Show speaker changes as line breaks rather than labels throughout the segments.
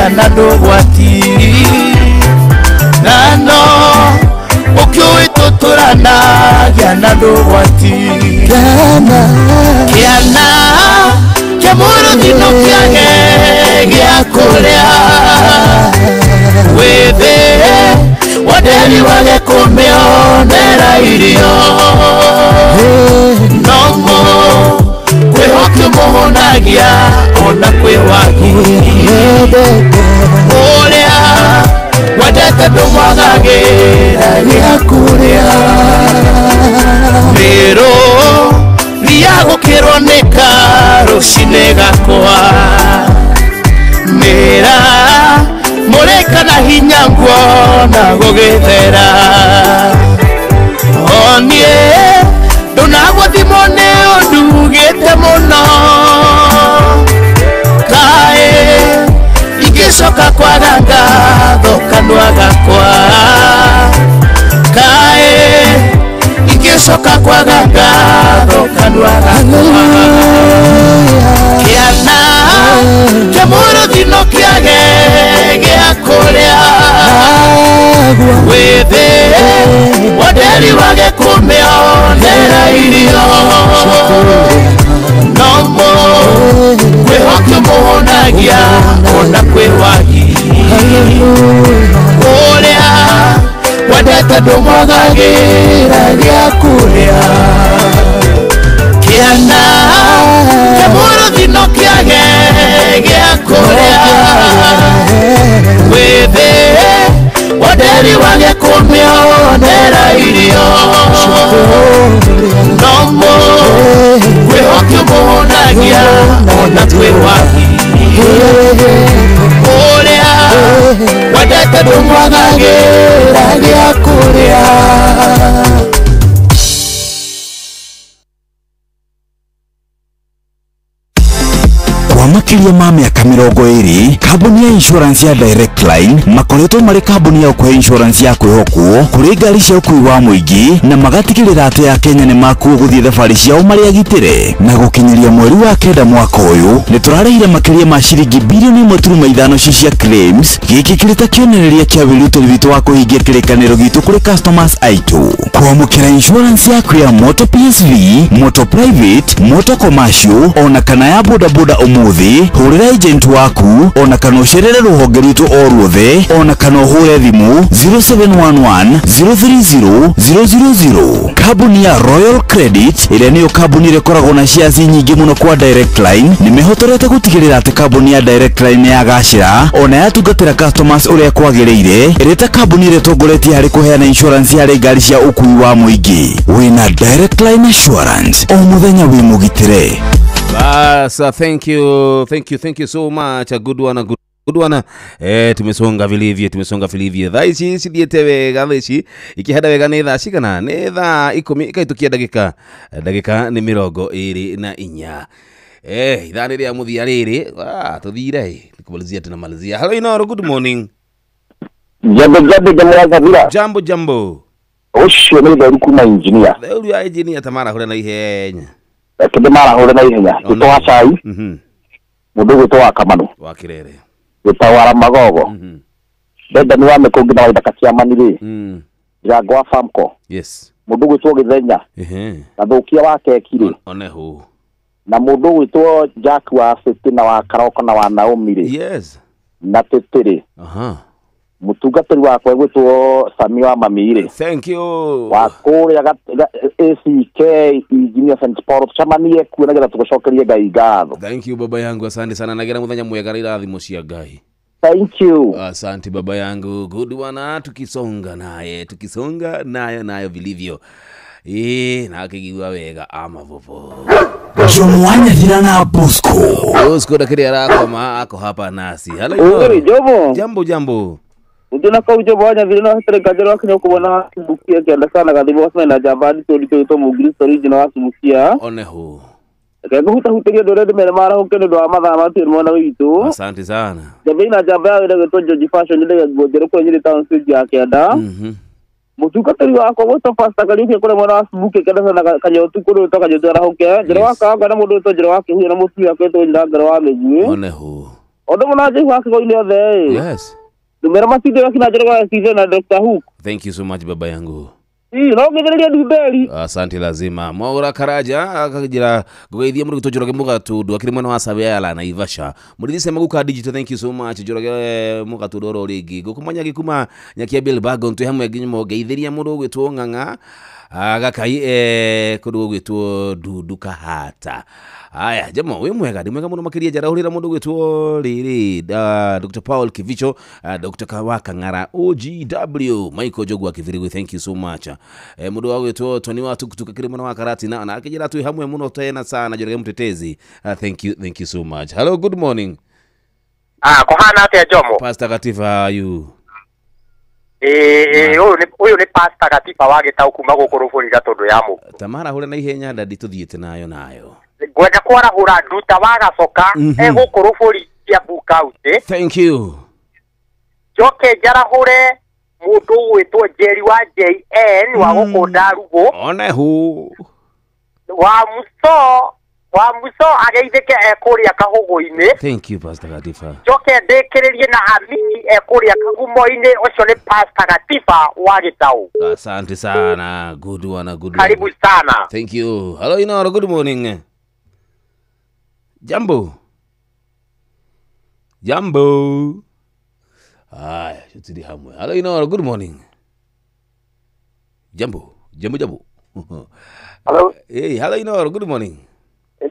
tũranagĩa na ndũgwati nano ũkĩũĩ tũtũranagĩa na ndũgwati kĩana kĩa mũrũthi no kĩage gĩa kũrĩa wĩthĩ wanderi wage kũmĩonera irio nomo kwĩhokio mũhũnagia ona kwĩ wagi ũrĩa wendete ndũmwagagĩra gĩa kũrĩa mĩrũ gũkĩrwo nĩ karũcinĩ gakwa mĩra mũrĩka na hinya nguona gũgĩthera onie ndũnagũthimwo nĩ ũndugĩte mũno kaĩ ingĩcoka kwaga ngatho kanua gakwa kaĩ ingĩcoka kwaga ngatho kanua gakwa kĩana kĩa mũrũthi no kĩage gĩa kũrĩa wĩthĩ wanderi wage kũmĩonera irio nomo kwĩhokio mũhũnagia ona kwĩ wagi ũrĩa wendete ndũmwagagĩra gĩa kũrĩa kĩana kĩa mũrũthi no kĩage gĩa kũrĩa wĩthĩ wanderi wage kũmĩonera irio nomo kwĩhokio mũhũnagia ona kwĩ wagi ũrĩa wendete ndũmwagagĩra gĩa kũrĩa.
Kwa makĩria ma mĩaka 20 kambuni ya insurance ya Direct Line makoretwo marĩ kambuni ya ũkũhe insurance ya kwĩhokwo kũrĩ ngari cia ũkuui wa mũingĩ na magatigĩrĩra atĩ Akenya nĩ makuo gũthiĩ thabarĩ ciao marĩ agitĩre. Na gũkinyĩria mweri wa 9 mwaka ũyũ nĩ tũrarĩhire makĩria ma ciringi bilioni 1.5 cia claims. Gĩkĩ kĩrĩ ta kĩonereria kĩa wĩrutĩri witũ wa kũhingia kĩrĩkanĩro gitũ kũrĩ customers aitũ. Kwamũkĩra insurance yaku ya moto PSV, moto private, moto commercial ona kana ya boda boda ũmũthĩ, hũrĩra agent waku ona kana ũcerere rũhonge rwitũ o ruothe ona kana ũhũre thimũ 0711 030 000. Kambuni ya Royal Credit ĩrĩa nĩyo kambuni ĩrĩa ĩkoragwo na shares nyingĩ mũno kwa Direct Line nĩ mehotorete gũtigĩrĩra atĩ kambuni ya Direct Line nĩ yagacĩra ona yatungatĩra customers ũrĩa kwagĩrĩire, ĩrĩ ta kambuni ĩrĩa ĩtongoretie harĩ kũheana insurance harĩ ngari cia ũkuui wa mũingĩ. Wĩna Direct Line Assurance o mũthenya wĩ mũgitĩre.
Basa, thank you, thank you, thank you so much. A good one, a good one. Tumesonga vilivyo, tumesonga vilivyo. Thaa ici cithiĩte wega, thaa ici ikĩhanda wega nĩ thaa cigana? Nĩ thaa 10 ikaitukia ndagĩka nĩ 24. Ithaa nĩ rĩa mũthia rĩrĩ. Tũthire kumalizia tunamalizia. Hello Inoro, good morning.
Jambo jambo jambo.
Jambo jambo.
Ũcio nĩ Theru kuma engineer.
Theru ya engineer tamara hũre na ihenya.
Kĩndĩ marahũre na ihenya. Gĩtwo wa cai. Mũndũ gwĩtwo wa Kamano.
Wa Kirere.
Gĩtwo wa Magogo. Benda nĩ wa mĩkũngĩ na waithaka ciamani rĩ. Ndirango wa Famco.
Yes.
Mũndũ gwĩtwo Gĩthenya. Na Thũkia wa keki rĩ.
Oneho.
Na mũndũ gwĩtwo Jack wa City na wa Karoko na wa Naomi rĩ.
Yes.
Na Tete rĩ. Mũtungatĩri wakwa gwĩtwo Sami wa Mami rĩ.
Thank you.
Wa kũrĩa ACK Engineer St Paul tucemanie kuo nĩgetha tũgũcokerie Ngai ngatho.
Thank you baba yangu, asante sana. Nagera mũthenya mwega na irathimo cia Ngai.
Thank you.
Asante baba yangu. Good one. Tukisonga naye, tukisonga nayo nayo vilivyo. Na akigigua wega ama vovo.
Jomwanya thirana Bosco.
Bosco dakiri arakoma ako hapa nasi. Hello.
Jomo.
Jambo jambo.
Ndina kau Jomo anya vile na hatere kajero wakinya kubona bukia kianda sana gathibo wasema na jambani tuli to mugristo original wasibukia.
Oneho.
Kego hutahuteria ndore ndimere marahuke ndu wa mathaa matiu mwana witu.
Asante sana.
Jambo na jamba ya wira gitwo George Fashion ndege nguo kwa nyiri town stage ya kianda. Mutungatĩri wakwa gwĩtwo Pastor Kariuki kũrĩa mwena wa Subukia kĩanda sana kanyotu kũrĩa wĩtwo Kanyotu arahũke. Njĩra wa Kanga na mũndũ wĩtwo Njĩra wa Kĩhuyo na mũtumia wake wĩtwo Nyina Ngero wa Mĩguĩ.
Oneho.
Ondo mona je wa kigo-inĩ othe ĩ.
Yes.
Ndũmĩra matinde gakina Njoroge wa Stephen na Dr. Hook.
Thank you so much baba yangu.
Ĩ, no ngĩthĩrĩria Ndunderi.
Asante lazima. Mwaura Karaja akagira gugeithia muri gutwo Njoroge Mugatundu akiri mwena wa Sabiala na Ivasha. Murithi Maguka Digital, thank you so much Njoroge Mugatundu oro ringi. Gukumanya gikuma nyakia Bill Bagon twi hamwe nginyimo ngeithiria mundu ugwitwo Ng'ang'a agakai kundu gugwitwo Ndundu Kahata. Aya jamo wi mwega ndi mwega muno makiria njarahurira mundu ugwitwo riri Dr. Paul Kivicho, Dr. Kawaka Ng'ara OGW Michael Jogu akiviriwe, thank you so much. Mundu wa gwitwo Tony wa tukutuka kiri muno wa Karati na akijira twi hamwe muno tena sana Njoroge Mtetezi. Thank you, thank you so much. Hello, good morning.
Kuhana atia Jomo?
Pastor Katifa, how are you?
Uyu ni Pastor Katifa wa gitau kuma guku ruburi gatundu ya mu.
Tamara hure na ihenya ndadi tuthiete nayo nayo.
Ngwenda kwarahura nduta wa gacoka guku ruburi Kiambu County.
Thank you.
Njoke njarahure mundu ugwitwo Njeri wa JN wa guku Ndarugu.
One hu.
Wa muso ageithike ekuria kahugu-ini.
Thank you Pastor Katifa.
Njoke ndikiririe na Amini ekuria kagumo-ini, ucio ni Pastor Katifa wa Gitau.
Asante sana. Good one, good one.
Karibu sana.
Thank you. Hello Inoro, good morning. Jambo. Jambo. Aya, tutidi hamwe. Hello Inoro, good morning. Jambo. Jambo jambo.
Hello.
Hey, hello Inoro, good morning.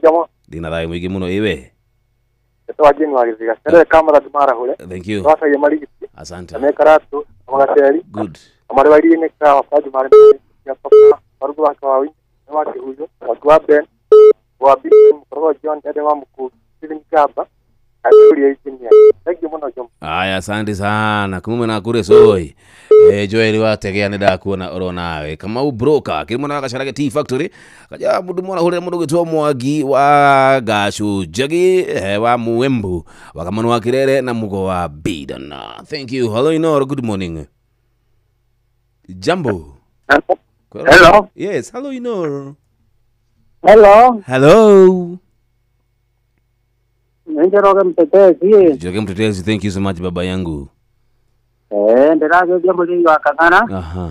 Jambo.
Dina thayo mwingi muno iwe.
Etwa Jane wa Githiga. Sere kamera tumara hule.
Thank you.
Twasa ya marigi.
Asante.
Ame karatu, amagateri.
Good.
Amare wali ne ka wafaji mare ya papa, barugu wa kawawi, wa kihuyo, wa Ben, wa Bi, mkoro John Ede wa mkuu, Steven Kaba. Thank you muno Jomo.
Aya, asante sana. Kumume na kure soi. Joel wa tegea nĩ ndakuona oro nawe. Kamau broker kiri mwana gacarage Tea Factory. Kaja mundu mwana hurira mundu gwitwo Mwangi wa Gacu Njagi wa Muembu wa Kamanu wa Kirere na Mugo wa Bidana. Thank you. Hello Inoro, good morning. Jambo.
Hello.
Yes, hello Inoro.
Hello.
Hello.
Njoroge Mtetezi.
Njoroge Mtetezi, thank you so much baba yangu.
Ndirageria muri wa Kang'ara.
Aha.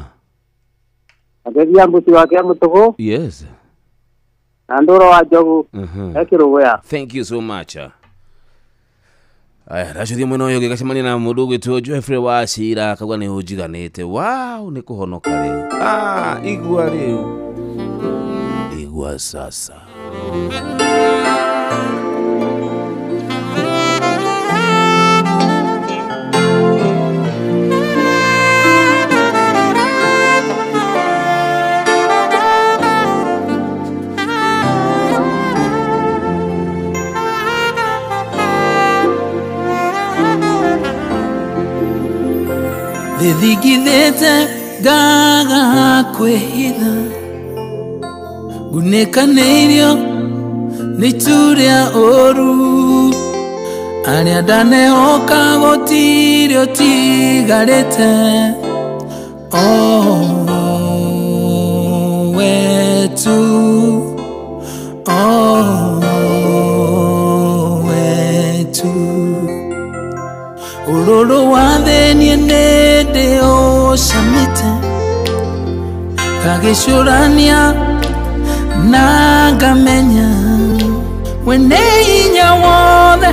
Ageria mbuti wake mutugu.
Yes.
Na nduro wa Njogu. Ekiruguya.
Thank you so much. Aya, ndacuthia mwena uyu ngigacemania na mundu ugwitwo Jeffrey wa Cira akauga ni unjiganite. Wow, ni kuhonoka riu. Igua riu. Igua sasa.
Thithigithite ngaga kwĩhitha ngunĩkanĩirio nĩ itu rĩa ũũru arĩa ndanehoka gũtirĩ ũtigarĩte owe tu owe tu Ururu wa thĩ niĩ nĩndĩũcamĩte ngagĩcũrania na ngamenya we nĩ hinya wothe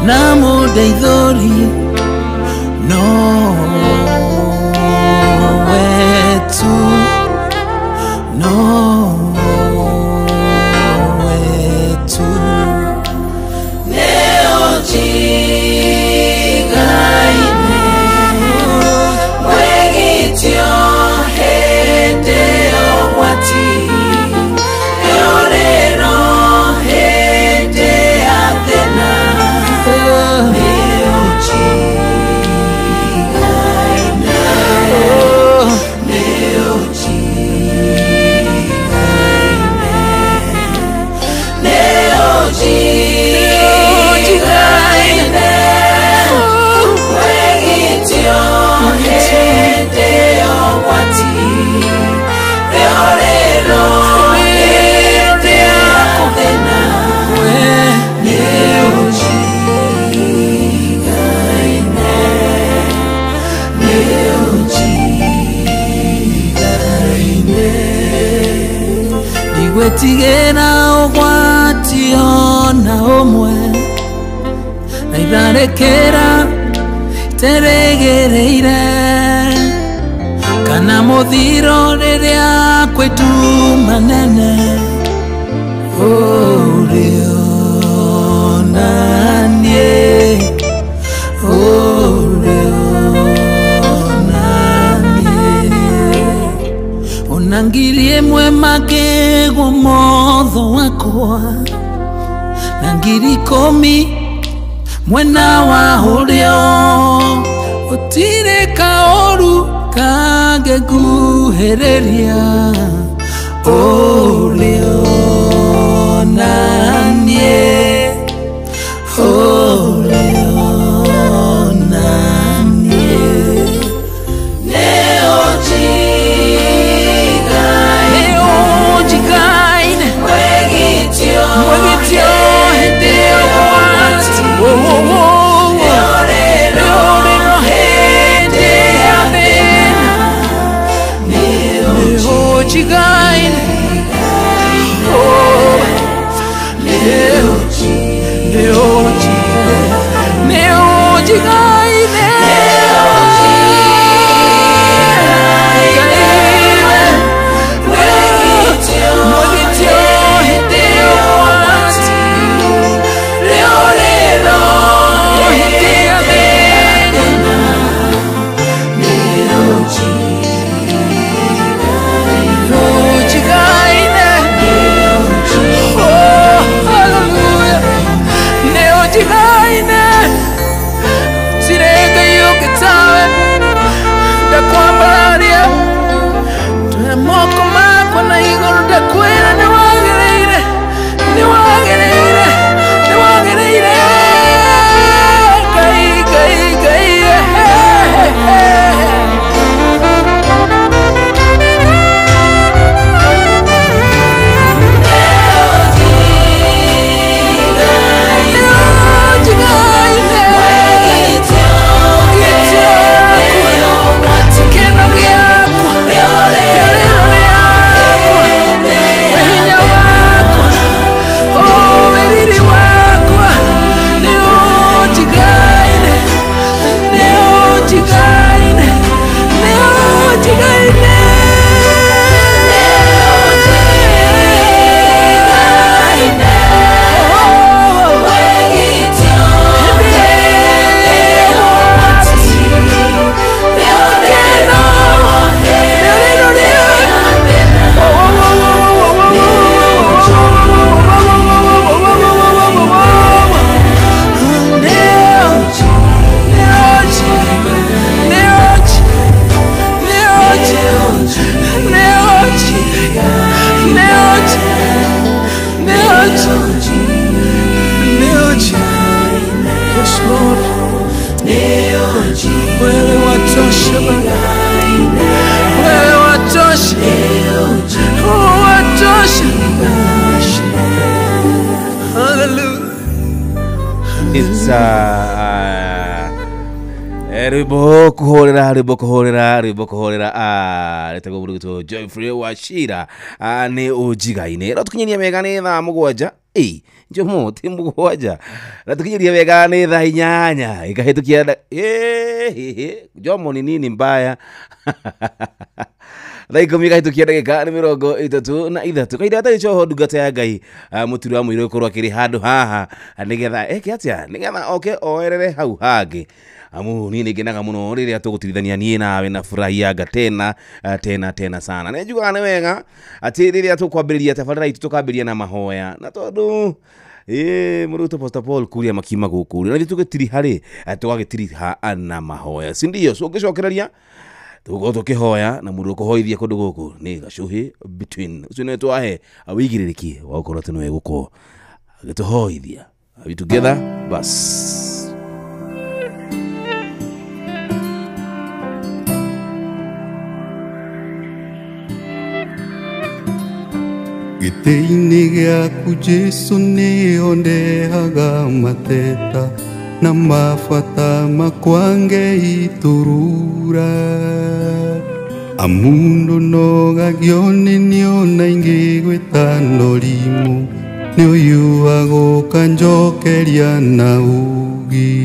na mũndeithũri no we tu no we tu Nĩũnjigaine. Nĩũnjigaine Ndigwĩtigĩra ũgwati ona ũmwe na itharĩkĩra iteregereire kana mũthiro rĩrĩa kwĩ nduma nene ũrĩonanie ũrĩonanie ona ngiri ĩmwe makĩgwo motho wakwa na ngiri ikũmi mwena wa ũrĩo gũtirĩ kaũru kangĩnguhĩrĩria ũrĩonanie ũrĩonanie nĩũnjigaine mwĩgitio hĩndĩ ya ũgwati Nĩũrĩro hĩndĩ ya thĩna nĩũnjigaine nĩũnjigaine mwĩgitio hĩndĩ ya ũgwati Nĩũrĩro hĩndĩ ya thĩna nĩũnjigaine Oh, hallelujah. Nĩũnjigaine Tirega yũkĩtawe ndakwambararia Ndoya moko makwa na igũrũ ndakwĩra nĩwagĩrĩire nĩwagĩrĩire nĩwagĩrĩire Ngai Ngai Ngai Yes, Lord. Wewe watosha Baba. Wewe watosha. Watosha. Hallelujah.
It's rwimbo kuhorera rwimbo kuhorera rwimbo kuhorera retagwo mũndũ gwĩtwo Joyfrey Wachira nĩ ũnjigaine ratukinyiria wega nĩ thaa 7 njomo ti 7 ratukinyiria wega nĩ thaa 8 ikahĩtũkia njomo ni nini mbaya thaa 10 ikahĩtũkia ndagĩka nĩ 33 kahinda gatarĩ coho ndungata ya Ngai mũturi wa mũirũ gũkorwo akĩrĩ handũ haha nĩgetha eke atĩa nĩgetha oke oerere hau hangĩ amu niĩ nĩngenaga mũno rĩrĩa tũgũtirithania niĩ nawe na furahianga tena tena tena sana nĩ njugaga nĩ wega atĩ rĩrĩa tũkwambĩrĩria tabarĩra itũ tũkambĩrĩria na mahoya na tondũ mũrutwo Pastor Paul kuria makima gũkũ na ithuĩ tũgĩtiriha rĩ tũgagĩtiriha na mahoya si ndio so ũngĩcokereria tũgũkorwo tũkĩhoya na mũndũ ũkũhoithia kũndũ gũkũ nĩ Gacuhi Between ũcio nĩwe twahe wĩigĩrĩrĩki wa gũkorwo atĩ nĩwe gũkorwo agĩtũhoithia. Are we together? Bas.
Gĩtĩ-inĩ gĩaku Jesũ nĩho ndehaga mateta Na mabata makwa ngeiturura Amundu nogagio nĩ niona ingĩ gwĩtano rimũ Nĩ ũyũ agũka njokeria na ugi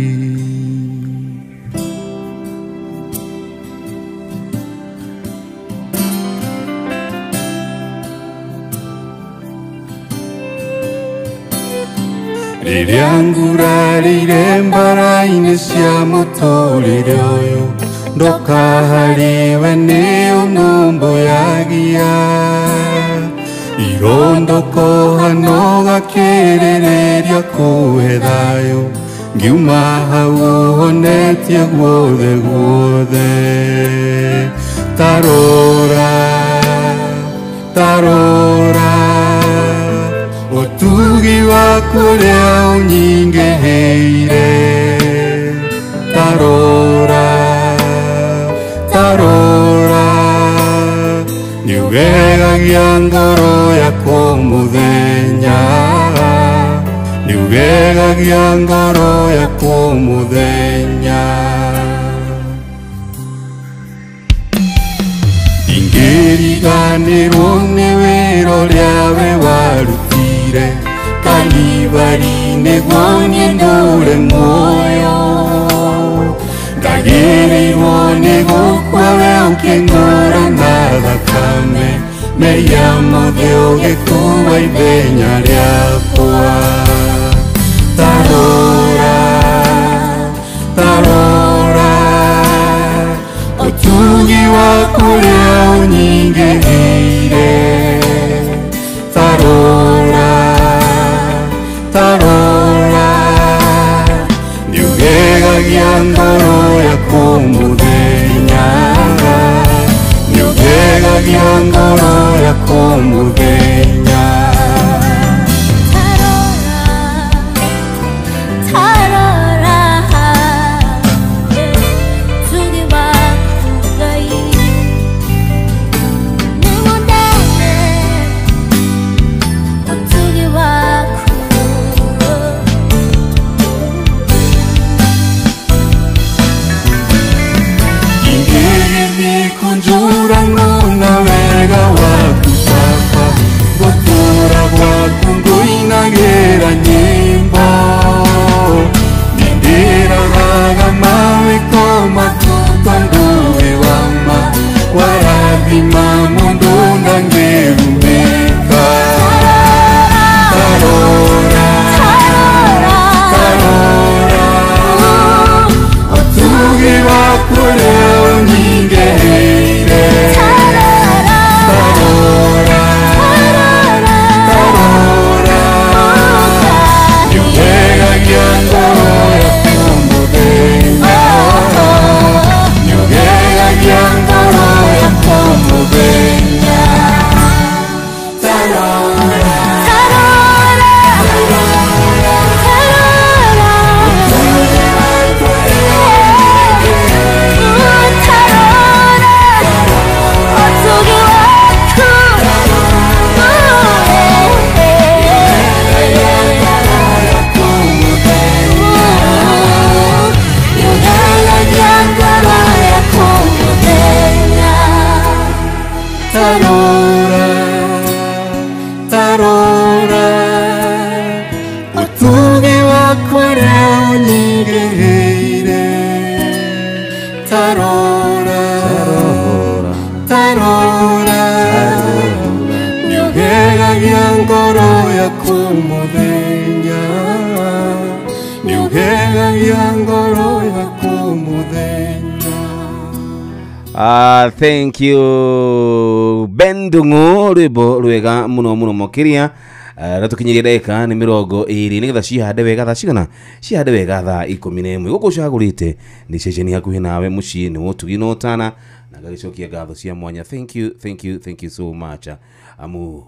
Rĩrĩa ngurarĩire mbara-inĩ cia mũtũrĩre ũyũ Ndoka harĩwe nĩ ũnũmbũyagia Irondoko hano gakĩrĩrĩria kũhe thayũ Ngiuma hau ũhonetie guothe guothe Tarora, tarora Ũtugi waku ũrĩa ũnyingĩhĩire Tarora, tarora Nĩũgegagia ngoro yakwa mũthenya Nĩũgegagia ngoro yakwa mũthenya Ingĩriganĩrwo nĩ wĩra ũrĩa we warutire Kalivari nĩguo niĩ ndũre muoyo Ndagĩrĩirwo nĩ gũkua we ũkĩngũra na thakame Mehia mothe ũgĩkua ithenya rĩakwa Tarora, tarora Ũtugi waku ũrĩa ũnyingĩhĩire Tarora, tarora Nĩũgegagia ngoro yakwa mũthenya Nĩũgegagia ngoro yakwa mũthenya
Tarora, ũtugi waku Ngai Nĩ mũnene, ũtugi waku
Ingĩgĩthiĩ kũnjũragwo na wega waku Baba Gũtũũra gwaku ngũinagĩra nyĩmbo Nĩndĩroraga mawĩko maku tondũ wĩ wa ma Warathima mũndũ ndangĩrumĩka Tarora, tarora Ũtugi waku ũrĩa ũnyingĩhĩire Tarora, tarora Nĩũgegagia ngoro yakwa mũthenya Nĩũgegagia ngoro yakwa mũthenya Tarora,
Tarora, tarora
ũtugi waku ũrĩa
Tarora, ũtugi waku Nĩũgegagia ngoro yakwa mũthenya
Tarora, tarora Ũtugi waku ũrĩa ũnyingĩhĩire Tarora, tarora Nĩũgegagia ngoro yakwa mũthenya Nĩũgegagia ngoro yakwa mũthenya
Thank you Ben Ndung'u rwĩmbo rwega mũno mũno makĩria na tũkinyirie ndagĩka nĩ 20 nĩgetha cihande wega thaa cigana cihande wega thaa 11 gũkũ ũcagũrĩte nĩ ceceni hakuhĩ nawe mũciĩ nĩ ũtugi na ũtana na ngagĩcokia ngatho cia mwanya thank you thank you thank you so much amu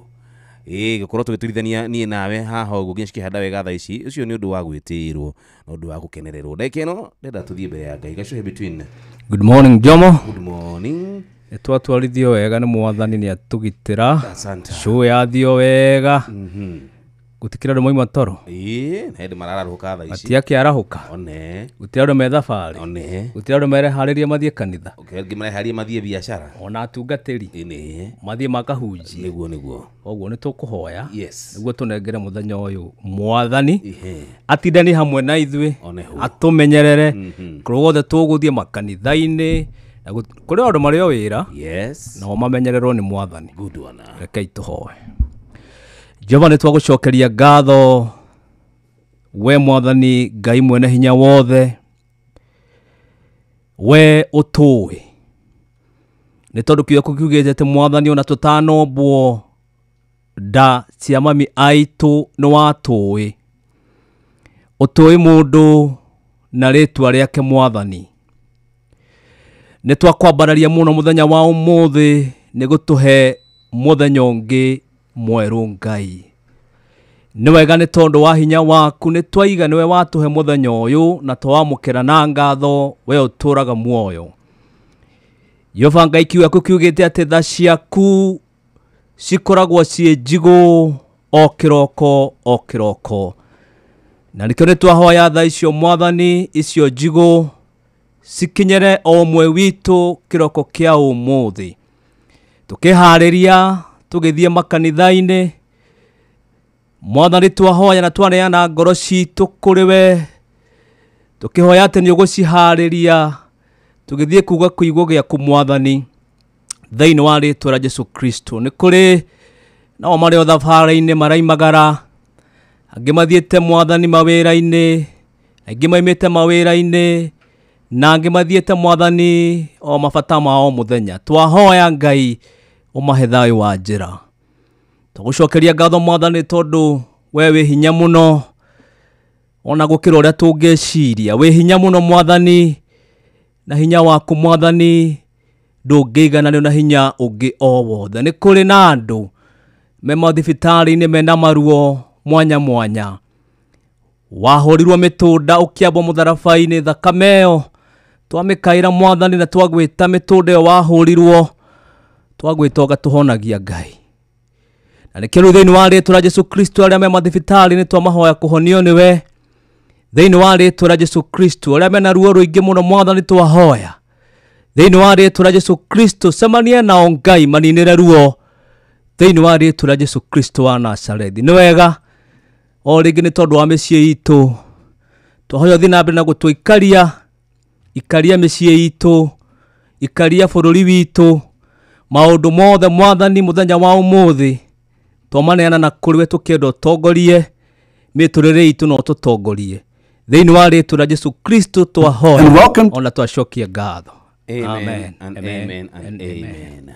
gũkorwo tũgĩturithania niĩ nawe haha ũguo nginya cikĩhanda wega thaa ici ũcio nĩ ũndũ wa gwĩtĩĩrwo na ũndũ wa gũkenererwo ndagĩka ĩno ndenda tũthiĩ mbere ya Ngai gacohe between
Good morning Jomo.
Good morning.
Twatwarithio wega nĩ mwathani nĩ atũgitĩra
Asante.
Show yathio wega. Gutikira andu moima toro.
Ĩĩ, na hĩndĩ mararahũka thaa ici.
Matiakĩarahũka.
One.
Gũtirĩ andũ me thabarĩ.
One.
Gũtirĩ andũ mereharĩria mathiĩ kanitha.
Angĩ mareharĩria mathiĩ biacara.
Ona atungatĩri.
Ĩĩ.
Mathiĩ makahunjie.
Nĩguo nĩguo.
Koguo nĩ tũkũhoya.
Yes.
Nĩguo tũnengere mũthenya ũyũ mwathani. Atindani hamwe na ithuĩ. Atũmenyerere. Kũrĩa guothe tũgũthiĩ makanitha-inĩ. Kũrĩ andũ marĩ o wĩra.
Yes.
Nao mamenyererwo nĩ mwathani.
Good one.
Rekei tũhoe. Jehova nĩ twagũcokeria ngatho we mwathani Ngai mwene hinya wothe, we ũtũĩ nĩ tondũ kiugo kiugĩte atĩ mwathani ona tũtanombwo nda cia mami aitũ nĩ watũĩ. Ũtũĩ mũndũ na rĩtwa rĩake mwathani. Nĩ twakwambararia mũno mũthenya wa ũmũthĩ nĩ gũtũhe mũthenya ũngĩ mwerũ Ngai. Nĩ wega nĩ tondũ wa hinya waku nĩ twaiga nĩwe watũhe mũthenya ũyũ na twamũkĩra na ngatho we ũtũraga muoyo. Jehova Ngai kiugo gĩaku kiugĩte atĩ tha ciaku cikoragwo ciĩ njigũ o kĩroko o kĩroko. Na nĩkĩo nĩ twahoya tha icio mwathani icio njigũ cikinyere o ũmwe witũ kĩroko kĩa ũmũthĩ. Tũkĩharĩria tũgĩthiĩ makanitha-inĩ mwathani twahoya na twaneana ngoro citũ kũrĩ we, tũkĩhoya atĩ nĩ ũgũciharĩria tũgĩthiĩ kuga kiugo gĩaku mwathani thĩinĩ wa rĩtwa rĩa Jesu Kristo. Nĩ kũrĩ nao marĩ o thabarĩ-inĩ maraimagara, angĩ mathiĩte mwathani mawĩra-inĩ, angĩ maimĩte mawĩra-inĩ, na angĩ mathiĩte mwathani o mabata ma o mũthenya. Twahoya Ngai ũmahe thayũ wa njĩra. Tũgũcokeria ngatho mwathani tondũ we wĩ hinya mũno ona gũkĩra ũrĩa tũngĩciria. Wĩ hinya mũno mwathani, na hinya waku mwathani ndũngĩigananio na hinya ũngĩ o wothe. Nĩ kũrĩ na andũ me mathibitarĩ-inĩ mena maruo mwanya mwanya. Wahũrirwo mĩtũnda ũkĩambwo mũtharaba-inĩ, thakame ĩyo twamĩkaĩra mwathani na twagwĩta mĩtũnda ĩyo wahũrirwo twagwĩta ũgatũhonagia Ngai. Na nĩkĩo rĩu thĩinĩ wa rĩtwa rĩa Jesu Kristo arĩa me mathibitarĩ nĩ twamahoya kũhonio nĩwe. Thĩinĩ wa rĩtwa rĩa Jesu Kristo arĩa mena ruo rũingĩ mũno mwathani twahoya thĩinĩ wa rĩtwa rĩa Jesu Kristo cemania nao Ngai maninĩre ruo thĩinĩ wa rĩtwa rĩa Jesu Kristo wa Nazarethi. Nĩ wega o rĩngĩ nĩ tondũ wa mĩciĩ itũ twahoya ũthiĩ na mbere na gũtũikaria, ikaria mĩciĩ itũ, ikaria bũrũri witũ, maũndũ mothe mwathani mũthenya wa ũmũthĩ twamaneana na kũrĩ we tũkĩenda ũtongorie mĩtũrĩre itũ na ũtũtongorie thĩinĩ wa rĩtwa rĩa Jesu Kristo twahoya ona twacokia ngatho.
Amen and amen and amen.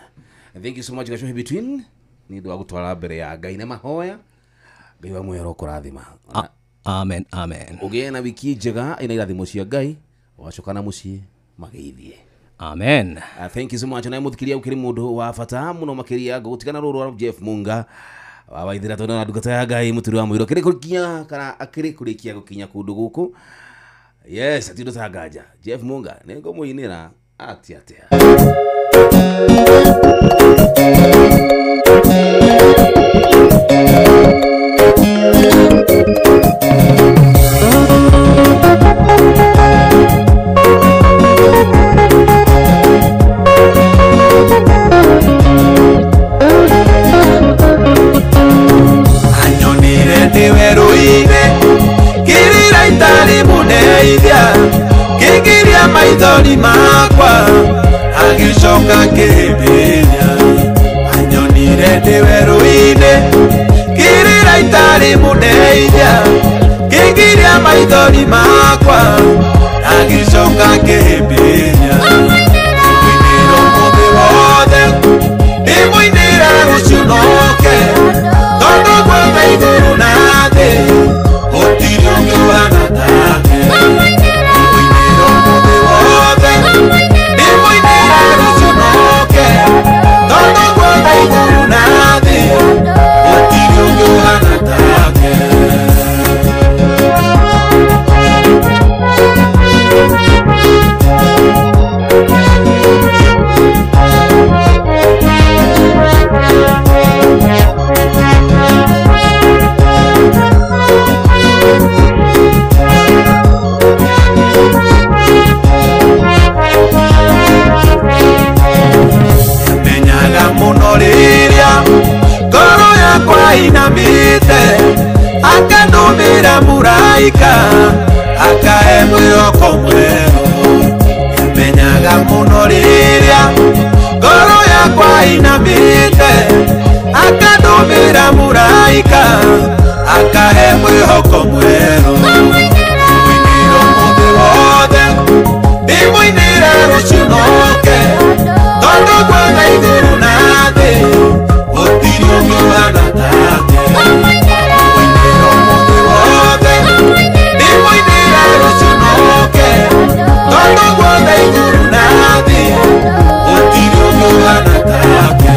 Thank you so much Gacohi Between nĩ ũndũ wa gũtwara mbere ya Ngai na mahoya. Ngai wa muoyo kũrathima.
Amen amen.
Ũgĩe na wiki njega ina irathimo cia Ngai, wacoka na mũciĩ mageithie.
Amen.
Thank you so much. Na muthikiria ukiri mundu wa bata muno makiria ngutigana ruru rwa Jeff Munga wa waithira tondu na ndungata ya Ngai muturi wa muiro kiri kurikia kana akiri kurikia gukinya kundu guku. Yes, atindo tanganja Jeff Munga ningumuinira atia atia.
Anyonire ndĩ werũ-inĩ kĩrĩra itarĩ mũndeithia kĩngiria maithori makwa agĩcoka kĩhĩmbĩria. Anyonire ndĩ werũ-inĩ kĩrĩra itarĩ mũndeithia kĩngiria maithori makwa agĩcoka kĩhĩmbĩria. Ndĩmũinĩra ũmũthĩ wothe, ndĩmũinĩra rũciũ noke, tondũ gwothe igũrũ na thĩ gũtirĩ ũngĩ ũhana take. Ndĩmũinĩra ũmũthĩ wothe, ndĩmũinĩra rũciũ noke, tondũ gwothe igũrũ na thĩ gũtirĩ ũngĩ ũhana take. Mũraika akahe mwĩhoko mwerũ. Nĩamenyaga mũno rĩrĩa ngoro yakwa inamĩte, akandũmĩra mũraika akahe mwĩhoko mwerũ. Ndĩmũinĩra ũmũthĩ wothe, ndĩmũinĩra rũciũ noke, tondũ guothe igũrũ na thĩ gũtirĩ ũngĩ ũhana take. Ndĩmũinĩra ũmũthĩ wothe, ndĩmũinĩra rũciũ noke, tondũ guothe igũrũ na thĩ gũtirĩ ũngĩ ũhana take.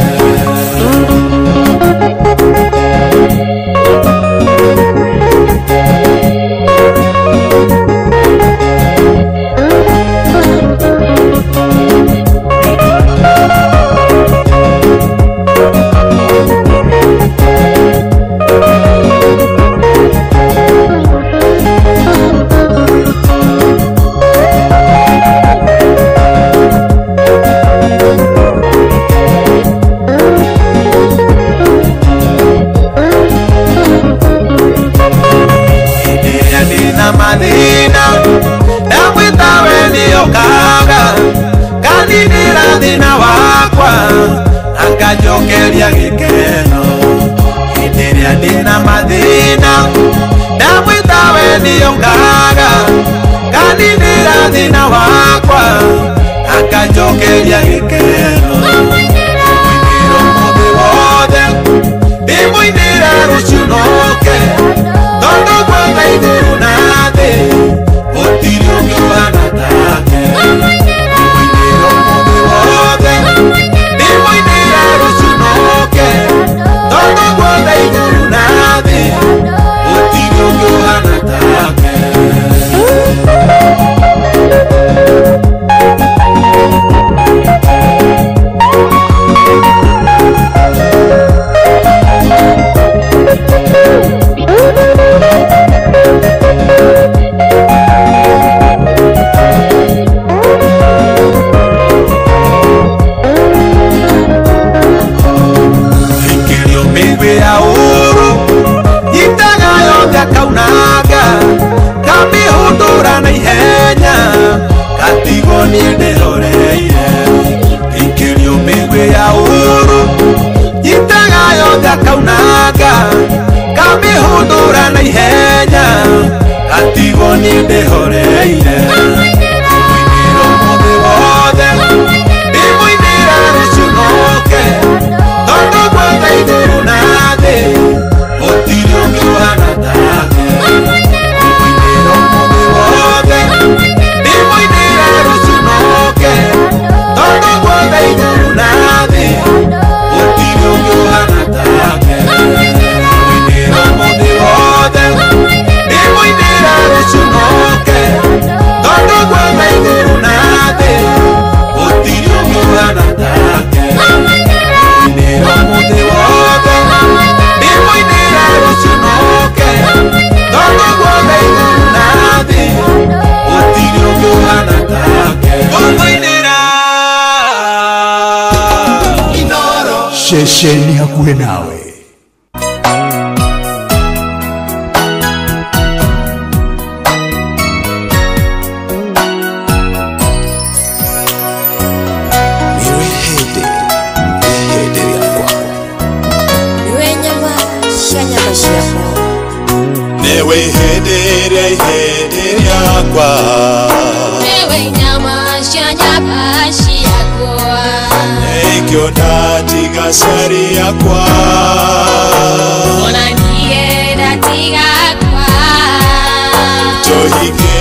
Mathĩna ndamwĩta we nĩokaga, kaninĩra thĩna wakwa akanjokeria gĩkeno. Hĩndĩ ĩrĩa ndĩna mathĩna ndamwĩta we nĩokaga, kaninĩra thĩna wakwa akanjokeria gĩkeno. Ndĩmũinĩra ũmũthĩ wothe, ndĩmũinĩra rũciũ noke, tondũ guothe igũrũ na thĩ gũtirĩ ũngĩ ũhana take. Ndĩmũinĩra ũmũthĩ wothe, ndĩmũinĩra rũciũ noke, tondũ guothe igũrũ na thĩ gũtirĩ ũngĩ ũhana take. Ikĩrio mĩigwi ya ũũru itaga yothe akaunanga, kamĩhũndũra na ihenya gatigwo niĩ ndĩroreire. Ikĩrio mĩigwi ya ũũru itaga yothe akaunanga, kamĩhũndũra na ihenya gatigwo niĩ ndĩhoreire. Ndĩmũinĩra ũmũthĩ wothe, ndĩmũinĩra rũciũ noke, tondũ guothe igũrũ na thĩ gũtirĩ ũngĩ ũhana take. Ndĩmũinĩra ũmũthĩ wothe, ndĩmũinĩra rũciũ noke, tondũ guothe igũrũ na thĩ gũtirĩ ũngĩ ũhana take. Ndĩmũinĩra ũmũthĩ wothe, ndĩmũinĩra rũciũ noke, tondũ guothe igũrũ na thĩ gũtirĩ ũngĩ ũhana take. Ndĩmũinĩra ũmũthĩ wothe, ndĩmũinĩra rũciũ noke, tondũ guothe igũrũ na thĩ gũtirĩ ũngĩ ũhana take. Ngũmũinĩra
Ceceni hakuhĩ nawe.
Niwe hĩndĩ hĩndĩ rĩakwa,
Niwe nyama cia nyama ciakwa,
niwe hĩndĩ rĩa ihĩndĩ rĩakwa,
niwe nyama cia nyama ciakwa,
nĩkĩo ndatiga cari yakwa,
ona niĩ ndatiga akwa,
tũhike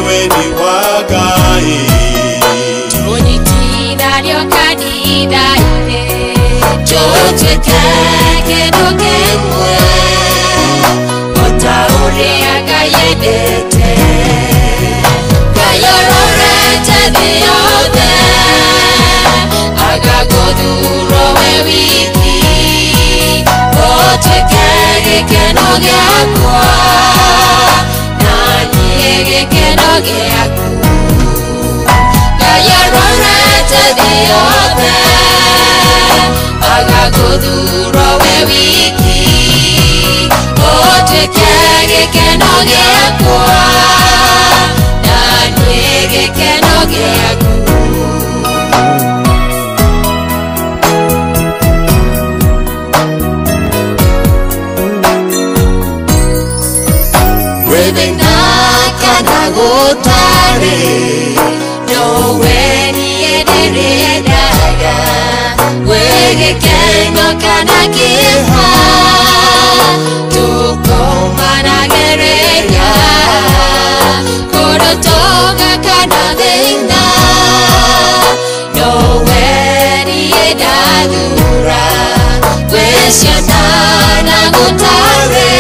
wendi wa Ngai,
tũnyitithanio kanitha-inĩ, tũtuĩke kĩndũ kĩmwe o ta ũrĩa Ngai endete. Ngai arorete thĩ yothe agagũthura we wiki, ũtuĩke gĩkeno gĩakwa na niĩ gĩkeno gĩaku. Ngai arorete thĩ yothe agagũthura we wiki, ũtuĩke Ũtuĩke gĩkeno gĩakwa na niĩ gĩkeno gĩaku. Gwĩthĩna kana gũtarĩ nowe niĩ ndĩrĩendaga, gwĩ gĩkeno kana kĩeha tũkũmanagĩrĩria, kũrũtũga kana thĩna nowe niĩ ndathura, gwĩ ciana na gũtarĩ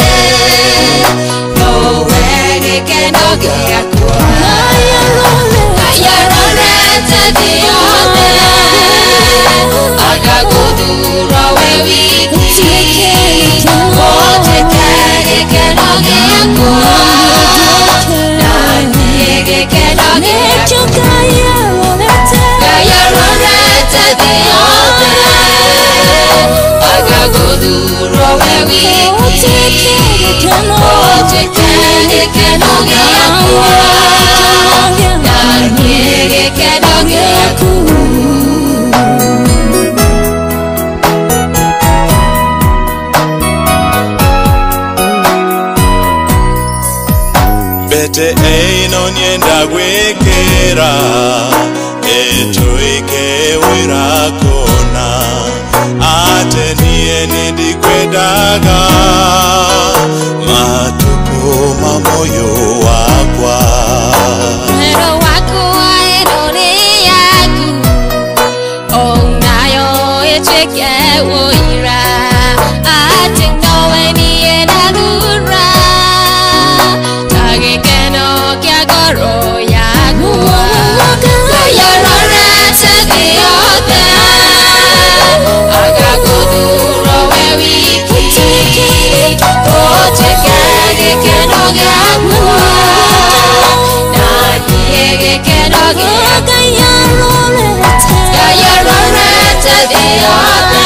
nowe gĩkeno gĩakwa. Ngai arorete thĩ yothe agagũthura we wiki, ũtuĩke gĩkeno gĩakwa na niĩ gĩkeno gĩaku. Ngai arorete thĩ yothe agagũthura we wiki, ũtuĩke gĩkeno gĩakwa na niĩ gĩkeno gĩaku.
Mbete ĩno nyenda gwĩkĩra ĩtuĩke wĩra kũna atĩ niĩ nĩndikwendaga matukũ ma moyo wakwa.
Wendo wakwa ĩno nĩ yaku, onayo ĩtuĩke ũira atĩ nowe niĩ ndathura ta gĩkeno kĩa ngoro yakwa. Ngai arorete thĩ yothe agagũthura we wiki, ũtuĩke gĩkeno gĩakwa na niĩ gĩkeno gĩaku. Ngai arorete thĩ yothe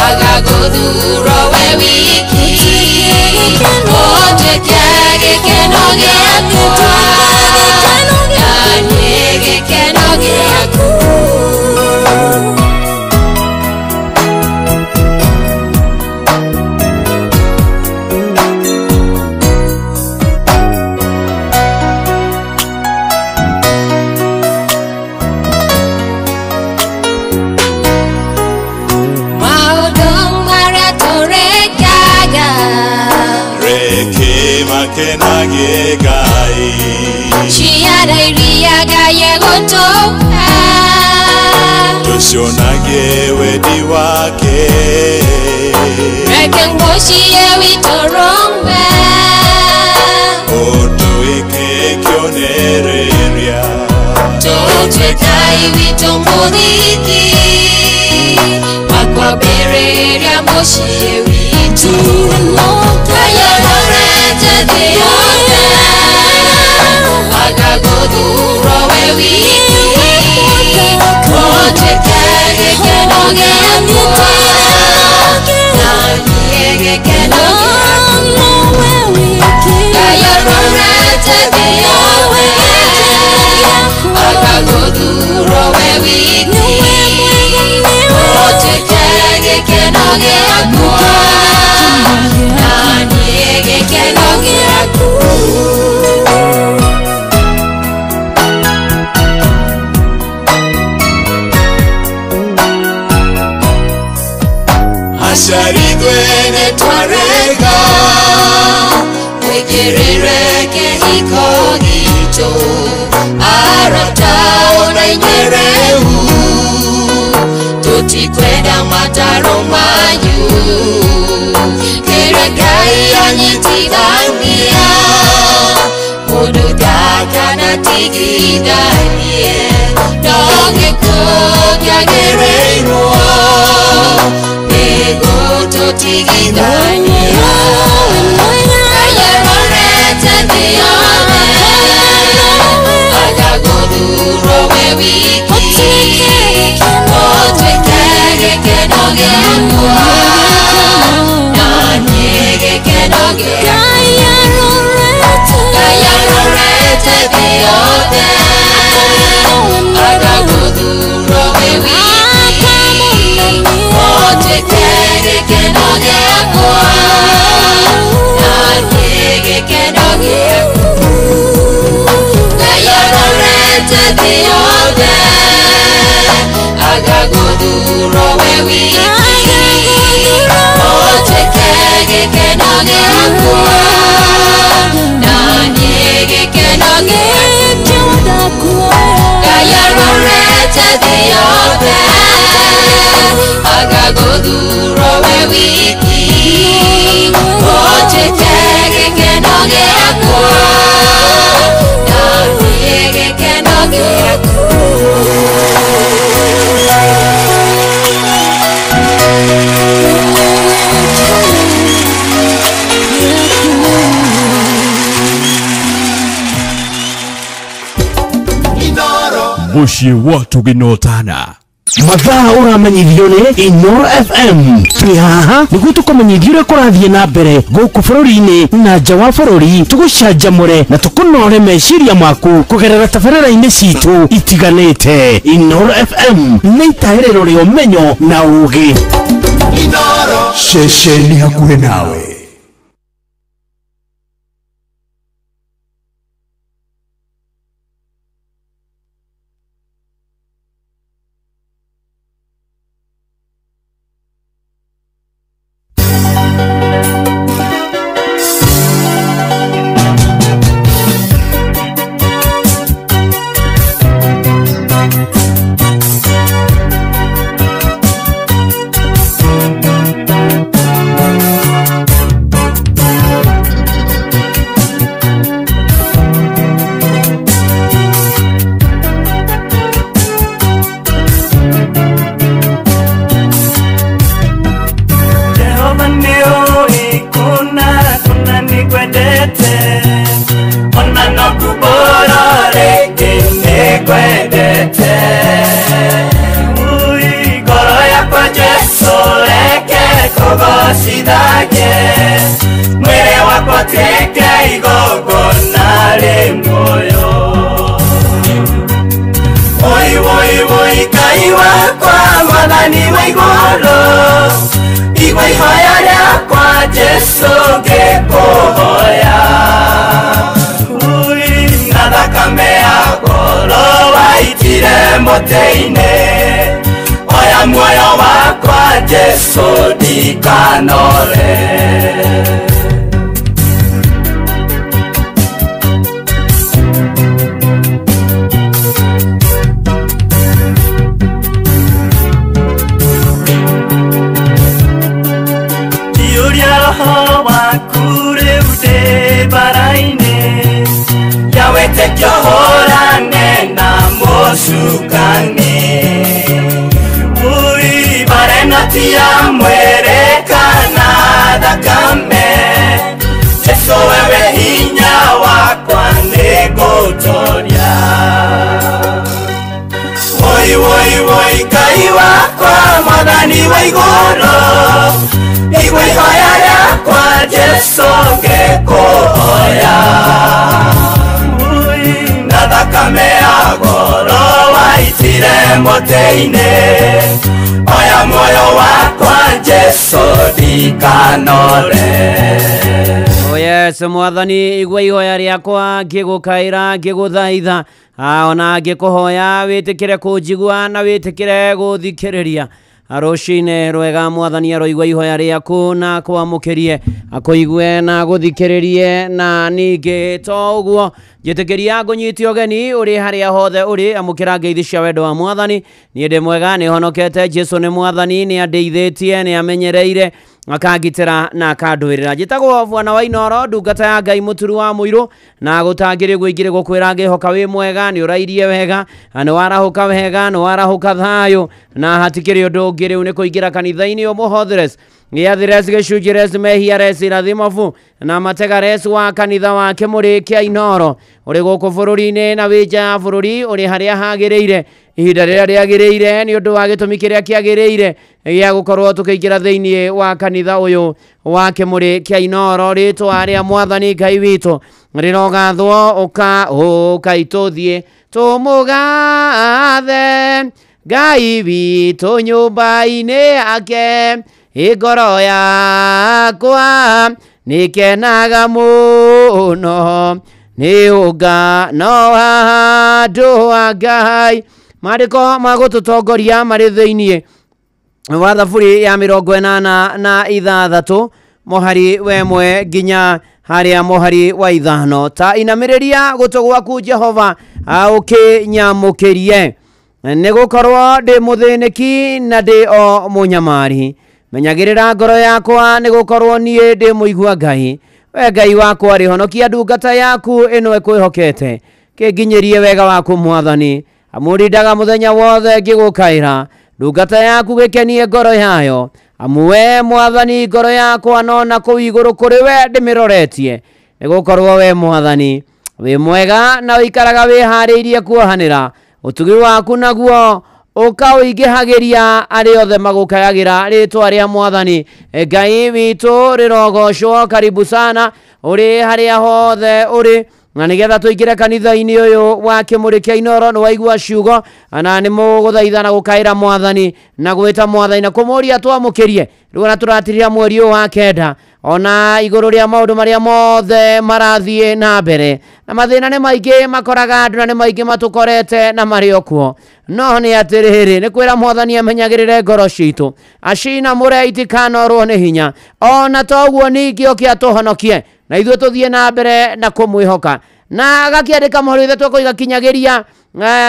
agagũthura we wiki, ũtuĩke gĩkeno gĩakwa na niĩ gĩkeno gĩaku. Maũndũ marĩa tũrĩkaga
Reke makenagie Ngai,
ciana iria Ngai egũtũhe
tũcionagie wendi wake.
Reke mũciĩ witũ rũme
Ũtuĩke kĩonereria
tũtue Ngai witũ mũthingi wa kwambĩrĩria mũciĩ witũ. Ngai arorete thĩ yothe agagũthura we wiki, ũtuĩke gĩkeno gĩakwa na niĩ gĩkeno gĩaku. Ngai arorete thĩ yothe agagũthura we wiki, ũtuĩke gĩkeno gĩakwa na niĩ gĩkeno gĩaku.
Aciari ithuĩ twarega
Mwĩkĩrĩre kĩhiko gitũ arata ona inyuĩ rĩu tũtikwenda mataro manyu, kĩrĩa Ngai anyitithania mũndũ ndakanatigithanie, no gĩkuũ kĩagĩrĩirwo nĩgũtũtigithania. Ngai arorete thĩ yothe agagũthurwo we wiki, ũtuĩke gĩkeno gĩakwa na niĩ gĩkeno. gĩaku Ngai arorete thĩ yothe agagũthura wĩ wiki ũtuĩke gĩkeno gĩakwa na niĩ gĩkeno gĩaku Ngai arorete thĩ yothe agagũthura wĩ wiki ũtuĩke gĩkeno gĩakwa na niĩ gĩkeno gĩaku Ngai arorete thĩ yothe agagũthura wĩ wiki ũtuĩke gĩkeno gĩakwa na niĩ gĩkeno gĩaku.
Muciĩ wa tũgĩnotana
Mathaa ũramenyithio nĩ Inoro FM. Twĩ haha nĩguo tũkũmenyithie ũrĩa kũrathiĩ na mbere gũkũ bũrũri-inĩ na nja wa bũrũri, tũgũcanjamũre na tũkũnore meciria maku kũgerera tabarĩra-inĩ citũ itiganĩte. Inoro FM nĩ itaĩrĩro rĩa ũmenyo na ũũgĩ.
Ceceni hakuhĩ nawe.
Oh yes, mwathani igua ihoya rĩakwa ngĩgũkaĩra ngĩgũthaitha ona ngĩkũhoya wĩtĩkĩre kũnjigua na wĩtĩkĩre gũthikĩrĩria rũcinĩ rwega. Mwathani aroigua ihoya rĩaku na kwamũkĩrie akũigue na gũthikĩrĩrie na ningĩ to ũguo njĩtĩkĩria ngũnyite ũgeni ũrĩ harĩa hothe ũrĩ amũkĩra ngeithi cia wendo wa mwathani. Niĩ ndĩ mwega, nĩ honokete. Jesu nĩ mwathani, nĩ andeithĩtie, nĩ amenyereire akangitĩra na akandwĩrĩra. Njĩtagwo Bwana wa Inoro, ndungata ya Ngai mũturu wa mũirũ, na gũtangĩrĩ gwĩingĩrĩ gũkwĩra ngĩhoka wĩ mwega, nĩ ũrairie wega, nĩ warahũka wega, nĩ warahũka thayũ, na hatikĩrĩ ũndũ ũngĩ rĩu nĩ kũingĩra kanitha-inĩ ũmũhotheres gĩathires gĩcunjĩres mehiares irathimobu na mategares wa kanitha wa Kĩmũrĩ kĩa Inoro ũrĩ gũkũ bũrũri-inĩ na wĩ nja ya bũrũri ũrĩ harĩa hagĩrĩire. Ihinda rĩrĩa rĩagĩrĩire nĩ ũndũ wa gĩtũmi kĩrĩa kĩagĩrĩire gĩa gũkorwo tũkĩingĩra thĩinĩ wa kanitha ũyũ wa kĩmũrĩ kĩa Inooro. Rĩtwa rĩa Mwathani Ngai witũ rĩrogathwo. Ũka ũka itũthiĩ tũmũgathe Ngai witũ nyũmba-inĩ yake. Ngoro yakwa nĩkenaga mũno nĩ ũngano wa andũ a Ngai. Maandĩko ma gũtũtongoria marĩ thĩinĩ wa thaburi ya 86 mũhari wa 1 nginya harĩa mũhari wa 5. Ta inamĩrĩria gũtũ gwaku Jehova ũkĩnyamũkĩrie, nĩ gũkorwo ndĩ mũthĩnĩki na ndĩ o mũnyamari. Menyagĩrĩra ngoro yakwa, nĩ gũkorwo niĩ ndĩ mũigua Ngai. We Ngai wakwa rĩ, honokia ndungata yaku ĩno ĩkwĩhokete, kĩnginyĩrie wega waku Mwathani. Amu ndindaga mũthenya wothe ngĩgũkaĩra, ndungata yaku gĩkenie ngoro yayo. Amu we Mwathani ngoro yakwa no na kũu igũrũ kũrĩ we ndĩmĩroretie, nĩ gũkorwo we Mwathani wĩ mwega na ũikaraga wĩharĩirie kuohanĩra. Ũtugi waku naguo ũkaũingĩhagĩria arĩa othe magũkayagĩra. Rĩtwa rĩa Mwathani Ngai witũ rĩrogocwo. Karibu sana ũrĩ harĩa hothe ũrĩ, na nĩgetha tũingĩre kanitha-inĩ ũyũ wa kĩmũrĩ kĩa Inooro. Nĩ waigua ciugo na nĩ mũgũthaitha na gũkaĩra Mwathani na gwĩta Mwathani na kũmũria twamũkĩrie. Rĩu ona tũratirira mweri ũyũ wa 9 ona igũrũ rĩa maũndũ marĩa mothe marathiĩ na mbere, na mathĩna nĩ maingĩ makoraga andũ na nĩ maingĩ matũkorete na marĩ o kuo. No nĩ atĩrĩrĩ, nĩ kwĩra Mwathani amenyagĩrĩre ngoro citũ, acinamũre itikanorwo nĩ hinya, ona toguo ningĩ oke atũhonokie na ithuĩ tũthiĩ na mbere na kũmwĩhoka. Na agakĩandĩka mũhari ithe tũkũiga kinyagĩria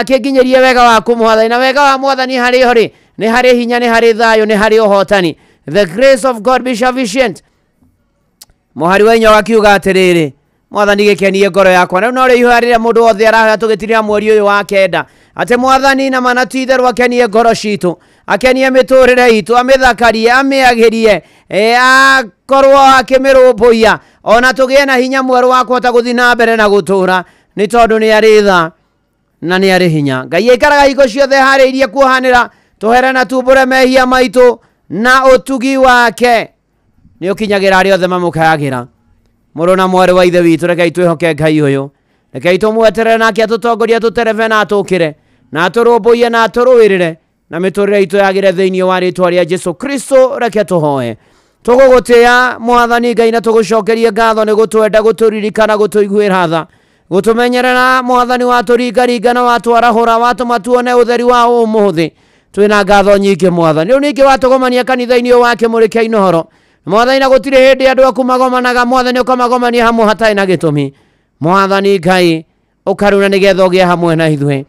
kĩnginyĩrie wega waku Mwathani. Na wega wa Mwathani harĩ ho rĩ, nĩ harĩ hinya, nĩ harĩ thayũ, nĩ harĩ ũhotani. The grace of God be sufficient. Mũhari wa 4 ũgakiuga atĩrĩrĩ, Mwathani gĩkenie ngoro yakwa. Rĩu no rĩo ihoya rĩrĩa mũndũ wothe arahoya tũgĩtirĩra mweri ũyũ wa 9, atĩ Mwathani na mana ti itherũ akenie ngoro citũ, akenie mĩtũrĩre itũ, amĩthakarie, amĩagĩrie, akorwo akĩmĩrũmbũiya, ona tũgĩe na hinya mwerũ wa kũhota gũthiĩ na mbere na gũtũra, nĩ tondũ nĩ arĩ tha na nĩ arĩ hinya. Ngai aikaraga hingo ciothe harĩirie kuohanĩra, tũhere na tumbũre mehia maitũ, na ũtugi wake nĩ ũkinyagĩra arĩa othe mamũkayagĩra. Mũrũ na mwarĩ wa ithe witũ, rekei twĩhoke Ngai ũyũ, rekei tũmweterere nake atũtongorie, tũterebe na atũkĩre na atũrũmbũiye na atũrũĩrĩre, na mĩtũrĩre itũ yagĩre thĩinĩ wa rĩtwa rĩa Jesu Kristo. Reke tũhoe. Tũgũgũtĩĩa Mwathani Ngai na tũgũcokerie ngatho nĩ gũtwenda, gũtũririkana, gũtũiguĩra tha, gũtũmenyerera Mwathani, watũringaringa na watwarahũra, watũma tuone ũtheri wa ũmũthĩ. Twĩna ngatho nyingĩ Mwathani. Rĩu ningĩ watũgomania kanitha-inĩ ũyũ wa kĩmũrĩ kĩa Inooro Mwathani, na gũtirĩ hĩndĩ andũ aku magomanaga Mwathani, ũkamagomania hamwe hatarĩ na gĩtũmi. Mwathani Ngai ũkaruna nĩgetha ũgĩe hamwe na ithuĩ.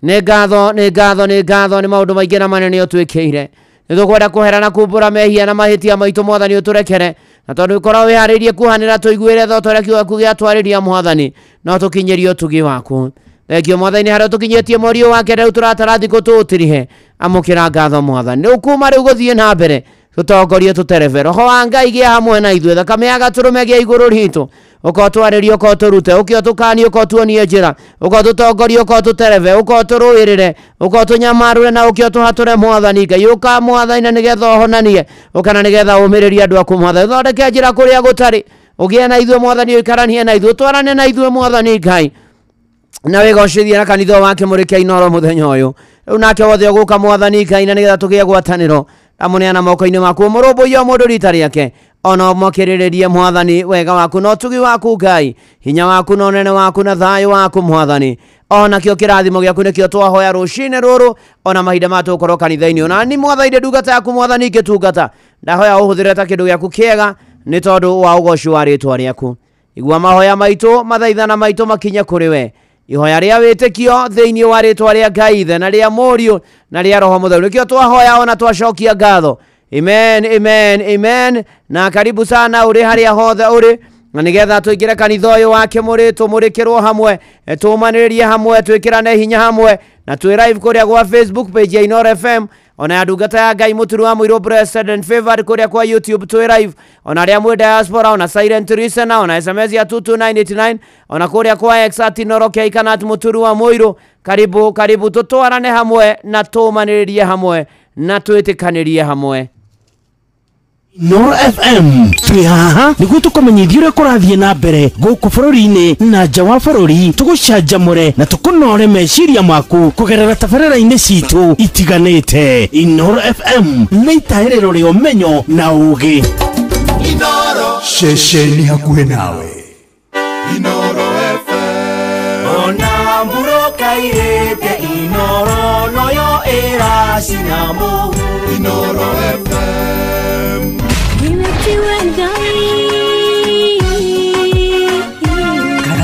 Nĩ ngatho, nĩ ngatho, nĩ ngatho nĩ maũndũ maingĩ na manene ũtwĩkĩire. Nĩ tũkwenda kũhera na kumbũra mehia na mahĩtia maitũ Mwathani, ũtũrekere, na tondũ ũkorwo wĩharĩirie kuohanĩra, tũiguĩre tha ta ũrĩa kiugo gĩaku gĩatwarĩria Mwathani, no tũkinyĩrie ũtugi waku. Thengio Mwathani harĩa ũtũkinyĩtie mweri ũyũ wa 9, rĩu tũratara thikũ tũũtirihe. Amũkĩra ngatho Mwathani. Rĩu kuma rĩu gũthiĩ na mbere tũtongorie, tũterebe. Roho wa Ngai gĩa hamwe na ithuĩ, thakame ya gatũrũme gĩa igũrũ ritũ, ũka ũtwarĩrie, ũka ũtũrute, ũke ũtũkanie, ũka ũtuonie njĩra, ũka ũtũtongorie, ũka ũtũterebe, ũka ũtũrũĩrĩre, ũka ũtũnyamarũre na ũke ũtũhatũre Mwathani Ngai. Ũka Mwathani na nĩgetha ũhonanie, ũka na nĩgetha ũmĩrĩrie andũ aku Mwathani. Ũthondeke njĩra kũrĩa gũtarĩ, ũgĩe na ithuĩ Mwathani, ũikaranie na ithuĩ, ũtwarane na ithuĩ Mwathani Ngai, na wĩgocithie na kanitha wa kĩmũrĩ kĩa Inooro mũthenya ũyũ. Rĩu nake wothe ũgũka Mwathani Ngai na nĩgetha tũgĩe gwatanĩro, ndamũneana moko-inĩ maku, mũrũmbũiye o mũndũ rita rĩake, ona ũmũkĩrĩrĩrie Mwathani wega waku na ũtugi waku Ngai, hinya waku na ũnene waku na thayũ waku Mwathani. Ona kĩo kĩrathimo gĩaku nĩkĩo twahoya rũcinĩ rũrũ, ona mahinda ma tũgũkorwo kanitha-inĩ. Ona ni Mwathani ndĩ ndungata yaku Mwathani ngĩtungata, ndahoya ũhũthĩre ta kĩndũ gĩaku kĩega nĩ tondũ wa ũgoci wa rĩtwa rĩaku. Igua mahoya maitũ, mathaithana maitũ makinye kũrĩ we. Ihoya rĩa wĩtĩkio thĩinĩ wa rĩtwa rĩa Ngai Ithe na rĩa Mũriũ na rĩa Roho Mũtheru nĩkĩo twahoya ona twacokia ngatho. Amen, amen, amen. Na karibu sana ũrĩ harĩa hothe ũrĩ, na nĩgetha tũingĩre kanitha ũyũ wa kĩmũrĩ, tũmũrĩkĩrwo hamwe, tũmanĩrĩrie hamwe, twĩkĩrane hinya hamwe, na twĩ live kũrĩa gwa Facebook page ya Inooro FM, ona ya ndungata ya Ngai Mũturu wa Mũirũ Blessed and Favored kũrĩa kwa YouTube twĩ live, ona arĩa mwĩ diaspora, ona silent listener, ona SMS ya 22989, ona kũrĩa kwa X at Inooro K kana at Mũturu wa Mũirũ. Karibu karibu tutwarane hamwe na tũmanĩrĩrie hamwe na twĩtĩkanĩrie hamwe.
Inooro FM twĩ haha nĩguo tũkũmenyithie ũrĩa kũrathiĩ na mbere gũkũ bũrũri-inĩ na nja wa bũrũri, tũgũcanjamũre na tũkũnore meciria maku kũgerera tabarĩra-inĩ citũ itiganĩte. Inooro FM nĩ itaĩrĩro rĩa ũmenyo na ũũgĩ.
Ceceni hakuhĩ nawe.
Inooro FM.
Ona mburoka irĩte Inooro noyo ĩracina mũhu.
Inooro FM.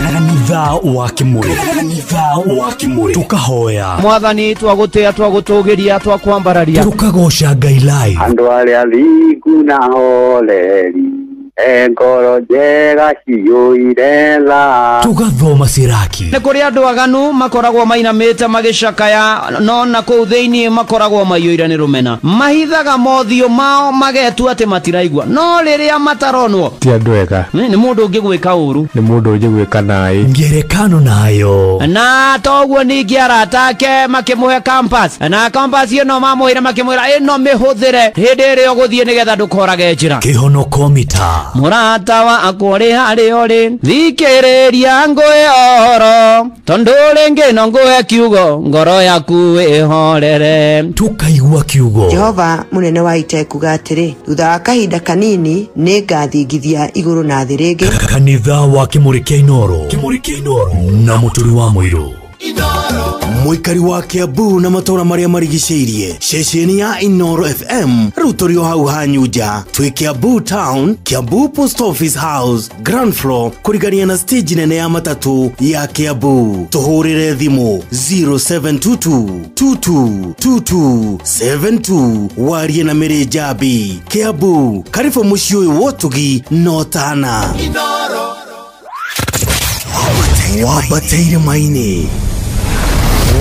Kanitha wa Kimuri, kanitha wa Kimuri, tukahoya
Mwathani, twagũtĩa, twagũtũgĩria, twakwambararia,
tukagoca Ngai live.
Andũ arĩa thingu na horeri, ngoro njega ciyũire tha.
Tugathoma Siraki.
Nĩ kũrĩ andũ aganu makoragwo mainamĩte magĩcakaya, no na kũu thĩinĩ makoragwo maiyũire nĩ rũmena. Mahithaga mothiũ mao magetua atĩ matiraigua, no rĩrĩa mataronwo
ti andũ ega.
Nĩ mũndũ ũngĩgwĩka ũru,
nĩ mũndũ ũngĩgwĩka naĩ.
Ngerekano nayo.
Na toguo ningĩ arata ake makĩmũhe compass, na compass ĩno mamũheire makĩmwĩra ĩno mĩhũthĩre hĩndĩ ĩrĩa ũgũthiĩ nĩgetha ndũkorage njĩra.
Kĩhonoko mita.
Mũrata wakwa ũrĩ harĩa ũrĩ, thikĩrĩria ngũhe ũhoro, tondũ rĩngĩ no ngũhe kiugo, ngoro yaku ĩhorere.
Tukaigua kiugo.
Jehova mũnene wa ita ekuga atĩrĩ, thutha wa kahinda kanini nĩ ngathingithia igũrũ na thĩ rĩngĩ.
Kanitha wa Kimuri kĩa Inooro, Kimuri kĩa Inooro na mũturi wa mũirũ.
Mũikari wa Kiambu na matũra marĩa marigicĩirie, ceceni ya Inooro FM rĩu tũrĩ o hau hanyu nja. Twĩ Kiambu Town, Kiambu Post Office House, ground floor, kũrigania na stage nene ya matatũ ya Kiambu. Tũhũrĩre thimũ 0722 2222 72 warie na Mary Njambi. Kiambu, karibu mũciĩ ũyũ wa ũtugi na ũtana. Wambateire maini,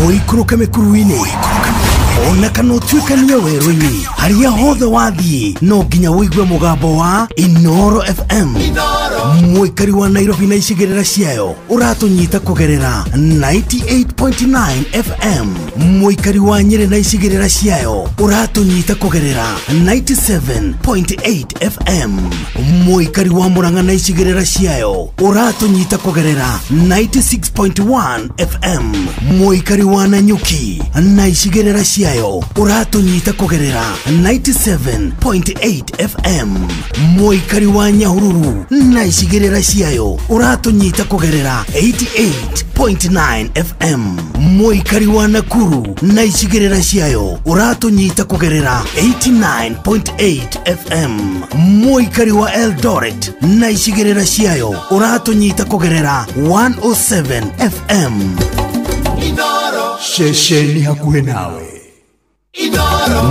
ũikũrũke mĩkuru-inĩ, ona kana ũtuĩkanie werũ-inĩ, harĩa hothe wathiĩ no nginya ũigue mũgambo wa Inooro FM. Mũikari wa Nairobi na icigĩrĩra ciayo ũratũnyita kũgerera 98.9 FM. Mũikari wa Nyĩrĩ na icigĩrĩra ciayo ũratũnyita kũgerera 97.8 FM. Mũikari wa Murang'a na icigĩrĩra ciayo ũratũnyita kũgerera 96.1 FM. Mũikari wa Nanyuki na icigĩrĩra ciayo ũratũnyita kũgerera 97.8 FM. Mũikari wa Nyahururu na icigĩrĩra ciayo ũratũnyita kũgerera 88.9 FM. Mũikari wa Nakuru na icigĩrĩra ciayo ũratũnyita kũgerera 89.8 FM. Mũikari wa Eldoret na icigĩrĩra ciayo ũratũnyita kũgerera 107 FM.
Ceceni hakuhĩ nawe.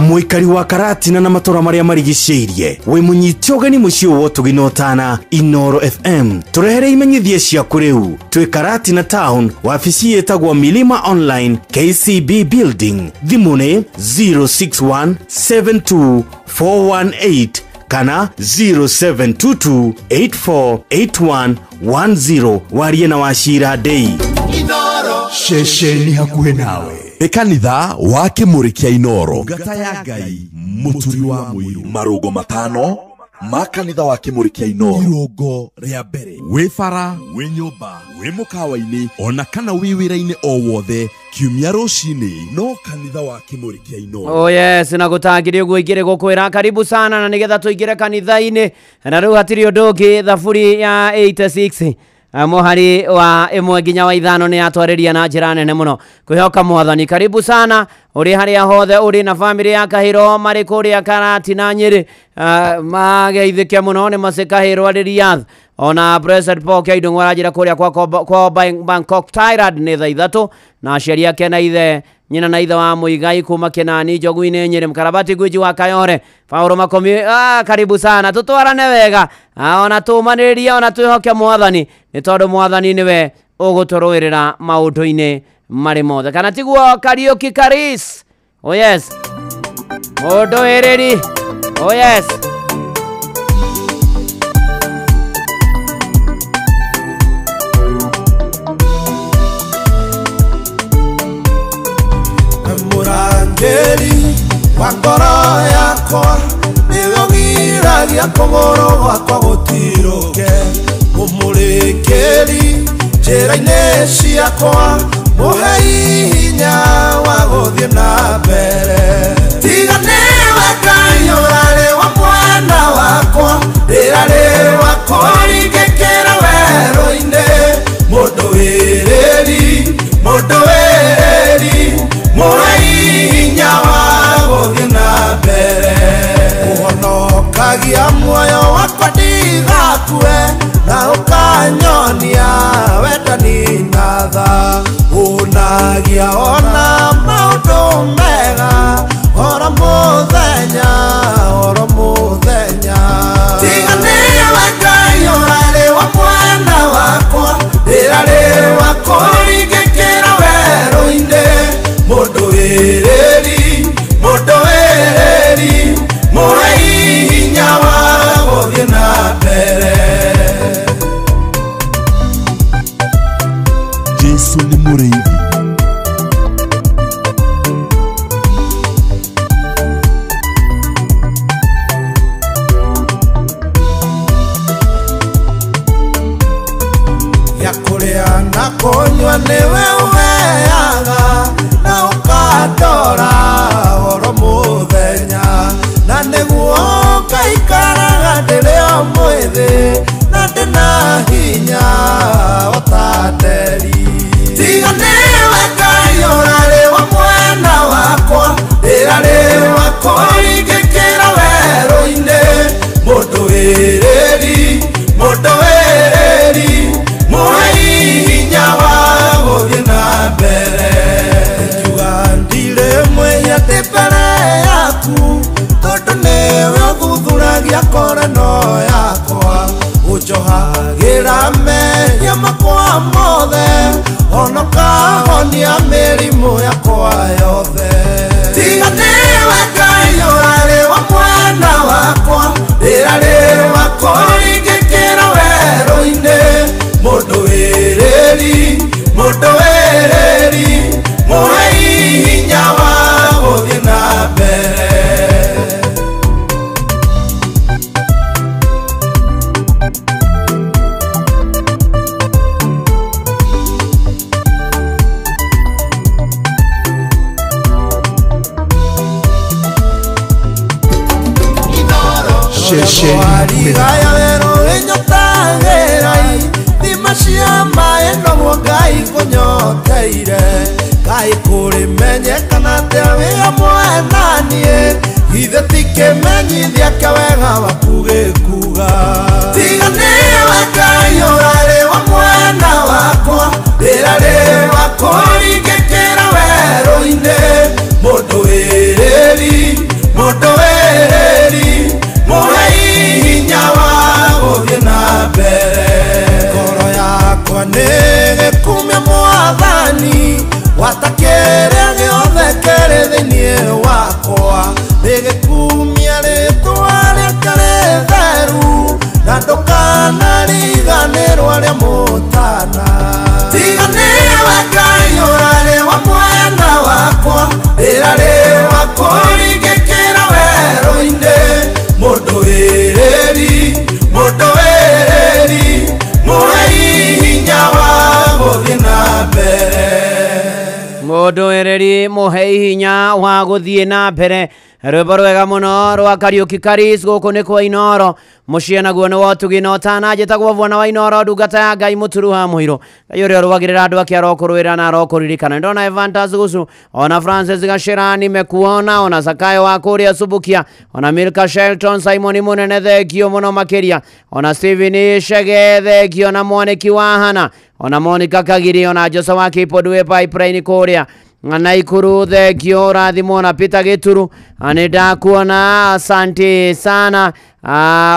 Mũikari wa Karatina na matũra marĩa marigicĩirie, wĩ mũnyite ũgeni mũciĩ wa ũtugi na ũtana Inooro FM. Tũrehere imenyithia ciaku rĩu. Twĩ Karatina Town, wabici ĩtagwo Milima Online, KCB Building. Thimũ nĩ 061 72 418 kana 0722 8481 10. Warie na Wachira Dei.
Ceceni hakuhĩ nawe.
Nĩ kanitha wa Kimuri kĩa Inooro. Ngata ya Ngai, mũturi wa mũirũ. Marũngo matano ma kanitha wa Kimuri kĩa Inooro. Irũngo rĩa mbere, wĩ bara, wĩ nyũmba, wĩ mũkawa-inĩ, ona kana wĩ wĩra-inĩ o wothe, kiumia rũcinĩ no kanitha wa Kimuri kĩa Inooro.
Oh yes, na gũtangĩrĩ ũguo ingĩrĩ gũkwĩra karibu sana, na nĩgetha tũingĩre kanitha-inĩ. Na rĩu hatirĩ ũndũ ũngĩ, thaburi ya 86 mũhari wa 1 nginya wa 5 nĩ yatwarĩria na njĩra nene mũno kwĩhoka Mwathani. Karibu sana ũrĩ harĩa hothe ũrĩ na famĩlĩ ya Kahĩro marĩ kũrĩa Karatina Nyĩrĩ, mageithĩke mũno nĩ Macĩ Kahĩro arĩ Riyadh. Ona President Paul Kĩaindũ aranjĩra kũrĩa kwa Bangkok Thailand nĩ thaa 3, na aciari ake na ithe nyina na ithe wa Muigai kuma Kenani Njogu-inĩ Nyĩrĩ, Mkarabati Gwiji wa Kayore Paulo Makomi, karibu sana, tutwarane wega, ona tũmanĩrĩrie, ona twĩhoke Mwathani, nĩ tondũ Mwathani nĩwe ũgũtũrũĩrĩra maũndũ-inĩ marĩ mothe. Kana tiguo Kariuki Karis? Oh yes, mũndũĩrĩri. Oh yes.
Wa ngoro yakwa nĩwe ũgiragia kũgũrũ gwakwa gũtirũke mũmũrĩkĩri njĩra-inĩ ciakwa mũhei hinya wa gũthiĩ na mbere tiga nĩwe Ngai ũrarĩ wa mwena wakwa ndĩrarĩ wa kũringĩkĩra werũ-inĩ mũndũ wĩrĩri mũhei hinya wa gũthiĩ na mbere ũhonokagia muoyo wakwa ndigakue na ũkanyonia wendani na tha ũnagia ona maũndũ mega oro mũthenya oro mũthenya tiga nĩwe Ngai ũrarĩ wa mwena wakwa ndĩrarĩ wa kũringĩkĩra werũ-inĩ mũndũ wĩrĩri mũhei hinya wa gũthiĩ na mbere.
Jesu nĩ mũrĩithi.
Ya kũrĩa na kũnyua nĩwe ũheaga na ũkandora oro mũthenya na nĩguo ngaikaraga ndĩrĩ o mwĩthĩ na ndĩna hinya o ta nderi tiga nĩwe Ngai ũrarĩ wa mwena wakwa ndĩrarĩ wa kũringĩkĩra werũ-inĩ mũndũ wĩrĩri mũhei hinya wa gũthiĩ na mbere ngiuga ndirĩ mwĩhia ndĩ mbere yaku tondũ nĩwe ũthuthuragia ngoro yakwa ũnjohagĩra mehia makwa mothe ona ũkahonia mĩrimũ yakwa yothe tiga nĩwe Ngai ũrarĩ wa mwena wakwa ndĩrarĩ wa kũringĩkĩra werũ-inĩ mũndũ wĩrĩri mũhei hinya wa gũthiĩ na mbere. Warigaya werũ wĩnyotagĩrai thima cia maĩ noguo Ngai kũnyoteire Ngai kũrĩmenyekana atĩa wĩ hamwe na niĩ ithe ti kĩmenyithia kĩa wega waku gĩkuga tiga nĩwe Ngai ũrarĩ wa mwena wakwa ndĩrarĩ wa kũringĩkĩra werũ-inĩ mũndũ wĩrĩri mũhei hinya wa gũthiĩ na mbere ngoro yakwa nĩ gĩkumia mwathani gwata kĩrĩa gĩothe kĩrĩ thĩinĩ wakwa nĩ gĩkumia rĩtwa rĩake rĩtheru na ndũkanariganĩrwo arĩa mũtana tiga nĩwe Ngai ũrarĩ wa mwena wakwa ndĩrarĩ wa kũringĩkĩra werũ-inĩ mũndũ wĩrĩri mũhei hinya wa gũthiĩ na mbere
mũndũ wĩrĩri mũhei hinya wa gũthiĩ na mbere rwĩmbo rwega mũno rwa Kariũki Karis gũkũ nĩ kwa Inoro mũciĩ naguo nĩ wotugi na ũtana njĩtagwo Bwana wa Inoro ndungata ya Ngai mũturu wa mũirũ Ngai ũrĩa ũrũagĩrĩra andũ ake arokũrũĩra na arokũririkana ndona Evantas Gucu ona Francis Gacĩra nimekuona ona Zakayo wa kũrĩa Subukia ona Milka Shelton Simon Munene thengio mũno makĩria ona Steven Chege thengio na Mwaniki wa Hana ona Monica Kagiri ona Joseph wa Kipodwe Pipeline kũrĩa Naikuru thengio ũrathimwo na Peter Gĩturu nĩ ndakuona asante sana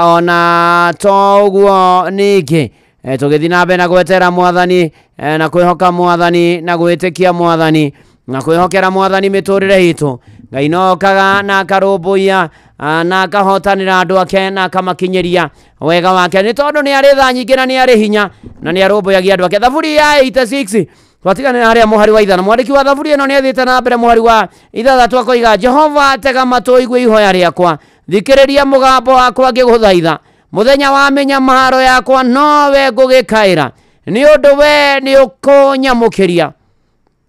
ona to ũguo ningĩ tũgĩthiĩ na mbere na gwetera mwathani na kwĩhoka mwathani na gwĩtĩkia mwathani na kwĩhokera mwathani mĩtũrĩre itũ Ngai no okaga na akarũmbũiya na akahotanĩra andũ ake na akamakinyĩria wega wake nĩ tondũ nĩ arĩ tha nyingĩ na nĩ arĩ hinya na nĩ arũmbũyagia andũ ake. Thaburi ya 86 Twatiganĩra harĩa mũhari wa 5. Mwandĩki wa thaburi ĩno nĩathiĩte na mbere mũhari wa 6 akoiga, Jehova tega matũ ũigue ihoya rĩakwa, thikĩrĩria mũgambo wakwa ngĩgũthaitha. Mũthenya wa mĩnyamaro yakwa nowe ngũgĩkaĩra, nĩ ũndũ we nĩ ũkũnyamũkĩria.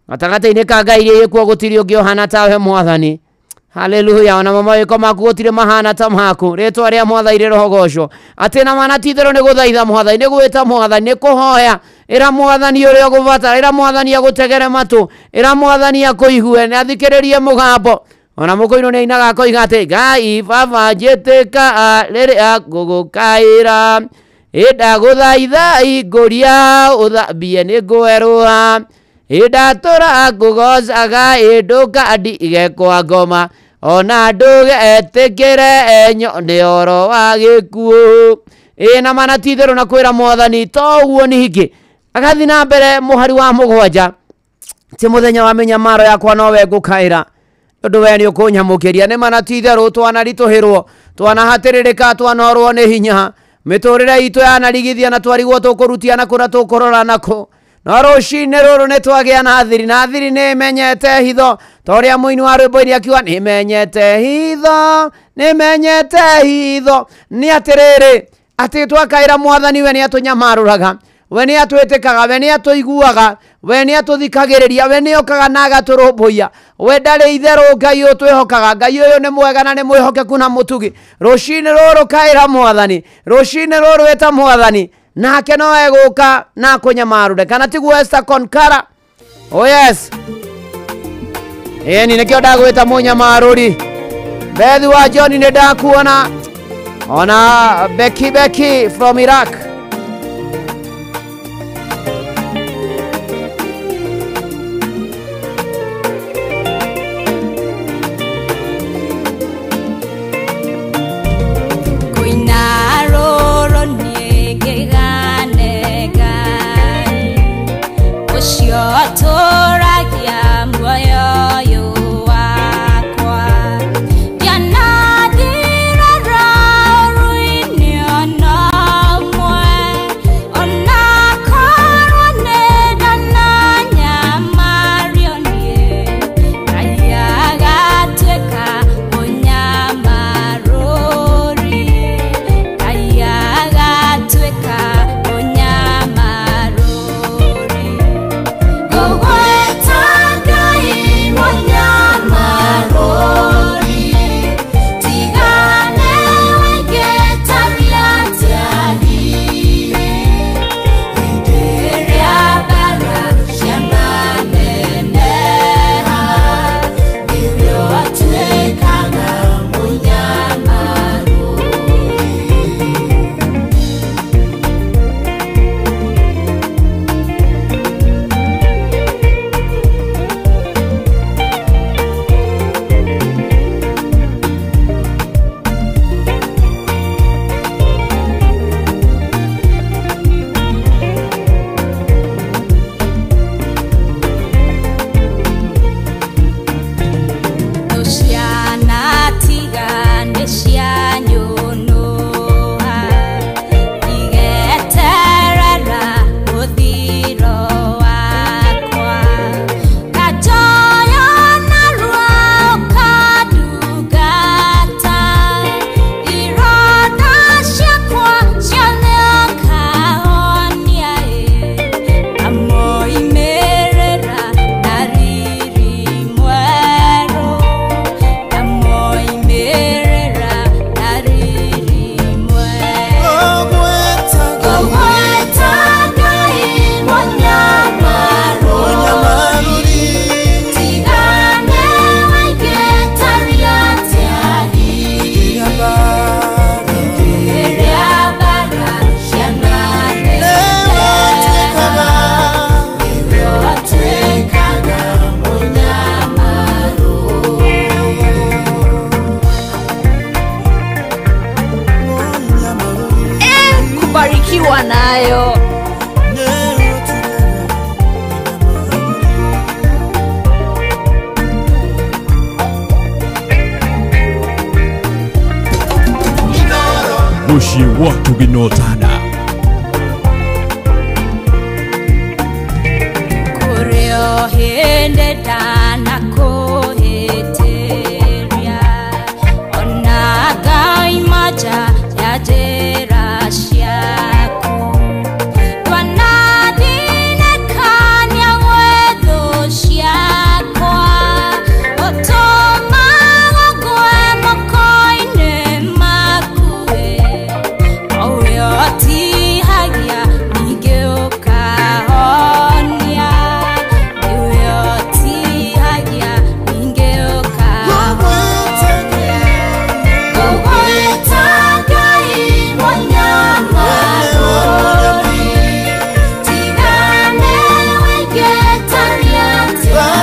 Gatagatĩ-inĩ ka ngai iria ikuo gũtirĩ ũngĩ ũhana tawe Mwathani. Haleluya. Ona mawĩko maku gũtirĩ mahana ta maku. Rĩtwa rĩa Mwathani rĩrogoocwo. Atĩ na mana ti itherũ nĩ gũthaitha Mwathani, nĩ gwĩta Mwathani, nĩ kũhoya. Ĩra Mwathani ũrĩa ũgũbatara, ĩra Mwathani agũtegere matũ, ĩra Mwathani akũigue na athikĩrĩrie mũgambo. Ona mũkũinũ nĩ ainaga akoiga atĩ Ngai baba njĩtĩka rĩrĩa ngũgũkaĩra, ĩndagũthaitha ingũria ũthambie nĩ ngwerũha, ĩndatũra ngũgocaga ĩndũka ndige kwa ngoma, ona ndũgetĩkĩre nyone oro wa gĩkuũ. Ĩ na mana ti itherũ na kwĩra Mwathani to ũguo ningĩ. Agathiĩ na mbere mũhari wa 7, ti mũthenya wa mĩnyamaro yakwa nowe ngũkaĩra, ũndũ we nĩ ũkũnyamũkĩria. Nĩ mana ti itherũ twanaritũhĩrwo, twanahatĩrĩrĩka, twanorwo nĩ hinya, mĩtũrĩre itũ yanarigithia na twarigwo tũkũrutia na kũrĩa tũkũrora nakũ. No rũcinĩ rũrũ nĩ twagĩa na thiri, na thiri nĩ ĩmenyete hitho, ta ũrĩa mũini wa rwĩmbo-inĩ akiuga, nĩ ĩmenyete hitho, nĩ ĩmenyete hitho. Nĩ atĩrĩrĩ, atĩ twakaĩra Mwathani we nĩ atũnyamarũraga, we nĩ atwĩtĩkaga, we nĩ atũiguaga, we nĩ atũthikagĩrĩria, we nĩ okaga na agatũrũmbũiya. We ndarĩ itherũ Ngai ũyũ twĩhokaga. Ngai ũyũ nĩ mwega na nĩ mwĩhokeku na mũtugi. Rũcinĩ rũrũ kaĩra Mwathani, rũcinĩ rũrũ ĩta Mwathani, nake no egũka na akũnyamarũre. Kana tiguo Esther Konkara? Oh yes. Ĩni nĩkĩo ndagwĩta mũnyamarũri. Bethi wa John nĩ ndakuona, ona Becky Becky from Iraq.
Nayo
Mushi watu ginotana.
hĩndĩ ndanakũhĩtĩria ona ngaima nja ya njĩra ciaku ndwanathinĩkania gwĩ thũ ciakwa ũtũmaga ngwe moko-inĩ maku o ũrĩa ũtihagia ningĩ ũkahonia nĩwe ũtihagia ningĩ ũkahonia ngũgwĩta Ngai mũnyamarũri tiga nĩwe ingĩtania rĩrĩa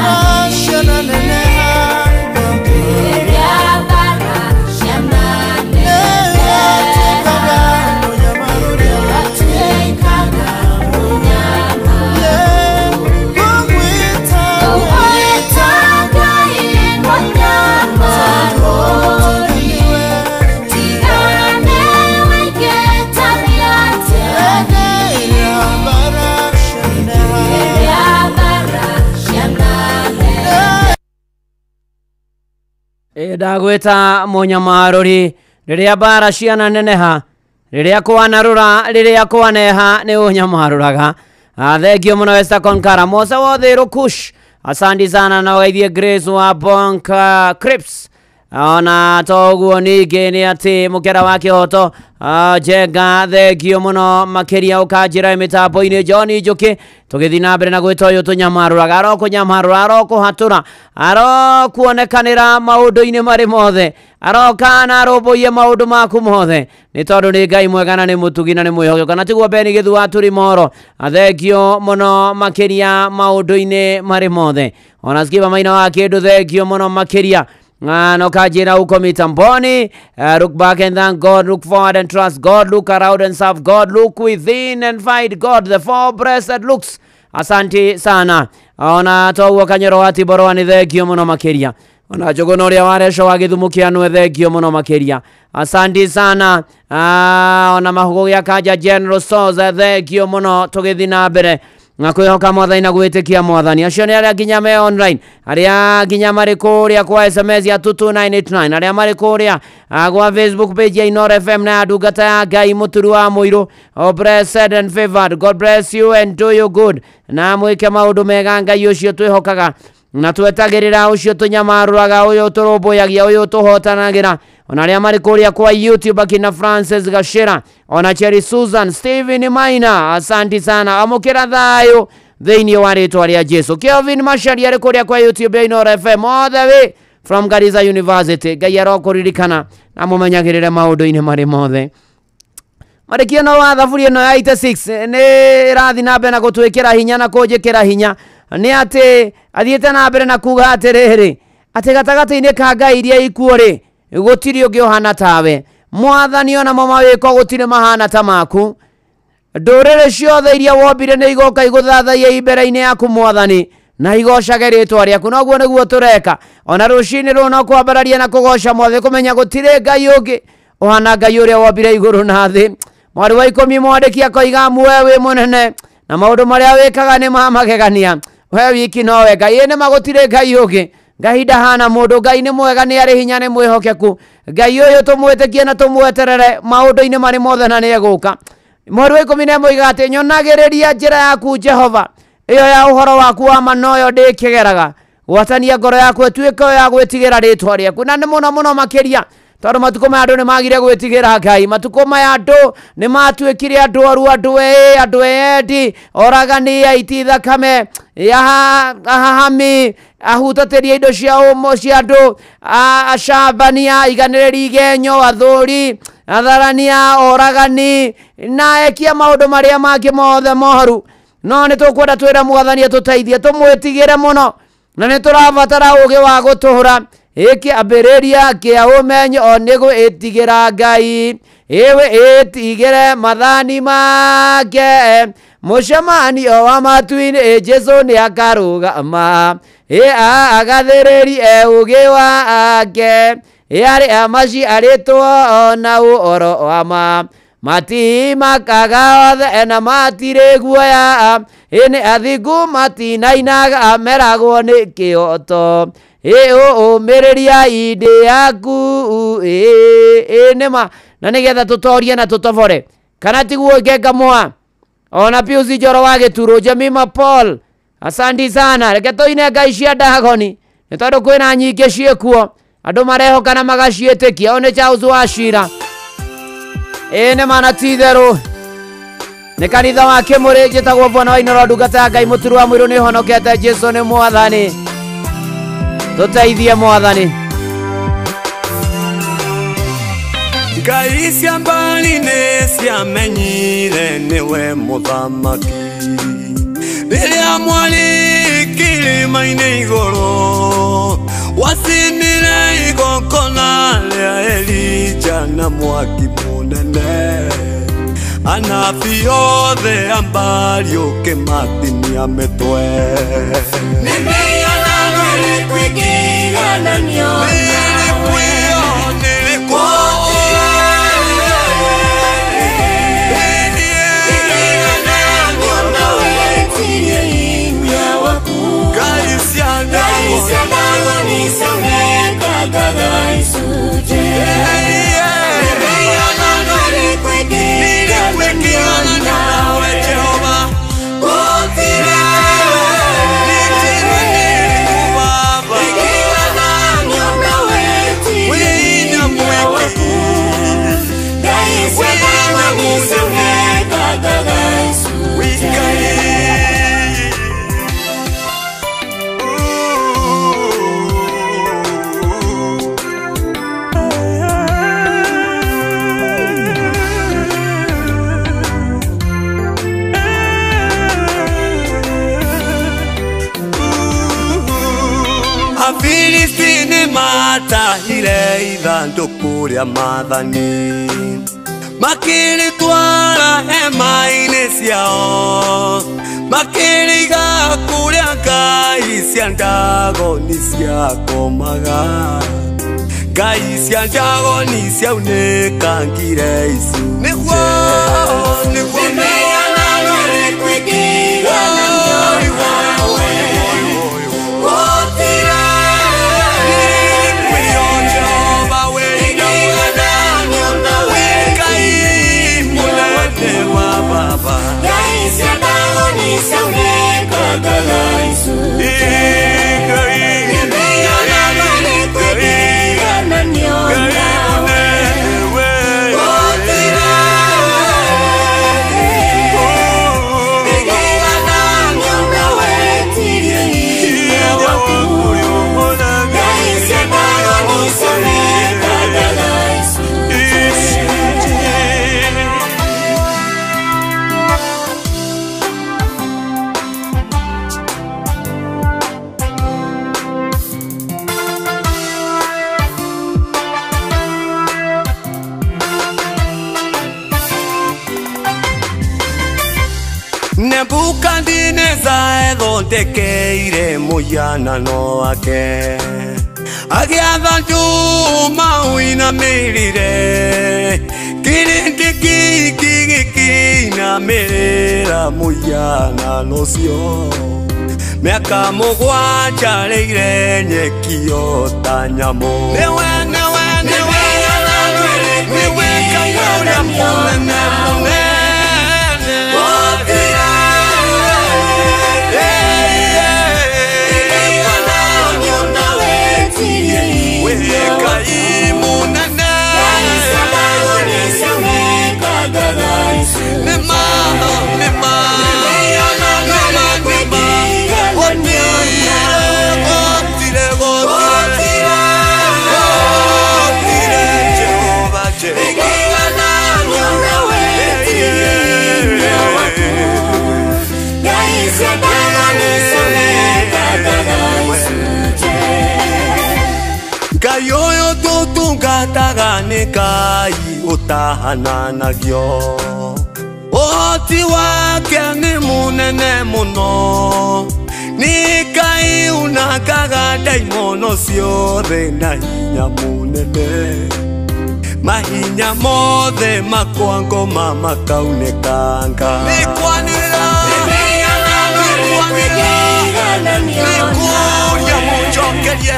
mbara ciananeneha ũtuĩkaga mũnyamarũri Ngai mũnyamarũri tiga nĩwe ingĩtania rĩrĩa mbara ciananeneha
Ndagwĩta mũnyamarũri rĩrĩa mbara ciananeneha rĩrĩa kwanarũra rĩrĩa kwaneha nĩ ũnyamarũraga. Thengio mũno Esther Konkara Mosa wothe Rukush, asandi sana na ũgeithie Grace wa Bonk Crips. Ona toguo ningĩ nĩ atĩ mũkera wa kĩhoto Njenga, thengio mũno makĩria ũkanjĩra mĩtambo-inĩ John Njũkĩ tũgĩthiĩ na mbere na gwĩta ũyũ tũnyamarũraga arokũnyamarũra arokũhatũra arokuonekanĩra maũndũ-inĩ marĩ mothe aroka na arũmbũiye maũndũ maku mothe nĩ tondũ nĩ Ngai mwega na nĩ mũtugi na nĩ mwĩhokeku na tiguo Beni Gĩthu wa Turimoro, thengio mũno makĩria maũndũ-inĩ marĩ mothe. Ona Skiba Maina wa kĩndũ, thengio mũno makĩria. No kanjĩra uko mitamboni. Look back and thank God, look forward and trust God, look around and serve God, look within and find God, the four breasted looks. Asante sana. Ona toguo Kanyoro wa Tiborwa nĩ thengio mũno makĩria. Ona Njũgũna ũrĩa wa Reco wa Gĩthumo kĩa thengio mũno makĩria. Asante sana. Ona Mahugo gĩa Kanja General Stores thengio mũno tũgĩthiĩ na mbere na kwĩhoka mwathani na gwĩtĩkia mwathani. Acio nĩ arĩa nginya me online, arĩa nginya marĩ kũrĩa kwa SMS ya 22989, arĩa marĩ kũrĩa gwa Facebook page ya Inooro FM na ya ndungata ya Ngai Mũturi wa Mũirũ. Oh, blessed and favored, God bless you and do you good, na mwĩke maũndũ mega Ngai ũcio twĩhokaga na twetagĩrĩra, ũcio tũnyamarũraga, ũyũ tũrũmbũyagia, ũyũ tũhotanagĩra. Ona arĩa marĩ kũrĩa kwa YouTube akina Francis Gashera, ona Cherry Susan, Steven Maina, asanti sana, amũkĩra thayũ thĩinĩ wa rĩtwa rĩa Jesu. Kelvin Mashari arĩ kũrĩa kwa YouTube ya Inooro FM all the way from Garissa University. Ngai arokũririkana na mũmenyagĩrĩre maũndũ-inĩ marĩ mothe. Marĩkia no wa thaburi ĩno ya 86 nĩ ĩrathiĩ na mbere na gũtwĩkĩra hinya na kũnjĩkĩra hinya nĩ atĩ athiĩte na mbere na kuga atĩrĩrĩ atĩ gatagatĩ-inĩ ka ngai iria ikuo rĩ gũtirĩ ũngĩ ũhana tawe mwathani, onamo mawĩko gũtirĩ mahana ta maku. Ndũrĩrĩ ciothe iria wombire nĩ igoka igũthathaiya mbere-inĩ yaku mwathani na igocage rĩtwa rĩaku. Noguo nĩguo tũreka ona rũcinĩ rũrũ no kwambararia na kũgoca mwathani, kũmenya gũtirĩ ngai ũngĩ ũhana ngai ũrĩa wombire igũrũ na thĩ. Mwari wa 10 mwandĩki akoiga muwe wĩ mũnene na maũndũ marĩa wĩkaga nĩ ma magegania, we wiki nowe Ngai. Ĩ nĩma gũtirĩ ngai ũngĩ, Ngai ndahana mũndũ, Ngai nĩ mwega, nĩ arĩ hinya, nĩ mwĩhokeku. Ngai ũyũ tũmwĩtĩkie na tũmweterere maũndũ-inĩ marĩ mothe na nĩ egũka. Mweri wa 11 oiga atĩ nyonagĩrĩria njĩra yaku Jehova, ĩyo ya ũhoro waku wa ma noyo ndĩkĩgeraga, gwatania ngoro yaku ĩtuĩke ya gwĩtigĩra rĩtwa rĩaku. Na nĩ mũno mũno makĩria tondũ matukũ maya andũ nĩ magire gwĩtigĩra Ngai, matukũ maya andũ nĩ matuĩkire andũ oru, andũ eĩ, andũ eyendi, oragani, aiti thakame, ahahami, ahutatĩri indo cia ũmo cia andũ, acambania, aiganĩrĩri igenyo, athũri, atharania, oragani na ekia maũndũ marĩa mangĩ mothe moru. No nĩ tũkwenda twĩre mwathani atũteithie tũmwĩtigĩre mũno, na nĩ tũrabatara ũũgĩ wa gũtũũra. Ĩkĩambĩrĩria kĩa ũmenyo nĩ gwĩtigĩra Ngai, ĩwe ĩtigĩre mathani make, mũcemanio wa matu-inĩ Jesũ nĩ akarũgama, ĩ agathĩrĩrie ũũgĩ wake, ĩ arĩa maciarĩtwo na ũhoro wa ma. Matimakaga othe na matirĩ guoya ĩ nĩ athingu matinainaga meragwo nĩ kĩhoto ĩ ũmĩrĩria indĩ yaku ĩ nĩma na nĩgetha tũtorie na tũtobore kana tiguo Ngenga Mwa ona Pius Njoro wa Gĩturo Jemima Paul asanti sana reke tũine ngai cia Dagoni nĩ tondũ kwĩna nyingĩ ciĩkuo andũ marehoka na magaciĩtĩkia o nĩ Charles Wachira ĩ nĩ mana ti itherũ nĩ kanitha wa Kĩmũrĩ njĩtagwo Bwana wa Inooro ndungata ya Ngai mũturu wa mũirũ nĩ honokete Jesu nĩ mwathani tũteithie mwathani
Ngai cia mbari nĩ ciamenyire nĩwe mũthamaki rĩrĩa mwarĩ kĩrĩma-inĩ igũrũ wacinire igongona rĩa Elija na mwaki mũnene anabii othe a mbari ũkĩmatinia mĩtwe Afilisti matahire ithandũkũ rĩa maathani makĩrĩtwara hema-inĩ ciao makĩrĩiga kũrĩa ngai cia Ndagoni ciakomaga ngai cia Ndagoni ciaunĩkangire icunjĩ Nebukadineza ethondekeire mũhianano wake agĩatha njũma ũinamĩrĩre kĩrĩndĩ kĩingĩ gĩkĩinamĩrĩra mũhianano ũcio mĩaka mũgwanja rĩire nyeki o ta nyamũ nĩwe nĩwe nĩwe nĩwe Ngai ũrĩa mũnene mũnene Ngai ũyũ tũtungataga nĩ Ngai ũtahananagio ũhoti wake nĩ mũnene mũno nĩ Ngai unangaga ndaimono ciothe na hinya mũnene. Mahinya mothe makwa ngoma makaunekanga. Nikwanĩrĩra nĩkũria mũnjokerie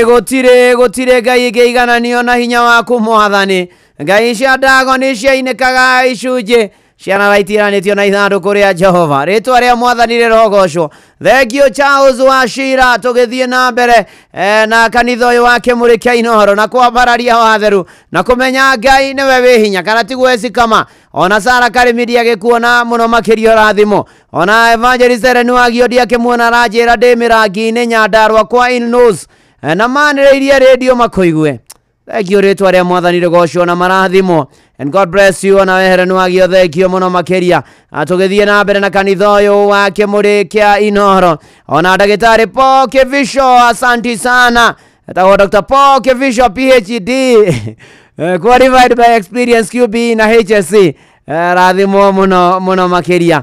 Gũtirĩ gũtirĩ Ngai ĩngĩigananio na hinya waku mwathani. Ngai cia ndago nĩ ciainĩkaga icunjĩ, ciana raitiranĩtio na ithandũkũ rĩa Jehova. Rĩtwa rĩa mwathani rĩrogocwo. Thank you Charles wa Shira. Tũgĩthiĩ na mbere na kanitha ũyũ wa Kĩmũrĩ kĩa Inooro na kwambararia watheru na kũmenya Ngai nĩwe wĩ hinya, kana tiguo Esikama. Ona Sara Karĩmidi agĩkuona mũno makĩria ũrathimo. Ona Evangelist Ellen Wagio ndiakĩmuona aranjĩra ndĩ mĩrangi-inĩ Nyandarua kwa in-laws na manĩrĩirie radio makũigue. Thank you rĩtwa rĩa mwathani rĩgocwo na marathimo. And God bless you. Ona wehere nĩwagio thank you mũno makĩria. Tũgĩthiĩ na mbere na kanitha ũyũ wa Kĩmũrĩ kĩa Inooro. Ona ndagĩtarĩ Paul Kivisho, asanti sana. Etagwo Dr. Paul Kivisho PhD qualified by experience QB na HSC. Rathimwo mũno mũno makĩria.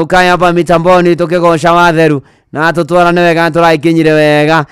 Ukaya hapa mitamboni tũkĩgoca watheru na tũtwarane wega tũraikinyire wega.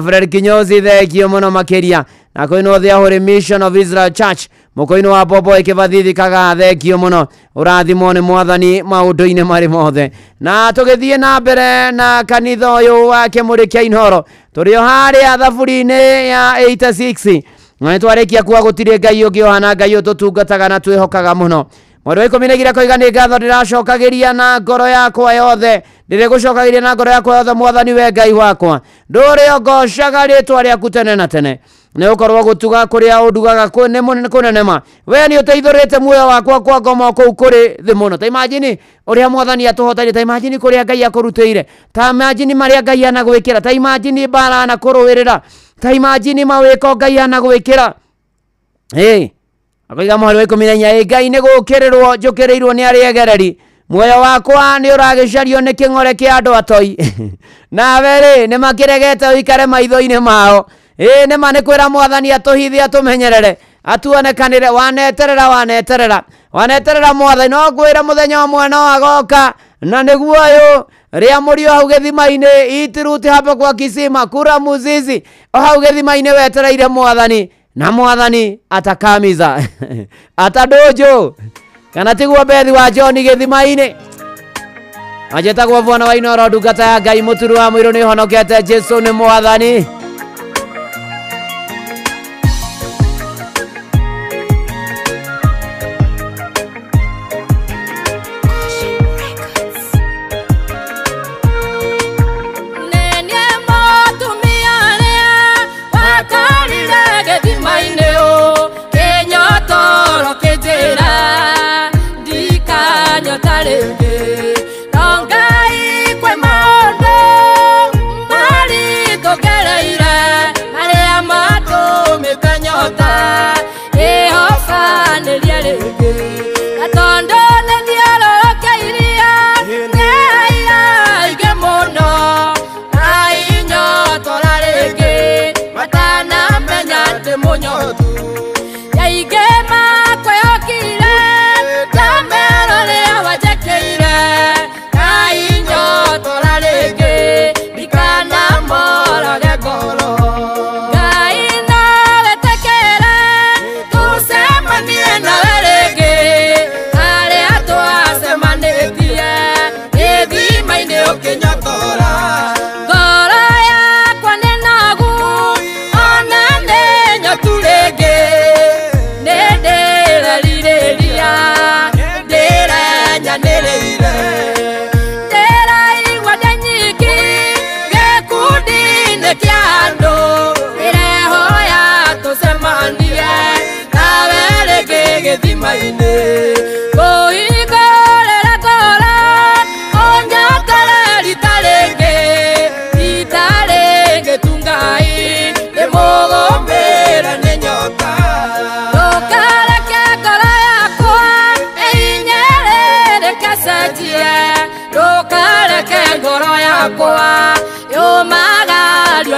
Fred Kinyozi thank you mũno makĩria. Na koino the Holy Mission of Israel Church mukoino wa Bobo ikivathithi kaga thank you mũno. Ũrathimwo nĩ mwathani maũndũ-inĩ marĩ mothe. Na tũgĩthiĩ na mbere na kanitha ũyũ wa Kĩmũrĩ kĩa Inooro, tũrĩ o harĩa thaburi-inĩ ya 86. Na nĩtwarĩkia kuga gũtirĩ Ngai ũngĩ ũhana Ngai ũtũtungataga na twĩhokaga mũno. Mweri wa 12 koiga nĩ ngatho ndĩracokagĩria na ngoro yakwa yothe, ndĩrĩgũcokagĩria na ngoro yakwa yothe mwathani we Ngai wakwa. Ndũrĩ ngocaga rĩtwa rĩaku tene na tene, nĩgũkorwo gũtuga kũrĩa ũndugaga nĩ kũnene ma. We nĩ ũteithũrĩte muoyo wakwa kwa ngoma kũu kũrĩ thĩ mũno. Ta imagine ũrĩa mwathani atũhotanire, ta imagine kũrĩa Ngai akũrutĩire, ta imagine marĩa Ngai anagwĩkĩra, ta imagine mbara anakũrũĩrĩra, ta imagine mawĩko Ngai anagwĩkĩra. Akoiga mweri wa 14, Ngai nĩ gũũkĩrĩrwo njũkĩrĩirwo nĩ arĩa egereri, muoyo wakwa nĩ ũragĩcario nĩ kĩng'ore kĩa andũ atoi. Nawe rĩ nĩ makĩregete ũikare maitho-inĩ mao. Nĩ ma nĩ kwĩra mwathani atũhithe atũmenyerere atuonekanĩre. Waneterera waneterera waneterera mwathani, no ngwĩra mũthenya ũmwe no agoka, na nĩguo ũyũ rĩa mũrio hau gĩthima-inĩ, itiruti hapo kwa kisima kura muzizi, o hau gĩthima-inĩ wetereire mwathani, na mwathani atakamiza atadojo kana tiguo bethi wa John gĩthima-inĩ. Anjetagwo bwana wa Inooro, ndungata ya Ngai mũturu wa mũirũ nĩ honokete, Jesu nĩ mwathani.
Ngai kwe maũndũ marĩ tũgereire.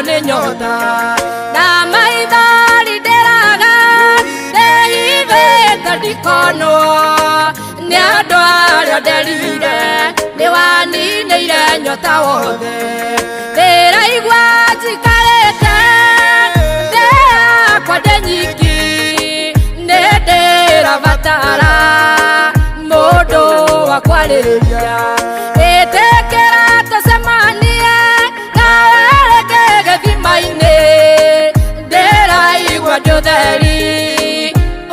Nĩ nyota na maithori ndĩraga ndĩhithĩte ndikonwo nĩ andũ arĩa nderire nĩ waninĩire nyota wothe ndĩraigua njikarĩte thĩ yakwa ndĩ nyiki nĩ ndĩrabatara mũndũ wa kwarĩria ĩtĩkĩra tũcemanie nawe rĩngĩ gĩthima-inĩ ndĩraigua ndĩ ũtheri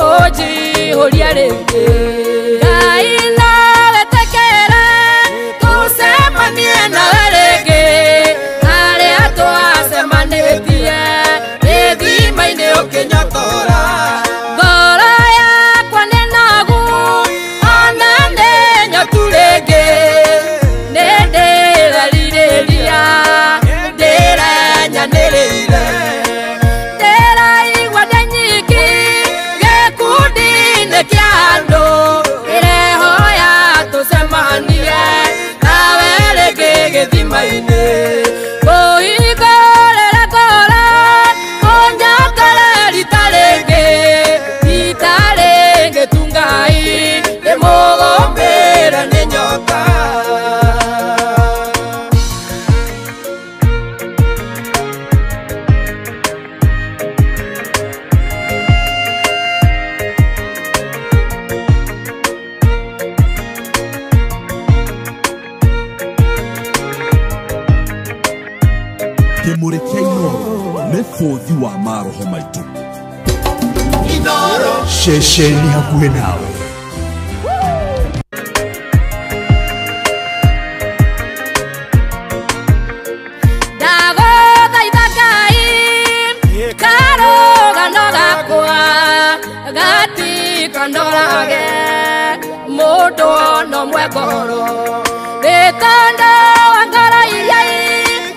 ũnjihũrie rĩngĩ Ngai no wĩtĩkĩre tũcemanie nawe rĩngĩ harĩa twacemanĩtie gĩthima-inĩ ũkĩnyotora ngoro yakwa nĩ nogu ona nĩ nyotu rĩngĩ nĩ ndĩrerirĩria ndĩrenyanĩrĩire ndĩraigua ndĩ nyiki gĩkundi-inĩ kĩa andũ ĩrehoya tũcemanie nawe rĩngĩ gĩthima-inĩ kũhingũrĩra ngoro ũnyotore rita rĩngĩ rita rĩngĩ tu Ngai ndĩmũgũmbĩre nĩ nyota.
Kĩmũrĩ kĩa Inooro nĩ bũthi wa maroho maitũ.
Ceceni hakuhĩ nawe.
Ndagũthaitha Ngai karũgano gakwa gatikandorage mũndũ ona ũmwe ngoro nĩ tondũ wa ngoro iria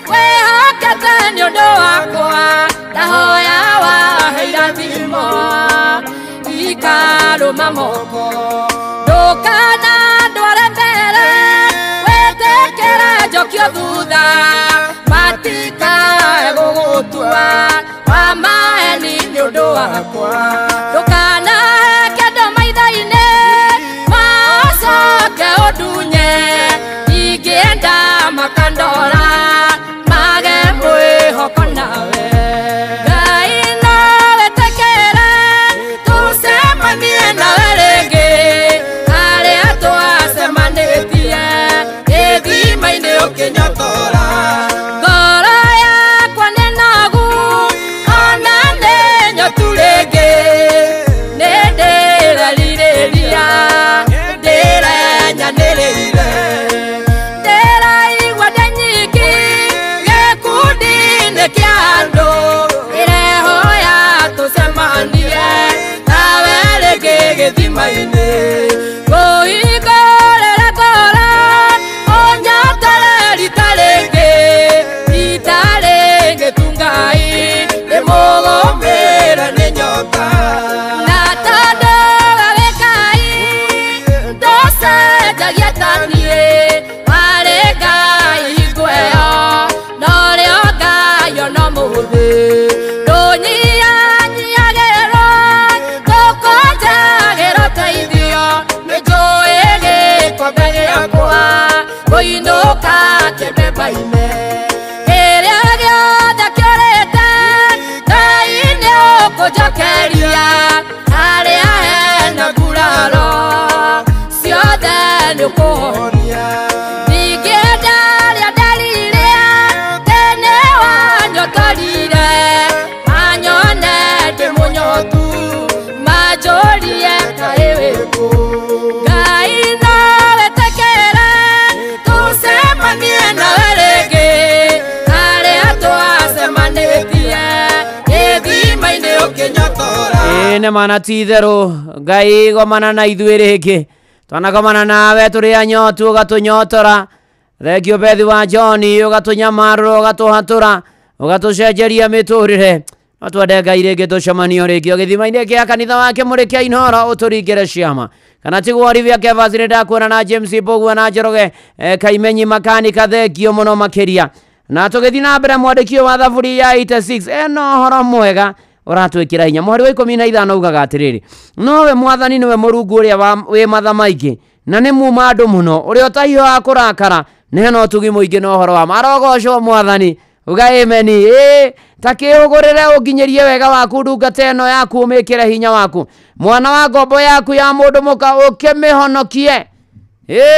wĩhokete nĩ ũndũ wakwa ndahoya wahe irathimo ikarũma moko ndũkana ndware mbere wĩtĩkĩre njokio thutha matikae gũgũtua wa maeni nĩ ũndũ wakwa ndũkanahe kĩndũ maitho-inĩ macoke ũndunye ingĩenda makandora mage mwĩhoko nawe Ngai no wĩtĩkĩre tũcemanie nawe rĩngĩ harĩa twacemanĩtie gĩthima-inĩ ũkĩnyotora ngoro yakwa nĩ nogu ona nĩ nyotu rĩngĩ nĩ ndĩrerirĩria ndĩrenyanĩrĩire ndĩraigua ndĩ nyiki gĩkundi-inĩ kĩa andũ ĩrehoya tũcemanie nawe rĩngĩ gĩthima-inĩ kũhingũrĩra ngoro ũnyotore rita rĩngĩ rita rĩngĩ tu Ngai ndĩmũgũmbĩre nĩ nyota na tondũ we wĩ Ngai ndũcenjagia ta niĩ warĩ Ngai hingo ĩyo norĩo Ngai ona ũmũthĩ ndũnyihanyiihagĩrwo ndũkũnjagĩra ũteithio nĩ njũĩ gĩkombe gĩakwa kũinũka kĩmbemba-inĩ kĩrĩa gĩothe kĩũrĩte Ngai nĩ ũkũnjokeria harĩa hena nguraro ciothe nĩ ũkũhonia ndingĩenda rĩa nderirĩa tene wanyotorire manyone ndĩ mũnyotu manjũrie kaĩ wĩkũ Ngai no wĩtĩkĩre tũcemanie nawe rĩngĩ harĩa twacemanĩtie gĩthima-inĩ ũkĩnyotora.
Ĩ nĩ mana ti itherũ Ngai gomana na ithuĩ rĩngĩ twanagomana nawe tũrĩ anyotu ũgatũnyotora thengio Bethi wa John ũgatũnyamarũra ũgatũhatũra ũgatũcenjeria mĩtũrĩre no twende Ngai rĩngĩ tũcemanio rĩngĩ o gĩthima-inĩ kĩa kanitha wa Kĩmũrĩ kĩa Inooro ũtũringĩre ciama kana tiguo Olivia Kevas nĩ ndakuona na James Mbũgua na Njoroge Kaimenyi makanika thengio mũno makĩria. Na tũgĩthiĩ na mbere mwandĩki wa thaburi ya 86 eno ũhoro mwega ũratwĩkĩra hinya. Mũhari wa 15 ugaga atĩrĩrĩ, nowe mwathani nĩwe Mũrungu ũrĩa wĩ matha maingĩ na nĩ muma andũ mũno, ũrĩa ũtahiũhaga kũrakara nĩ hena ũtugi mũingĩ na ũhoro wa ma. Arogocwo mwathani. Uga ameni. Ta kĩũgũrĩre ũnginyĩrie wega waku ndungata ĩno yaku, ũmĩkĩre hinya waku. Mwana wa ngombo yaku ya mũndũ mũka ũkĩmĩhonokie.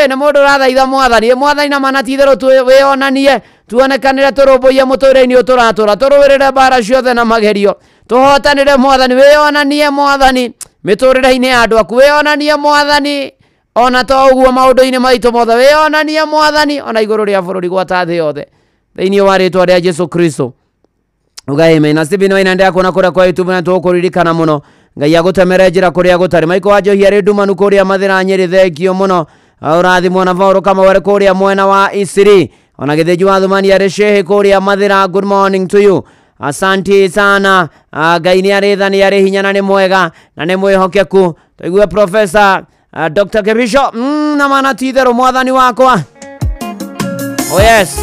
Nĩ mũndũ ũrathaitha mwathani. Mwathani na mana ti itherũ wĩonanie, tuonekanĩre, tũrũmbũiye mũtũrĩre-inĩ ũyũ tũratũra, tũrũĩrĩre mbara ciothe na magerio, tũhotanĩre mwathani. Wĩonanie mwathani mĩtũrĩre-inĩ ya andũ aku, wĩonanie mwathani ona to ũguo maũndũ-inĩ maitũ mothe, wĩonanie mwathani ona igũrũ rĩa bũrũri gwata thĩ yothe, thĩinĩ wa rĩtwa rĩa Jesu Kristo. Uga amen. Na Stephen Waina ndĩrakuona kũrĩa kwa YouTube na tũgũkũririkana mũno. Ngai agũtemere njĩra kũrĩa gũtarĩ. Michael wa Njohi arĩ ndumanu kũrĩa Mathĩra Nyĩrĩ, thengio mũno. Ũrathimwo na Paul Kamau arĩ kũrĩa mwena wa Isiri. Ona Gĩthĩnji wa Thumani arĩ Shehe kũrĩa Mathĩra, good morning to you. Asante sana. Ngai nĩ arĩ tha, nĩ arĩ hinya na nĩ mwega na nĩ mwĩhokeku. Tũigue Professor Dr. Kebisho na mana ti itherũ mwathani wakwa. Oh yes.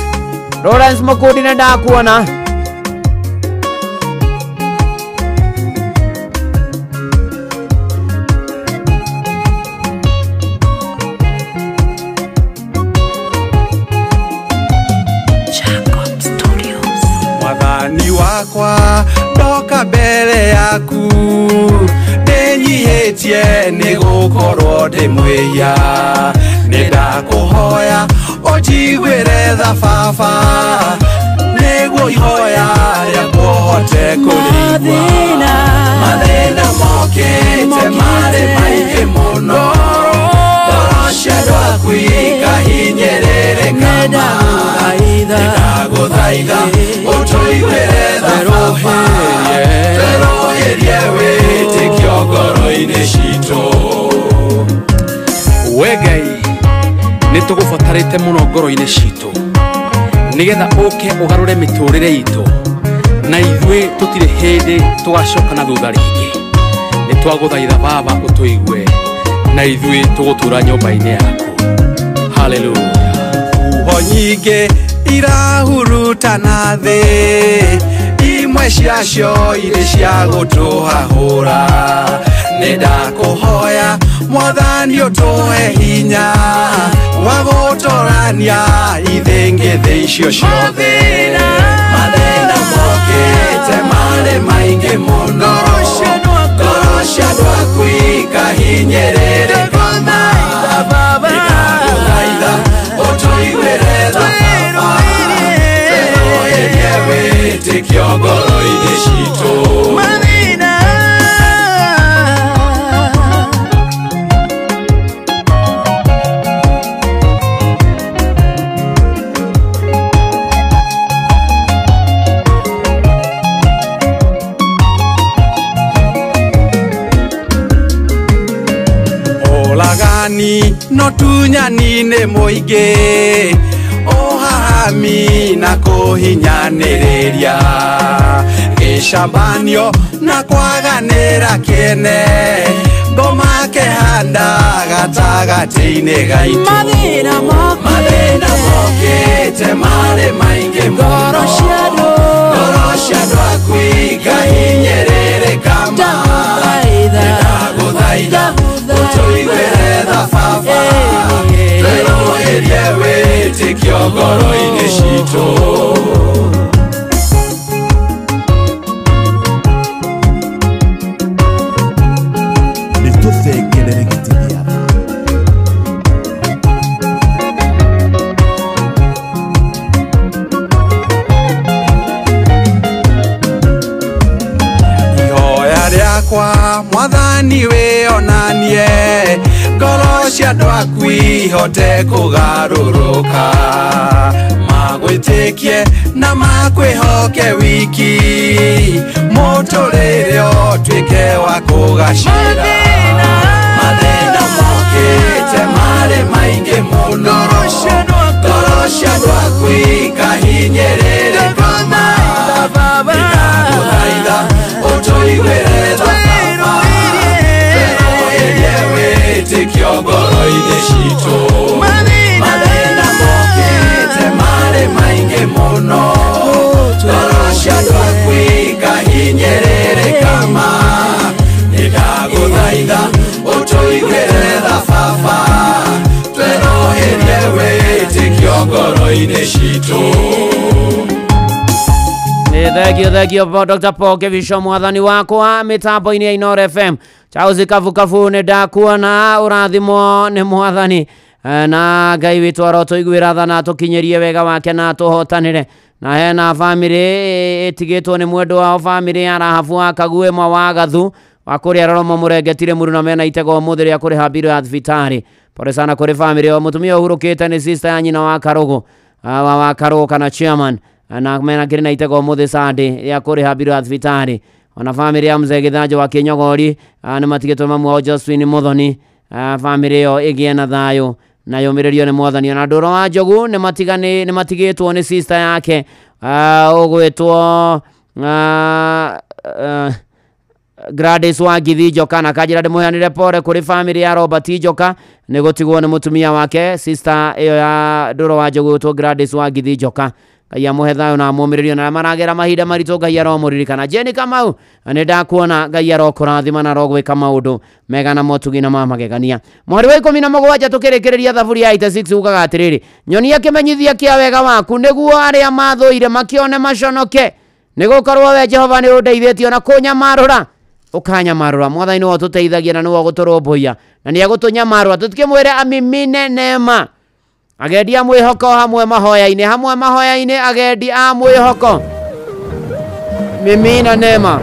Lawrence Mukundi nĩ ndakuona.
Mwathani wakwa ndoka mbere yaku, ndĩnyihĩtie nĩ gũkorwo ndĩ mwĩhia. Nĩ ndakũhoya ũnjiguĩre tha baba, nĩguo ihoya rĩakwa ũhote kũrĩigua. Mathĩna mokĩte marĩ maingĩ mũno, ngoro cia andũ aku ikahinyĩrĩrĩka ma. Ndagũthaitha ũtũiguĩre tha baba, twerũhĩrie wĩtĩkio ngoro-inĩ citũ.
We Ngai, nĩ tũgũbatarĩte mũno ngoro-inĩ citũ, nĩgetha ũke ũgarũre mĩtũrĩre itũ, na ithuĩ tũtirĩ hĩndĩ tũgacoka na thutha rĩngĩ. Nĩ twagũthaitha baba ũtũigue, na ithuĩ tũgũtũra nyũmba-inĩ yaku. Hallelujah.
Huho nyingĩ irahurutana thĩ, imwe ciacio irĩ cia gũtũhahũra. Nĩ ndakũhoya mwathani ũtũhe hinya wa gũtũrania ithĩngĩthĩ icio ciothe. Mathĩna mokĩte marĩ maingĩ mũno, ngoro cia andũ aku ikahinyĩrĩrĩka ma. Ndagũthaitha ũtũiguĩre tha baba, twerũhĩrie wĩtĩkio ngoro-inĩ citũ. Ũragani no tunyani nĩ mũingĩ, ũhahami na kũhinyanĩrĩria, gĩcambanio na kwaganĩra kĩene, ngoma kĩhanda gatagatĩ-inĩ gaitũ. Mathĩna mokĩte marĩ maingĩ mũno, ngoro cia andũ aku ikahinyĩrĩrĩka ma. Ndagũthaitha ũtũiguĩre tha baba, twerũhĩrie wĩtĩkio ngoro-inĩ citũ.
Nĩtũthengerere gĩtĩ gĩa tha.
Ihoya rĩakwa mwathani wĩonanie, ngoro cia andũ aku ihote kũgarũrũka, magwĩtĩkie na makwĩhoke wiki, mũtũrĩre ũtuĩke wa kũgacĩra. Mathĩna mokĩte marĩ maingĩ mũno, ngoro cia andũ aku ikahinyĩrĩrĩka ma. Ndagũthaitha ũtũiguĩre tha baba, twerũhĩrie wĩtĩkio ngoro-inĩ citũ. Mathĩna mokĩte marĩ maingĩ mũno,
ngoro-inĩ citũ.
Thank you Dr. Paul Kevisho mwathani wakwa mitambo-inĩ ya Inooro FM. Charles Kabukabu nĩ ndakuona ũrathimwo nĩ mwathani na Ngai witũ arotũiguĩra tha na atũkinyĩrie wega wake na atũhotanĩre. Na hena bamĩrĩ ĩtigĩtwo nĩ mwendwa wao, bamĩrĩ ya Rahabu wa Kaguĩma wa Gathu wa kũrĩa Roromo Mũrengetire Mũru, na mena itego ũmũthĩ rĩa kũrĩha mbirũ ya thibitarĩ. Pole sana kũrĩ bamĩrĩ ĩyo. Mũtumia ũhurũkĩte nĩ sister ya nyina wa Karũgũ wa Karũgũ kana chairman, na mena kĩrĩ na itego ũmũthĩ Sunday rĩa kũrĩha mbirũ ya thibitarĩ. Ona bamĩrĩ ya Mzee Gĩthanjo wa Kĩnyogori nĩ matigĩtwo mamu wao Josephine Muthoni, bamĩrĩ ĩyo ĩgĩe na thayũ na yũmĩrĩrio nĩ mwathani. Ona Ndũrũ wa Njogu nĩ matigĩtwo nĩ sister yake ũgwĩtwo Gladys wa Ngithi Njoka, na kanjĩra ndĩmũheanĩre pore kũrĩ bamĩrĩ ya Robert Njoka nĩ gũtigwo nĩ mũtumia wake sister ĩyo ya Ndũrũ wa Njogu gwĩtwo Gladys wa Ngithi Njoka. Ngai amũhe thayũ na amũmĩrĩrie, na arĩa maragera mahinda maritũ Ngai aromũririkana. Jane Kamau nĩ ndakuona, Ngai arokũrathima na arogwĩka maũndũ mega na motugi na ma magegania. Mweri wa 17 tũkĩrĩkĩrĩria thaburi ya 86 ugaga atĩrĩrĩ, nyonia kĩmenyithia kĩa wega waku nĩguo arĩa mathũire makĩone maconoke, nĩgũkorwo we Jehova nĩ ũndeithĩtie na kũnyamarũra ũkanyamarũra. Mwathani nĩwe ũtũteithagia na nĩwe ũgũtũrũmbũiya na nĩ egũtũnyamarũra. Tũtikĩmwĩre amimine neema. Agendi a mwĩhoko hamwe mahoya-inĩ, hamwe mahoya-inĩ, agendi a mwĩhoko, mimina neema.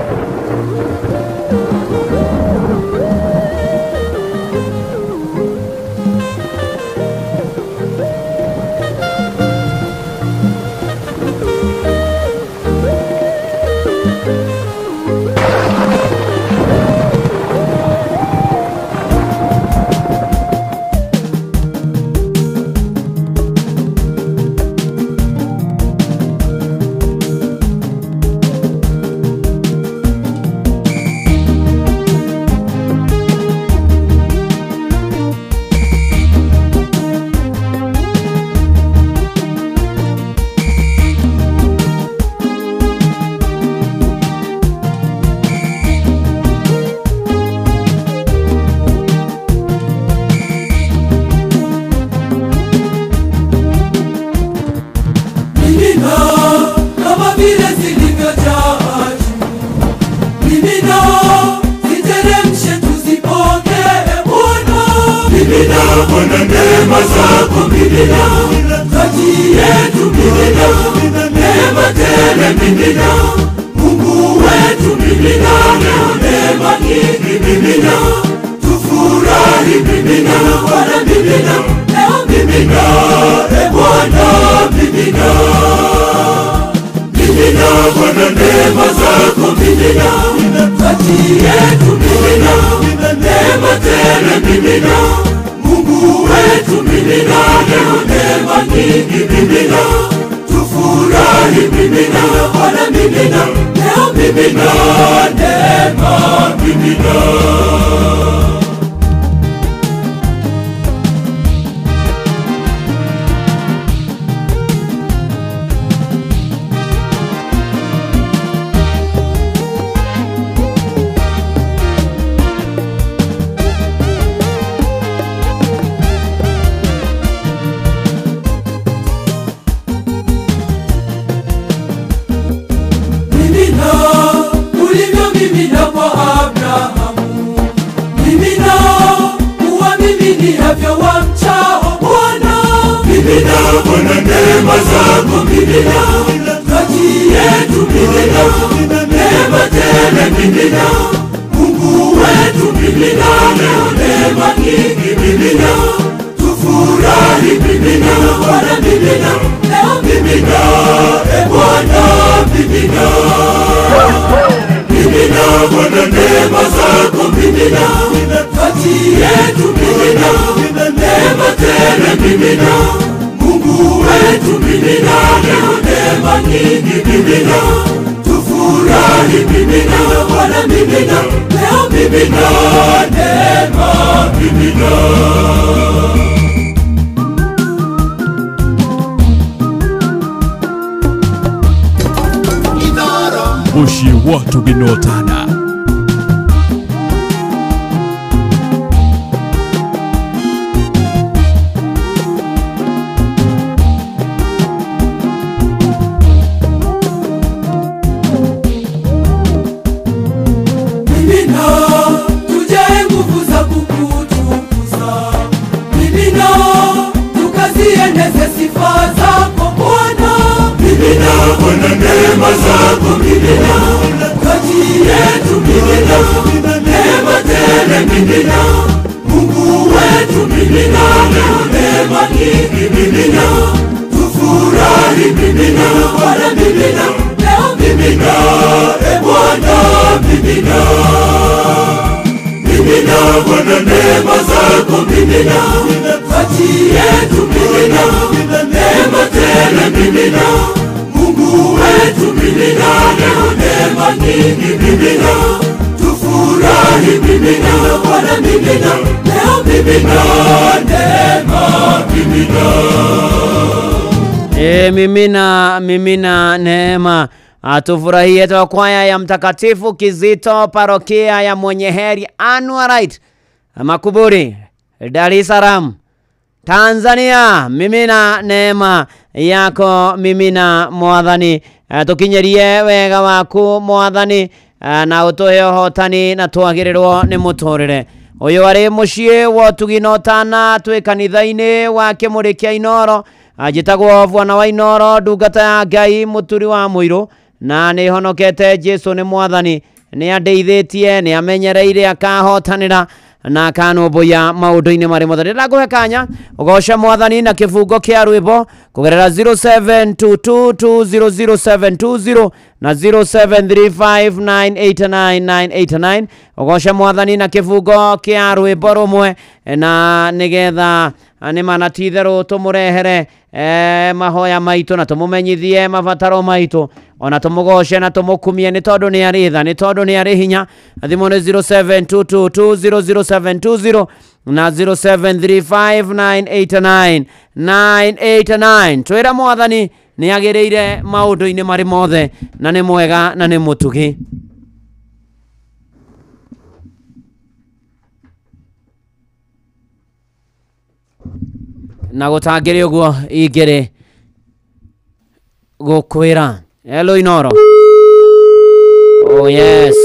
Muciĩ wa tũgĩnotana.
neema zako mimina, kati yetu mimina, neema tele mimina, Mungu wetu mimina, leo neema nyingi mimina, tufurahi mimina, Bwana mimina, leo mimina, e Bwana mimina. Mimina Bwana neema zako mimina, kati yetu mimina, neema tele mimina, Mungu wetu mimina, leo neema nyingi mimina, tufurahi mimina, Bwana mimina, leo mimina, neema mimina.
Mimina, mimina neema. Tufurahie toka kwaya ya Mtakatifu Kizito, parokia ya Mwenye Heri Anuarite, Makuburi, Dar es Salaam, Tanzania. Mimina neema yako, mimina mwathani, tukinyerie wega waku mwathani, na utuhe ũhotani na twagĩrĩrwo nĩ mũtũrĩre ũyũ arĩ mũciĩ wa ũtugi na ũtana twĩ kanitha-inĩ wa Kĩmũrĩ kĩa Inoro. Njĩtagwo Bwana wa Inoro, ndungata ya Ngai, mũturi wa mũirũ, na nĩ honokete. Jesu nĩ mwathani, nĩ andeithĩtie, nĩ amenyereire, akahotanĩra na akanũmbũiya maũndũ-inĩ marĩ mothe. Ndĩrakũhe kanya ũgoce mwathani na kĩbungo kĩa rwĩmbo kũgerera 0722200720 na 0735989989. Ũgoce mwathani na kĩbungo kĩa rwĩmbo rũmwe, na nĩgetha nĩ mana ti itherũ tũmũrehere mahoya maitũ na tũmũmenyithie mabataro maitũ, ona tũmũgoce na tũmũkumie, nĩ tondũ nĩ arĩ tha, nĩ tondũ nĩ arĩ hinya. Thimũ nĩ 0722200720 na 0735989989. Twĩra mwathani nĩ agĩrĩire maũndũ-inĩ marĩ mothe, na nĩ mwega na nĩ mũtugi. Na gũtangĩrĩ ũguo ingĩrĩ gũkwĩra. Hello Inoro. Oh yes,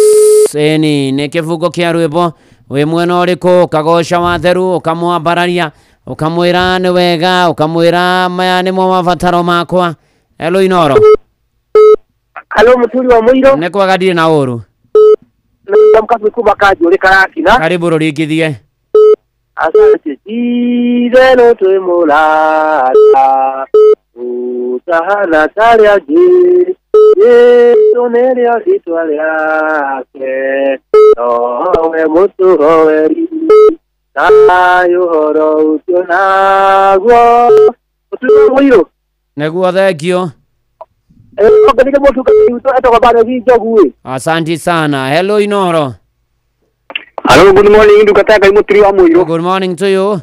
ĩni nĩ kĩbungo kĩa rwĩmbo. Wĩ mwena ũrĩkũ? Ũkagoca watheru, ũkamwambararia, ũkamwĩra nĩ wega, ũkamwĩra maya nĩmo mabataro makwa. Hello Inoro.
Hello mũturi wa mũirũ.
Nĩ kwega, ndirĩ na ũru.
Nĩ kuma Kanjũrĩ Karatina.
Karibu rũringithie.
Asante itherũ twĩ mũrata, ũtahana tarĩa angĩ, Jesũ nĩrĩo rĩtwa rĩake, nowe mũtũhoeri, thayũ ũhoro ũcio naguo. Mũturi wa mũirũ.
Nĩguo, thengio.
Ongerere mũtungatĩri witũ etagwo Barũthi Njogu ĩ.
Asante sana. Hello Inoro.
Hello, good morning, ndungata ya Ngai mũturi wa mũirũ.
Good morning to you.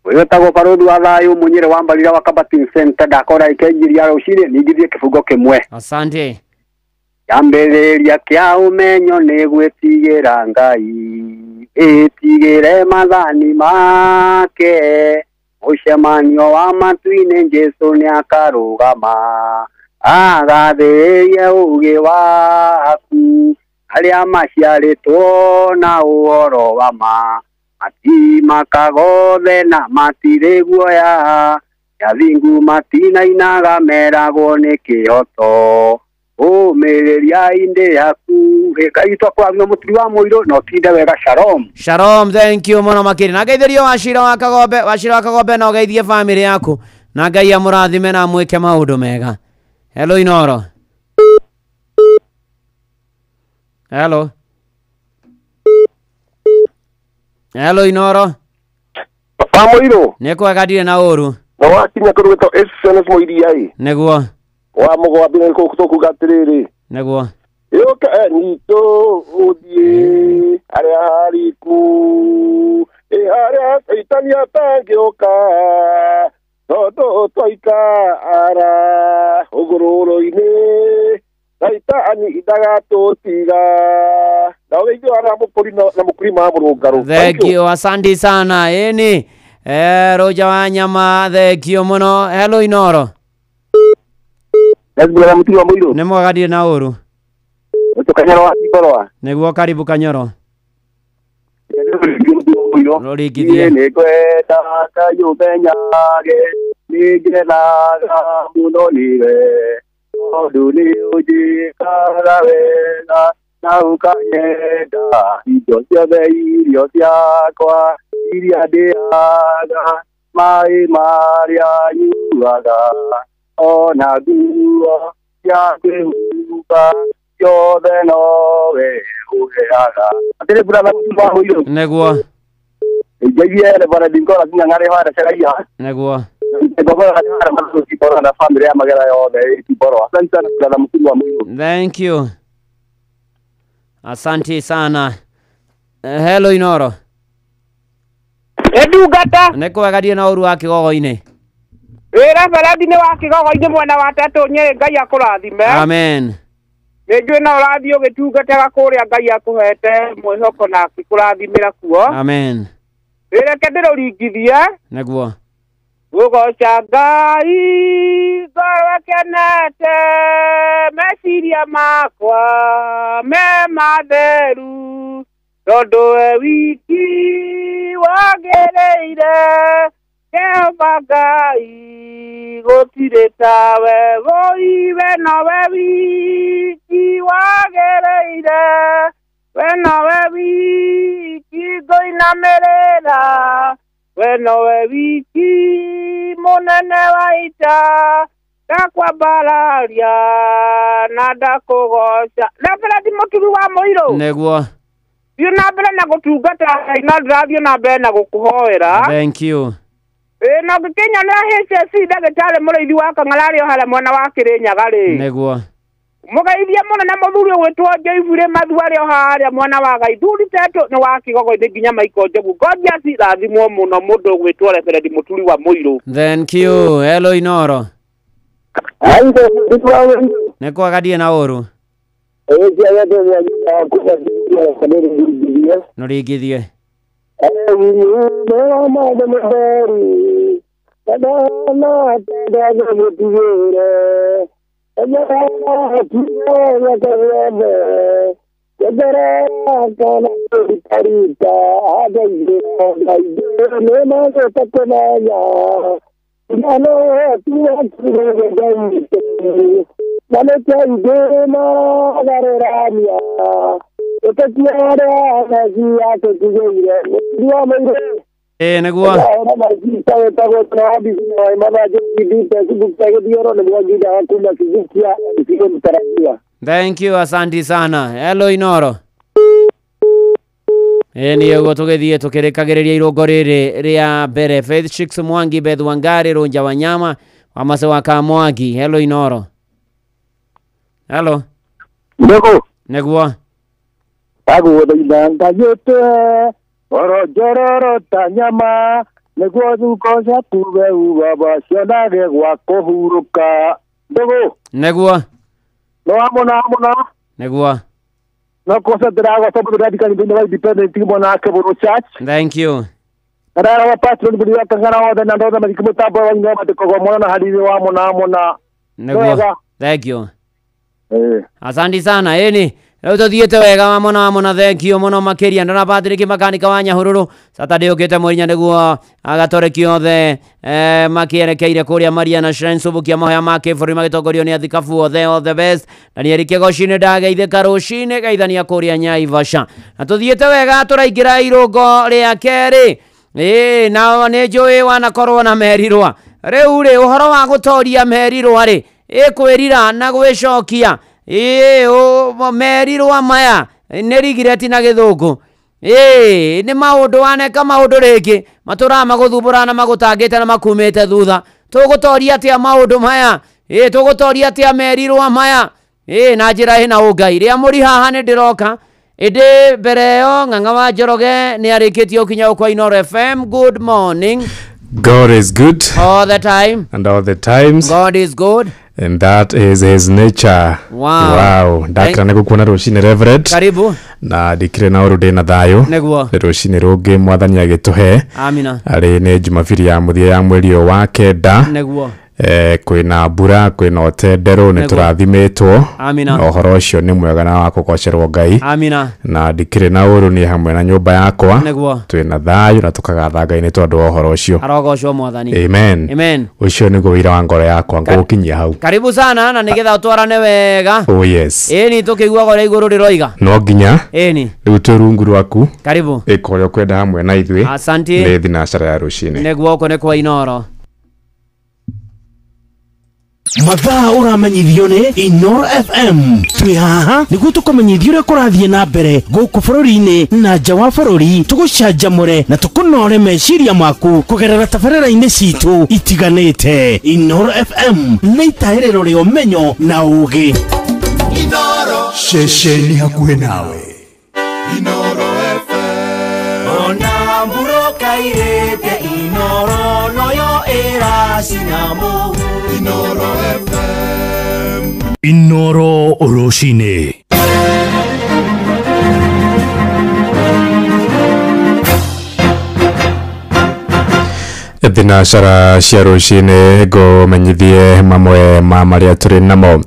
Ũyũ etagwo Barũthi wa thayũ, mũnyĩre wa Mbarira wa Kabatin Center. Ndakora ikenjiria rũcinĩ ningithie kĩbungo kĩmwe.
Asante.
Kĩambĩrĩria kĩa ũmenyo nĩ gwĩtigĩra Ngai, ĩtigĩre maathani make, mũcemanio wa matu-inĩ Jesũ nĩakarũgama, agathĩrĩrie ũũgĩ waku, arĩa maciarĩtwo na ũhoro wa ma, matimakaga othe na matirĩ guoya, athingu matinainaga meragwo nĩ kĩhoto, ũmĩrĩria indĩ yaku. Ngai twakũrathima mũturi wa mũirũ, na ũtinde wega. Shalom.
Shalom, thank you mũno makĩria. Na ngeithĩrio Wacira wa Kagombe, Wacira wa Kagombe, na ũgeithie famĩlĩ yaku, na Ngai amũrathime na amwĩke maũndũ mega. Hello Inoro. Hello. Hello Inoro.
Wa mũirũ.
Nĩ kwega, ndirĩ na ũru.
Na wakinya kũndũ gwĩtwo SNS Mũiria ĩ.
Nĩguo.
Wa mũgwambi nĩ tũkuga atĩrĩrĩ.
Nĩguo.
Yũka nyitũ ũthiĩ harĩa hariku, ĩ harĩa caitani atangĩũka, tondũ twaikara ũgũrũrũ-inĩ, caitani ndagatũtiga. Na ũgeithio na mũkũri na mũkũrima wa mũrũngarũ.
Thank you, asante sana. Ĩni Roja wa nyama, thank you mũno. Hello Inoro. Nĩ mwega, ndirĩ na ũru.
Kanyoro wa Kiboroa.
Nĩguo, karibu Kanyoro. Rũringithie.
Nĩ ngwenda Ngai ũmenyage, nĩ ngenaga mũno nĩwe, Tondũ nĩ ũnjĩkaga wega na ũkanyenda indo ciothe irio ciakwa iria ndĩaga maĩ marĩa nyuaga ona nguo cia kwĩhumba ciothe nowe ũheaga. Atĩrĩ brother mũtu wa mũirũ.
Nĩguo.
Njagie Reverend Nkora Ng'ang'arĩ wa Ceraia.
Nĩguo.
Na family ya Magera yothe ĩtiboro. Asante sana brother mũtu wa mũirũ.
Thank you. Asante sana. Hello Inoro.
Ndungata.
Nĩ kwega ndirĩ na ũru wa kĩgogo-inĩ.
Wĩra Reverend nĩ wa kĩgogo-inĩ mwena wa Tetũ Nyĩrĩ, Ngai akũrathime.
Amen.
Nĩ njũĩ no ũrathiĩ ũgĩtungataga kũrĩa Ngai akũhete mwĩhoko na akĩkũrathimĩra kuo.
Amen.
Reke ndĩrũringithie.
Nĩguo.
Gũgoca Ngai ngoro ĩkenete, meciria makwa me matheru, tondũ we wiki wagĩrĩire Jehova Ngai gũtirĩ tawe, woi we nowe wiki wagĩrĩire, we nowe wiki ngũinamĩrĩra, we nowe wiki mũnene wa ita, ndakwambararia na ndakũgoca. Reverend Mũturi wa Mũirũ.
Nĩguo.
Thiĩ na mbere na gũtungata Ngai na ndĩrathiĩ na mbere na gũkũhoera.
Thank you.
Ĩĩ na ũngĩkĩnyonera HSC ndagĩtarĩ mũrĩithi wa Kang'ara arĩ o harĩa mwena wa Kĩrĩnyaga rĩ.
Nĩguo.
Mũgeithie mũno na mũthuri ũgwĩtwo Joyfrey Mathu arĩ o harĩa mwena wa Gaithuri Tetũ nĩ wa Kĩgogo-inĩ nginya Michael Njogu. Gorgeous rathimwo mũno mũndũ ũgwĩtwo Reverend Mũturi wa Mũirũ.
Thank you. Hello Inoro. Nĩ kwega ndirĩ na ũru. Nũringithie. Ĩĩ nĩguo. Thank you, asante sana. Hello Inoro. Ĩĩ nĩguo tũgĩthiĩ tũkĩrĩkagĩrĩria irũngo rĩrĩ rĩa mbere. Faith Chicks Mwangi, Beth Wangari, Rũnja Wanyama, Wamase wa Kamwangi. Hello Inoro. Hello.
Nĩguo.
Nĩguo.
Agũthaitha Ngai oro njororo ta nyama nĩguo thuko ciaku we baba cionage gwa kũhurũka. Ndũgũ.
Nĩguo.
No amũna amũna.
Nĩguo.
No kosa ndĩragoca mũndũ ndĩrathikani thĩinĩ wa Independent mwena wa Kĩbũrũ Church.
Thank you.
Arara wa patron buri wa Kang'ara othe na andũ othe mathikĩ mũtambo wa Inoro mandĩkagwo mũno na hariri wa mũna amũna.
Nĩguo. Thank you. Asante sana. Ĩni rĩu tũthiĩte wega wa mũno wa mũno. Thank you mũno makĩria. Ndona Patrick Makanika wa Nyahururu Saturday ũkĩte mweri nĩguo agatoreki othe makĩerekeire kũrĩa Mariana Shrine Subukia mahoya ma kĩbũrũri magĩtongorio nĩ athikabu othe, all the best. Daniel Kĩgoci ndageithĩka rũcinĩ geithania kũrĩa Nyaivasha. Na tũthiĩte wega tũraingĩra irũngo rĩa kerĩ. Ĩĩ na nĩ njũĩ wanakorwo na merirwa. Rĩu rĩ ũhoro wa gũtoria merirwa rĩ ĩkwĩrira na gwĩcokia. Ĩĩ merirwa maya nĩ rigireti na gĩthũngũ. Ĩĩ nĩ maũndũ waneka maũndũ rĩngĩ matũraga magũthumbũra na magũtangĩte na makumĩte thutha. Tũgũtoria atĩa maũndũ maya? Ĩĩ tũgũtoria atĩa merirwa maya? Ĩĩ na njĩra ĩna ũngai. Rĩa mũri haha nĩ ndĩroka. Ĩndĩ mbere ĩyo Ng'ang'a wa Njoroge nĩ arĩkĩtie gũkinya kwa Inoro FM. Good morning.
God is good
all the time,
and all the times.
God is good,
and that is his nature.
Wow,
wow. Ndakira nĩ gũkuona rũcinĩ Reverend.
Karibu.
Na ndikire na ũru ndĩ na thayũ.
Nĩguo.
Nĩ rũcinĩ rũngĩ mwathani agĩtũhe.
Amina.
Arĩ nĩ Jumapili ya mũthia ya mweri ũyũ wa kenda.
Nĩguo.
Kwina mbura kwina ũtenderũ nĩ tũrathimĩtwo
Amina.
Na ũhoro ũcio nĩ mwega na wa kũgocerwo Ngai.
Amina.
Na ndikĩrĩ na ũru niĩ hamwe na nyũmba yakwa
Nĩguo.
twĩna thayũ na tũkagatha Ngai nĩ tondũ wa ũhoro ũcio.
Arogocwo Mwathani.
Amen.
Amen.
Ũcio nĩguo wĩra wa ngoro yakwa ngũgũkinyia hau.
Karibu sana na nĩgetha ũtwarane wega.
Oh yes.
Ĩni tũkĩiguaga ũrĩa igũrũ rĩroiga.
No nginya
Ĩni.
rĩu twĩ rungu rwaku.
Karibu.
Ĩka ũrĩa ũkwenda hamwe na ithuĩ.
Asante.
Nĩ thinacara ya rũcinĩ.
Nĩguo gũkũ nĩ kwa Inoro.
Mathaa ũramenyithio nĩ Inoro FM. Twĩ haha nĩguo tũkũmenyithie ũrĩa kũrathiĩ na mbere gũkũ bũrũri-inĩ na nja wa bũrũri, tũgũcanjamũre na tũkũnore meciria maku kũgerera tabarĩra-inĩ citũ itiganĩte. Inoro FM nĩ itaĩrĩro rĩa ũmenyo na ũũgĩ.
Ceceni hakuhĩ nawe.
Inoro FM.
Ona mburoka irĩte Inoro noyo ĩracina mũhu.
Inoro FM.
Inoro rũcinĩ.
Thinacara cia rũcinĩ ngũmenyithie mamwe ma marĩa tũrĩ namo.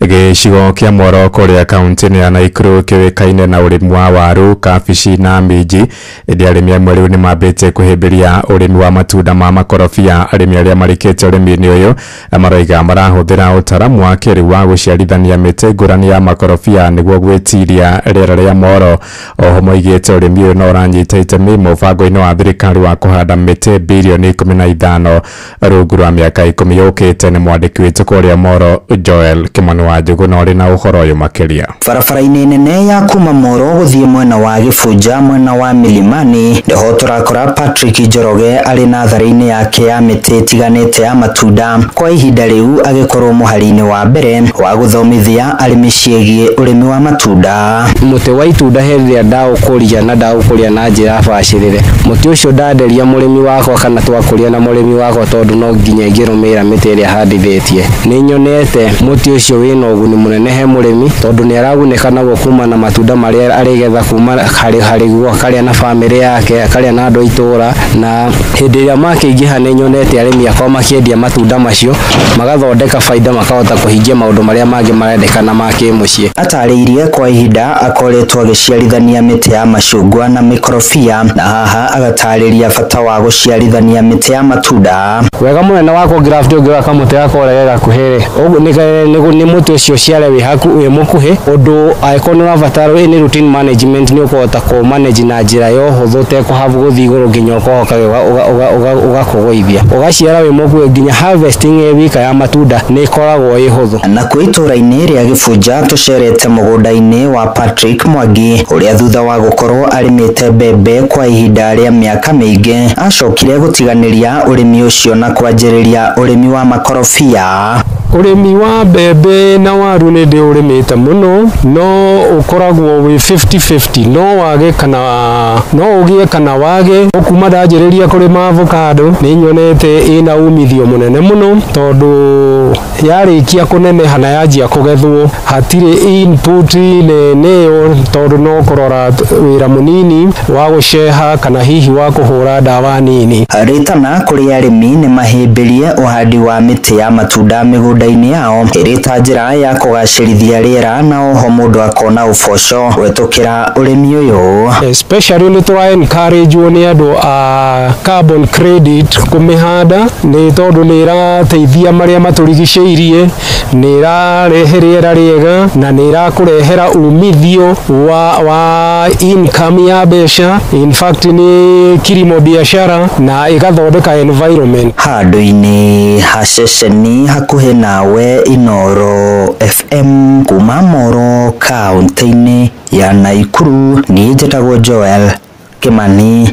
Gĩcigo kĩa Mworo kũrĩa kaunti-inĩ ya Naikuru kĩũĩkaine na ũrĩmi wa waru, kabici na minji. Ĩndĩ arĩmi amwe rĩu nĩmambĩtie kũhĩmbĩria ũrĩmi wa matunda ma makorobia. Arĩmi arĩa marikĩte ũrĩmi-inĩ ũyũ maroiga marahũthĩra ũtaramu wa kĩrĩu wa gũciarithania mĩtĩ ngũrani ya makorobia nĩguo gwĩtiria rĩera rĩa Mworo. Oho moigĩte ũrĩmi ũyũ no ũranyita itemi mũbango-inĩ wa thirikari wa kũhanda mĩtĩ birioni 15 rungu rwa mĩaka 10 yũkĩte. Nĩ mwandĩki witũ kũrĩa Moro Joel Kimani wa Njũgũ ũrĩ na ũhoro ũyũ makĩria.
Barabara-inĩ nene ya kuma Moro gũthiĩ mwena wa Gĩbunja mwena wa Milimani nĩho tũrakora Patrick Njoroge arĩ natharĩ-inĩ yake ya mĩtĩ ĩtiganĩte ya matunda. Kwa ihinda rĩu agĩkorwo mũhari-inĩ wa mbere wa gũthomithia arĩmi ciĩgiĩ ũrĩmi wa matunda.
Mũtĩ wa itunda he rĩrĩa ndaũkũria na ndaũkũria na njĩra bacĩrĩre. Mũtĩ ũcio ndanderia mũrĩmi wakwa kana twakũria na mũrĩmi wakwa tondũ no nginya ingĩrũmĩrĩra mĩtĩ ĩrĩa handithĩtie. Nĩ nyonete mũtĩ ũcio wĩna ũguni mũnene he mũrĩmi tondũ nĩ aragunĩka naguo kuma na matunda marĩa arĩgetha kuma harĩ guo akarĩa na bamĩrĩ yake akarĩa na andũ a itũũra. Na hĩndĩ ĩrĩa makĩingĩha nĩ nyonete arĩmi akwa makĩendia matunda macio magathondeka baida makahota kũhingia maũndũ marĩa mangĩ marendekana ma kĩmũciĩ.
Atarĩirie kwa ihinda akoretwo agĩciarithania mĩtĩ ya macungwa na mĩkorobia na haha agatarĩria bata wa gũciarithania mĩtĩ ya matunda.
Wega mũnene wa kũ-graft ũngĩoya kamũtĩ gako ũrege gakuhĩ rĩ, nĩ mũtĩ ũcio ũciare wĩ haku wĩ mũkuhĩ ũndũ angĩkorwo nĩ ũrabatara any routine management nĩ ũkũhota kũ-manage na njĩra ya ũhũthũ ũtekũhave gũthiĩ igũrũ nginya ũkohoka ũgakũgũithia. Ũgaciara wĩ mũkuhĩ nginya harvesting ĩ wika ya matunda nĩ ĩkoragwo ĩ hũthũ.
Na kwĩ itũũra-inĩ rĩa Gĩbunja tũcerete mũgũnda-inĩ wa Patrick Mwangi ũrĩa thutha wa gũkorwo arĩmĩte mbembe kwa ihinda rĩa mĩaka mĩingĩ acokire gũtiganĩria ũrĩmi ũcio na kwanjĩrĩria ũrĩmi wa makorobia.
Ũrĩmi wa mbembe na waru nĩ ndĩũrĩmĩte mũno no ũkoragwo wĩ 50-50, no wage kana no ũgĩe kana wage. Kuma ndanjĩrĩria kũrĩma avocado nĩ nyonete ĩna umithio mũnene mũno tondũ yarĩkia kũneneha na yanjia kũgethwo hatirĩ input nene ĩyo tondũ no kũrora wĩra mũnini wa gũceha kana hihi wa kũhũra ndawa nini.
Rĩtana kũrĩ arĩmi nĩ mahĩmbĩrie ũhandi wa mĩtĩ ya matunda mĩgũnda-inĩ yao ĩrĩ ta njĩra ya kũgacĩrithia rĩera na oho mũndũ akona ũboco gwĩtũkĩra ũrĩmi ũyũ.
Especially nĩ tũra encourage nĩ andũ a carbon credit kũmĩhanda nĩ tondũ nĩ ĩrateithia marĩa matũrigicĩirie, nĩ ĩrarehe rĩera rĩega na nĩ ĩrakũrehera umithio wa income ya mbeca. In fact nĩ kilimo biashara na ĩgathondeka environment.
Handũ-inĩ ha ceceni hakuhĩ nawe Inoro FM kuma Moro kaunti-inĩ ya Naikuru, niĩ njĩtagwo Joel Kimani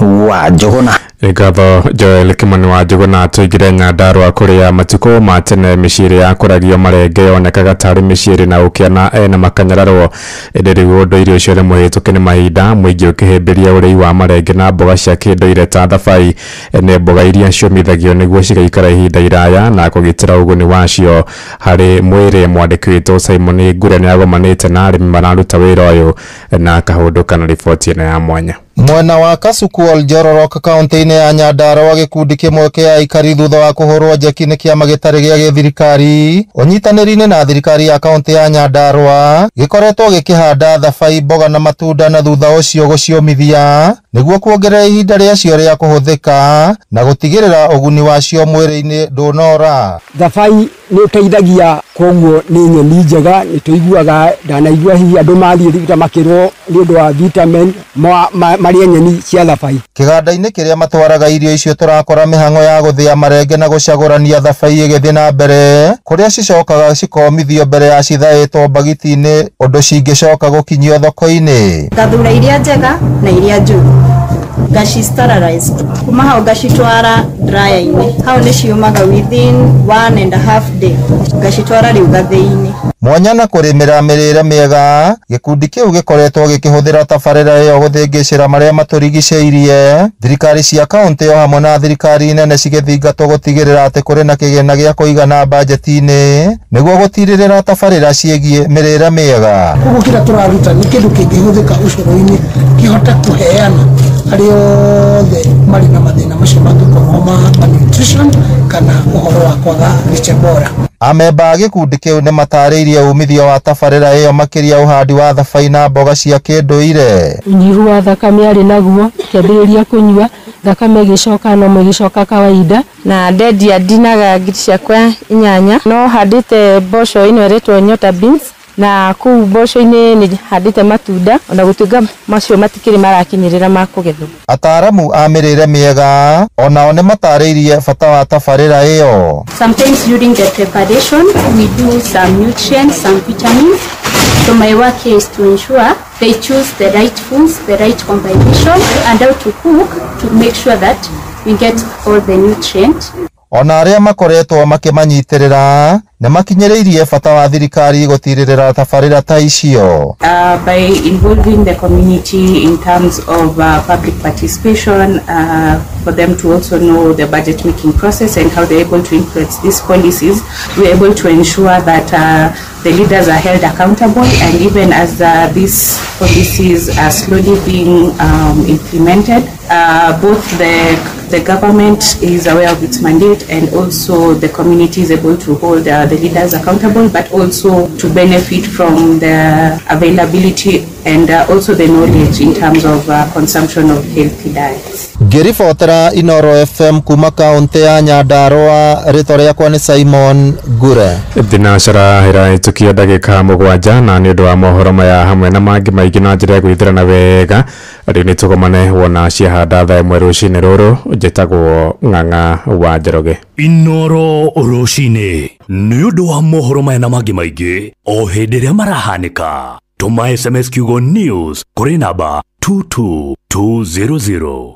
wa Njũgũna.
Ngatho Joel Kimani wa Njũgũna. Tũingĩre Nyandarũa kũrĩa matukũ ma tene mĩciĩ ĩrĩa yakũragio marenge yonekaga tarĩ mĩciĩ ĩrĩ na ũkĩa na ena makanyararwo. Ĩndĩ rĩu ũndũire ũcio nĩ mũhĩtũke nĩ mahinda, mũingĩ ũkĩhĩmbĩria ũrĩi wa marenge na mboga cia kĩndũire ta thabai. Nĩ mboga iria ciũmithagio nĩguo cigaikara ihinda iraya na kũgitĩra ũguni wacio harĩ mwĩrĩ. Mwandĩki witũ Simon Ngure nĩ agomanĩte na arĩmi mararuta wĩra ũyũ na akahũndũka na riboti ĩno ya mwanya.
Mwena wa Kasuku Oljororok kaunti-inĩ ya Nyandarua gĩkundi kĩmwe kĩa aikari thutha wa kũhũrwo njeki nĩ kĩama gĩtarĩ gĩa gĩthirikari ũnyitanĩri-inĩ na thirikari ya kaunti ya Nyandarua gĩkoretwo gĩkĩhanda thabai, mboga na matunda na thutha ũcio gũciũmithia nĩguo kuongerera ihinda rĩacio rĩa kũhũthĩka na gũtigĩrĩra ũguni wacio mwĩrĩ-inĩ ndũnora.
Thabai nĩ ũteithagia koguo nĩ nyeni njega, nĩ tũiguaga ndanaigua hihi andũ mathiĩ thibitarĩ makĩrwo nĩ ũndũ wa vitamin marĩe nyeni cia thabai.
Kĩganda-inĩ kĩrĩa matwaraga irio icio tũrakora mĩhang'o ya gũthĩa marenge na gũcagũrania thabai ĩgĩthiĩ na mbere kũrĩa cicokaga cikomithio mbere ya cithaĩtwo mbagiti-inĩ ũndũ cingĩcoka gũkinyio thoko-inĩ.
Ngathura iria njega na iria njũru ngaci sterilize kuma hau ngacitwara dryer-inĩ, hau nĩ ciumaga within 1.5 day, ngacitwara rĩu gathĩ-inĩ.
Mwanya na kũrĩmĩra mĩrĩre mĩega, gĩkundi kĩu gĩkoretwo gĩkĩhũthĩra tabarĩra ĩyo gũthĩngĩcĩra marĩa matũrigicĩirie. Thirikari cia kaunti o hamwe na thirikari nene cigĩthingatwo gũtigĩrĩra atĩ kũrĩ na kĩgĩna gĩa kũigana bajeti-inĩ nĩguo gũtirĩrĩra tabarĩra ciĩgiĩ mĩrĩre mĩega.
Koguo kĩrĩa tũraruta nĩ kĩndũ kĩngĩhũthĩka ũcũrũ-inĩ kĩhote kũheana arĩa othe marĩ na mathĩna macio mangĩkorwo ma malnutrition kana ũhoro wa kwaga lishe bora.
Amemba a gĩkundi kĩu nĩ matarĩirie umithio wa tabarĩra ĩyo makĩria ũhandi wa thabai na mboga cia kĩndũire.
Ũnyihu wa thakame arĩ naguo kĩambĩrĩria kũnyua thakame ĩgĩcoka no ĩgĩcoka kawaida.
Na ndendia ndinaga ngiri ciakwa 8 no handĩte mboco ĩno ĩretwo nyota beans na kũu mboco-inĩ nĩ handĩte matunda ona gũtuĩka macio matikĩrĩ marakinyĩrĩra ma kũgethwo.
Ataaramu a mĩrĩre mĩega onao nĩ matarĩirie bata wa tabarĩra ĩyo.
Sometimes during the preparation we do some nutrients, some vitamins. So my work here is to ensure they choose the right foods, the right combination and how to cook to make sure that we get all the nutrients.
Ona arĩa makoretwo makĩmanyitĩrĩra nĩ makinyĩrĩirie bata wa thirikari gũtirĩrĩra tabarĩra ta icio.
By involving the community in terms of public participation, for them to also know the budget making process and how they're able to influence these policies, we're able to ensure that the leaders are held accountable, and even as these policies are slowly being implemented, both the government is aware of its mandate and also the community is able to hold the leaders accountable, but also to benefit from the availability and also the knowledge in terms of consumption of healthy diets.
Ngĩribotera Inoro FM kuma kaunti ya Nyandarua, rĩtwa rĩakwa nĩ Simon Ngure.
Thinacara ĩrahĩtũkia ndagĩka 7 na nĩ ũndũ wa mohoro maya hamwe na mangĩ maingĩ na njĩra ya gwĩthĩrana wega rĩu nĩ tũgomane wona ciahanda thaa 1 rũcinĩ rũrũ. Njĩtagwo Ng'ang'a wa Njoroge.
Inoro rũcinĩ nĩ ũndũ wa mohoro maya na mangĩ maingĩ o hĩndĩ ĩrĩa marahanĩka. Tũma SMS kiugo news kũrĩ namba 22200.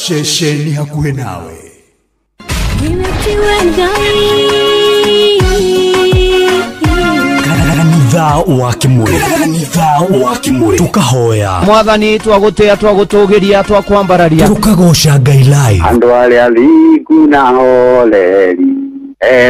Ceceni hakuhĩ nawe.
Kanitha wa Kimuri, kanitha wa Kimuri, tukahoya
Mwathani twagũtĩa twagũtũgĩria twakwambararia
tukagoca Ngai live.
Andũ arĩa thingu na holeri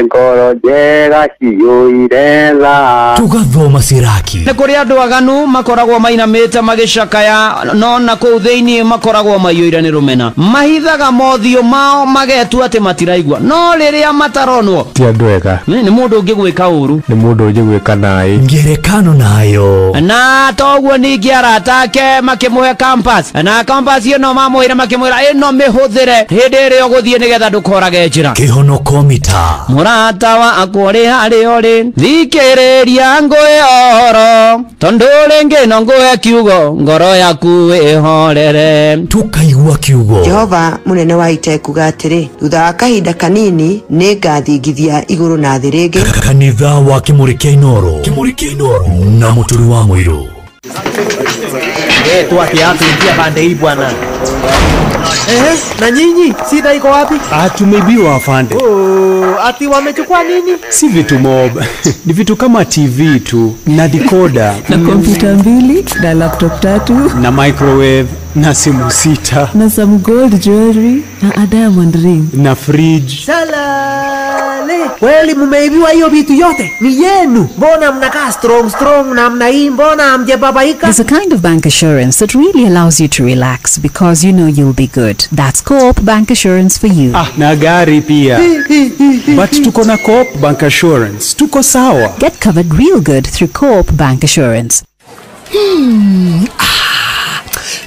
ngoro njega ciyũire tha.
Tugathoma Siraki.
Nĩ kũrĩ andũ aganu makoragwo mainamĩte magĩcakaya no na kũu thĩinĩ makoragwo maiyũire nĩ rũmena, mahithaga mothiũ mao magetua atĩ matiraigua no rĩrĩa mataronwo
ti andũ ega.
Nĩ mũndũ ũngĩgwĩka ũru,
nĩ mũndũ ũngĩgwĩka naĩ
ngerekano nayo.
Na toguo ningĩ arata ake makĩmũhe compass, na compass ĩno mamwĩra makĩmwĩra ĩno mĩhũthĩre hĩndĩ ĩrĩa ũgũthiĩ nĩgetha ndũkorage njĩra.
Kĩhonoko mita
Mũrata wakwa ũrĩ harĩa ũrĩ thikĩrĩria ngũhe ũhoro tondũ rĩngĩ no ngũhe kiugo ngoro yaku ĩhorere.
Tukaigua kiugo.
Jehova mũnene wa ita ekuga atĩrĩ, thutha wa kahinda kanini nĩ ngathingithia igũrũ na thĩ rĩngĩ.
Kanitha wa Kimuri kĩa Inoro, Kimuri kĩa Inoro na Mũturi wa Mũirũ.
Tuatia pande hii bwana. Na nyinyi shida iko wapi?
Tumeibiwa afande.
Oh, ati wamechukua nini?
Si vitu mob. Ni vitu kama TV tu na decoder
na kompyuta 2 na laptop 3
na microwave na simu 6
na some gold jewelry na a diamond ring
na fridge.
Salale. Kweli mumeibiwa hiyo vitu yote? Ni yenu. Mbona mnakaa strong strong namna hii? Mbona hamjababaika?
There's a kind of bank assurance that really allows you to relax because you know you'll be good. That's Co-op Bank Assurance for you.
Ah, na gari pia. But tuko na Co-op Bank Assurance. Tuko sawa.
Get covered real good through Co-op Bank Assurance.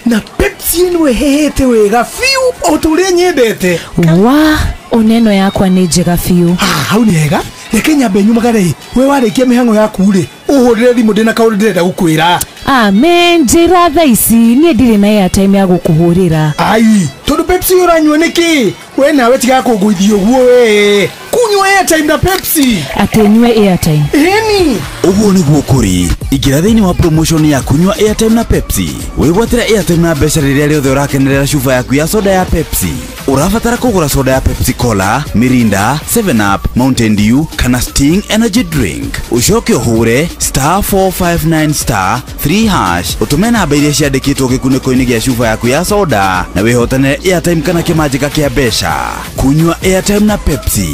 Na Pepsi ĩno ĩhĩhĩte wega biũ o ta ũrĩa nyendete.
Wa oneno yakwa nĩ njega biũ.
Hau nĩ hega. Reke nyambe nyumagare. We warĩkia mĩhang'o yaku rĩ, ũhũrĩre thimũ ndĩna kaũndũ ndĩrenda gũkwĩra.
Amen, njĩra thaa ici niĩ ndirĩ na airtime ya gũkũhũrĩra.
Ai, tondũ Pepsi ũranyua nĩkĩ? We nawe tiga kũngũithia ũguo we. Kunyua airtime na Pepsi.
Atĩ nyue airtime.
Ĩni.
Ũguo nĩguo kũrĩ. Ingĩra thĩinĩ wa promotion ya kunyua airtime na Pepsi. Wĩgwatĩre airtime na mbeca rĩrĩa rĩothe ũrakenerera cuba yaku ya soda ya Pepsi. Ũrabatara kũgũra soda ya Pepsi Cola, Mirinda, 7up, Mountain Dew kana Sting Energy Drink. Ũcoke ũhũre *459 *3# ũtũme namba iria ciandĩkĩtwo gĩkunĩko-inĩ gĩa cuba yaku ya soda na wĩhotanĩre airtime kana kĩmanjĩka kĩa mbeca. Kunyua airtime na Pepsi.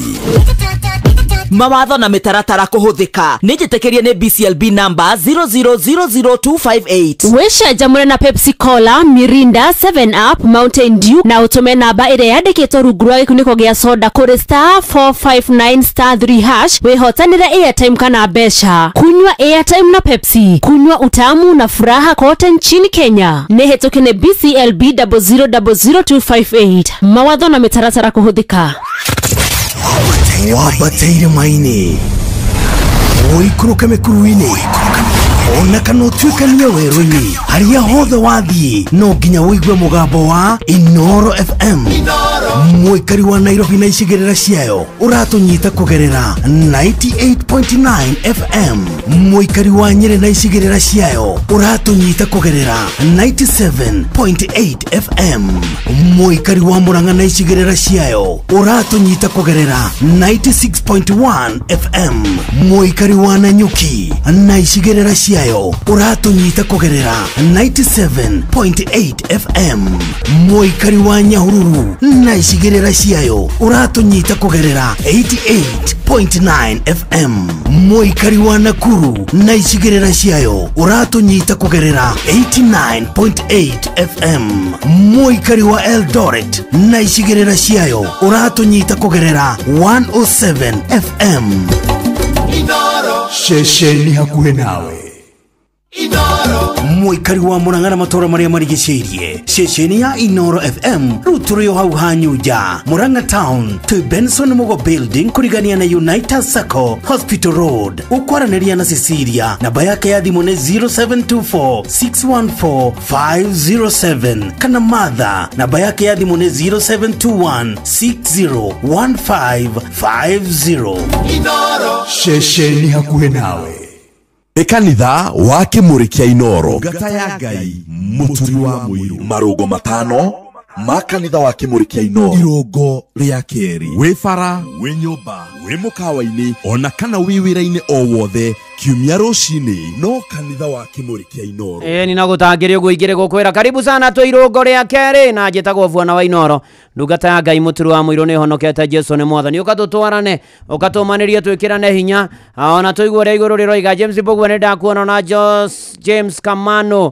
Mawatho na mĩtaratara kũhũthĩka nĩ njĩtĩkĩrie nĩ BCLB number 0000258.
Wĩcanjamũre na Pepsi Cola, Mirinda, 7up, Mountain Dew na ũtũme namba ĩrĩa yandĩkĩtwo rungu rwa gĩkunĩko gĩa soda kũrĩ *459 *3# wĩhotanĩre airtime kana mbeca. Kunywa airtime na Pepsi, kunywa utamu na furaha kote nchini Kenya. Nĩ hĩtũke nĩ BCLB 0000258. Mawatho na mĩtaratara kũhũthĩka.
Wambateire maini ũikũrũke mĩkuru-inĩ ona kana ũtuĩkanie werũ-inĩ harĩa hothe wathiĩ no nginya ũigue mũgambo wa Inoro FM. Mũikari wa Nairobi na icigĩrĩra ciayo ũratũnyita kũgerera 98.9 FM. Mũikari wa Nyĩrĩ na icigĩrĩra ciayo ũratũnyita kũgerera 97.8 FM. Mũikari wa Murang'a na icigĩrĩra ciayo ũratũnyita kũgerera 96.1 FM. Mũikari wa Nanyuki na icigĩrĩra ciayo ũratũnyita kũgerera 97.8 FM. Mũikari wa Nyahururu na icigĩrĩra ciayo ũratũnyita kũgerera 88.9 FM. Mũikari wa Nakuru na icigĩrĩra ciayo ũratũnyita kũgerera 89.8 FM. Mũikari wa Eldoret na icigĩrĩra ciayo ũratũnyita kũgerera 107 FM. Ceceni hakuhĩ nawe.
Mũikari wa Murang'a na matũra marĩa marigicĩirie ceceni ya Inoro FM rĩu tũrĩ o hau Hanyunja Murang'a Town twĩ Benson Mugo Building kũrigania na United Sacco Hospital Road. Ũkwaranĩria na Cecilia namba yake ya thimũ nĩ 0724 614 507 kana Martha namba yake ya thimũ nĩ 0721 601550.
Inoro ceceni hakuhĩ nawe.
Nĩ kanitha wa Kĩmũrĩ kĩa Inoro ngata ya Ngai mũturi wa mũiru marũngo matano ma kanitha wa Kĩmũrĩ kĩa Inoro irũngo rĩa kerĩ wĩ bara wĩ nyũmba wĩ mũkawa-inĩ ona kana wĩ wĩra-inĩ o wothe kiumia rũcinĩ no kanitha wa Kĩmũrĩ kĩa Inoro.
Ninagũtangĩria ũguo ingĩrĩ gũkwĩra karibu sana twĩ irũngo rĩa kerĩ na njĩtagwo Bwana wa Inoro ndungata ya Ngai mũturi wa mũiru nĩ honokete Jesu nĩ mwathani ũkatũtwarane ũkatũmanĩrie twĩkĩrane hinya ona tũigue ũrĩa igũrũ rĩroiga. James Mbũgua nĩ ndakuona na James Kamano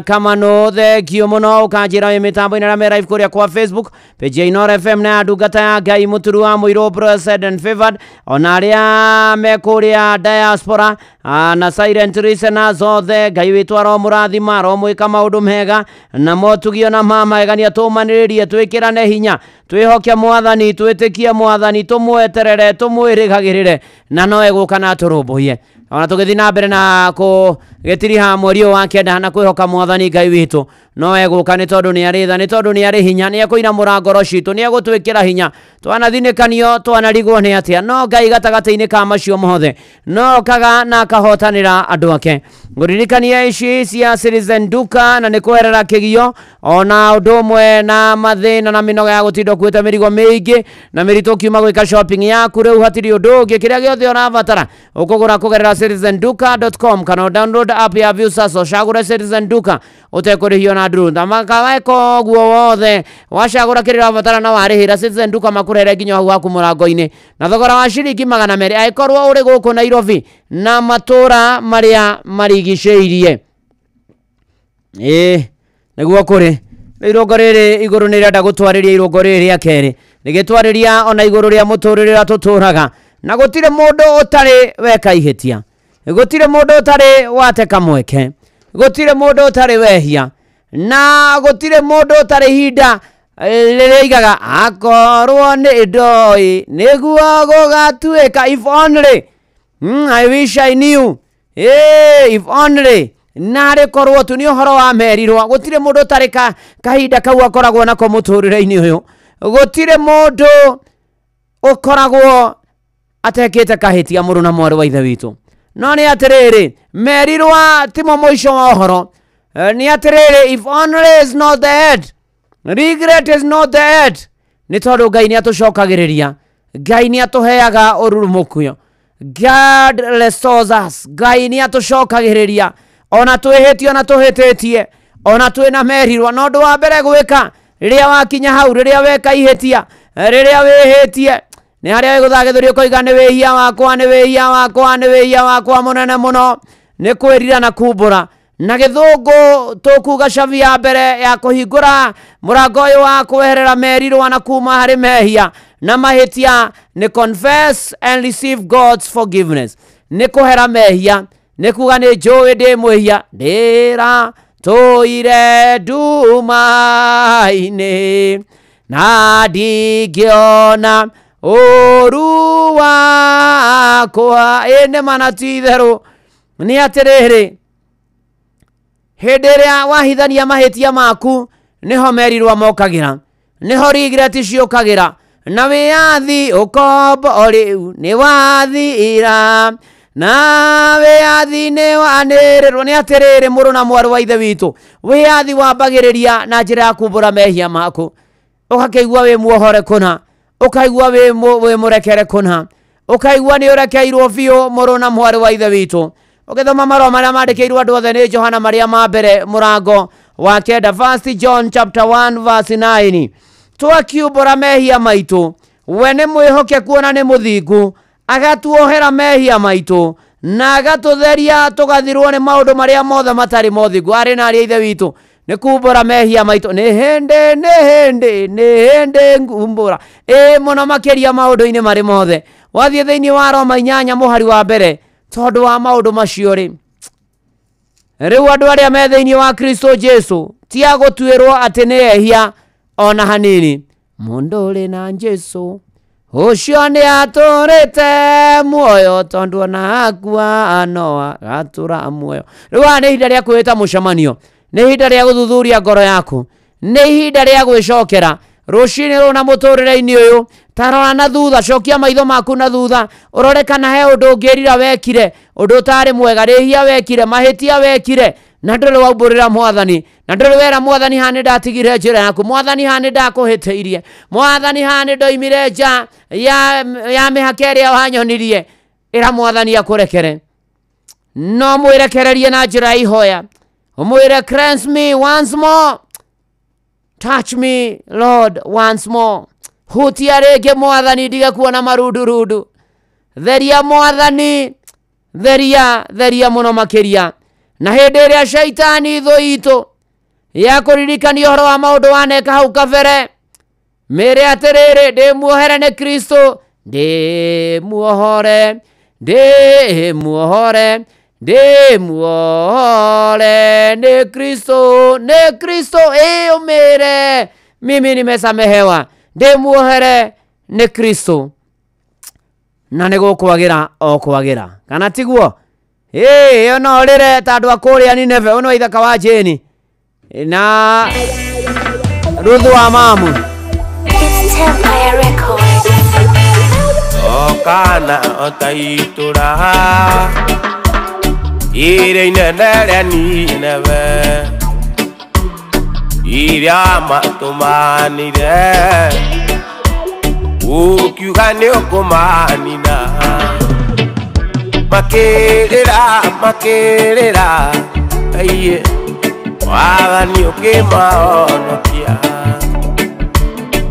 Kamano thengio mũno ũkanjĩra wĩ mĩtambo-inĩ arĩa me live kũrĩa kwa Facebook page ya Inoro FM na ndungata ya Ngai mũturi wa mũiru blessed and favored ona arĩa me kũrĩa diaspora na silent listeners othe Ngai witũ aromũrathima aromwĩka maũndũ mega na motugio na mamegania tũmanĩrĩrie twĩkĩrane hinya twĩhoke mwathani twĩtĩkie mwathani tũmweterere tũmwĩrĩgagĩrĩre na no egũka na atũrũmbũiye ona tũgĩthiĩ na mbere na kũgĩtiriha mweri ũyũ wa kenda na kwĩhoka mwathani Ngai witũ no egũka nĩ tondũ nĩ arĩ tha nĩ tondũ nĩ arĩ hinya nĩ ekũinamũra ngoro citũ nĩ egũtwĩkĩra hinya twanathinĩkanio twanarigwo nĩ atĩa no Ngai gatagatĩ-inĩ ka macio mothe no okaga na akahotanĩra andũ ake. Ngũririkania ici cia Citizen Duka na nĩ kweherera kĩgio ona ũndũ ũmwe na mathĩna na mĩnoga ya gũtinda ũkuĩte mĩrigo mĩingĩ na mĩritũ ũkiuma gwĩka shopping yaku. Rĩu hatirĩ ũndũ ũngĩ, kĩrĩa gĩothe ũrabatara ũkũgũra kũgerera citizenduka.com kana download app ya Viusasa ũcagũre Citizen Duka ũtekũrĩhio na ndurũ. Weka ũguo wothe wacagũra kĩrĩa ũrabatara na warĩhĩra, Citizen Duka makũrehere nginya hau haku mũrango-inĩ na thogora wa ciringi 200 angĩkorwo ũrĩ gũkũ Nairobi na matũra marĩa marigicĩirie. Ĩĩ nĩguo kũrĩ. Irũngo rĩrĩ igũrũ nĩ rĩrenda gũtwarĩria irũngo rĩrĩ rĩa kerĩ, rĩgĩtwarĩria ona igũrũ rĩa mũtũrĩre ũrĩa tũtũraga, na gũtirĩ mũndũ ũtarĩ weka ihĩtia, gũtirĩ mũndũ ũtarĩ wateka mweke, gũtirĩ mũndũ ũtarĩ wehia, na gũtirĩ mũndũ ũtarĩ ihinda rĩrĩa aigaga akorwo nĩ ndoĩ nĩguo gũgatuĩka. If only, I wish I knew. If only narĩ korwo tu nĩ ũhoro wa merirwo. Gũtirĩ mũndũ ũtarĩ kahinda kau akoragwo nako mũtũrĩre-inĩ ũyũ. Gũtirĩ mũndũ ũkoragwo atekĩte kahĩtia, mũrũ na mwarĩ wa ithe witũ. No nĩ atĩrĩrĩ, merirwa timo mũico wa ũhoro. Nĩ atĩrĩrĩ, if only is not the end, regret is not the end. Nĩ tondũ Ngai nĩ atũcokagĩrĩria, Ngai nĩ atũheaga ũrurumũkuo. God restores us. Ngai nĩ atũcokagĩrĩria ona twĩhĩtie ona tũhĩtĩtie ona twĩna merirwa. No ũndũ wa mbere gwĩka rĩrĩa wakinya hau, rĩrĩa weka ihĩtia, rĩrĩa wĩhĩtie, nĩ harĩa wĩgũthaa gĩthũri ũkoiga nĩ wĩhia wakwa, nĩ wĩhia wakwa, nĩ wĩhia wakwa mũnene mũno, nĩ kwĩrira na kumbũra. Na gĩthũngũ tũkuga cabi ya mbere ya kũhingũra mũrango ũyũ wa kweherera merirwa na kuma harĩ mehia na mahĩtia nĩ confess and receive God's forgiveness. Nĩ kũhera mehia, nĩ kuga nĩ njũĩ ndĩ mwĩhia, ndĩra tũire nduma-inĩ na ndingĩona ũru wakwa. Ĩ nĩ ma na ti itherũ nĩ atĩrĩrĩ, hĩndĩ ĩrĩa wahithania mahĩtia maku nĩho merirwa mokagĩra, nĩho regret ciũkagĩra, na wĩyathi ũkombo rĩu nĩ wathira, na wĩyathi nĩ wanĩrĩrwo. Nĩ atĩrĩrĩ mũrũ na mwarĩ wa ithe witũ, wĩyathi wambagĩrĩria na njĩra ya kumbũra mehia maku, ũgakĩigua wĩ muohore kũna, ũkaigua wĩ mũrekere kũna, ũkaigua nĩ ũrekeirwo biũ, mũrũ na mwarĩ wa ithe witũ. Ũgĩthoma marũa marĩa mandĩkĩirwo andũ othe nĩ Johana marĩa ma mbere mũrango wa 9, First John chapter 1 verse 9, twakiumbũra mehia maitũ, we nĩ mwĩhokeku na nĩ mũthingu, agatuohera mehia maitũ na agatũtheria tũgathirwo nĩ maũndũ marĩa mothe matarĩ mothingu. Arĩ na arĩa ithe witũ nĩ kumbũra mehia maitũ, nĩ hĩndĩ nĩ hĩndĩ nĩ hĩndĩ ngumbũra ĩ mũno makĩria maũndũ-inĩ marĩ mothe. Wathiĩ thĩinĩ wa Roma 8 mũhari wa mbere, tondũ wa maũndũ macio rĩ, rĩu andũ arĩa me thĩinĩ wa Kristo Jesu ti a gũtuĩrwo atĩ nĩ ehia ona hanini. Mũndũ ũrĩ na Jesu ũcio nĩ atũrĩte muoyo, tondũ ona akua no agatũra muoyo. Rĩu haha nĩ ihinda rĩa kwĩta mũcemanio, nĩ ihinda rĩa gũthuthuria ngoro yaku, nĩ ihinda rĩa gwĩcokera rũcinĩ rũu na mũtũrĩre-inĩ ũyũ. Tarora na thutha, cokia maitho maku na thutha, ũrore kana he ũndũ ũngĩrira wekire, ũndũ ũtarĩ mwega, rĩhia wekire, mahĩtia wekire, na ndũrĩ waumbũrĩra mwathani, na ndũrĩ wera mwathani haha nĩ ndatigire njĩra yaku, mwathani haha nĩ ndakũhĩtĩirie, mwathani haha nĩ ndoimire nja ya mĩhaka ĩrĩa wanyonirie. Ĩra mwathani akũrekere, no mwĩrekererie na njĩra ya ihoya, ũmwĩre cleanse me once more, touch me Lord once more, hutia rĩngĩ mwathani ndige kuona marundurundu, theria mwathani, theria theria mũno makĩria. Na hĩndĩ ĩrĩa shaitani thũ itũ ya kũririkania ũhoro wa maũndũ waneka hau kabere, mĩre atĩrĩrĩ, ndĩ muohere nĩ Kristo, ndĩ muohore, ndĩ muohore, ndĩ muohore nĩ Kristo, nĩ Kristo. Ĩ ũmĩre mimi nimesamehewa, ndĩ muohere nĩ Kristo, na nĩ gũkwagĩra o kwagĩra, kana tiguo? Ĩĩ no ũrĩre ta andũ a kũrĩa Nineve, ũyũ nĩ wa ithaka wa Jane na Ruthu wa Mamu.
Okana otaitura Iria inene rĩa Nineve iria matũmanire ũkiuga nĩ ũkũmanina makĩrĩra makĩrĩra aiye wathani ũkĩmahonokia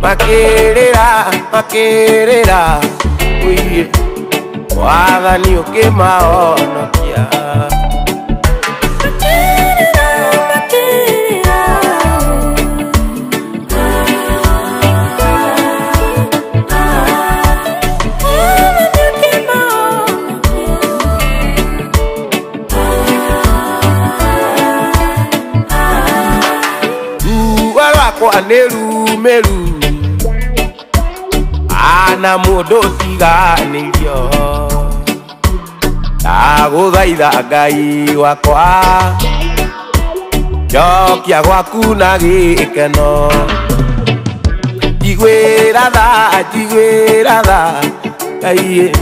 makĩrĩra makĩrĩra ũiye wathani ũkĩmahonokia. Rwakwa nĩ rumĩru ana mũndũ tiganĩirio ndagũthaitha Ngai wakwa njokia gwaku na gĩkeno njiguĩra tha Ngai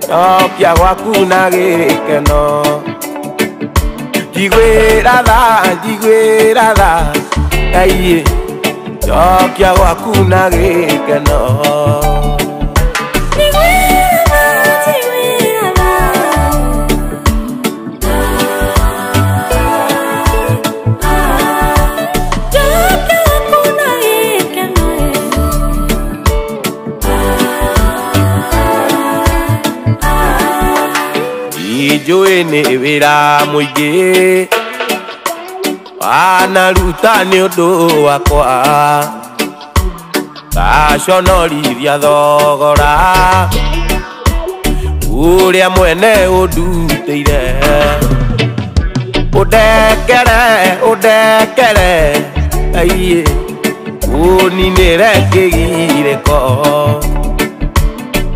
njokia gwaku na gĩkeno njiguĩra tha Ngai njokia gwaku na gĩkeno. Njũĩ nĩ wĩra mũingĩ wanaruta nĩ ũndũ wakwa ngaconorithia thogora ũrĩa mwene ũndutĩire ũndekere ũndekere aiye ũninĩre kĩgirĩko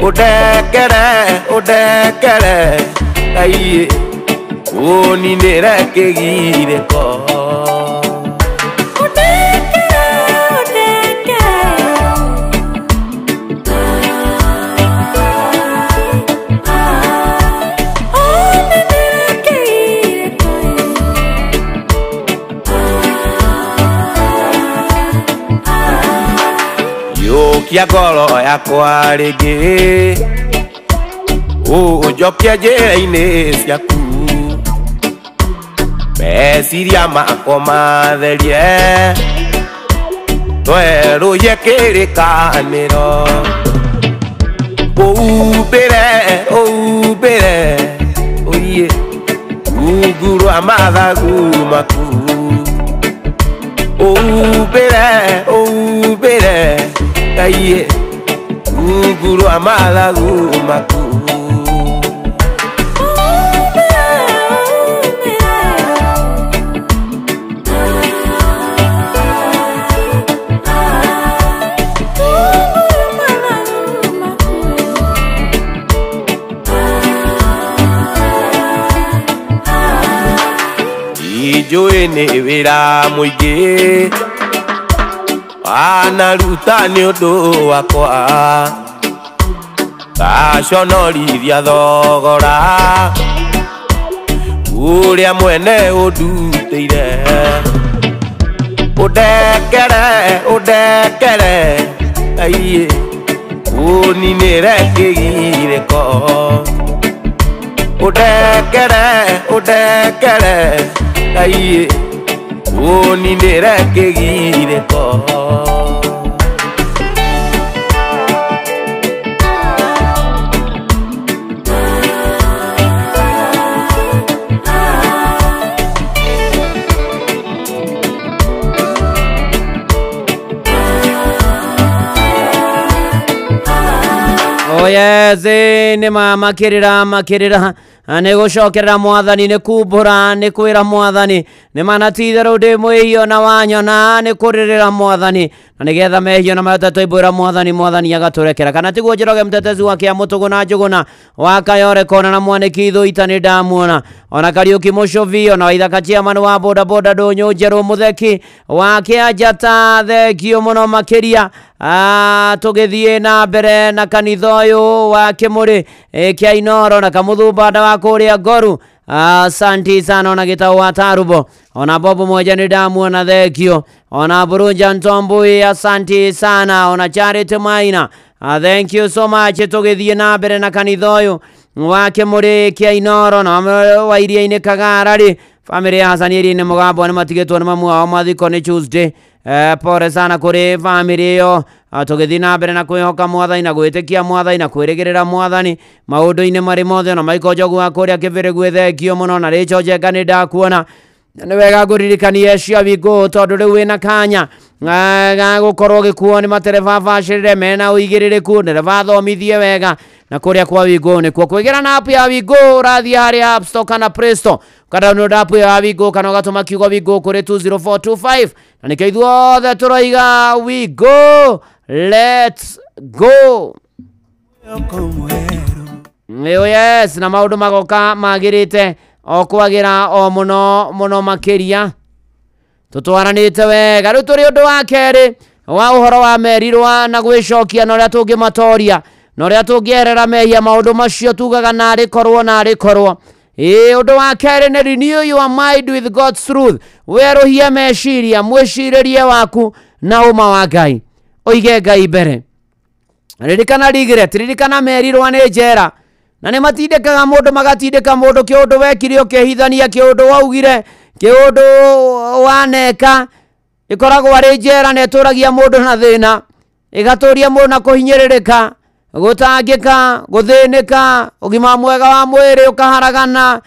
ũndekere ũndekere aiye ũninĩre kĩgirĩko. Yũkia ngoro yakwa rĩngĩ ũnjokie njĩra-inĩ ciaku meciria makwa matherie twerũhie kĩrĩkanĩro ũumbĩre ũumbĩre ũiye rungu rwa mathagu maku ũumbĩre ũumbĩre Ngai rungu rwa mathagu maku. Njũĩ nĩ wĩra mũingĩ wanaruta nĩ ũndũ wakwa ngaconorithia thogora ũrĩa mwene ũndutĩire ũndekere ũndekere aiye ũninĩre kĩgirĩko ũndekere ũndekere Ngai ũninĩre kĩgirĩko.
Yes, nĩ makĩrĩra makĩrĩra nĩ gũcokerera mwathani nĩ kumbũra nĩ kwĩra mwathani nĩ mana ti itherũ ndĩ mwĩhio na wanyona nĩ kũrĩrĩra mwathani na nĩgetha mehio na marĩa twaibũra mwathani mwathani agatũrekera kana tiguo Njoroge mtetezi wa kĩa Mũtũgũ na Njũgũna wa Kayore kona na Mwanĩki Thũita nĩ ndamuona ona Kariũki Mũcũvi ona Waithaka chairman wa boda boda Ndũnyũ Njerũ Mũtheki wa Kĩanjata thengio mũno makĩria tũgĩthiĩ na mbere na kanitha ũyũ wa Kĩmũrĩ kĩa Inoro na Kamũthumbanda wa kũrĩa Ngoru Asanti sana ona Gitau wa Tarubo, ona Bobo moja ni damuona, thank you. Ona Burunja Ntombui, asanti sana. Ona Charity Maina, thank you so much. Tũgĩthiĩ na mbere na kanitha ũyũ wa Kĩmũrĩ kĩa Inoro na wa Iria-inĩ Kagara rĩ, famĩlĩ ya Hasani Iria-inĩ Mũgambo nĩ matigĩtwo nĩ mamu wao, mathiko nĩ Tuesday. Pole sana kũrĩ famĩlĩ ĩyo. Tũgĩthiĩ na mbere na kwĩhoka mwathani na gwĩtĩkia mwathani na kwĩrĩgĩrĩra mwathani maũndũ-inĩ marĩ mothe. Ona Michael Njogu wa kũrĩa Kĩbĩrĩgu, thengio mũno. Na Rachel Njenga nĩ ndakuona. Nĩ wega ngũririkanie cia wingũ tondũ rĩu wĩna kanya ga gũkorwo gĩkuo nĩ matereba bacĩrĩre mena ũigĩrĩrĩku, ndereba athomithie wega, na kũrĩa kwa wingũ nĩkuo kwĩgĩra na app ya wingũ. Ũrathiĩ harĩa App Store kana Play Store, ũka-download app ya wingũ kana ũgatũma kiugo wingũ kũrĩ 20425, na nĩkĩo ithuothe tũroiga we go, let's go. Oh yes, na maũndũ magoka magĩrĩte o kwagĩra o mũno mũno makĩria, tũtwaranĩte wega. Rĩu tũrĩ ũndũ wa kerĩ wa ũhoro wa merirwa na gwĩcokia na ũrĩa tũngĩmatoria na ũrĩa tũngĩeherera mehia maũndũ macio tugaga narĩ korwo narĩ korwo. Ĩĩ, ũndũ wa kerĩ nĩ renew your mind with God's truth. Werũhie meciria, mwĩcirĩrie waku na ũma wa Ngai, ũige Ngai mbere. Ririkana regret, ririkana merirwa nĩ njera na nĩ matindĩkaga mũndũ, magatindĩka mũndũ kĩũndũ wekire ũkĩhithania, kĩũndũ waugire, kĩũndũ waneka, ĩkoragwo arĩ njera na ĩtũragia mũndũ na thĩna, ĩgatũria mũndũ na kũhinyĩrĩrĩka, gũtangĩka, gũthĩnĩka, ũgima mwega wa mwĩrĩ ũkaharagana,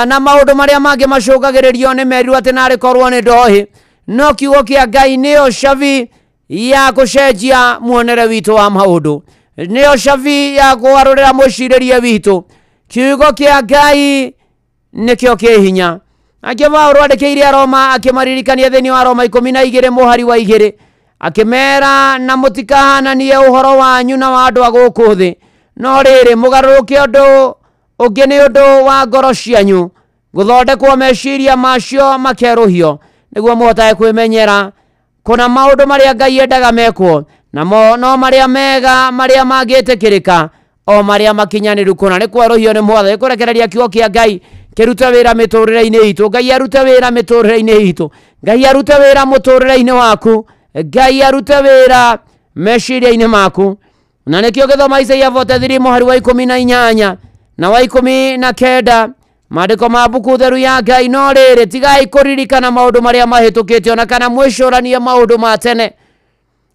na maũndũ marĩa mangĩ macũngagĩrĩrio nĩ merirwo atĩ narĩ korwo nĩ ndohi. No kiugo kĩa Ngai nĩyo cabi ya gũcenjia muonere witũ wa maũndũ, nĩyo cabi ya kũgarũrĩra mwĩcirĩrie witũ. Kiugo kĩa Ngai nĩkĩo kĩ hinya. Nakĩo Paũlũ andĩkĩire Aroma akĩmaririkania thĩinĩ wa Roma 12 mũhari wa 2, akĩmera na mũtikahananie ũhoro wanyu na wa andũ a gũkũ thĩ, no rĩrĩ mũgarũrũke ũndũ ũngĩ nĩ ũndũ wa ngoro cianyu, gũthondekwo meciria macio makerũhio, nĩguo mũhotage kwĩmenyera kũna maũndũ marĩa Ngai endaga mekwo, namo no marĩa mega marĩa mangĩtĩkĩrĩka, o marĩa makinyanĩru kũna. Nĩ kwerũhio nĩ mwathani, kũrekereria kiugo kĩa Ngai kĩrute wĩra mĩtũrĩre-inĩ itũ. Ngai arute wĩra mĩtũrĩre-inĩ itũ, Ngai arute wĩra mũtũrĩre-inĩ waku, Ngai arute wĩra meciria-inĩ maku. Na nĩkĩo gĩthoma Isaia 43 mũhari wa 18 na wa 19, maandĩko ma mbuku theru ya Ngai, no rĩrĩ tigai kũririkana maũndũ marĩa mahĩtũkĩte, ona kana mwĩcũranie maũndũ ma tene.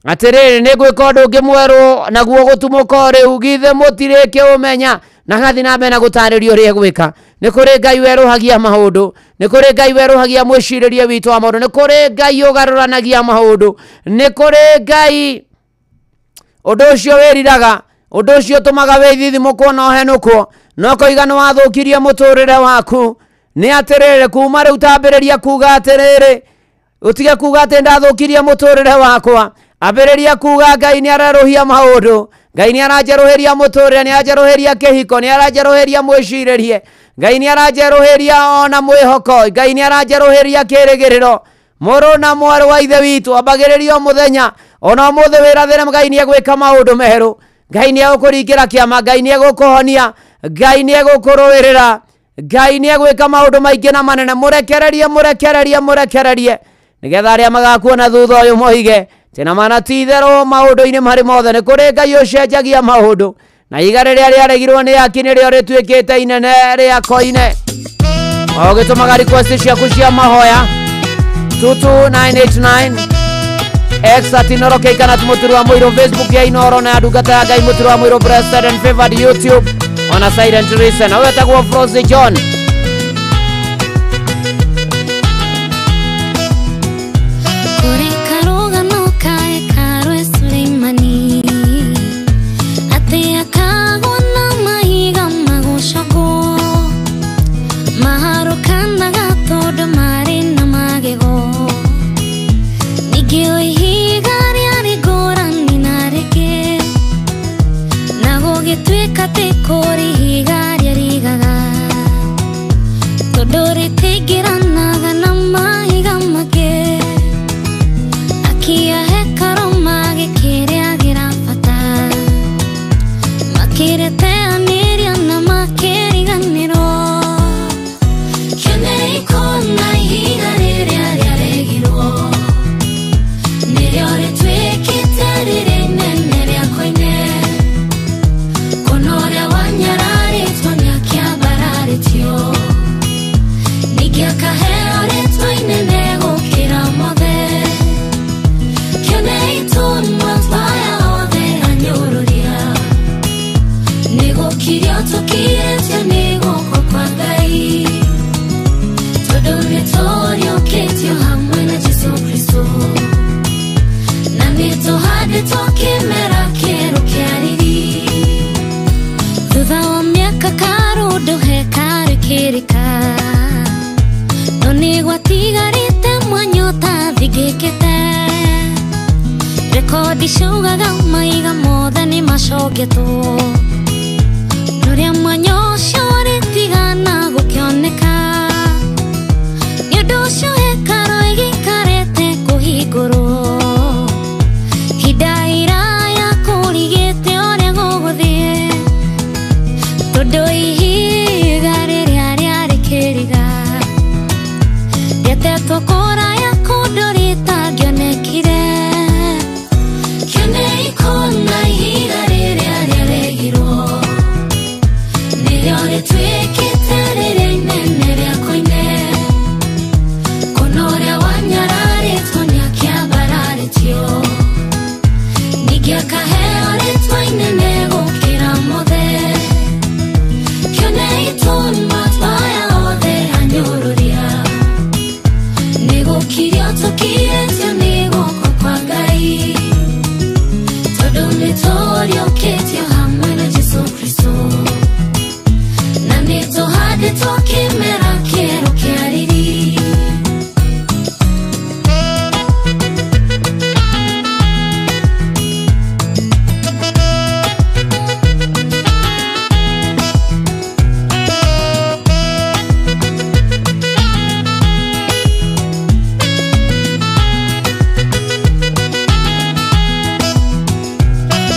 Atĩrĩrĩ, nĩ ngwĩka ũndũ ũngĩ mwerũ naguo gũtumũka rĩu, githĩ mũtirĩkĩũmenya? Na gathiĩ na mbere na gũtarĩria ũrĩa egwĩka. Nĩ kũrĩ Ngai werũhagia maũndũ, nĩ kũrĩ Ngai werũhagia mwĩcirĩrie witũ wa maũndũ, nĩ kũrĩ Ngai ũgarũranagia maũndũ, nĩ kũrĩ Ngai ũndũ ũcio wĩriraga, ũndũ ũcio ũtũmaga wĩthithimũkwo na ũhenũkwo, no koiga nĩ wathũkirie mũtũrĩre waku. Nĩ atĩrĩrĩ, kuma rĩu tambĩrĩria kuga atĩrĩrĩ, ũtige kuga atĩ ndathũkirie mũtũrĩre wakwa, ambĩrĩria kuga Ngai nĩ arerũhia maũndũ, Ngai nĩ aranjerũhĩria mũtũrĩre, nĩ aranjerũhĩria kĩhiko, nĩ aranjerũhĩria mwĩcirĩrie, Ngai nĩ aranjerũhĩria ona mwĩhoko, Ngai nĩ aranjerũhĩria kĩrĩgĩrĩro. Mũrũ na mwarĩ wa ithe witũ, ambagĩrĩria o mũthenya, ona ũmũthĩ wĩrathĩre Ngai nĩ egwĩka maũndũ merũ, Ngai nĩ egũkũringĩra kĩama, Ngai nĩ egũkũhonia, Ngai nĩ egũkũrũĩrĩra, Ngai nĩ egwĩka maũndũ maingĩ na manene. Mũrekererie, mũrekererie, mũrekererie, nĩgetha arĩa magakuona thutha ũyũ moige tena mana ti itherũ maũndũ-inĩ marĩ mothe nĩ kũrĩ Ngai ũcenjagia maũndũ, na ihiga rĩrĩa rĩaregirwo nĩ aki nĩrĩo rĩtuĩkĩte inene rĩa koine. O ũgĩtũmaga request ciaku cia mahoya 22989 X at Inooro K kana Mũturi wa Mũirũ, Facebook ya Inooro na ya ndungata ya Ngai Mũturi wa Mũirũ, Blessed and Favored YouTube ona Silent Listen. Na ũyũ etagwo Frozy John.
Kũrĩ karũgano ka hekarũ e Suleimani, atĩ akagwo na mahiga magũcogwo, maharũkanaga tondũ marĩ na magego, ningĩ o ihiga rĩarĩ ngũrani na rĩngĩ, na gũgĩtuĩka atĩ kũrĩ ihiga rĩarigaga, tondũ rĩtingĩranaga na mahiga mangĩ. tũhandĩtwo kĩmera kĩerũ kĩa riri. Thutha wa mĩaka karũndũ hekarũ ĩkĩrĩka, no nĩ gwatigarĩte mwanya ũtathingĩkĩte. Rekodi ciaugaga maiga mothe nĩ macongetwo, rũrĩa mwanya ũcio ũrĩtigana gũkĩoneka. Nĩ ũndũ ũcio hekarũ ĩgĩikarĩte kũhingũrwo ihinda iraya kũrigĩte ũrĩa gũgũthiĩ, tondũ ihiga rĩrĩa rĩarĩ kĩriga rĩatetwo kũraya kũndũ rĩtangĩonekire. Kĩonei kũna ihiga rĩrĩa rĩaregirwo, nĩrĩo rĩtuĩkĩte rĩrĩa inene rĩa koine. Kũna ũrĩa wanyararĩtwo nĩakĩambararĩtio, ningĩ akaheo rĩtwa inene gũkĩra mothe. Kĩonei tũma aya othe anyũrũria, nĩgũkirio tũkirĩtio nĩ guoko kwa Ngai, tondũ nĩtũriũkĩtio hamwe na Jesũ Kristũ, na nĩtũhandĩtwo kĩmera kĩerũ kĩa riri.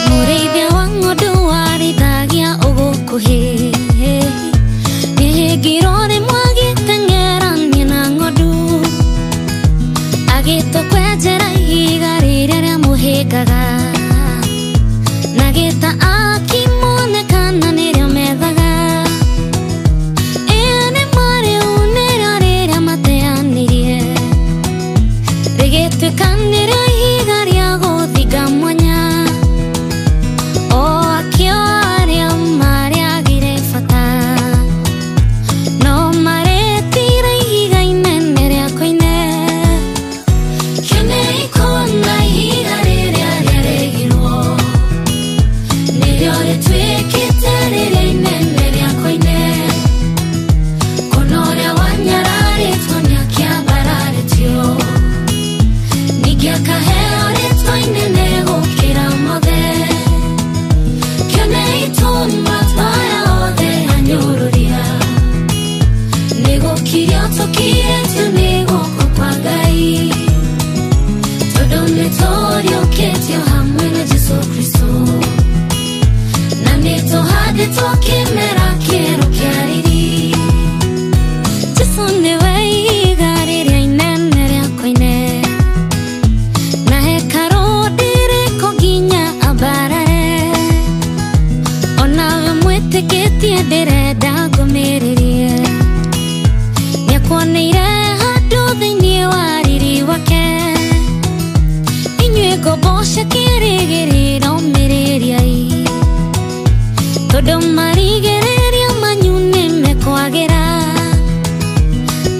Mũrĩithia wa ng'ondu warĩithagia ũgũkũhĩ, nĩhĩngirwo rĩmwe agĩteng'erania na ng'ondu, agĩtũkwenjera ihiga rĩrĩa rĩamũhĩngaga, na gĩta akĩmonekana nĩrĩo methaga. Ĩĩ nĩ ma rĩu nĩrĩo rĩrĩa mateanĩrie, rĩgĩtuĩka nĩrĩo ihiga rĩa gũthinga mwanya. O akĩo arĩa marĩagire bata, no marĩtire ihiga inene rĩa koine. Kĩonei kũna ihiga rĩrĩa rĩaregirwo, nĩrĩo rĩtuĩkĩte rĩrĩa inene rĩa koine. Kũna ũrĩa wanyararĩtwo nĩakĩambararĩtio, ningĩ akaheo rĩtwa inene gũkĩra mothe. Kĩonei tũma aya othe anyũrũria, nĩgũkirio tũkirĩtio nĩ guoko kwa Ngai, tondũ nĩtũriũkĩtio hamwe na Jesũ Kristũ, na nĩtũhandĩtwo kĩmera kĩerũ kĩa riri. Jesũ nĩwe ihiga rĩrĩa inene rĩa koine, na hekarũ ndĩrĩkwo nginya ambarare. Onawe mwĩtĩkĩtie ndĩrenda ngũmĩrĩrie, nĩakuoneire handũ thĩinĩ wa riri wake. Inyuĩ ngombo cia kĩĩrĩgĩrĩro ũmĩrĩriai, tondũ marigĩrĩrio manyu nĩmekwagĩra.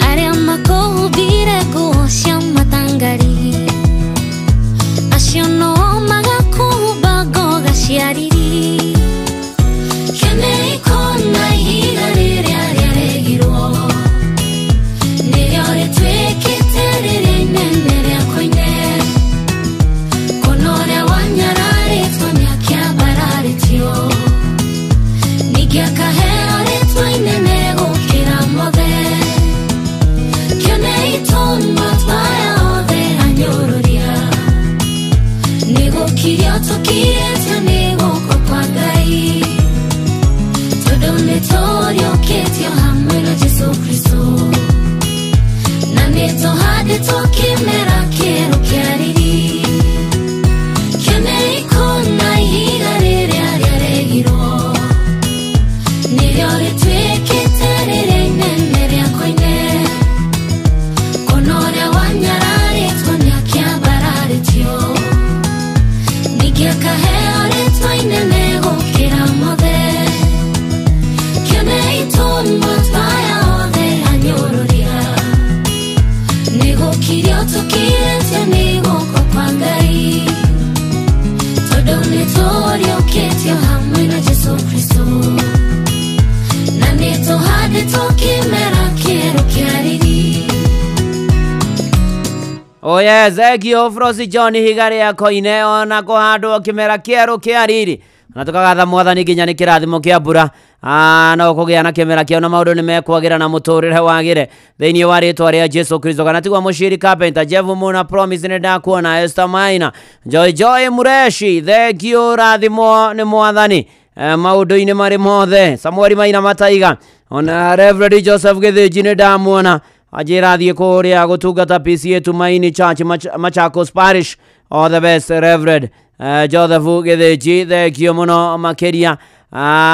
Arĩa makũhumbire nguo cia matangari, acio no magakũhumba ngoga cia riri. Kĩonei kũna ihiga rĩrĩa rĩaregirwo, nĩrĩo rĩtuĩkĩte rĩrĩa inene rĩa koine. Kũna ũrĩa wanyararĩtwo nĩakĩambararĩtio, ningĩ akaheo rĩtwa inene gũkĩra mothe. Kĩonei tũma aya othe anyũrũria, nĩgũkirio tũkirĩtio nĩ guoko kwa Ngai, tondũ nĩtũriũkĩtio hamwe na Jesũ Kristũ, na nĩtũhandĩtwo kĩmera kĩerũ kĩa riri. Kĩonei kũna ihiga rĩrĩa rĩaregirwo, nĩrĩo rĩtuĩkĩte rĩrĩa inene rĩa koine. Kũna ũrĩa wanyararĩtwo nĩakĩambararĩtio, ningĩ akaheo rĩtwa inene gũkĩra mothe. Kĩonei tũma aya othe anyũrũria, nĩgũkirio tũkirĩtio nĩ guoko Tondũ nĩtũriũkĩtio hamwe na Jesũ Kristo, na nĩtũhandĩtwo kĩmera kĩerũ kĩa riri.
Oye, Zegio Frosi John ihiga rĩa koine ona kũhandwo kĩmera kĩerũ kĩa riri. Na tũkagatha mwathani nginya nĩ kĩrathimo kĩa mbura. No kũgĩa na kĩmera kĩao na maũndũ nĩ mekwagĩra na mũtũrĩre wagĩre thĩinĩ wa rĩtwa rĩa Jesu Kristo. Kana tigwa Mũciri Carpenter, Jeff Muna Promise nĩ ndakuona, Esther Maina, Joy Joy Mureshi, thank you, rathimwo nĩ mwathani maũndũ-inĩ marĩ mothe. Samuel Maina Mataiga, ona Reverend Joseph Gĩthĩnji nĩ ndamuona anjĩra thiĩ kũrĩa gũtungata PCA Tumaini Church Machakos Parish. All the best Reverend Joseph Gĩthĩnji, thank you mũno makĩria.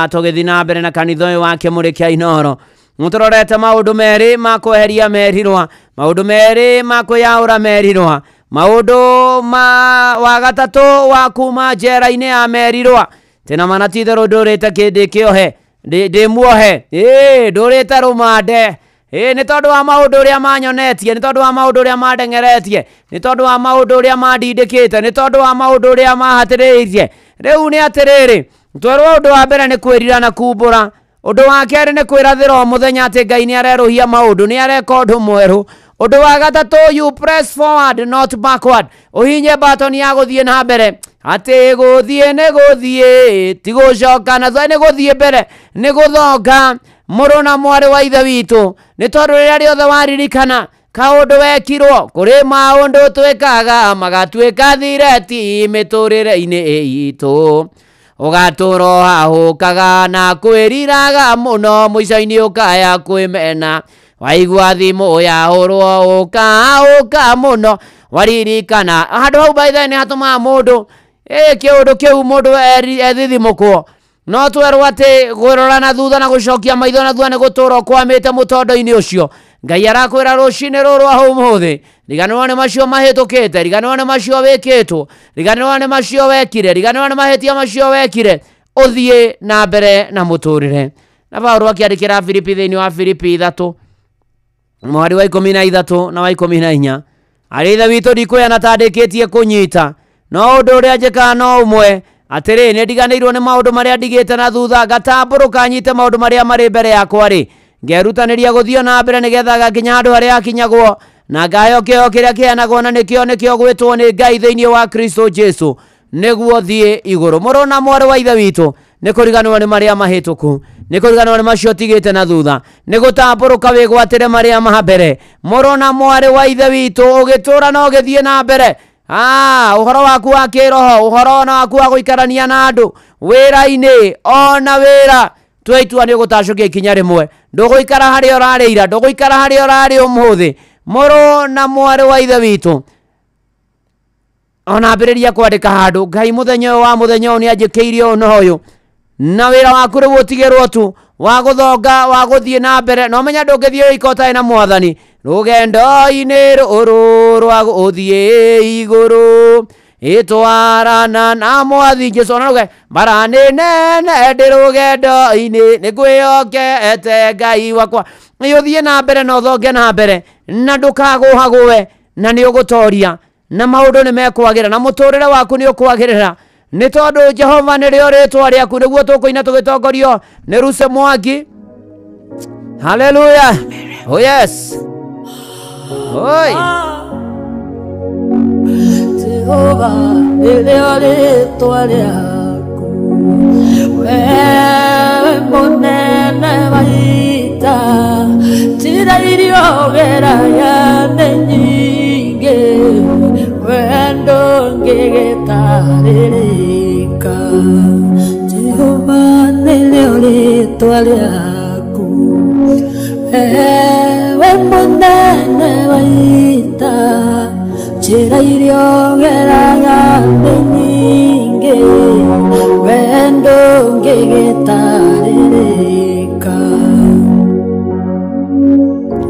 Tũgĩthiĩ na mbere na kanitha ũyũ wa Kĩmũrĩ kĩa Inooro, nĩtũrorete maũndũ merĩ ma kweheria merirwa, maũndũ merĩ ma kwĩyaũra merirwa, maũndũ ma wa gatatũ wa kuma njera-inĩ ya merirwa. Tena mana ti itherũ ndũrĩte kĩndĩ kĩohe, ndĩ muohe, ndũrĩte rũmande. Nĩ tondũ wa maũndũ ũrĩa manyonetie, nĩ tondũ wa maũndũ ũrĩa mandengeretie, nĩ tondũ wa maũndũ ũrĩa mandindĩkĩte, nĩ tondũ wa maũndũ ũrĩa mahatĩrĩirie. Rĩu nĩ atĩrĩrĩ, twerwo ũndũ wa mbere nĩ kwĩrira na kumbũra, ũndũ wa kerĩ nĩ kwĩrathĩra o mũthenya atĩ Ngai nĩ arerũhia maũndũ, nĩ areka ũndũ mwerũ. Ũndũ wa gatatũ, you press forward not backward, ũhinye batoni ya gũthiĩ na mbere, atĩ gũthiĩ nĩ gũthiĩ, ti gũcoka na thutha, nĩ gũthiĩ mbere, nĩ gũthonga. Mũrũ na mwarĩ wa ithe witũ, nĩ tondũ rĩrĩa rĩothe waririkana kaũndũ wekirwo, kũrĩ maũndũ twĩkaga magatuĩka thireti mĩtũrĩre-inĩ itũ, ũgatũra ũhahũkaga na kwĩriraga mũno, mũico-inĩ ũkaya kwĩmena, waigua thimũ yahũrwo ũkahũka mũno, waririkana. Handũ hau by the way nĩ hatũmaga mũndũ kĩũndũ kĩu mũndũ ethithimũkwo. No twerwo atĩ kũrora na thutha na gũcokia maitho na thutha nĩ gũtũra ũkwamĩte mũtondo-inĩ ũcio. Ngai arakwĩra rũcinĩ rũrũ rwa ũmũthĩ, riganĩrwo nĩ macio mahĩtũkĩte, riganĩrwo nĩ macio wĩkĩtwo, riganĩrwo nĩ macio wekire, riganĩrwo nĩ mahĩtia macio wekire, ũthiĩ na mbere na mũtũrĩre. Na Paulo akĩandĩkĩra Filipi thĩinĩ wa Filipi 3 mweri wa 13 na wa 14, arĩ ithe witũ ndikwĩana ta ndĩkĩtie kũnyita, no ũndũ ũrĩa njĩkaga no ũmwe, atĩrĩ nĩ ndiganĩirwo nĩ maũndũ marĩa ndigĩte na thutha, ngatambũrũka nyite maũndũ marĩa marĩ mbere yakwa rĩ, ngerutanĩria gũthiĩ na mbere nĩgetha ngakinya handũ harĩa hakinyagwo, na ngaheo kĩheo kĩrĩa kĩheanagwo na nĩkĩo nĩkĩo gwĩtwo nĩ Ngai thĩinĩ wa Kristo Jesu, nĩguo thiĩ igũrũ. Mũrũ na mwarĩ wa ithe witũ, nĩ kũriganĩrwo nĩ marĩa mahĩtũku, nĩ kũriganĩrwo nĩ macio ũtigĩte na thutha, nĩ gũtambũrũka wĩgwatĩre marĩa ma mbere. Mũrũ na mwarĩ wa ithe witũ, ũgĩtũra na ũgĩthiĩ na mbere, ũhoro waku wa kĩroho, ũhoro ona waku wa gũikarania na andũ wĩra-inĩ, ona wĩra tua itua nĩ ũgũtacũkia ikinya rĩmwe, ndũgũikara harĩa ũrarĩ ira, ndũgũikara harĩa ũrarĩ ũmũthĩ. Mũrũ na mwarĩ wa ithe witũ, ona ambĩrĩria kwandĩka handũ, Ngai mũthenya ũyũ wa mũthenya ũyũ nĩ anjĩkĩire ũyũ na ũyũ, na wĩra waku rĩu ũtigĩrwo tu wa gũthonga, wa gũthiĩ na mbere. No menya ndũngĩthiĩ wĩika ũtarĩ na mwathani. Rũgendo-inĩ rũrũ rwa gũthiĩ igũrũ, ĩtwarana na mwathi Jesũ. Ona rũge mbara nĩ nene ndĩ rũgendo-inĩ, nĩ ngwĩhokete Ngai wakwa. Nĩ ũthiĩ na mbere na ũthonge na mbere, na ndũkagũhagũwe, na nĩ ũgũtoria, na maũndũ nĩ mekwagĩra, na mũtũrĩre waku nĩ ũkwagĩrĩra, nĩ tondũ Jehova nĩrĩo rĩtwa rĩaku. Nĩguo tũkũina tũgĩtongorio nĩ Ruse Mwangi. Hallelujah. Oh yes. Oi.
Jehova nĩrĩo rĩtwa rĩaku, we mũnene wa ita, njĩra iria ũgeraga nĩ nyingĩ, wendo ndũngĩgĩtarĩrĩka. Jehova nĩrĩo rĩtwa rĩaku, we mũnene wa ita, njĩra iria ũgeraga nĩ nyingĩ, wendo ndũngĩgĩtarĩrĩka.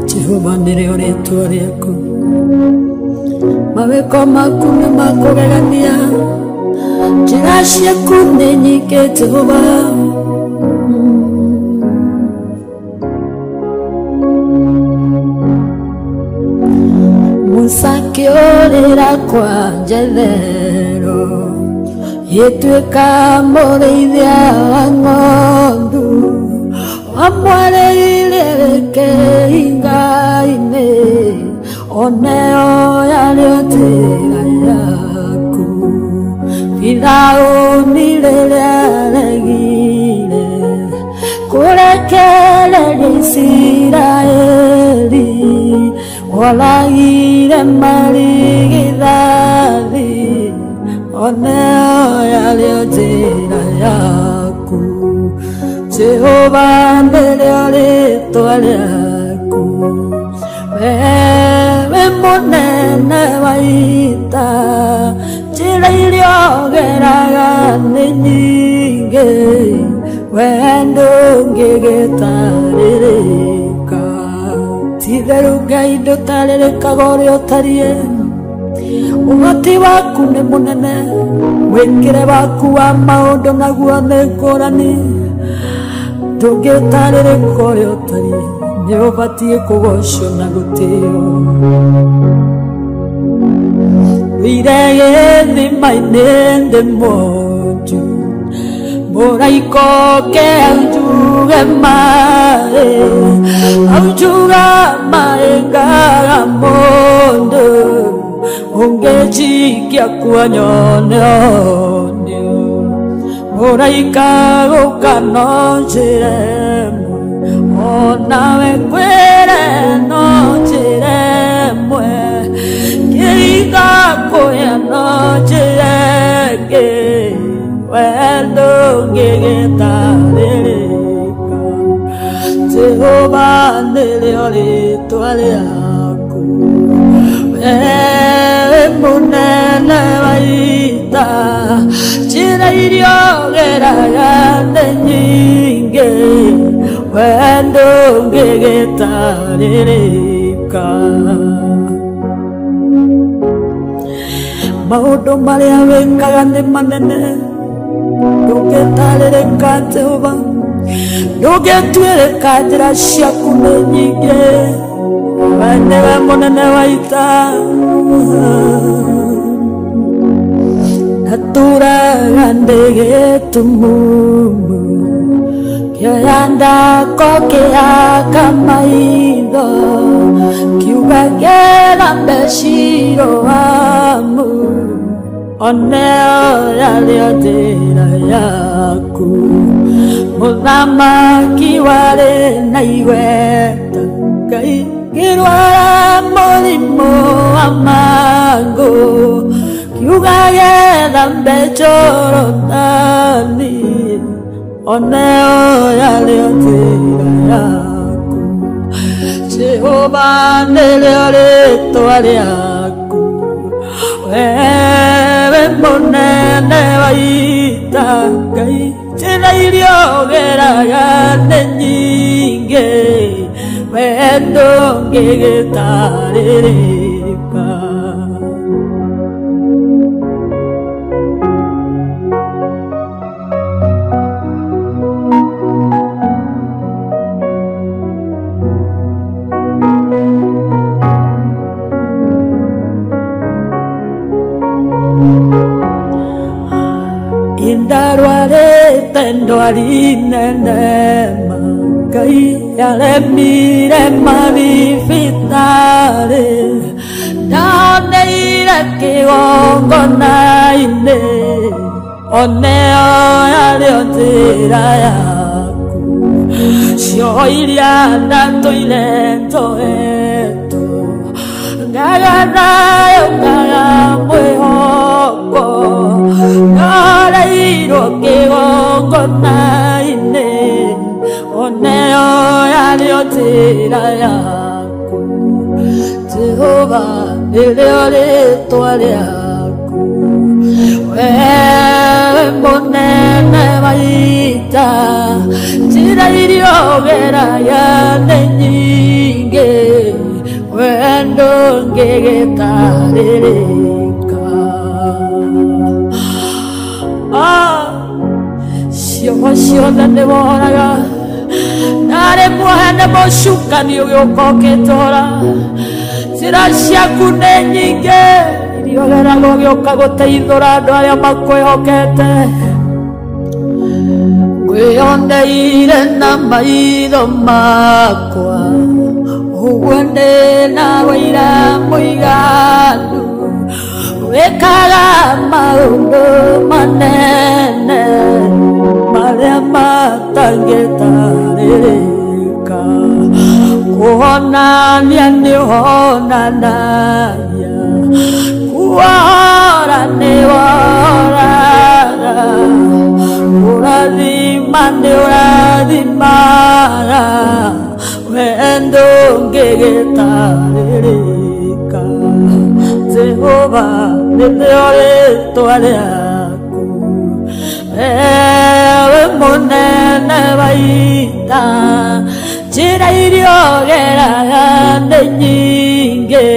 Jehova nĩrĩo rĩtwa rĩaku, mawĩko maku nĩ ma kũgegania, njĩra ciaku nĩ nyingĩ Jehova. Musa akĩũrĩra kwa Jethero, Gĩtuĩka mũrĩithia wa ng'ondu wamwarĩire kĩhinga-inĩ oneo yarĩ njĩra yaku. Firaũni rĩrĩa aregire kũrekereria Isiraeli oragire marigithathi oneo yarĩ njĩra yaku. Jehova nĩrĩo rĩĩtwa rĩaku, wewe mũnene wa ita, njĩra iria ũgeraga nĩ nyingĩ, we ndũngĩgĩtarĩrĩka. Ti-itherũ Ngai ndũtarĩrĩkaga ũrĩa ũtariĩ, ũhoti waku nĩ mũnene, mwĩkĩre waku wa maũndũ naguo nĩ ngũrani. Ndũngĩtarĩrĩka ũrĩa ũtariĩ, nĩ ũbatiĩ kũgocwo na gũtĩo. Ndũire gĩthima-inĩ ndĩ mwonju, mũraika oke aunjuge maĩ, aunjuga maĩ ngaga mũndũ ũngĩnjikia kuo nyone onio. Mũraika gũka no njĩra ĩmwe, onawe ngwĩre no njĩra ĩmwe, kĩhinga kũya no njĩra ĩngĩ, we ndũngĩgĩtarĩrĩka. Jehova nĩrĩo rĩĩtwa rĩaku, wewe mũnene wa ita, njĩra iria ũgeraga nĩ nyingĩ, we ndũngĩgĩtarĩrĩka. Maũndũ marĩa wĩkaga nĩ manene, ndũngĩtarĩrĩka Jehova, ndũngĩtuĩrĩka, njĩra ciaku nĩ nyingĩ, we nĩwe mũnene wa ita. Natũraga ndĩ gĩtumumu, kĩoya ndako kĩaka maitho, kiuga ngĩthambe Shiloamu, oneo yarĩ njĩra yaku. Mũthamaki warĩ na igweta, Ngai ngĩrwara mũrimũ wa mangũ, kiuga gĩthambe Jorodani, oneo yarĩ njĩra yaku. Jehova nĩrĩo rĩĩtwa rĩaku, wewe mũnene wa ita, Ngai njĩra iria ũgeraga nĩ nyingĩ, we ndũngĩgĩtarĩrĩka. Indarwarĩte ndwari nene ma, Ngai yaremire mathibitarĩ, ndaoneire kĩgongona-inĩ, oneo yarĩ njĩra yaku. Cioho iria ndatũire njohetwo, ngaga thayũ ngaga mwĩhoko, ndoreirwo kĩgongona-inĩ, oneo yarĩ njĩra yaku. Jehova nĩrĩo rĩĩtwa rĩaku, wewe mũnene wa ita, njĩra iria ũgeraga nĩ nyingĩ, we ndũngĩgĩtarĩrĩka. Cioho ciothe nĩworaga, narĩ muohe nĩ mũcukani ũgĩũka ũkĩtũra, njĩra ciaku nĩ nyingĩ Ũgeraga ũgĩũka gũteithũra andũ arĩa makwĩhokete. Ngwĩyoneire na maitho makwa, ũguo ndĩ na ũira mũiganu. Wĩkaga maũndũ manene marĩa matangĩtarĩrĩka. Kuonania nĩ ũhonanagia, kuohora nĩ wohoraga, kũrathima nĩ ũrathimaga, we ndũngĩgĩtarĩrĩka. Jehova nĩrĩo rĩtwa rĩaku, ewe mũnene wa ita. Njĩra iria ũgeraga nĩ nyingĩ,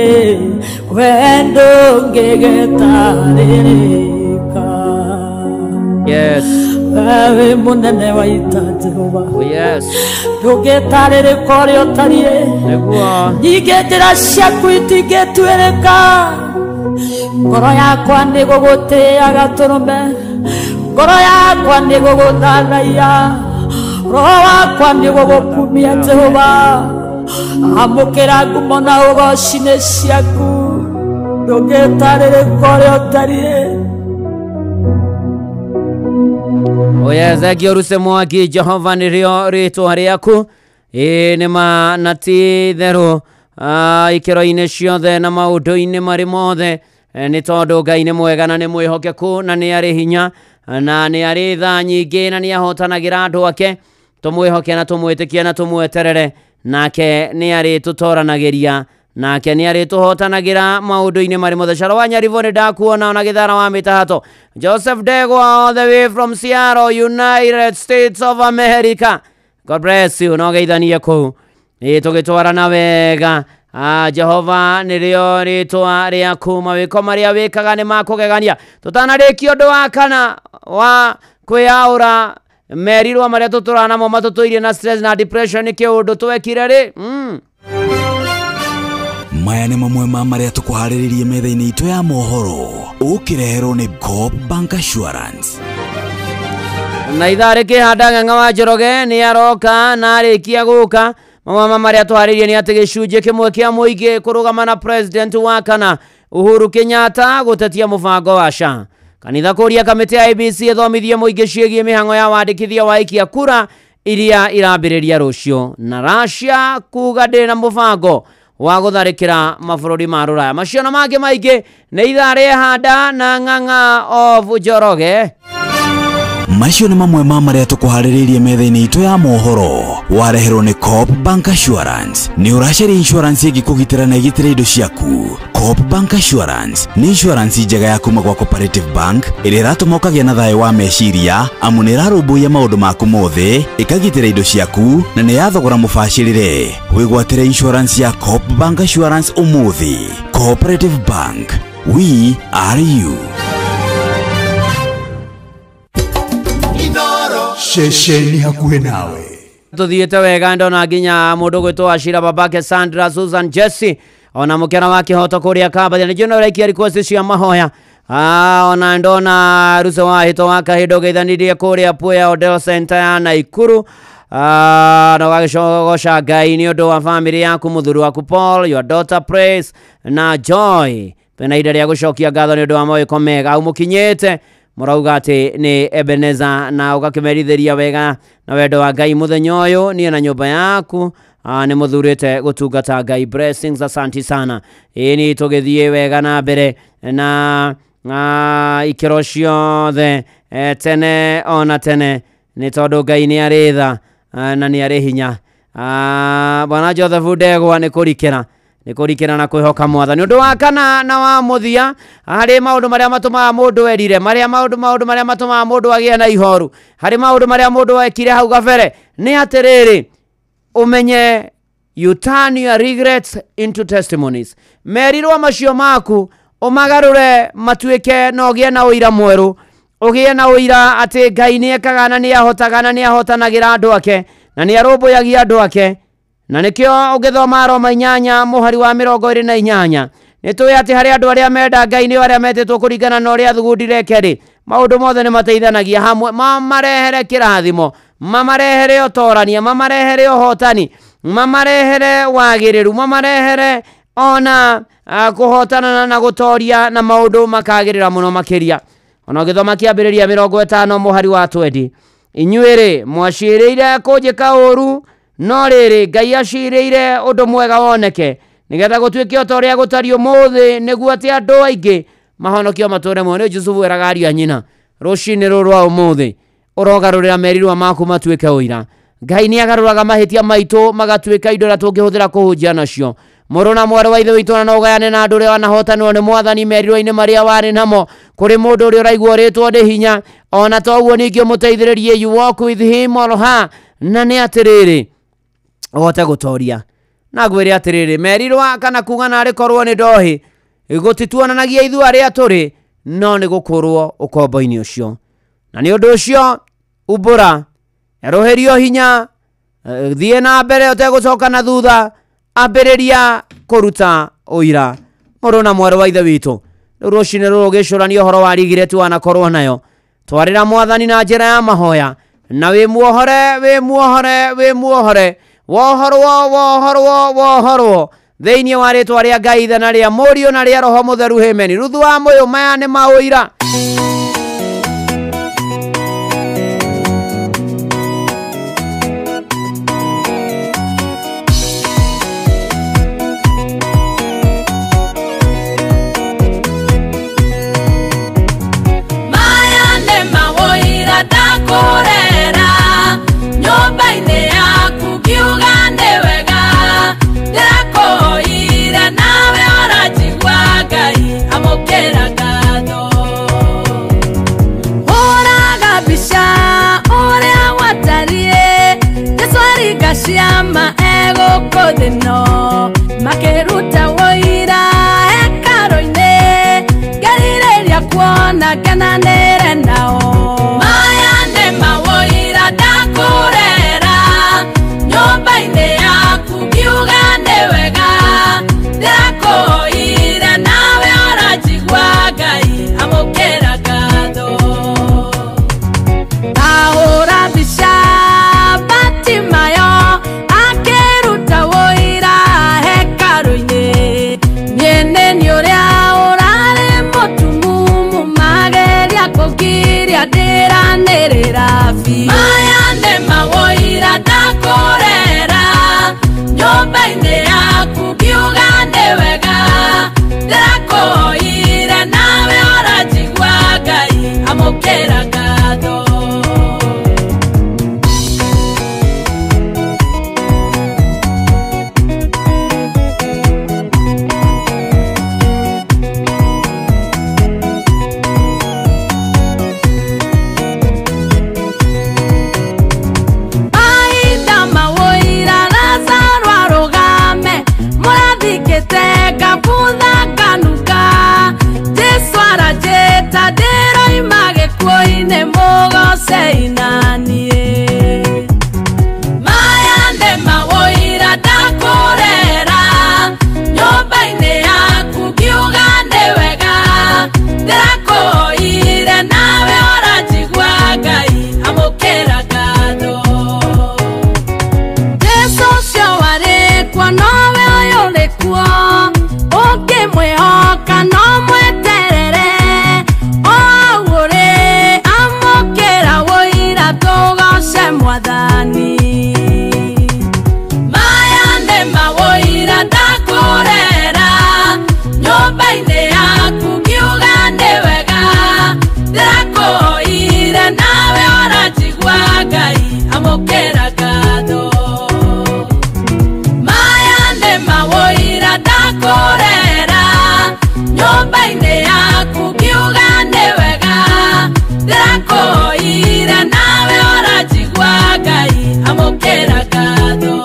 we ndũngĩgĩtarĩrĩka.
Yes.
Wewe mũnene wa ita Jehova.
Oh yes.
Ndũngĩtarĩrĩka ũrĩa ũtariĩ.
Nĩguo.
Nyingĩ njĩra ciaku itingĩtuĩrĩka. Ngoro yakwa nĩ gũgũtĩĩa gatũrũme, ngoro yakwa nĩ gũgũthathaiya, roho wakwa nĩ gũgũkumia Jehova. Amũkĩra ngumo na ũgoci nĩ ciaku, ndũngĩtarĩrĩka ũrĩa ũtariĩ.
Oya thengio Ruse Mwangi, Jehova nĩrĩo rĩtwa rĩaku. Ĩĩ nĩ ma na ti itherũ, ikĩro-inĩ ciothe na maũndũ-inĩ marĩ mothe, nĩ tondũ Ngai nĩ mwega na nĩ mwĩhokeku na nĩ arĩ hinya na nĩ arĩ tha nyingĩ na nĩ ahotanagĩra andũ ake. Tũmwĩhoke na tũmwĩtĩkie na tũmweterere, nake nĩ arĩtũtoranagĩria, nake nĩ arĩtũhotanagĩra maũndũ-inĩ marĩ mothe. Caro wa Nyaribo nĩ ndakuona ona gĩthara wa mĩtahato. Joseph Ndegwa all the way from Seattle, United States of America. God bless you. No geithanie kũu. Ĩ tũgĩtwarana wega. Jehova nĩrĩo rĩtwa rĩaku, mawĩko marĩa wĩkaga nĩ makũgegania. Tũtanarĩkia ũndũ wa kana wa kwĩyaũra merirwo marĩa tũtũraga namo matũtũirie na stress na depression nĩ kĩũndũ twekire rĩ.
Maya nĩ mamwe ma marĩa tũkũharĩrĩrie metha-inĩ itũ ya mohoro, ũkĩreherwo nĩ Coop Bank Assurance.
Na ithaa rĩkĩhanda Ng'ang'a wa Njoroge nĩ aroka na arĩkia gũka. Mamwe ma marĩa tũharĩirie nĩ atĩ gĩcunjĩ kĩmwe kĩa mũingĩ kũrũgama na president wa kana Uhuru Kenyatta gũtetia mũbango wa SHA. Kanitha kũria kamĩtĩ ya IEBC ĩthomithie mũingĩ ciĩgiĩ mĩhang'o ya wandĩkithia wa aikia kura iria irambĩrĩria rũciũ. Na Russia kuga ndĩrĩ na mũbango wa gũtharĩkĩra mabũrũri ma rũraya. Macio na mangĩ maingĩ nĩ ithaa rĩehanda na Ng'ang'a of Njoroge.
Macio nĩ mamwe ma marĩa tũkũharĩrĩirie metha-inĩ itũ ya mohoro, wareherwo nĩ Coop Bank Assurance. Nĩ ũracaria insurance ĩngĩkũgitĩra na ĩgitĩre indo ciaku. Coop Bank Assurance nĩ insurance njega ya kuma gwa Cooperative Bank ĩrĩa ĩratũma ũkagĩa na thayũ wa meciria, amu nĩ ĩrarũmbũiya maũndũ maku mothe, ĩkagitĩra indo ciaku na nĩ ya thogora mũbacĩrĩre. Wĩgwatĩre insurance ya Coop Bank Assurance ũmũthĩ. Cooperative Bank, we are you.
Ceceni hakuhĩ nawe.
Tuthiĩte wega ndona nginya mũndũ gwĩtwo Ashira babake Sandra Susan Jesse ona mũkena wa kĩhoto kũrĩa Kambathia. Nĩ njũĩ ũraikia request cia mahoya. Ona ndona Ruse wa Hĩto wa Kahĩndũ geithanirie kũrĩa Puya Odell Center ya Naikuru. Na ũgagĩcogoca Ngai nĩ ũndũ wa family yaku, mũthuri waku Paul, your daughter Praise na Joy. Pena ihinda rĩa gũcokia ngatho nĩ ũndũ wa mawĩko mega au mũkinyĩte. Mũrauga atĩ nĩ Ebeneza na ũgakĩmerithĩria wega na wendo wa Ngai mũthenya ũyũ. Niĩ na nyũmba yaku nĩ mũthurĩte gũtungata Ngai. Blessings, asanti sana. Ĩĩ nĩ tũgĩthiĩ wega na mbere na ikĩro ciothe, tene ona tene, nĩ tondũ Ngai nĩ arĩ tha na nĩ arĩ hinya. Bwana Joseph Ndegwa nĩ kũrikĩra, nĩ kũrikĩra na kwĩhoka mwathani. Ũndũ wa kana na wa mũthia harĩ maũndũ marĩa matũmaga mũndũ erire, marĩa maũndũ marĩa matũmaga mũndũ agĩe na ihoru, harĩ maũndũ marĩa mũndũ ekire hau gabere, nĩ atĩrĩrĩ, ũmenye you turn your regrets into testimonies. Merirwo macio maku ũmagarũre matuĩke na ũgĩe na ũira mwerũ, ũgĩe na ũira atĩ Ngai nĩ ekaga na nĩ ahotaga na nĩ ahotanagĩra andũ ake na nĩ arũmbũyagia andũ ake. Na nĩkĩo ũngĩthoma Roma 8 mũhari wa 28 Nĩ tũĩ atĩ harĩ andũ arĩa menda Ngai nĩo arĩa metĩtwo kũringana na ũrĩa athugundire kerĩ, maũndũ mothe nĩ mateithanagia hamwe, mamarehere kĩrathimo, mamarehere ũtorania, mamarehere ũhotani, mamarehere wagĩrĩru, mamarehere ona kũhotana na gũtoria, na maũndũ makagĩrĩra mũno makĩria. Ona ũgĩthoma kĩambĩrĩria 50 mũhari wa 20, inyuĩ-rĩ mwacirĩire kũnjĩka ũũru, no rĩrĩ Ngai acirĩire ũndũ mwega woneke, nĩgetha gũtuĩke o ta ũrĩa gũtariĩ ũmũthĩ, nĩguo atĩ andũ aingĩ mahonokio matũũre muoyo. Nĩ Jusufu eraga ariũ a nyina rũcinĩ rũrũ rwa ũmũthĩ, ũrogarũrĩra merirwa maku matuĩke ũira. Ngai nĩ agarũraga mahĩtia maitũ magatuĩka indo iria tũngĩhũthĩra kũhunjia nacio. Mũrũ na mwarĩ wa ithe witũ, ona no ũgayane na andũ ũrĩa wanahotanwo nĩ mwathani merirwa-inĩ marĩa warĩ namo. Kũrĩ mũndũ ũrĩa ũraigua ũrĩtwo nĩ hinya, ona toguo ningĩ ũmũteithĩrĩrie, you walk with him or her, na nĩ atĩrĩrĩ ũhote gũtoria. Na ngwĩre atĩrĩrĩ, merirwa kana kuga narĩ korwo nĩ ndohi gũtituonanagia ithuĩ arĩa tũrĩ, no nĩ gũkũrwo ũkombo-inĩ ũcio. Na nĩ ũndũ ũcio umbũra, erũhĩrio hinya, thiĩ na mbere ũtegũcoka na thutha, ambĩrĩria kũruta ũira. Mũrũ na mwarĩ wa ithe witũ, rĩu rũcinĩ rũrũ ũgĩcũrania ũhoro wa rigireti wanakorwo nayo, twarĩra mwathani na njĩra ya mahoya, na wĩ muohore, wĩ muohore, wĩ muohore, wohorwo, wohorwo, wohorwo thĩinĩ wa rĩtwa rĩa Ngai Ithe na rĩa Mũriũ na rĩa Roho Mũtheru. Hĩmeni. Ruthu wa Mũyũ, maya nĩ maũira.
Maya nĩ maũira ndakũrera nyũmba-inĩ yaku, ngiuga nĩ wega, ndĩrakũhoire nawe ũranjigua, Ngai amũkĩra ngatho. Hũraga mbica ũrĩa gwatariĩ, Jesũ aringa ciama egũkũ thĩ ĩno, makĩruta ũira hekarũ-inĩ, ngerirĩria kuona ngenanĩre nao. Maya nĩ maũira ndakũrera nyũmba-inĩ yaku, ngiuga nĩ wega, ndĩrakũhoire nawe ũranjigua, Ngai amũkĩra ngatho. Ahũra mbica Batimayo akĩruta ũira hekarũ-inĩ, niĩ nĩ niĩ ũrĩa ũrarĩ mũtumumu, mageria kũngiria ndĩranĩrĩra biũ. Maya nĩ maũira ndakũrera nyũmba-inĩ yaku, ngiuga nĩ wega, ndĩrakũhoire nawe ũranjigua, Ngai amũkĩra ngatho. Mahinda maũira Lazaro arũgame, mũrathikĩte ngabutha nganuka, Jesũ aranjĩta ndĩroima gĩkuũ-inĩ, mũgocei na niĩ. Maya nĩ maũira ndakũrera nyũmba-inĩ yaku, ngiuga nĩ wega, ndĩrakũhoire nawe ũranjigua, Ngai amũkĩra ngatho. Jesũ ũcio warĩ kuo nowe ũyũ ũrĩ kuo, ũngĩmwĩhoka no mweterere, o hau ũrĩ amũkĩra ũira, tũgoce mwathani. Maya nĩ maũira ndakũrera nyũmba-inĩ yaku, ngiuga nĩ wega, ndĩrakũhoire nawe ũranjigua, Ngai amũkĩra ngatho. Maya nĩ maũira ndakũrera nyũmba-inĩ yaku, ngiuga nĩ wega, ndĩrakũhoire nawe ũranjigua, Ngai amũkĩra ngatho.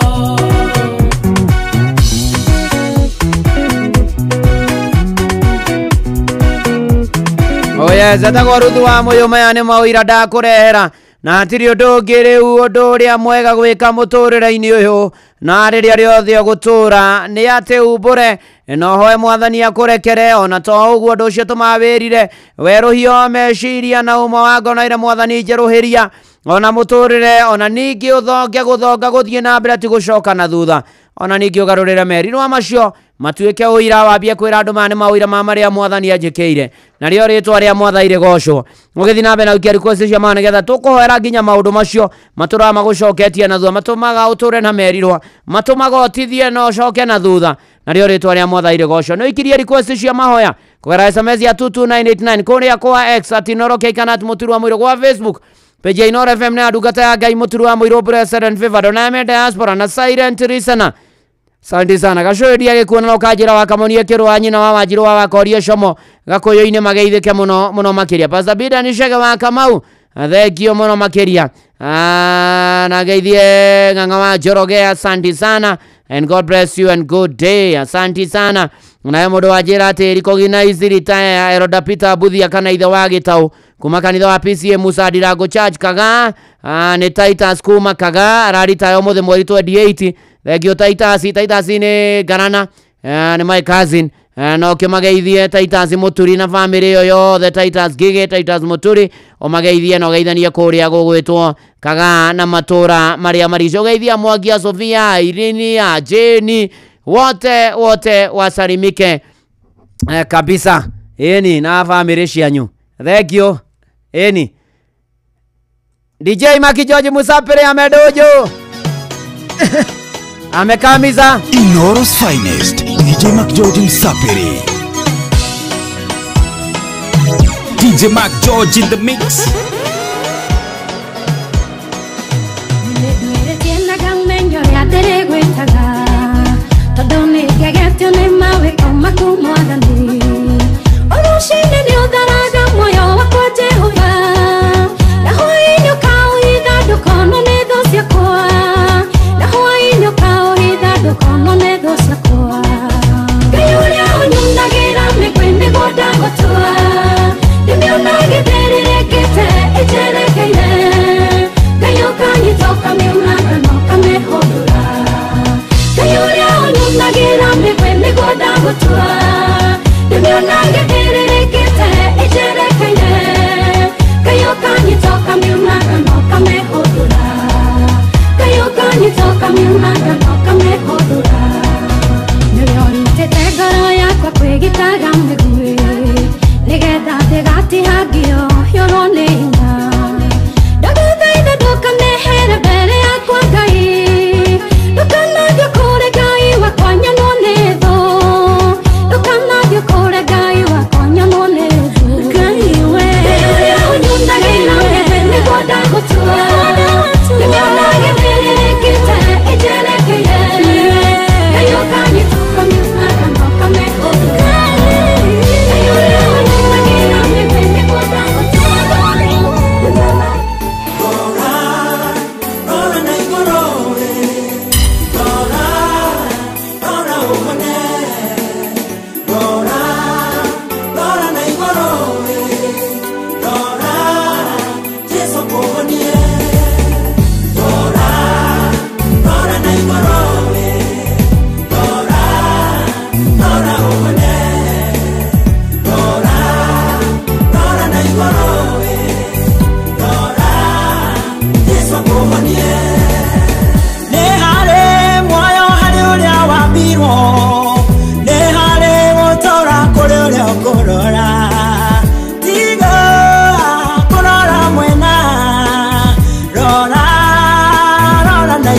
Oye, zetagwo Ruthu wa Mũyũ, maya nĩ maũira ndakũrehera. Na hatirĩ ũndũ ũngĩ rĩu ũndũ ũrĩa mwega gwĩka mũtũrĩre-inĩ ũyũ na rĩrĩa rĩothe ũgũtũra nĩ atĩ umbũre na ũhoe mwathani akũrekere. Ona to ũguo ũndũ ũcio tũmaga wĩrire werũhio meciria na ũma wa ngoro na ire mwathani njerũhĩria ona mũtũrĩre, ona ningĩ ũthonge gũthonga gũthiĩ na mbere ti gũcoka na thutha, ona ningĩ ũgarũrĩre merirwa macio matuĩke ũira, wambie kwĩra andũ maya nĩ maũira ma marĩa mwathani anjĩkĩire, narĩo rĩtwa rĩa mwathani rĩgocwo. Ũgĩthiĩ na mbere na gũikia request cia mana nĩgetha tũkũhoera nginya maũndũ macio matũraga magũcoketie na thutha, matũmaga ũtũre na merirwa, matũmaga ũtithie na ũcoke na thutha, narĩo rĩtwa rĩa mwathani rĩgocwo. Nĩ ũikirie request cia mahoya kũgerera SMS ya 22989 kũrĩa kwa X at Inooro K kana at Mũturi wa Mũirũ, gwa Facebook page ya Inooro FM na ndungata ya Ngai Mũturi wa Mũirũ Blessed and Favored, ona diaspora na silent listener. Asante sana. Gacoeria gĩkuona no kanjĩra wa kamonie kĩrwa nyina wa Wanjirũ wa Wakorie Como Gakũyũ-inĩ mageithĩke mũno mũno makĩria. Pastor Bida ni Chege wa Kamau, thengio mũno makĩria. Na geithie ng'ang'a wa Njoroge, asante sana and God bless you and good day. Asante sana. Naye mũndũ wa njĩra atĩ recognize retire Elder Peter Buthia kana ithe wa Gĩtaũ kuma kanitha wa PCA Musa Ndirango Church Kaga, nĩ Titus kuma Kaga araritaya ũmũthĩ mweri 28. Thengio Titus. Titus nĩ Ngarana, nĩ my cousin, no kĩmageithie Titus Mũturi na family ĩyo yothe, Titus Ngigĩ, Titus Mũturi, ũmageithie na ũgeithanie kũrĩa gũgwĩtwo Kaga na matũra marĩa marici. Ũgeithia Mwangi, Sofia, Irene, Jane, wote wote wasalimike kabisa. Ĩni na family cianyu. Thank you. Ĩni DJ Maki George Musapere amedojo amekamiza.
Inooro's finest DJ Mac George Msapere.
DJ Mac George in the mix.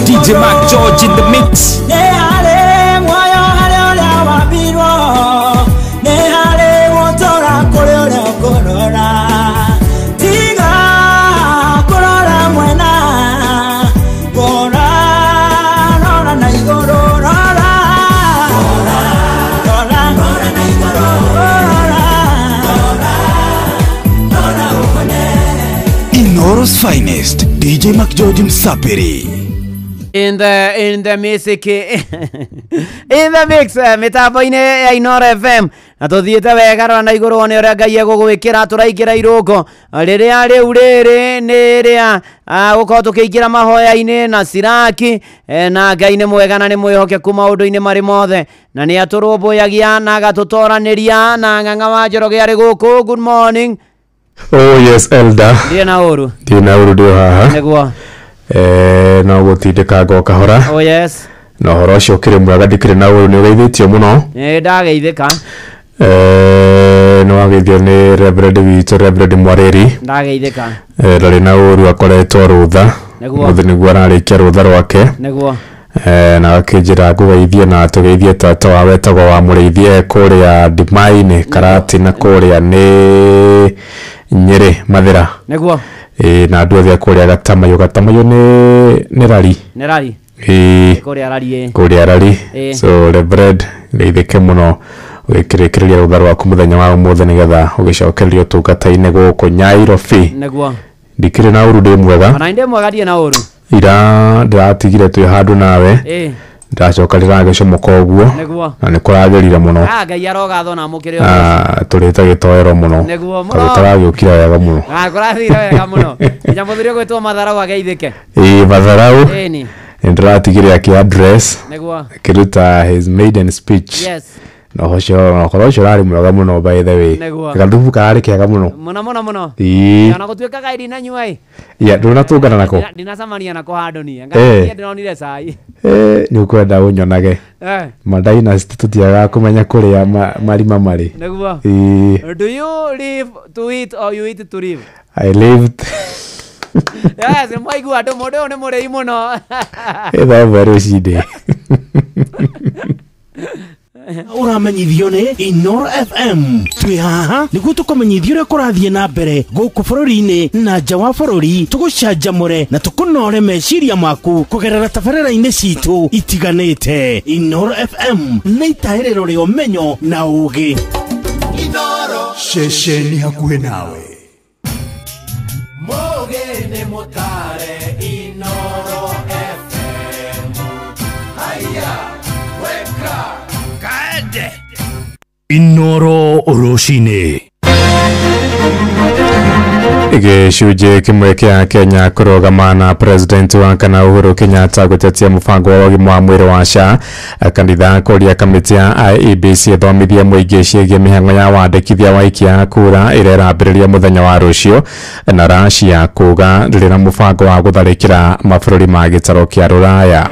DJ Mac George in the mix.
Inooro's finest DJ Mac George Msapere.
In the music, in the mix, mitambo-inĩ ya Inoro FM na tũthiĩte wega rora na igũrũ wone ũrĩa Ngai egũgwĩkĩra. Tũraingĩra irũngo rĩrĩa rĩu rĩrĩ nĩ rĩa gũkorwo tũkĩingĩra mahoya-inĩ na ciraki, na Ngai nĩ mwega na nĩ mwĩhokeku maũndũ-inĩ marĩ mothe na nĩ atũrũmbũyagia na agatũtoranĩria. Na Ng'ang'a wa Njoroge arĩ gũkũ. Good morning.
Oh yes, elder.
Ndirĩ na ũru.
Ndirĩ na ũru, ndĩ o haha.
Nĩguo.
No gũtindĩkanga o kahora.
Oh yes.
Na ũhoro ũcio ũkĩrĩ mwega, ndikĩrĩ na ũru, nĩ ũgeithĩtio mũno.
Nĩ ndageithĩka.
Nĩ wageithio nĩ Reverend witũ, Reverend Mwarĩri.
Ndageithĩka.
Ndarĩ na ũru, akoretwo rũtha.
Nĩguo.
Mũthĩ nĩguo ararĩkia rũtha rwake.
Nĩguo.
Na akĩnjĩra ngũgeithie na tũgeithie tata wa wetagwo wa mũrĩithie kũrĩa Ndimai-inĩ Karati na kũrĩa nĩ Nyĩrĩ Mathĩra.
Nĩguo.
Na andũ othe a kũrĩa Gatamayo. Gatamayo nĩ rari.
Nĩ rari.
Ĩĩ.
Kũrĩa rari, ĩĩ.
Kũrĩa rari.
Ĩĩ.
So Reverend, geithĩke mũno ũgĩkĩrĩkĩrĩria rũtha rwaku mũthenya wa ũmũthĩ nĩgetha ũgĩcokererie ũtungata-inĩ gũkũ Nyairobi.
Nĩguo.
Ndikĩrĩ na ũru, ndĩ mwega.
Ona ndĩ mwega, ndirĩ na ũru.
Ira ndĩratigire twĩ handũ nawe.
Ĩĩ.
Ndacoka rĩragĩcomoka ũguo.
Nĩguo.
Na nĩ kũragĩrire mũno.
Ah, Ngai arogathwo na amũkĩre ũhoro.
Tũrĩte gĩtoero mũno.
Nĩguo mũno.
Tondũ tũragĩũkire wega mũno.
Ah, kũrathire wega mũno. Nginya mũthuri ũgwĩtwo Matharau ageithĩke.
Ĩĩ, Matharau.
Ĩni.
Nĩ ndĩratigire akĩ address.
Nĩguo.
Akĩruta his maiden speech.
Yes.
Na ũhoro ũcio ũrarĩ mwega mũno, by the way.
Nĩguo.
Gathubu kararĩ kega mũno.
Mũno mũno mũno.
Ĩĩ.
Ona gũtuĩka kaĩ ndinanyua ĩ.
Ya, ndũnatũngana nako.
Ndinacemania nako handũ niĩ. Ngai ndĩronire cai.
Nĩ ũkwenda ũnyonage. Madynasty tũtiagaga kũmenya kũrĩa marima marĩ.
Nĩguo.
Ĩĩ.
Do you live to eat or you eat to live?
I lived.
Yes, mwaigua andũ, mũndũ ũyũ nĩ mũrĩi mũno.
Thaa 1 rũcinĩ.
Ũramenyithio nĩ Inoro FM. Twĩ haha nĩguo tũkũmenyithia ũrĩa kũrathiĩ na mbere gũkũ bũrũri-inĩ na nja wa bũrũri, tũgũcanjamũre na tũkũnore meciria maku kũgerera tabarĩra-inĩ citũ itiganĩte. Inoro FM nĩ itahĩrĩro rĩa ũmenyo na ũũgĩ.
Inoro
ceceni hakuhĩ nawe.
Mũgĩ nĩ mũtare Inoro FM. Haya, weka kaende.
Inoro rũcinĩ.
Gĩcunjĩ kĩmwe kĩa Kenya kũrũgama na president wa kana Uhuru Kenyatta gũtetia mũbango wa ũgima wa mwĩrĩ wa SHA. Kanitha kũria kamĩtĩ ya IEBC ĩthomithie mũingĩ ciĩgiĩ mĩhang'o ya wandĩkithia wa aikia a kura ĩrĩa ĩrambĩrĩria mũthenya wa rũciũ. Na Russia kuga ndĩrĩ na mũbango wa gũtharĩkĩra mabũrũri ma gĩtarũ kĩa Rũraya.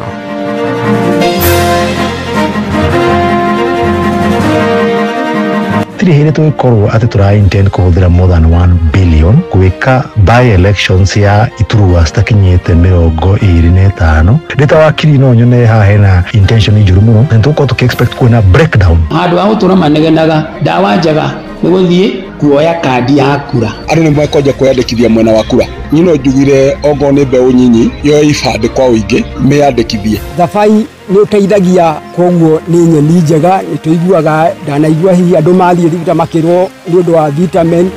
Tirĩ hĩndĩ tũgĩkorwo atĩ tũra intend kũhũthĩra more than 1 billion gwĩka by elections ya iturwa citakinyĩte 25. Ndĩ ta wakiri no nyone haha hena intention njũru mũno na nĩtũgũkorwo tũkĩ expect kuona breakdown.
Handũ ha gũtũra manegenaga, ndawa njega nĩ gũthiĩ kuoya kandi ya kura.
Andũ nĩ mekwanja kwĩyandĩkithia mwena wa kura. Niĩ no njugire ongorwo nĩ mbeũ nyinyi yoe ibandĩ kwa ũingĩ mĩyandĩkithie.
Thabai nĩ ũteithagia, koguo nĩ nyeni njega, nĩ tũiguaga, ndanaigua hihi andũ mathiĩ thibitarĩ makĩrwo nĩ ũndũ wa vitamin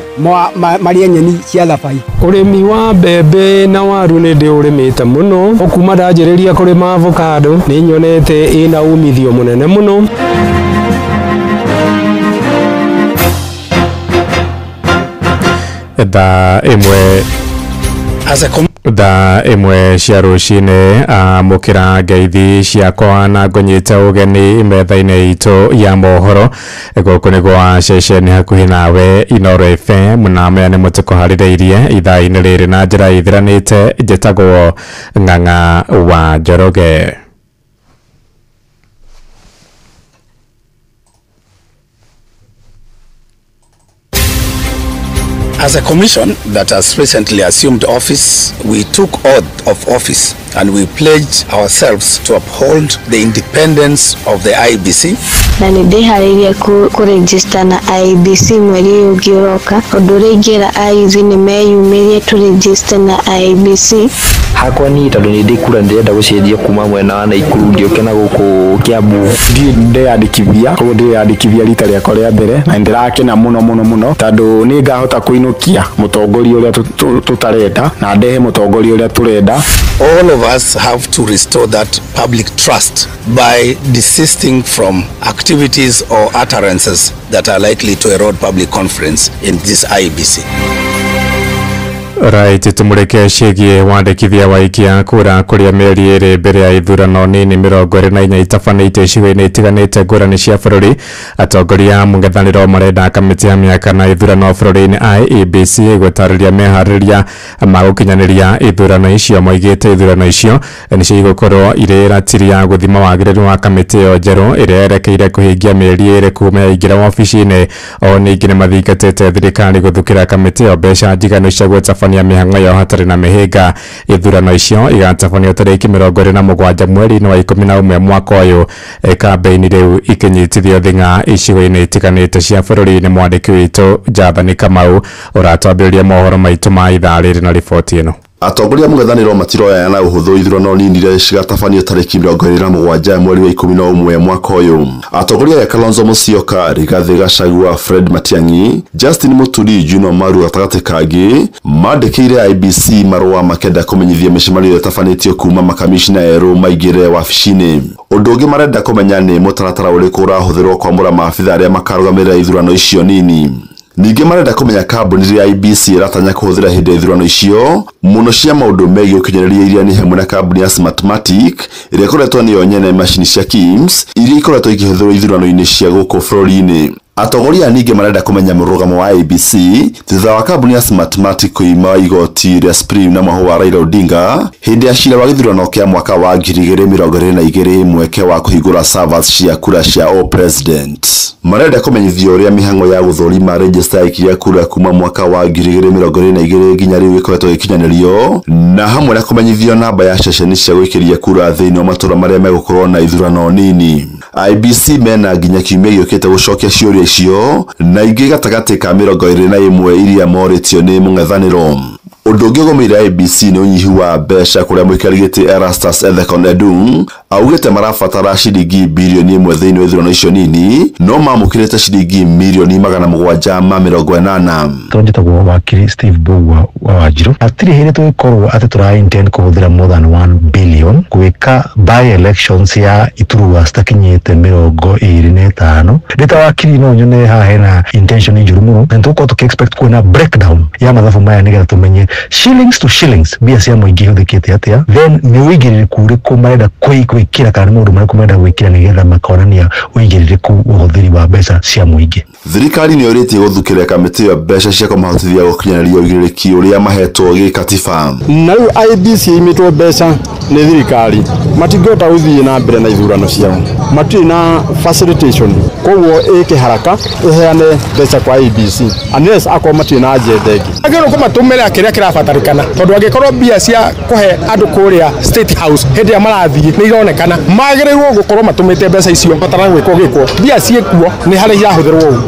marĩe nyeni cia thabai.
Ũrĩmi wa mbembe na waru nĩ ndĩũrĩmĩte mũno, kuma ndanjĩrĩria kũrĩma avocado nĩ nyonete ĩna umithio mũnene mũno.
Thaa 1 cia rũcinĩ, amũkĩra ngeithi ciakwa na ngũnyite ũgeni metha-inĩ itũ ya mohoro. Gũkũ nĩ gwa ceceni hakuhĩ nawe Inoro FM, na maya nĩ mũtũkũharĩrĩirie ithaa-inĩ rĩrĩ na njĩra ĩthiranĩte. Njĩtagwo Ng'ang'a wa Njoroge.
As a commission that has recently assumed office, we took oath of office and we pledged ourselves to uphold the independence of the IEBC.
Na nĩ ndĩharĩirie kũregister na IEBC mweri ũyũ ũngĩ ũroka. Ũndũ ũrĩa ingĩra IEBC nĩ meyumĩrie tũregister na IEBC.
Hakwa niĩ tondũ nĩ ndĩ kura ndĩrenda gũcenjia kuma mwena wa Naikuru ngĩũke na gũkũ Kiambu.
Ndirĩ ndeyandĩkithia, koguo ndĩreyandĩkithia rita rĩakwa rĩa mbere na nĩndĩrakena mũno mũno mũno tondũ nĩ ngahota kũinũkia mũtongoria ũrĩa tũtarenda na ndehe mũtongoria ũrĩa tũrenda.
All of us have to restore that public trust by desisting from activities or utterances that are likely to erode public confidence in this IEBC.
Right, tumureke ciĩgiĩ wandĩkithia wa aikia kura kũrĩa mĩeri ĩrĩ mbere ya ithurano nini 24 itabanĩte icigo-inĩ itiganĩte ngũrani cia bũrũri. Atongoria a mũng'ethanĩro marenda kamĩtĩ ya mĩaka na ithurano bũrũri-inĩ IEBC gũtarĩria meharĩria ma gũkinyanĩria ithurano icio. Moigĩte ithurano icio nĩcio igũkorwo irĩ ratiri ya gũthima wagĩrĩru wa kamĩtĩ ĩyo njerũ ĩrĩa yerekeire kũhingia mĩeri ĩrĩ kuma yaingĩra wabici-inĩ. O ningĩ nĩmathingatĩte thirikari gũthukĩra kamĩtĩ ĩyo mbeca njiganu cia gũtabania mĩhang'o yao hatarĩ na mĩhĩnga. Ithurano icio igatabanio tarĩki 27 mweri-inĩ wa 11 mwaka ũyũ. Kambĩini rĩu ikinyitithio thing'a icigo-inĩ itiganĩte cia bũrũri. Nĩ mwandĩki witũ Jathani Kamau ũratwambĩrĩria mohoro maitũ ma ithaa rĩrĩ na riboti ĩno.
Atongoria mũng'ethanĩro matiroyana na ũhũthũ ithurano nini iria cigatabanio tarĩki 27 mweri wa 11 mwaka ũyũ. Atongoria aya Kalonzo Musyoka, Rigathi Gachagua, Fred Matiang'i, Justin Muturi, Juno Maru gatagatĩ kangĩ mandĩkĩire IEBC marũa makenda kũmenyithia mĩcemanio ĩrĩa ĩtabanĩtio kuma makamishna erũ maingĩre wabici-inĩ. Ũndũ ũngĩ marenda kũmenya nĩ mũtaratara ũrĩkũ ũrahũthĩrwo kwamũra maabitha arĩa makarũgamĩrĩra ithurano icio nini. Ningĩ marenda kũmenya kambuni iria IEBC ĩratanya kũhũthĩra hĩndĩ ya ithurano icio mũno cia maũndũ megiĩ ũkinyanĩria iria nĩ hamwe na kambuni ya Smartmatic ĩrĩa ĩkoretwo nĩyo nyene macini cia KIMS iria ikoretwo ikĩhũthĩrwo ithurano-inĩ cia gũkũ bũrũri-inĩ. Atongoria ningĩ marenda kũmenya mũrũgamo wa IEBC thutha wa kambuni ya Smartmatic kũima igoti rĩa Supreme na mwahũ wa Raila Odinga hĩndĩ ya cira wa gĩthurano kĩa mwaka wa 2022 mweke wa kũhingũra servers cia kura cia all president. Marenda kũmenyithio ũrĩa mĩhang'o ya gũthũrima register ya aikia kura kuma mwaka wa 2022 nginya rĩu ĩkoretwo ĩgĩkinyanĩrio, na hamwe na kũmenyithio namba ya ceceni cia gũikĩria kura thĩinĩ wa matũũra marĩa megũkorwo na ithurano nini. IEBC mena nginya kiumia gĩũkĩte gũcokia ciũria icio na ingĩ gatagatĩ ka 21 iria morĩtio nĩ mũng'ethanĩro. Ũndũ ũngĩ ũgũmĩire IEBC nĩ ũnyihu wa mbeca kũrĩa mũikari gĩtĩ Erastus Ethekon Edung augĩte marabatara ciringi birioni 1 thĩinĩ wa ithurano icio nini no mamũkĩrĩte ciringi mirioni 780.
Njĩtagwo wakiri Steve Mbugua wa Wanjiru. Hatirĩ hĩndĩ tũgĩkorwo atĩ tũra intend kũhũthĩra more than 1 billion gwĩka by elections ya iturwa citakinyĩte 25. Ndĩ ta wakiri no nyone haha hena intention njũru mũno, na nĩtũgũkorwo tũkĩ expect kuona breakdown ya mathabu maya nĩgetha tũmenye shillings to shillings mbia cia mũingĩ ihũthĩkĩte atĩa, then nĩ ũigĩrĩrĩku ũrĩkũ marenda gwĩkĩra kana nĩ maũndũ marĩkũ marenda gwĩkĩra nĩgetha makonania ũigĩrĩrĩku ũhũthĩri wa mbeca cia mũingĩ.
Thirikari nĩ ĩũrĩtie gũthukĩra kamĩtĩ ĩyo mbeca cia kũmahotithia gũkinyanĩria ũigĩrĩrĩki ũrĩa mahetwo gĩkatiba.
Na rĩu IEBC ĩimĩtwo mbeca nĩ thirikari matingĩhota gũthiĩ na mbere na ithurano ciao, matirĩ na facilitation, koguo ĩke haraka ĩheane mbeca kwa IEBC unless akorwo matirĩ na agenda ĩngĩ.
Agĩrĩirwo kũmatũmĩra kĩrĩa kĩrabatarĩkana, tondũ angĩkorwo mbia cia kũhe andũ kũrĩa State House hĩndĩ ĩrĩa marathiĩ nĩ ironekana, magĩrĩirwo gũkorwo matũmĩte mbeca icio batara gwĩkwo gĩkwo, mbia ciĩkuo nĩ harĩa irahũthĩrwo ũguo.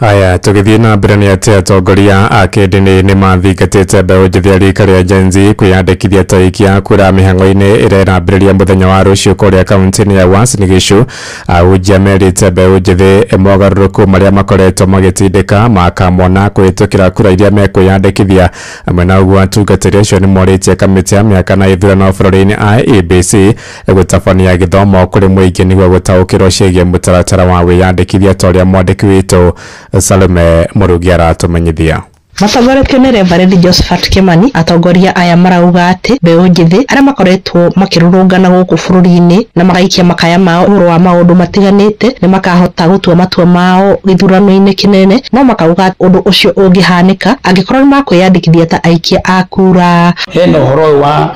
Haya, tũgĩthiĩ na mbere nĩ atĩ atongoria a kĩndini nĩ mathingatĩte mbeũ njĩthĩ ya rika rĩa Gen Z kwĩyandĩkithia ta aikia kura mĩhang'o-inĩ ĩrĩa ĩrambĩrĩria mũthenya wa rũciũ kũrĩa kaunti-inĩ ya Uasin Gishu. Ahunjia merĩte mbeũ njĩthĩ mogarũrũku marĩa makoretwo magĩtindĩka makamona kũhĩtũkĩra kura iria mekwĩyandĩkithia. Hamwe na ũguo, atungatĩri acio nĩ morĩtie kamĩtĩ ya mĩaka na ithurano bũrũri-inĩ IEBC gũtabania gĩthomo kũrĩ mũingĩ nĩguo gũtaũkĩrwo ciĩgiĩ mũtaratara wa wĩyandĩkithia ta ũrĩa mwandĩki witũ Salome Murugi aratumenyithia.
Matongoretio nĩ Reverend Josephat Kimani, atongoria aya marauga atĩ mbeũ njĩthĩ arĩa makoretwo makĩrũrũngana gũkũ bũrũri-inĩ na magaikia makaya mao ũhoro wa maũndũ matiganĩte nĩ makahota gũtua matua mao gĩthurano-inĩ kĩnene, no makauga ũndũ ũcio ũngĩhanĩka angĩkorwo nĩ makwĩyandĩkithia ta aikia a kura.
Hena ũhoro ũyũ wa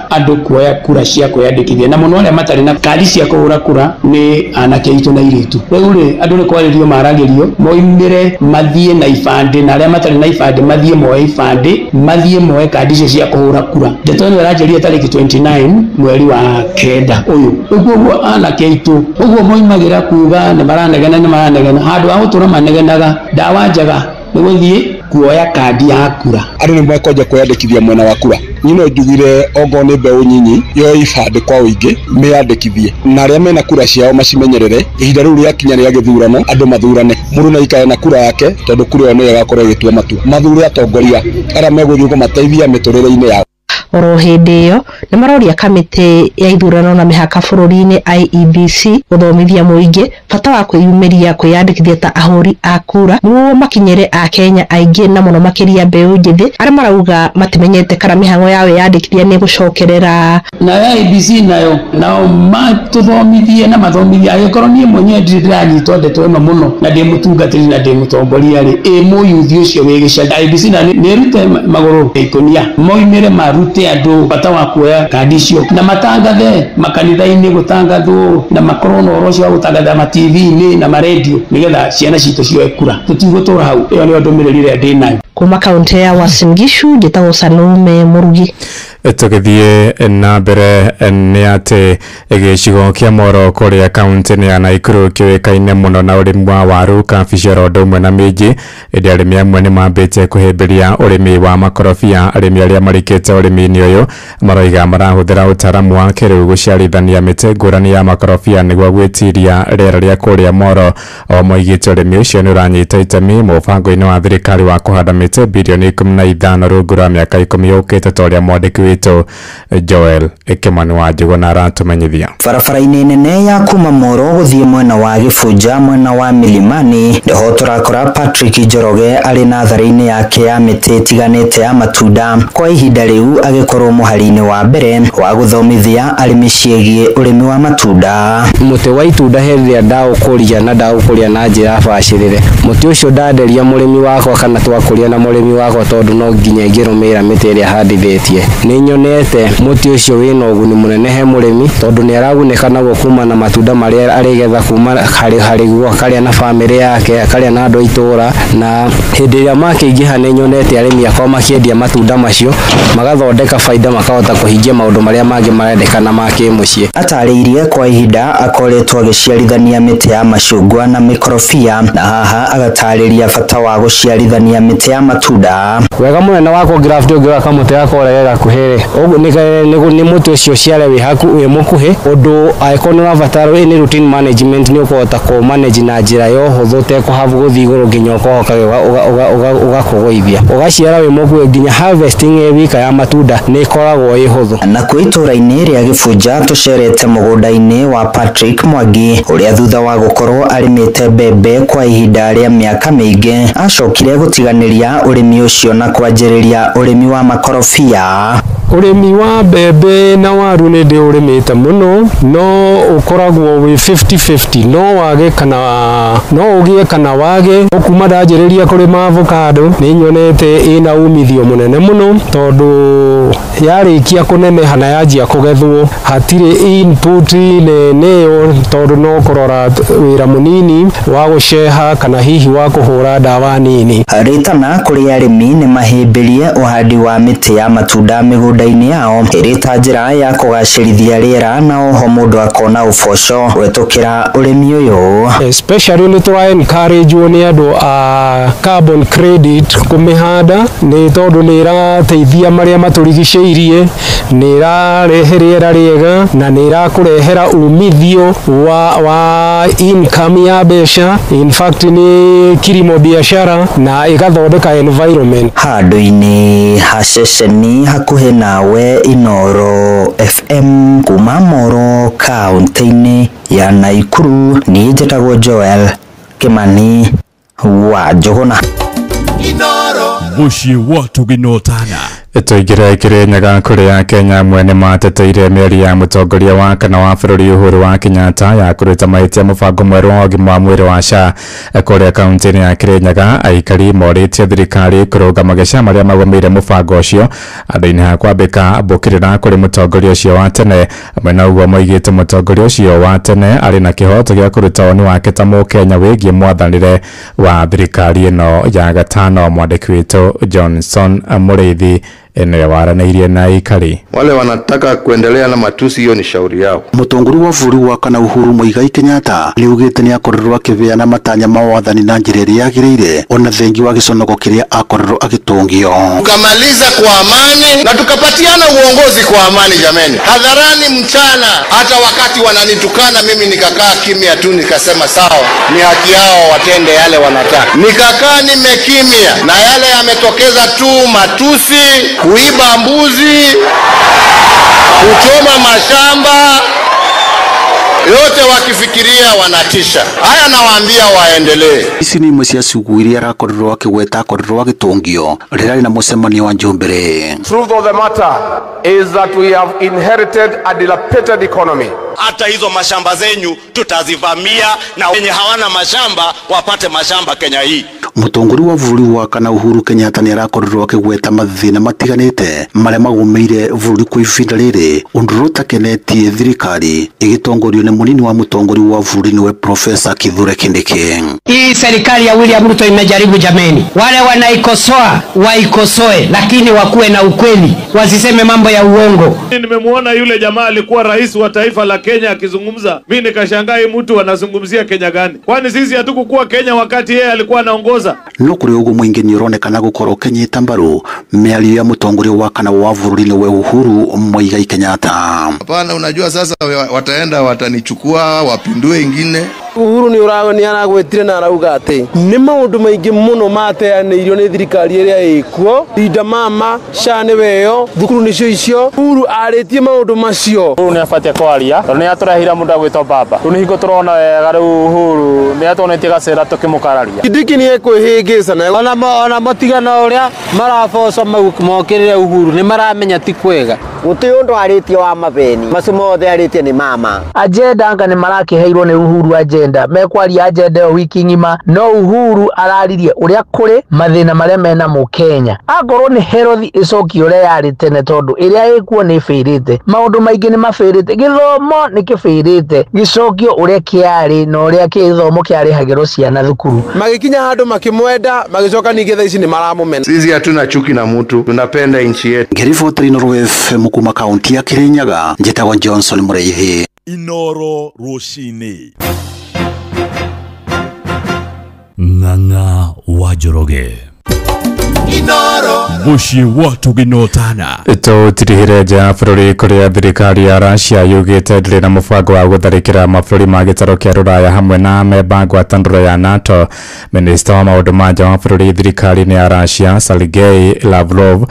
andũ kuoya kura cia kwĩyandĩkithia, na mũno arĩa matarĩ na kandi cia kũhũra kura nĩ anake aitũ na airĩtu. Rĩu rĩ, andũ nĩ kwarĩrio maragĩrio moimĩre mathiĩ na ibandĩ, na arĩa matarĩ na ibandĩ mathiĩ moe ibandĩ, mathiĩ moe kandi icio cia kũhũra kura. Ndeto ĩno ĩranjĩrĩria tarĩki 29 mweri wa 9 ũyũ. Ũguo ũguo anake aitũ ũguo moimagĩra kuga nĩ maranegena, nĩ maranegena, handũ ha gũtũra manegenaga, ndawa njega nĩ gũthiĩ kuoya kandi ya kura.
Andũ nĩ mekwanja kwĩyandĩkithia mwena wa kura. Niĩ no njugire ongorwo nĩ mbeũ nyinyi yoe ibandĩ kwa ũingĩ meyandĩkithie, na arĩa mena kura ciao macimenyerere. Ihinda rĩu rĩakinya rĩa gĩthurano andũ mathurane, mũndũ no aikare na kura yake tondũ kura ĩyo nĩyo ĩgakorwo ĩgĩtua matua. Mathure atongoria arĩa megũthiĩ kũmateithia mĩtũrĩre-inĩ yao.
Oro hĩndĩ ĩyo nĩ maroria kamĩtĩ ya ithurano na mĩhaka bũrũri-inĩ IEBC gũthomithia mũingĩ bata wa kwĩyumĩria kwĩyandĩkithia ta ahũri a kura nĩguo makinyĩre Akenya aingĩ na mũno makĩria mbeũ njĩthĩ arĩa marauga matimenyete kana mĩhang'o ya wĩyandĩkithia nĩ gũcokerera.
Nayo IEBC nayo nao matũthomithie na mathomithie, angĩkorwo niĩ mwenyewe ndirĩ ndĩranyitwo ndeto ĩno mũno na ndĩ mũtungatĩri na ndĩ mũtongoria rĩ, ĩ mũyuthi ũcio wĩ gĩcagi IEBC na nĩ ĩrute magũrũ ikũnia moimĩre marute andũ bata wa kuoya kandi icio na matangathe makanitha-inĩ gũtangathwo na makorwo na ũhoro ũcio wa gũtangatha ma TV-inĩ na marendio nĩgetha ciana citũ cioe kura. Tũtigũtũra hau, ĩyo nĩyo ndũmĩrĩri ĩrĩa ndĩ nayo.
Kuma kaunti ya Uasin Gishu njĩtagwo Salome Murugi.
Tũgĩthiĩ na mbere nĩ atĩ gĩcigo kĩa Moro kũrĩa kaunti-inĩ ya Naikuru kĩũĩkaine mũno na ũrĩmi wa waru, kabici oro ũndũ ũmwe na minji. Ĩndĩ arĩmi amwe nĩ mambĩtie kũhĩmbĩria ũrĩmi wa makorobia. Arĩmi arĩa marikĩte ũrĩmi-inĩ ũyũ maroiga marahũthĩra ũtaaramu wa kĩrĩu gũciarithania mĩtĩ ngũrani ya makorobia nĩguo gwĩtiria rĩera rĩa kũrĩa Moro. O moigĩte ũrĩmi ũcio nĩ ũranyita itemi mũbango-inĩ wa thirikari wa kũhanda mĩtĩ bilioni 15 rungu rwa mĩaka 10 yũkĩte ta ũrĩa mwandĩki witũ Joel Kimani wa Njuguna aratumenyithia.
Barabara-inĩ nene ya kuma Moro gũthiĩ mwena wa Gĩbunja mwena wa Milimani nĩho tũrakora Patrick Njoroge arĩ natharĩ-inĩ yake ya mĩtĩ ĩtiganĩte ya matunda. Kwa ihinda rĩu agĩkorwo mũhari-inĩ wa mbere wa gũthomithia arĩmi ciĩgiĩ ũrĩmi wa matunda.
Mũtĩ wa itunda he rĩrĩa ndaũkũria na ndaũkũria na njĩra bacĩrĩre, mũtĩ ũcio ndanderia mũrĩmi wakwa kana twakũria na mũrĩmi wakwa tondũ no nginya ingĩrũmĩrĩra mĩtĩ ĩrĩa handithĩtie. Nĩ nyonete mũtĩ ũcio wĩna ũguni mũnene he mũrĩmi tondũ nĩ aragunĩka naguo kuma na matunda marĩa arĩgetha kuma harĩ guo akarĩa na bamĩrĩ yake, akarĩa na andũ a itũũra. Na hĩndĩ ĩrĩa makĩingĩha nĩ nyonete arĩmi akwa makĩendia matunda macio magathondeka baida makahota kũhingia maũndũ marĩa mangĩ marendekana ma kĩmũciĩ.
Atarĩirie kwa ihinda akoretwo agĩciarithania mĩtĩ ya macungwa na mĩkorobia, na haha agatarĩria bata wa gũciarithania mĩtĩ ya matunda.
Wega mũnene wa kũ-graft ũngĩoya kamũtĩ gako ũrege gakuhĩ rĩ, ũguo nĩ mũtĩ ũcio ũciare wĩ hakuhĩ mũkuhĩ ũndũ angĩkorwo nĩ ũrabatara nĩ routine management nĩ ũkũhota kũ-manage na njĩra ya ũhũthũ ũtekũhabu gũthiĩ igũrũ nginya ũkohoka ũgakũgũithia ũgaciara wĩ mũkuhĩ nginya harvesting ĩ wika ya matunda nĩ ĩkoragwo ĩ hũthũ.
Na kwĩ itũũra-inĩ rĩa Gĩbunja tũcerete mũgũnda-inĩ wa Patrick Mwangi ũrĩa thutha wa gũkorwo arĩmĩte mbembe kwa ihinda rĩa mĩaka mĩingĩ acokire gũtiganĩria ũrĩmi ũcio na kwanjĩrĩria ũrĩmi wa makorobia.
Ũrĩmi wa mbembe na waru nĩ ndĩũrĩmĩte mũno, no ũkoragwo wĩ 50-50, no wage kana no ũgĩe kana wage. Kuma ndanjĩrĩria kũrĩma avocado nĩ nyonete ĩna umithio mũnene mũno tondũ yarĩkia kũneneha na yanjia kũgethwo hatirĩ input nene ĩyo tondũ no kũrora wĩra mũnini wa gũceha kana hihi wa kũhũra ndawa nini.
Rĩtana kũrĩ arĩmi nĩ mahĩmbĩrie ũhandi wa mĩtĩ ya matunda mĩgũnda-inĩ yao ĩrĩ ta njĩra ya kũgacĩrithia rĩera na oho mũndũ akona ũboco kũhetũkĩra ũrĩmi ũyũ.
Especially nĩ tũra encourage nĩ andũ a carbon credit kũmĩhanda nĩ tondũ nĩ ĩrateithia marĩa matũrigicĩirie, nĩ ĩrarehe rĩera rĩega na nĩ ĩrakũrehera umithio wa income ya mbeca. In fact nĩ kilimo biashara na ĩgathondeka environment.
Handũ-inĩ ha ceceni hakuhĩ nawe Inooro FM kuma Moro kaunti-inĩ ya Naikuru, niĩ njĩtagwo Joel Kimani wa Njuguna.
Mũciĩ wa Tũgĩnotana.
Tũingĩre Kĩrĩnyaga kũrĩa Kenya amwe nĩ mateteire mĩario ya mũtongoria wa kana wa bũrũri Uhuru wa Kenyatta ya kũruta mahĩtia mũbango mwerũ wa ũgima wa mwĩrĩ wa SHA kũrĩa kaunti-inĩ ya Kĩrĩnyaga. Aikari morĩtie thirikari kũrũnga mageca marĩa magũmĩire mũbango ũcio andũ-inĩ ha kwambĩka mbũkĩrĩra kũrĩ mũtongoria ũcio wa tene. Mwena ũguo moigĩte mũtongoria ũcio wa tene arĩ na kĩhoto gĩa kũruta woni wake ta mũkenya wĩgiĩ mwathanĩre wa thirikari ĩno ya gatano. Mwandĩki witũ Johnson Mũrĩithi Nĩwe waranĩirie na aikari.
Wale wanataka kuendelea na matusi, hiyo ni shauri yao.
Mũtongoria wa bũrũri wa kana Uhuru Muigai Kenyatta nĩaugĩte nĩakorirwo akĩbeana matanya ma wathani na njĩra ĩrĩa yagĩrĩire ona thengi wa gĩconoko kĩrĩa akorirwo agĩtũngio.
Tukamaliza kwa amani na tukapatiana uongozi kwa amani jameni, hadharani mchana. Hata wakati wananitukana mimi nikakaa kimya tu, nikasema sawa, ni haki yao watende yale wanataka. Nikakaa nimekimya, na yale yametokeza tu matusi, kuiba mbuzi, kuchoma mashamba, yote wakifikiria wanatisha. Haya nawaambia waendelee.
Ici nĩ imwe cia ciugo iria arakorirwo akĩgweta akorirwo agĩtũngio rĩrĩa arĩ na mũcemanio wa Njumbĩrĩ.
Truth of the matter is that we have inherited a dilapidated economy.
Hata hizo mashamba zenyu tutazivamia, na wenye hawana mashamba wapate mashamba Kenya hii.
Mũtongoria wa bũrũri wa kana Uhuru Kenyatta nĩarakorirwo akĩgweta mathĩna matiganĩte marĩa magũmĩire bũrũri kwa ihinda rĩrĩ, ũndũ ũtakenetie thirikari ĩgĩtongorio nĩ mũnini wa mũtongoria wa bũrũri nĩwe Profesa Kithure Kindiki.
Hii serikali ya William Ruto imejaribu jameni, wale wanaikosoa waikosoe, lakini wakuwe na ukweli, wasiseme mambo ya uongo.
Nimemuona yule jamaa alikuwa rais wa taifa la Kenya akizungumza, mimi nikashangaa hii mtu anazungumzia Kenya gani? Kwani sisi hatukukuwa Kenya wakati yeye alikuwa anaongoza?
No kũrĩ ũguo mũingĩ nĩũronekana gũkorwo ũkĩnyita mbaru mĩario ya mũtongoria wa kana wa bũrũri nĩwe Uhuru Muigai Kenyatta.
Hapana, unajua sasa wataenda watanichukua wapindue ingine.
Uhuru nĩ aragwetire na arauga atĩ nĩ maũndũ maingĩ mũno mateanĩirio nĩ thirikari ĩrĩa ĩkuo, Linda Mama, SHA nĩwe ĩyo, thukuru nĩcio icio. Uhuru arĩtie maũndũ macio.
Uhuru nĩ abatie kwaria tondũ nĩ atũrehire mũndũ agwĩtwo baba. Rĩu nĩ hingo tũrona wega rĩu Uhuru nĩ atuonetie gacĩra tũkĩmũkararia.
Kindiki nĩ ekwĩhĩngĩcana
ona matigana ũrĩa maraboco mokĩrĩre Uhuru nĩ maramenya ti kwega.
Gũtirĩ ũndũ arĩtie wa mabeni, macio mothe arĩtie nĩ mama.
Agenda anga nĩ marakĩheirwo nĩ Uhuru agenda, mekwaria agenda ĩyo wiki ng'ima, no Uhuru araririe ũrĩa kũrĩ mathĩna marĩa mena Mũkenya. Akorwo nĩ herothi ĩcokio ũrĩa yarĩ tene, tondũ ĩrĩa ĩkuo nĩ ĩbĩrĩte, maũndũ maingĩ nĩ mabĩrĩte, gĩthomo nĩ kĩbĩrĩte, gĩcokio ũrĩa kĩarĩ na ũrĩa gĩthomo kĩarĩhagĩrwo ciana thukuru.
Magĩkinya handũ makĩmwenda, magĩcoka ningĩ thaa ici nĩ maramũmena.
Sisi hatuna chuki na mtu, tunapenda nchi yetu.
Ngĩribotera Inooro FM kuma kaunti ya Kirinyaga, njĩtagwo Johnson Mũrĩithi.
Inooro rũcinĩ.
Ng'ang'a wa Njoroge.
Inooro
Mũciĩ wa tũgĩnotana.
Tũtirihire nja ya bũrũri kũrĩa thirikari ya Russia yugĩte ndĩrĩ na mũbango wa gũtharĩkĩra mabũrũri ma gĩtarũ kĩa Rũraya hamwe na memba ngwatanĩro ya NATO. Minista wa maũndũ ma nja wa bũrũri thirikari-inĩ ya Russia Sergei Lavrov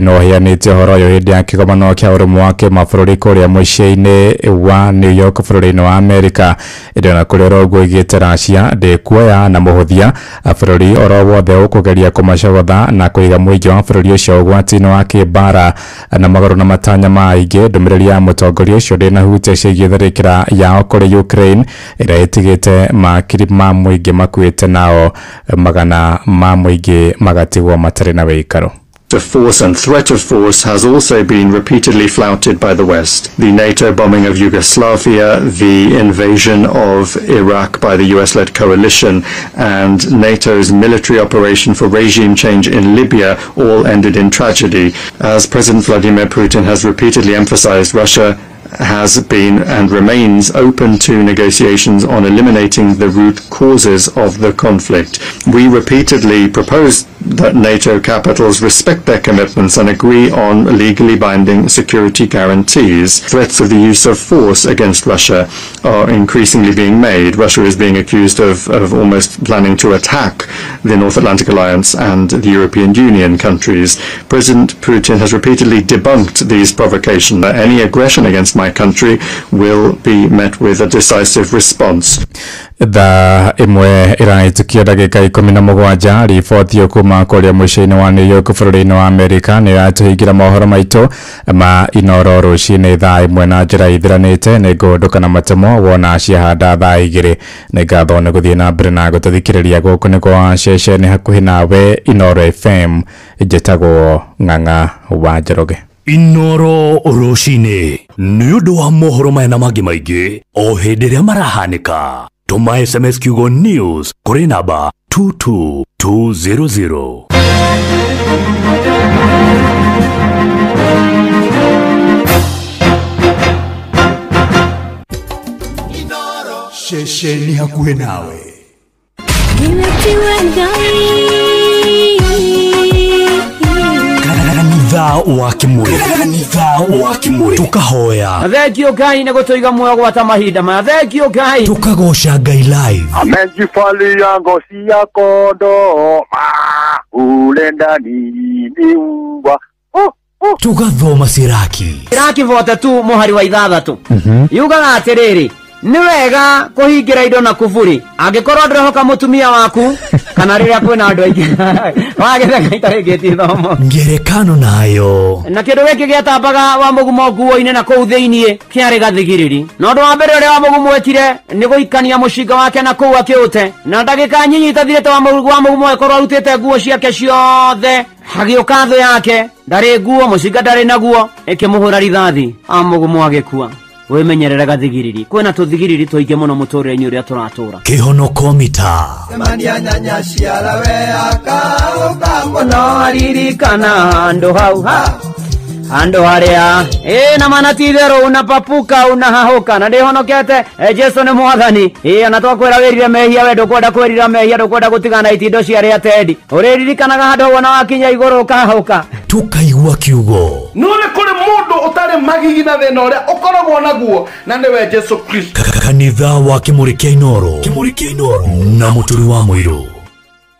no aheanĩte ũhoro ũyũ hĩndĩ ya kĩgomano kĩa ũrũmwe wa kĩmabũrũri kũrĩa mũciĩ-inĩ wa New York bũrũri-inĩ wa Amerika. Ĩndĩ ona kũrĩ oro ũguo oigĩte Russia ndĩkuoya na mũhũthia bũrũri oro wothe ũkũgeria kũmacogotha na kũiga mũingĩ wa bũrũri ũcio ũgwati-inĩ wa kĩmbara na magũrũ na matanya ma aingĩ. Ndũmĩrĩri ya mũtongoria ũcio ndĩnahutia ciĩgiĩ tharĩkĩra yao kũrĩ Ukraine ĩrĩa ĩtigĩte makiri ma mũingĩ makuĩte nao magana ma mũingĩ magatigwo matarĩ na wĩikaro.
The force and threat of force has also been repeatedly flouted by the West. The NATO bombing of Yugoslavia, the invasion of Iraq by the US-led coalition, and NATO's military operation for regime change in Libya all ended in tragedy. As President Vladimir Putin has repeatedly emphasized, Russia has been and remains open to negotiations on eliminating the root causes of the conflict. We repeatedly proposed that NATO capitals respect their commitments and agree on legally binding security guarantees. Threats of the use of force against Russia are increasingly being made. Russia is being accused of almost planning to attack the North Atlantic Alliance and the European Union countries. President Putin has repeatedly debunked these provocations. Any aggression against my country will be met with a decisive response.
Thaa ĩmwe ĩrahĩtũkia ndagĩka 17 riboti kuma kũrĩa mũciĩ-inĩ wa New York bũrũri-inĩ wa Amerika nĩ yatũhingĩra mohoro maitũ ma Inooro rũcinĩ thaa 1 na njĩra ithiranĩte. Nĩ ngũndũka na matemo wona ciahanda thaa 2. Nĩ ngatho nĩ gũthiĩ na mbere na gũtũthikĩrĩria. Gũkũ nĩ kwa ceceni hakuhĩ nawe Inooro FM. Njĩtagwo Ng'ang'a wa Njoroge.
Inooro rũcinĩ nĩ ũndũ wa mohoro maya na mangĩ maingĩ o hĩndĩ ĩrĩa marahanĩka. Tũma SMS kiugo news kũrĩ namba 22200. Ceceni hakuhĩ nawe. Kanitha wa Kimuri, kanitha wa Kimuri, tukahoya
Thengio Ngai nĩ gũtũiga muoyo gwata mahinda maya. Thengio Ngai,
tukagoca Ngai live.
Amejivalia ngozi ya kondoo, ule ndani ni uwa.
Tugathoma Siraki,
Siraki 42 mũhari wa 6 yugaga atĩrĩrĩ, nĩ wega kũhingĩra indo na kuburi angĩkorwo ndũrehoka mũtumia waku kana rĩrĩa kwĩna andũ aingĩ wagĩtheka itarĩkĩtie ithomo.
Ngerekano nayo
na kĩndũ gĩkĩ gĩatambaga wa mũgumo nguo-inĩ na kũu thĩiniĩ kĩarĩ gathigiriri. Na ũndũ wa mbere ũrĩa wa mũgumo ekire nĩ gũikania mũcinga wake na kũu akĩũte, na ndagĩka nyinyi itathirĩte wa mũgumo ĩkorwo arutĩte nguo ciake ciothe, hagĩũka thũ yake ndarĩ nguo, mũcinga ndarĩ naguo, ĩkĩmũhũra rithathi, amũgumo agĩkua. Wĩmenyerere gathigiriri, kwĩna tũthigiriri tũingĩ mũno mũtũrĩre-inĩ ũrĩa tũratũra.
Kĩhonoko mita
Semania nyanya ciarawe akauka
mũno aririkana handũ hau ha handũ harĩa na mana ti itherũ unapapuka unahahuka na ndĩhonokete. Jesu nĩ mwathani. Ona twakwĩra wĩrire mehia, we ndũkwenda kwĩrira mehia, ndũkwenda gũtigana itindo cia arĩa tendi, ũrĩririkanaga handũ hau ona wakinya igũrũ ũkahũka.
Tukaigua kiugo
nĩ kũrĩ mũndũ ũtarĩ magigi na thĩna ũrĩa ũkoragwo naguo, na nĩwe Jesu Kristo.
Kanitha wa Kimuri kĩa Inooro, Kimuri kĩa Inooro na Mũturi wa Mũirũ.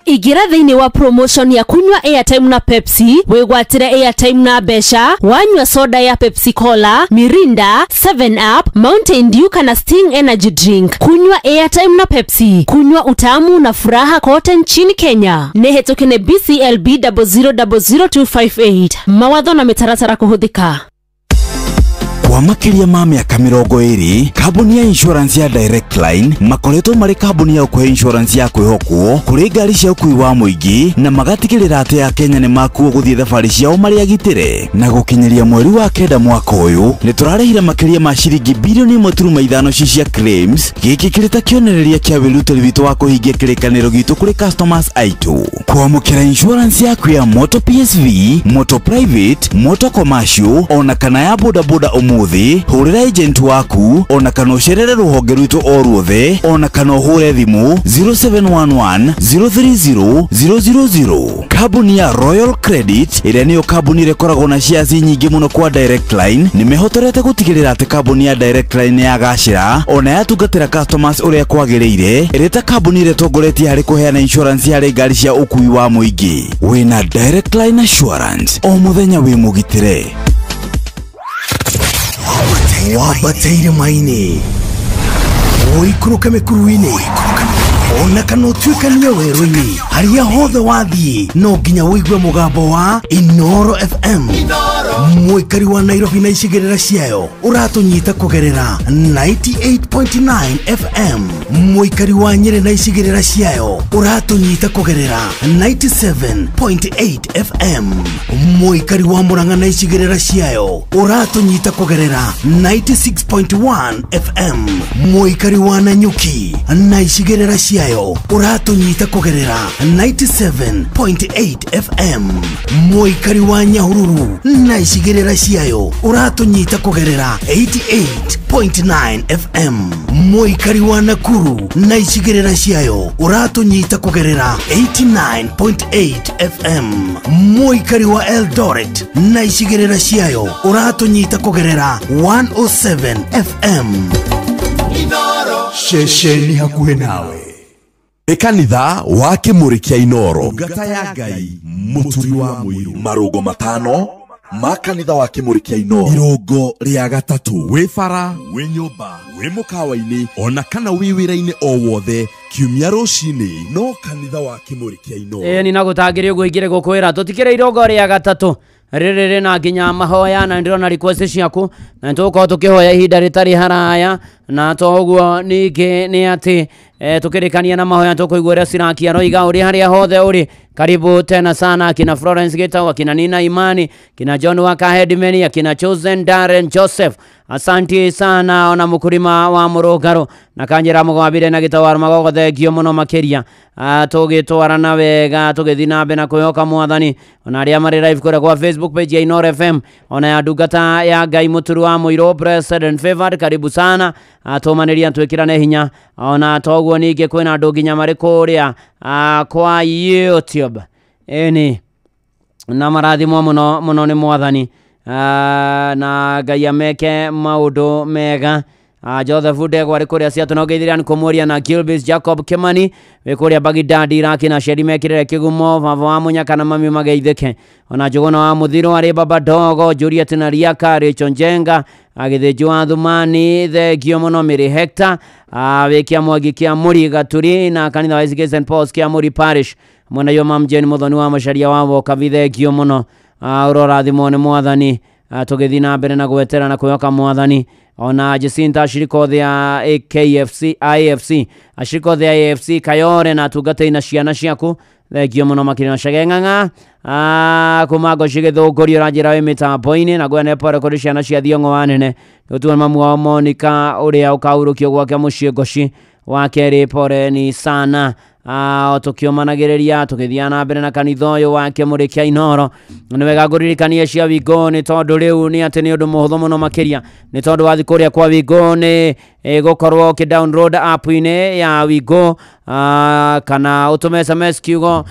Igira thĩinĩ wa promotion ya kunywa airtime na Pepsi, wĩgwatĩre airtime na mbeca, wanyua soda ya Pepsi Cola, Mirinda, 7 Up, Mountain Dew kana Sting Energy Drink. Kunywa airtime na Pepsi, kunywa utamu na furaha kote nchini Kenya. Nĩ hetũke BCLB 0000258. Mawatho na mĩtaratara kũhũthĩka.
Kwa makiria ma mĩaka 20, kambuni ya insurance ya Direct Line makoretwo marĩ kambuni ya ũkũhe insurance ya kwĩhokwo kũrĩ ngari cia ũkuui wa mũingĩ, na magatigĩrĩra atĩ Akenya nĩ makuo gũthiĩ thabarĩ ciao marĩ agitĩre. Na gũkinyĩria mweri wa 9 mwaka ũyũ nĩ tũrarĩhire makĩria ma ciringi bilioni 1.5 ci cia claims. Gĩkĩ kĩrĩ ta kĩonereria kĩa wĩrutĩri witũ wa kũhingia kĩrĩkanĩro gitũ kũrĩ customers aitũ. Kwamũkĩra insurance yaku ya moto PSV, moto private, moto commercial ona kana ya bodaboda ũmũthĩ, hũrĩra agent waku ona kana ũcerere rũhonge rwitũ o ruothe, ona kana ũhũre thimũ 0711 030 000. Kambuni ya Royal Credit ĩrĩa nĩyo kambuni ĩrĩa ĩkoragwo na shares nyingĩ mũno kwa Direct Line nĩ mehotorete gũtigĩrĩra atĩ kambuni ya Direct Line nĩ yagacĩra ona yatungatĩra customers ũrĩa kwagĩrĩire, ĩrĩ ta kambuni ĩrĩa ĩtongoretie harĩ kũheana insurance harĩ ngari cia ũkuui wa mũingĩ. Wĩna Direct Line Assurance o mũthenya wĩ mũgitĩre.
Wambateire maini, ũikũrũke mĩkuru-inĩ, ona kana ũtuĩkanie werũ-inĩ, harĩa hothe wathiĩ no nginya ũigue mũgambo wa Inooro FM. Mũikari wa Nairobi na icigĩrĩra ciayo ũratũnyita kũgerera 98.9 FM. Mũikari wa Nyĩrĩ na icigĩrĩra ciayo ũratũnyita kũgerera 97.8 FM. Mũikari wa Murang'a na icigĩrĩra ciayo ũratũnyita kũgerera 96.1 FM. Mũikari wa Nanyuki na icigĩrĩra ciayo ũratũnyita kũgerera 97.8 FM. Mũikari wa Nyahururu na icigĩrĩra ciayo ũratũnyita kũgerera 88.9 FM. Mũikari wa Nakuru na icigĩrĩra ciayo ũratũnyita kũgerera 89.8 FM. Mũikari wa Eldoret na icigĩrĩra ciayo ũratũnyita kũgerera 107 FM.
Ceceni hakuhĩ nawe. Kanitha wa Kimuri kĩa Inooro, ngata ya Ngai, Mũturi wa Mũirũ, marũngo 5 ma kanitha wa Kimuri kĩa Inooro, irũngo rĩa 3, wĩ bara, wĩ nyũmba, wĩ mũkawa-inĩ ona kana wĩ wĩra-inĩ o wothe, kiumia rũcinĩ no kanitha wa Kimuri kĩa Inooro.
Ni nagũtangĩria ũguo ingĩrĩ gũkwĩra tũtikĩrĩ irũngo rĩa 3 rĩrĩ rĩna nginya mahoya, na ndĩrona request ciaku na nĩtũgũkorwo tũkĩhoya ihinda rĩtarĩ haraya, na toguo ningĩ nĩ atĩ tukirikania na mahoya tũkũigua ũrĩa Siraki aroiga ũrĩ harĩa hothe ũrĩ. Karibu tena sana akina Florence Gitau, akina Nina Imani, kina John Wakahedimeni, akina Chosen Darren Joseph, asanti sana ona mukurima wa Murugaro na kanjira mugwabire na gitawar magogo thengio muno makiria. Tugitwarana wega tugithi na mbere na kwihoka mwathani, ona aria mari live kuria kwa Facebook page ya Inooro FM, ona ya ndungata ya Ngai Muturu wa Muiru Blessed and Favored, karibu sana. Tũmanĩria twĩkĩrane hinya ona toguo ningĩ kwĩna andũ nginya marĩ kũrĩa kwa YouTube ĩni na marathimwo mũno mũno nĩ mwathani na Ngai ameke maũndũ mega. Joseph Ndegwa arĩ kũrĩa Seattle na ũgeithĩria kũmũria na Gilbis Jacob Kimani wĩ kũrĩa Baghdad Iraq na Sheri mekĩrĩre kĩgumo baba wa Mũnyaka na mami mageithĩke ona Njũgũna wa Mũthiro arĩ Baba Dogo Juliet na Riaka Rachel Njenga Agĩthĩnjwo wa Thumani thengio mũno Mary Hector wĩ Kĩamwangi kĩa Mũri Gaturi na kanitha wa SK St Paul's kĩa Mũri Parish mwena yo Mam Jane Mũthoni wa Macaria wa Wokabi thengio mũno ũrorathimwo nĩ mwathani tũgĩthiĩ na mbere na gwetera na kwĩhoka mwathani ona Jacinta ashirika othe a KFC IFC ashirika othe a AFC Kayore na atungatĩri na ciana ciaku thengio mũno makĩria na Chege Ng'ang'a kuma Ngoci Gĩthũngũri ũranjĩra wĩ mĩtambo-inĩ na ngwene pore kũrĩ ciana cia Thiong'o wa Nene nĩgũtuo mamu wao Monica ũrĩa ũkahurũkio gwake mũciĩ Ngoci wa kerĩ pore ni sana tũkĩũmanagĩrĩria tũgĩthiaga na mbere na kanitha ũyũ wa Kĩmũrĩ kĩa Inooro nĩ wega ngũririkanie cia Wingo nĩ tondũ rĩu nĩ atĩ nĩ ũndũ mũhũthũ mũno makĩria nĩ tondũ wathiĩ kũrĩa kwa Wingo nĩ gũkorwo ũkĩ download app-inĩ ya Wingo kana ũtũme SMS kiugo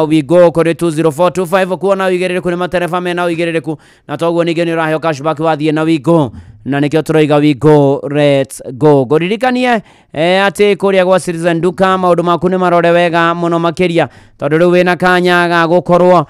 Wingo kũrĩ 20425 kuona ũigĩrĩrĩku nĩ matereba mena ũigĩrĩrĩku na toguo ningĩ nĩ ũraheo cashback wathiĩ na Wingo na nĩkĩo tũroiga Wingo let's go. Ngũririkanie atĩ kũrĩa gwa Citizen Duka maũndũ maku nĩ marore wega mũno makĩria tondũ rĩu wĩna kanya ga gũkorwo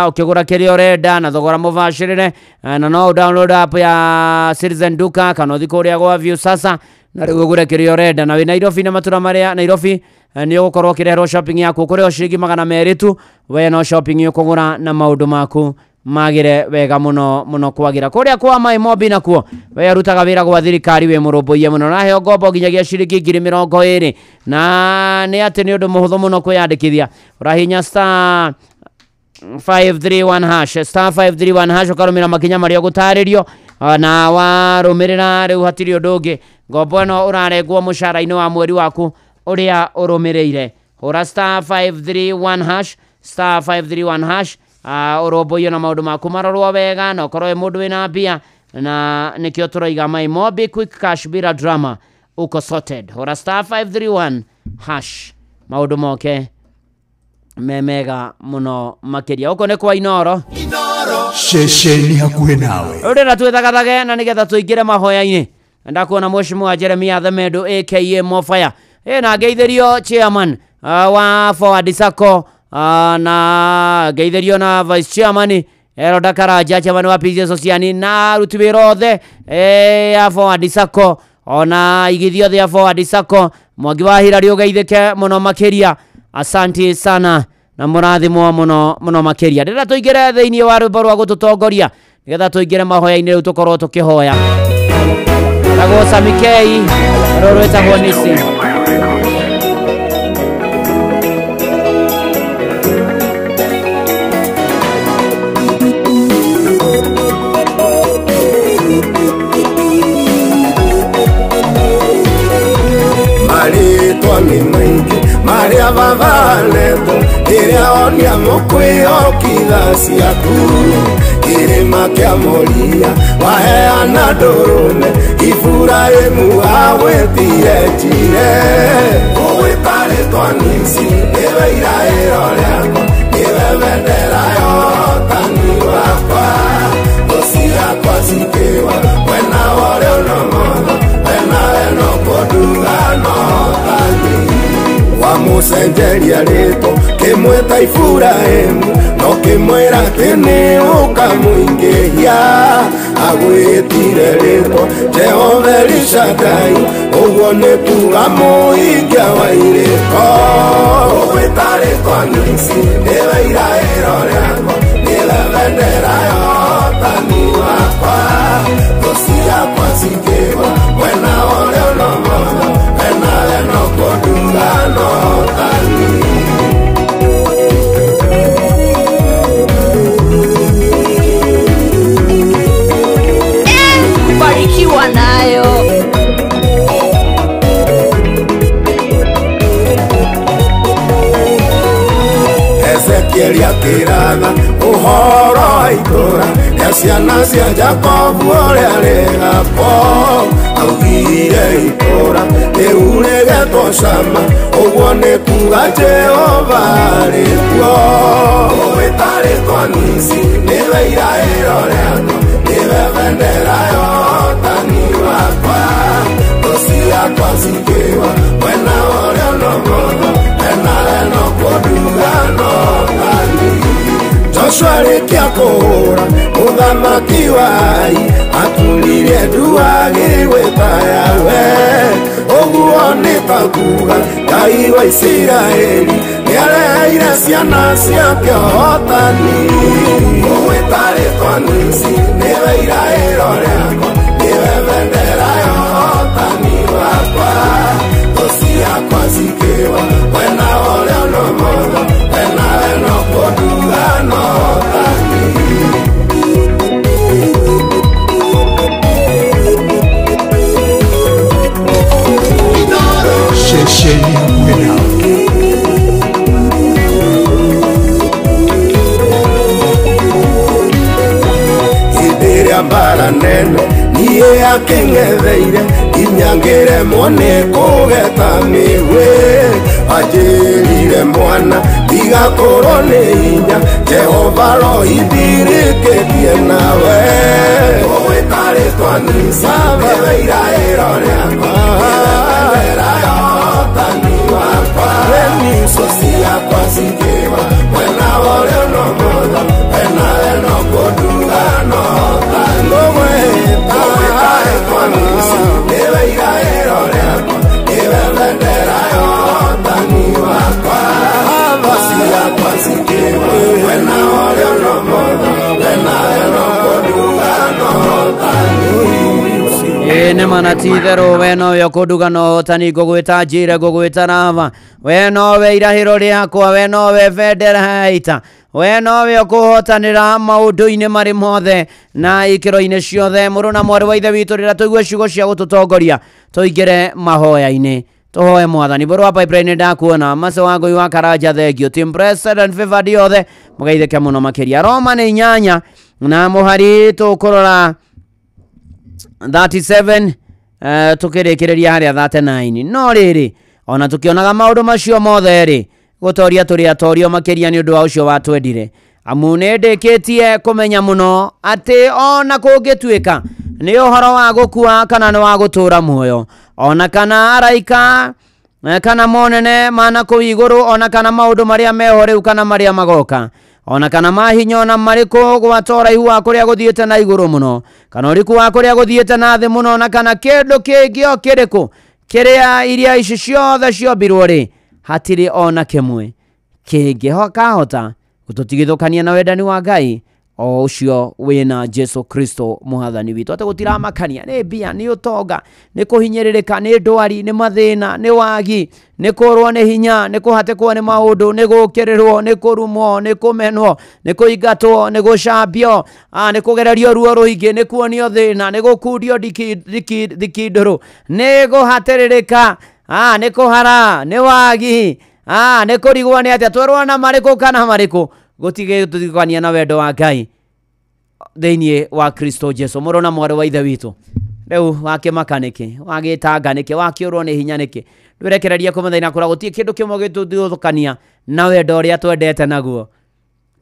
ũkĩgũra kĩrĩa ũrenda na thogora mũbacĩrĩre na no download app ya Citizen Duka kana ũthiĩ kũrĩa gwa View Sasa na rĩu ũgũre kĩrĩa ũrenda na wĩ Nairobi na matũra marĩa Nairobi nĩ ũgũkorwo ũkĩreherwo shopping yaku kũrĩ o ciringi 200 tu we no shopping ũkũgũra na maũndũ maku magire wega muno muno kwagira kuria kwa mai mobi nakuo we arutaga wira gwa thirikari we murumbuiye muno naheo ngombo nginyagia ciringi 20,020 na ni ati ni undu muhuthu muno kwiyandikithia urahinya star 531 hash star 531 hash ukarumira makinya maria ugutaririo na warumirira riu hatiri undu ungi ngombo ino urarengwo mucara-ini wa mweri waku uria urumirire hura star 531 hash star 531 hash urumbuiyo na maundu maku marorwo wega na ukorwo wi mundu wina mbia na nikio turoiga my mobi quick cash bila drama uko sorted hura star 531 hash maundu moke memega muno makiria uko ni kwa Inooro
ceceni hakuhĩ nawe
urira twithagathage na nigetha tuingire mahoya-inĩ ndakuona mheshimiwa Jeremiah Themendo aka Mofaya na ngeithirio chairman wa Forward Sacco na ngeithirio na vice chairman Eroda Karanja chairman wa PJ Sociani na aruti wĩra othe ya Forward Sacco ona igithio othe ya Forward Sacco Mwangi wa Hilary ũgeithĩke mũno makĩria asanti sana na mũrathimwo mũno mũno makĩria ndĩrenda tũingĩre thĩinĩ wa rwĩmbo rwa gũtũtongoria nĩgetha tũingĩre mahoya-inĩ rĩu tũkorwo tũkĩhoya tagwo Samikei rũrũ rwĩtagwo Nisi.
Marĩtwa nĩ maingĩ marĩa babaletwo rĩrĩa onia mũkwĩhokitha ciaku kĩrĩma kĩa Moria waheana ndũrũme Iburahĩmu agwĩtire njire ũgwĩta rĩtwa Nisi nĩwe iraĩro rĩakwa nĩwe bendera ya ũhotani wakwa thũ ciakwa cikĩwa mwena wa ũrĩo na ũmotho wena we no kũnduga no ũhotani wamucenjeria rĩtwa kĩmwĩta Iburahĩmu no kĩmwĩra atĩ nĩ ũkamũingĩhia agwĩtire rĩtwa Jehova Elishadai ũguo nĩ kuga mũhingia wa irĩko ũgwĩta rĩtwa Nisi nĩwe iraĩro rĩakwa nĩwe bendera ya ũhotani wakwa thũ ciakwa cikĩwa mwena wa ũrĩo na ũmotho wena we no kũnduga no ũhotani.
Kubarikiwa nayo.
Ezekieli akĩratha ũhoro wa itũũra rĩa ciana cia Jakobu ũrĩa rĩgakwo Augire itũra rĩu rĩgetwo Cama, ũguo nĩ kuga Jehova arĩ kuo. Ũgwĩta rĩtwa Nisi, nĩwe iraĩro rĩakwa, nĩwe bendera ya ũhotani wakwa. Thũ ciakwa cikĩgwa mwena ũrĩa na ũmotho, enawe no kũnduga no tani. Joshua arĩkia kũhũra mũthamaki wa Ai, aturirie ndu agĩgwĩta Yahweh. Ũguo nĩ ta kuga Ngai wa Isiraeli nĩareheire ciana ciake ũhotani. Ũgwĩta rĩtwa Nisi, nĩwe iraĩro rĩakwa, nĩwe bendera ya ũhotani wakwa. Thũ ciakwa cikĩgwa mwena ũrĩa na ũmotho, enawe no kũnduga no tani.
Ceceni ya kwena.
Hĩndĩ ĩrĩa mbara nene niĩ akĩng'etheire, nginya ngĩremwo nĩ kũgeta mĩguĩ. Anjĩrire mwana ndigakorwo nĩ hinya, Jehova rohindirĩkĩtie nawe. Ũgwĩta rĩtwa Nisi, nĩwe iraĩro rĩakwa, nĩwe bendera ya ũhotani wakwa. Thũ ciakwa cikĩgwa mwena ũrĩa na ũmotho, enawe no kũnduga no tani. Ũgwĩta rĩtwa Nisi, nĩwe iraĩro rĩakwa, nĩwe bendera ya ũhotani wakwa. Thũ ciakwa cikĩgwa mwena ũrĩa na ũmotho, enawe no kũnduga no tani.
Ĩ nĩ mana ti itherũ we nowe ũkũnduga na ũhotani, ngũgwĩta Njire, ngũgwĩta Rava, we nowe irahĩro rĩakwa, we nowe bendera ya ita, we nowe ũkũhotanĩra maũndũ-inĩ marĩ mothe na ikĩro-inĩ ciothe. Mũrũ na mwarĩ wa ithe witũ, rĩrĩa tũigue ciugo cia gũtũtongoria tũingĩre mahoya-inĩ, tũhoe mwathani. Bũrũ wa pipeline ndakuona mace wa ngũi wa Karanja, thengio team president favored yothe, mũgeithĩke mũno makĩria. Roma nĩ 8 na mũhari tũkũrora 37 tukĩrĩkĩrĩria harĩa 39. No rĩrĩ, ona tũkĩonaga maũndũ macio mothe rĩ, gũtoria tũrĩ atorio makĩria nĩ ũndũ wa ũcio watwendire. Amu nĩ ndĩkĩtie kũmenya mũno atĩ ona kũngĩtuĩka nĩ ũhoro wa gũkua kana nĩ wa gũtũũra muoyo, ona kana araika kana monene mana kũu igũrũ, ona kana maũndũ marĩa meho rĩu kana marĩa magoka, ona kana mahinya ona marĩkũ, gwata ũraihu wa kũrĩa gũthiĩte na igũrũ mũno, kana ũriku wa kũrĩa gũthiĩte na thĩ mũno, ona kana kĩndũ kĩngĩ o kĩrĩkũ kĩrĩa iria ici ciothe ciombirwo rĩ, hatirĩ ona kĩmwe kĩngĩkahota gũtũtigithũkania na wendani wa Ngai o ũcio wĩna Jesu Kristo mwathani witũ. Atĩ gũtiramakania nĩ mbia, nĩ ũtonga, nĩ kũhinyĩrĩrĩka, nĩ ndwari, nĩ mathĩna, nĩ wagi, nĩ kũrwo nĩ hinya, nĩ kũhatĩkwo nĩ maũndũ, nĩ gũũkĩrĩrwo, nĩ kũrumwo, nĩ kũmenwo, nĩ kũingatwo, nĩ gũcambio, nĩ kũgererio ruo rũingĩ, nĩ kuonio thĩna, nĩ gũkundio thikindũrũ, nĩ kũhatĩrĩrĩka, nĩ kũhara, nĩ wagi, nĩ kũrigwo nĩ atĩa, twerwo na marĩkũ kana marĩkũ, gũtigĩtũtigithũkania na wendo wa Ngai thĩinĩ wa Kristo Jesu. Mũrũ na mwarĩ wa ithe witũ, rĩu wakĩmaka nĩkĩ, wagĩtanga nĩkĩ, wakĩũrwo nĩ hinya nĩkĩ? Ndwĩrekererie kũmũthĩna kũra, gũtirĩ kĩndũ kĩmwe gĩtũtigithũkania na wendo ũrĩa twendete naguo.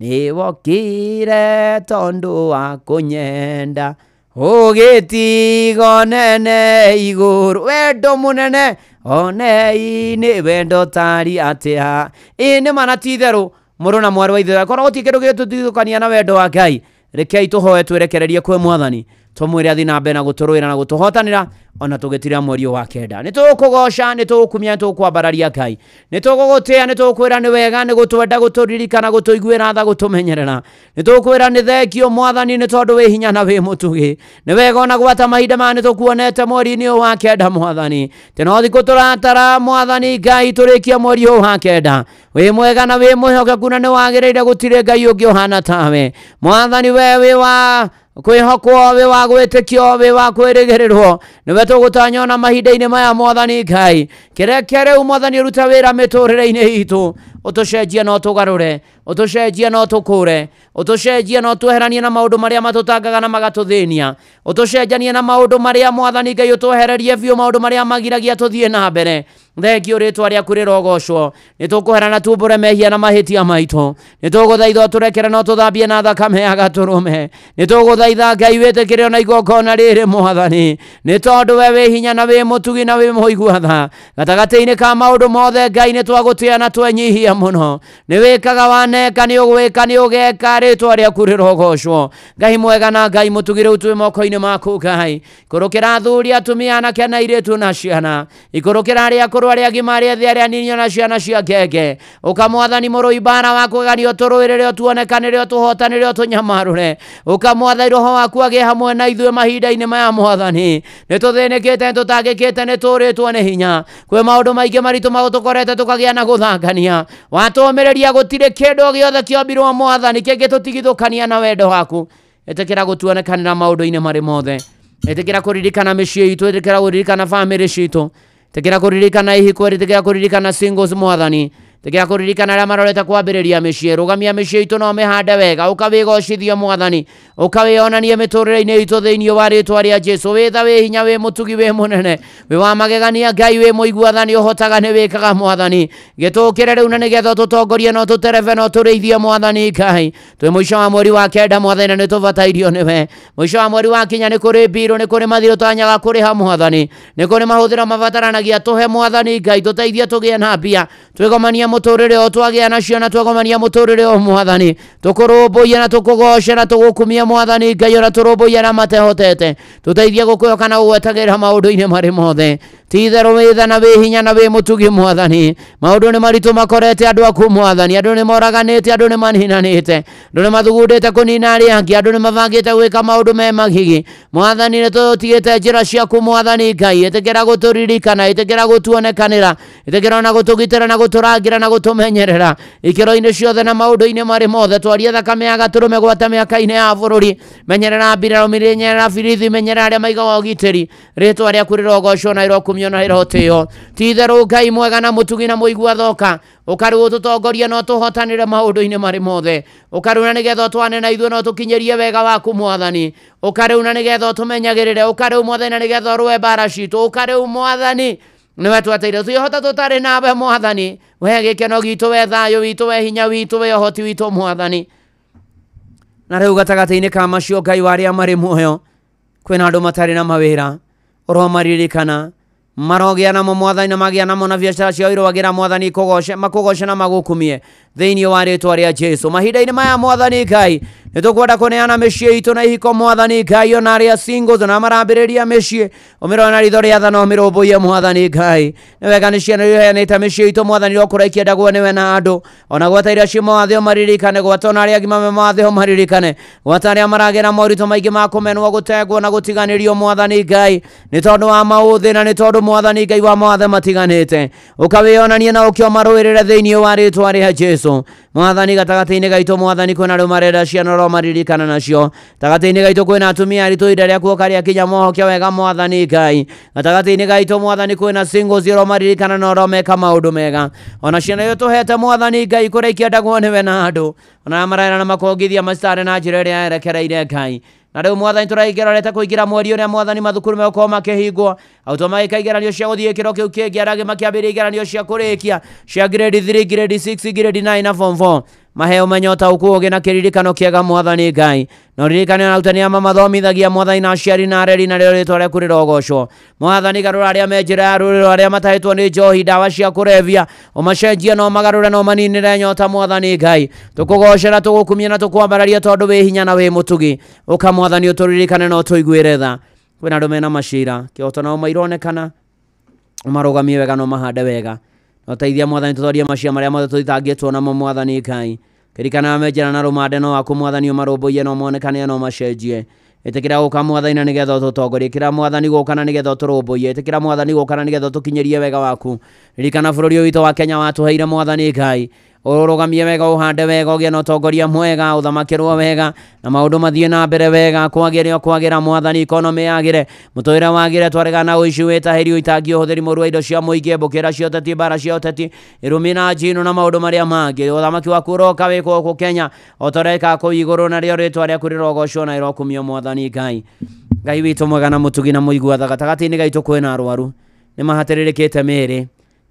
Nĩ wokire tondũ wa kũnyenda, ũgĩtigo nene igũrũ, wendo mũnene onei-inĩ, wendo tari atĩa. Ĩ nĩ mana ti itherũ, mũrũ na mwarĩ wa ithe, korwo gũtirĩ kĩndũ gĩtũtigithũkania na wendo wa Ngai, rekei tũhoe twerekererie kwĩ mwathani, tũmwĩre athiĩ na mbere na gũtũrũĩra na gũtũhotanĩra ona tũgĩtira mweri ũyũ wa 9. Nĩ tũgũkũgoca, nĩ tũgũkumia, nĩ tũgũkwambararia Ngai, nĩ tũgũgũtĩa, nĩ tũgũkwĩra nĩ wega, nĩ gũtwenda, gũtũririkana, gũtũiguĩra tha, gũtũmenyerera. Nĩ tũgũkwĩra nĩ thengio mwathani, nĩ tondũ wĩ hinya na wĩ mũtugi. Nĩ wega ona gwata mahinda maya nĩ tũkuonete mweri-inĩ ũyũ wa 9 mwathani. Tĩ no thikũ tũratara mwathani Ngai tũrĩkie mweri ũyũ wa 9. Wĩ mwega na wĩ mwĩhokeku na nĩ wagĩrĩire, gũtirĩ Ngai ũngĩ ũhana tawe mwathani. We wĩ wa kwĩhokwo, wĩ wa gwĩtĩkio, wĩ wa kwĩrĩgĩrĩrwo, nĩwe tũgũtanya ona mahinda-inĩ maya mwathani Ngai. Kĩreke rĩu mwathani ũrute wĩra mĩtũrĩre-inĩ itũ, Ũtũcenjie na ũtũgarũre, ũtũcenjie na ũtũkũre, ũtũcenjie na ũtweheranie na maũndũ marĩa matũtangaga na magatũthĩnia, ũtũcenjanie na maũndũ marĩa Mwathani Ngai ũtwehererie biũ maũndũ marĩa magiragia tũthiĩ na mbere. Thengio rĩtwa rĩaku rĩrogocwo. Nĩ tũkũherana tumbũre mehia na mahĩtia maitũ. Nĩ tũgũthaitha ũtũrekere na ũtũthambie na thakame ya gatũrũme. Nĩ tũgũthaitha Ngai wĩtĩkĩre ona igongona rĩrĩ Mwathani, nĩ tondũ we wĩ hinya na wĩ mũtugi na wĩ mũigua tha. Gatagatĩ-inĩ ka maũndũ mothe Ngai nĩ twagũtĩa na twenyihia mũno. Nĩ wĩkaga waneka, nĩ ũgwĩka, nĩ ũgeka, rĩtwa rĩaku rĩrogocwo. Ngai mwega na Ngai mũtugi, rĩu twĩ moko-inĩ maku Ngai. Ikũrũkĩra athuri, atumia, anake na airĩtu na ciana. Ikũrũkĩra arĩa akũrũ, arĩa agima, arĩa ethĩ, arĩa anini ona ciana cia ngenge. Ũka Mwathani mũrũi mbara wa kũgegania, ũtũrũĩrĩre, ũtuonekanĩre, ũtũhotanĩre, ũtũnyamarũre. Ũka Mwathani, roho waku agĩe hamwe na ithuĩ mahinda-inĩ maya Mwathani. Nĩ tũthĩnĩkĩte, nĩ tũtangĩkĩte, nĩ tũrĩtwo nĩ hinya. Kwĩ maũndũ maingĩ maritũ magũtũkorete tũkagĩa na gũthangania. Watũũmĩrĩria gũtirĩ kĩndũ gĩothe kĩombirwo Mwathani kĩngĩtũtigithũkania na wendo waku. Ĩtĩkĩra gũtuonekanĩra maũndũ-inĩ marĩ mothe. Ĩtĩkĩra kũririkana mĩciĩ itũ, ĩtĩkĩra kũririkana bamĩrĩ citũ, ĩtĩkĩra kũririkana ihiko, ĩtĩkĩra kũririkana singles Mwathani, ĩtĩkĩra kũririkana arĩa marorete kwambĩrĩria mĩciĩ. Rũgamia mĩciĩ itũ na ũmĩhande wega, ũka wĩgocithie Mwathani, ũka wĩonanie mĩtũrĩre-inĩ itũ thĩinĩ wa rĩtwa rĩa Jesũ. Wĩ tha, wĩ hinya, wĩ mũtugi, wĩ mũnene, wĩ wa magegania Ngai, wĩ mũigua tha, nĩ ũhotaga, nĩ wĩkaga Mwathani. Gĩtũkĩre rĩu na nĩgetha ũtũtongorie na ũtũterebe na ũtũrĩithie Mwathani Ngai. Twĩ mũico wa mweri wa kenda Mwathani, na nĩ tũbatairio nĩwe. Mũico wa mweri wa kinya nĩ kũrĩ mbirũ, nĩ kũrĩ mathirĩ twanyaga kũrĩha Mwathani, nĩ kũrĩ mahũthĩro mabataranagia tũhe Mwathani Ngai, tũteithie tũgĩe na mbia, twĩgomanie mũtũrĩre ũyũ twagĩa nacio, na twegomania mũtũrĩre ũyũ Mwathani, tũkũrũmbũiye na tũkũgoce na tũgũkumie Mwathani Ngai, ona tũrũmbũiye na matehotete. Tũteithie gũkwĩhoka na gũgwetagĩrĩra maũndũ-inĩ marĩ mothe. Ti itherũ wĩ tha na wĩ hinya na wĩ mũtugi Mwathani. Maũndũ nĩ maritũ makorete andũ aku Mwathani, andũ nĩ moraganĩte, andũ nĩ maninanĩte, andũ nĩ mathugundĩte kũnina arĩa angĩ, andũ nĩ mabangĩte gwĩka maũndũ me magigi. Mwathani, nĩ tũtigĩte njĩra ciaku Mwathani Ngai. Ĩtĩkĩra gũtũririkana, ĩtĩkĩra gũtuonekanĩra, ĩtĩkĩra ona gũtũgitĩra na gũtũrangĩra na gũtũmenyerera ikĩro-inĩ ciothe na maũndũ-inĩ marĩ mothe. Twarie thakame ya gatũrũme gwata mĩaka-inĩ ya bũrũri. Menyerera mbirarũ, menyerera birithi, menyerera arĩa maigaga ũgitĩri. Rĩtwa rĩaku rĩrogocwo na rĩrokumio na rĩrotĩo. Ti itherũ Ngai mwega na mũtugi na mũigua thoka, ũkarĩu ũtũtongorie na ũtũhotanĩre maũndũ-inĩ marĩ mothe. Ũkarĩu na nĩgetha ũtwane na ithuĩ na ũtũkinyĩrie wega waku Mwathani. Ũkarĩu na nĩgetha ũtũmenyagĩrĩre. Ũkarĩu Mwathani na nĩgetha ũrũe mbara citũ. Ũkarĩu Mwathani nĩwe tweteire, twĩhota tũtarĩ nawe Mwathani. We gĩkeno gitũ, we thayũ witũ, we hinya witũ, we ũhoti witũ Mwathani. Na rĩu gatagatĩ-inĩ ka macio Ngai wa arĩa marĩ muoyo, kwĩna andũ matarĩ na mawĩra, ũromaririkana marogĩa namo Mwathani, na magĩa namo na biacara ciao irwagĩra Mwathani, kũgoce makũgoce na magũkumie thĩinĩ wa rĩtwa rĩa Jesũ. Mahinda-inĩ maya Mwathani Ngai, nĩ tũkwenda kũneana mĩciĩ itũ na ihiko Mwathani Ngai, ona arĩa singles na marambĩrĩria mĩciĩ, ũmĩrore na ritho rĩa tha na ũmĩrũmbũiye Mwathani Ngai. Nĩ wega nĩ ciana iria ũheanĩte mĩciĩ itũ Mwathani, irokũra ikĩendagwo nĩwe na andũ, ona gwata iria ciĩ mawathe ũmaririkane, gwata ona arĩa agima me mawathe ũmaririkane, gwata arĩa maragera moritũ maingĩ ma kũmenwo, gũtengwo na gũtiganĩrio Mwathani Ngai, nĩ tondũ wa maũthĩ na nĩ tondũ Mwathani Ngai wa mawathe matiganĩte. Ũkawĩonanie na ũkĩo marũĩrĩre thĩinĩ wa rĩtwa rĩa Jesũ. Mwathani, gatagatĩ-inĩ gaitũ Mwathani, kwĩna arĩa marenda ciana ũromaririkana nacio. Gatagatĩ-inĩ gaitũ kwĩna atumia aritũ ihinda rĩa kuoka rĩakinya mohoke wega Mwathani Ngai. Gatagatĩ-inĩ gaitũ Mwathani, kwĩna singles ũromaririkana na ũromeka maũndũ mega. Ona ciana iria ũtũhete Mwathani Ngai, kũrĩa ikĩendagwo nĩwe na andũ, ona arĩa marera na makongithia macitare na njĩra ĩrĩa yerekereire Ngai. Na rĩu Mwathani, tũraingĩrorete kũingĩra mweri ũrĩa Mwathani mathukuru megũkorwo makĩhingwo, arutwo magĩka igeranio cia gũthiĩ gĩkĩro kĩu kĩngĩ, arĩa angĩ makĩambĩrĩria igeranio cia kũrĩkia cia grade 3, grade 6, grade 9 na form 4. Mahe ũmenyo, ũtaũku, ũũgĩ na kĩririkano kĩega Mwathani Ngai. Na ũririkane ona arutani arĩa mamathomithagia Mwathani, na aciari na areri, na rĩo rĩtwa rĩaku rĩrogocwo. Mwathani, garũra arĩa me njĩra ya rũrĩro, arĩa matahĩtwo nĩ njohi, ndawa cia kũrebia, ũmacenjie na ũmagarũre na ũmaninĩre nyota Mwathani Ngai. Tũkũgocera, tũgũkumia na tũkwambararia tondũ wĩ hinya na wĩ mũtugi. Ũka Mwathani ũtũririkane na ũtũiguĩre tha. Kwĩna andũ mena macira, kĩhoto nao maironekana, ũmarũgamie wega na ũmahande wega. Na ũteithie Mwathani tũthorie macia marĩa mothe tũthitangĩtwo namo Mwathani Ngai. Kĩririkana me njĩra na rũmande no waku Mwathani, ũmarũmbũiye na ũmonekane na ũmacenjie. Ĩtĩkĩra gũka Mwathani na nĩgetha ũtũtongorie. Ĩtĩkĩra Mwathani gũka na nĩgetha ũtũrũmbũiye. Ĩtĩkĩra Mwathani gũka na nĩgetha ũtũkinyĩrie wega waku. Ririkana bũrũri ũyũ witũ wa Kenya watũheire Mwathani Ngai. Ũrũgamie wega, ũhande wega, ũgĩe na ũtongoria mwega, ũthamakĩrwo wega na maũndũ mathiĩ na mbere wega, kwagĩre o kwagĩra mwathani, ikonomĩ yagĩre, mũtũrĩre wagĩre, twaregana na ũici, wĩtahĩri, ũitangi, ũhũthĩri mũru wa indo cia mũingĩ, mbũkĩra cia ũteti, mbara cia ũteti, irumi na njino na maũndũ marĩa mangĩ. Ũthamaki waku ũroka wĩkwo gũkũ Kenya o ta ũrĩa wĩkaga kũu igũrũ, narĩo rĩtwa rĩaku rĩrogocwo na rĩrokumio mwathani Ngai. Ngai witũ mwega na mũtugi na mũigua tha, gatagatĩ-inĩ gaitũ kwĩna arwaru nĩ mahatĩrĩrĩkĩte mĩĩrĩ, nĩ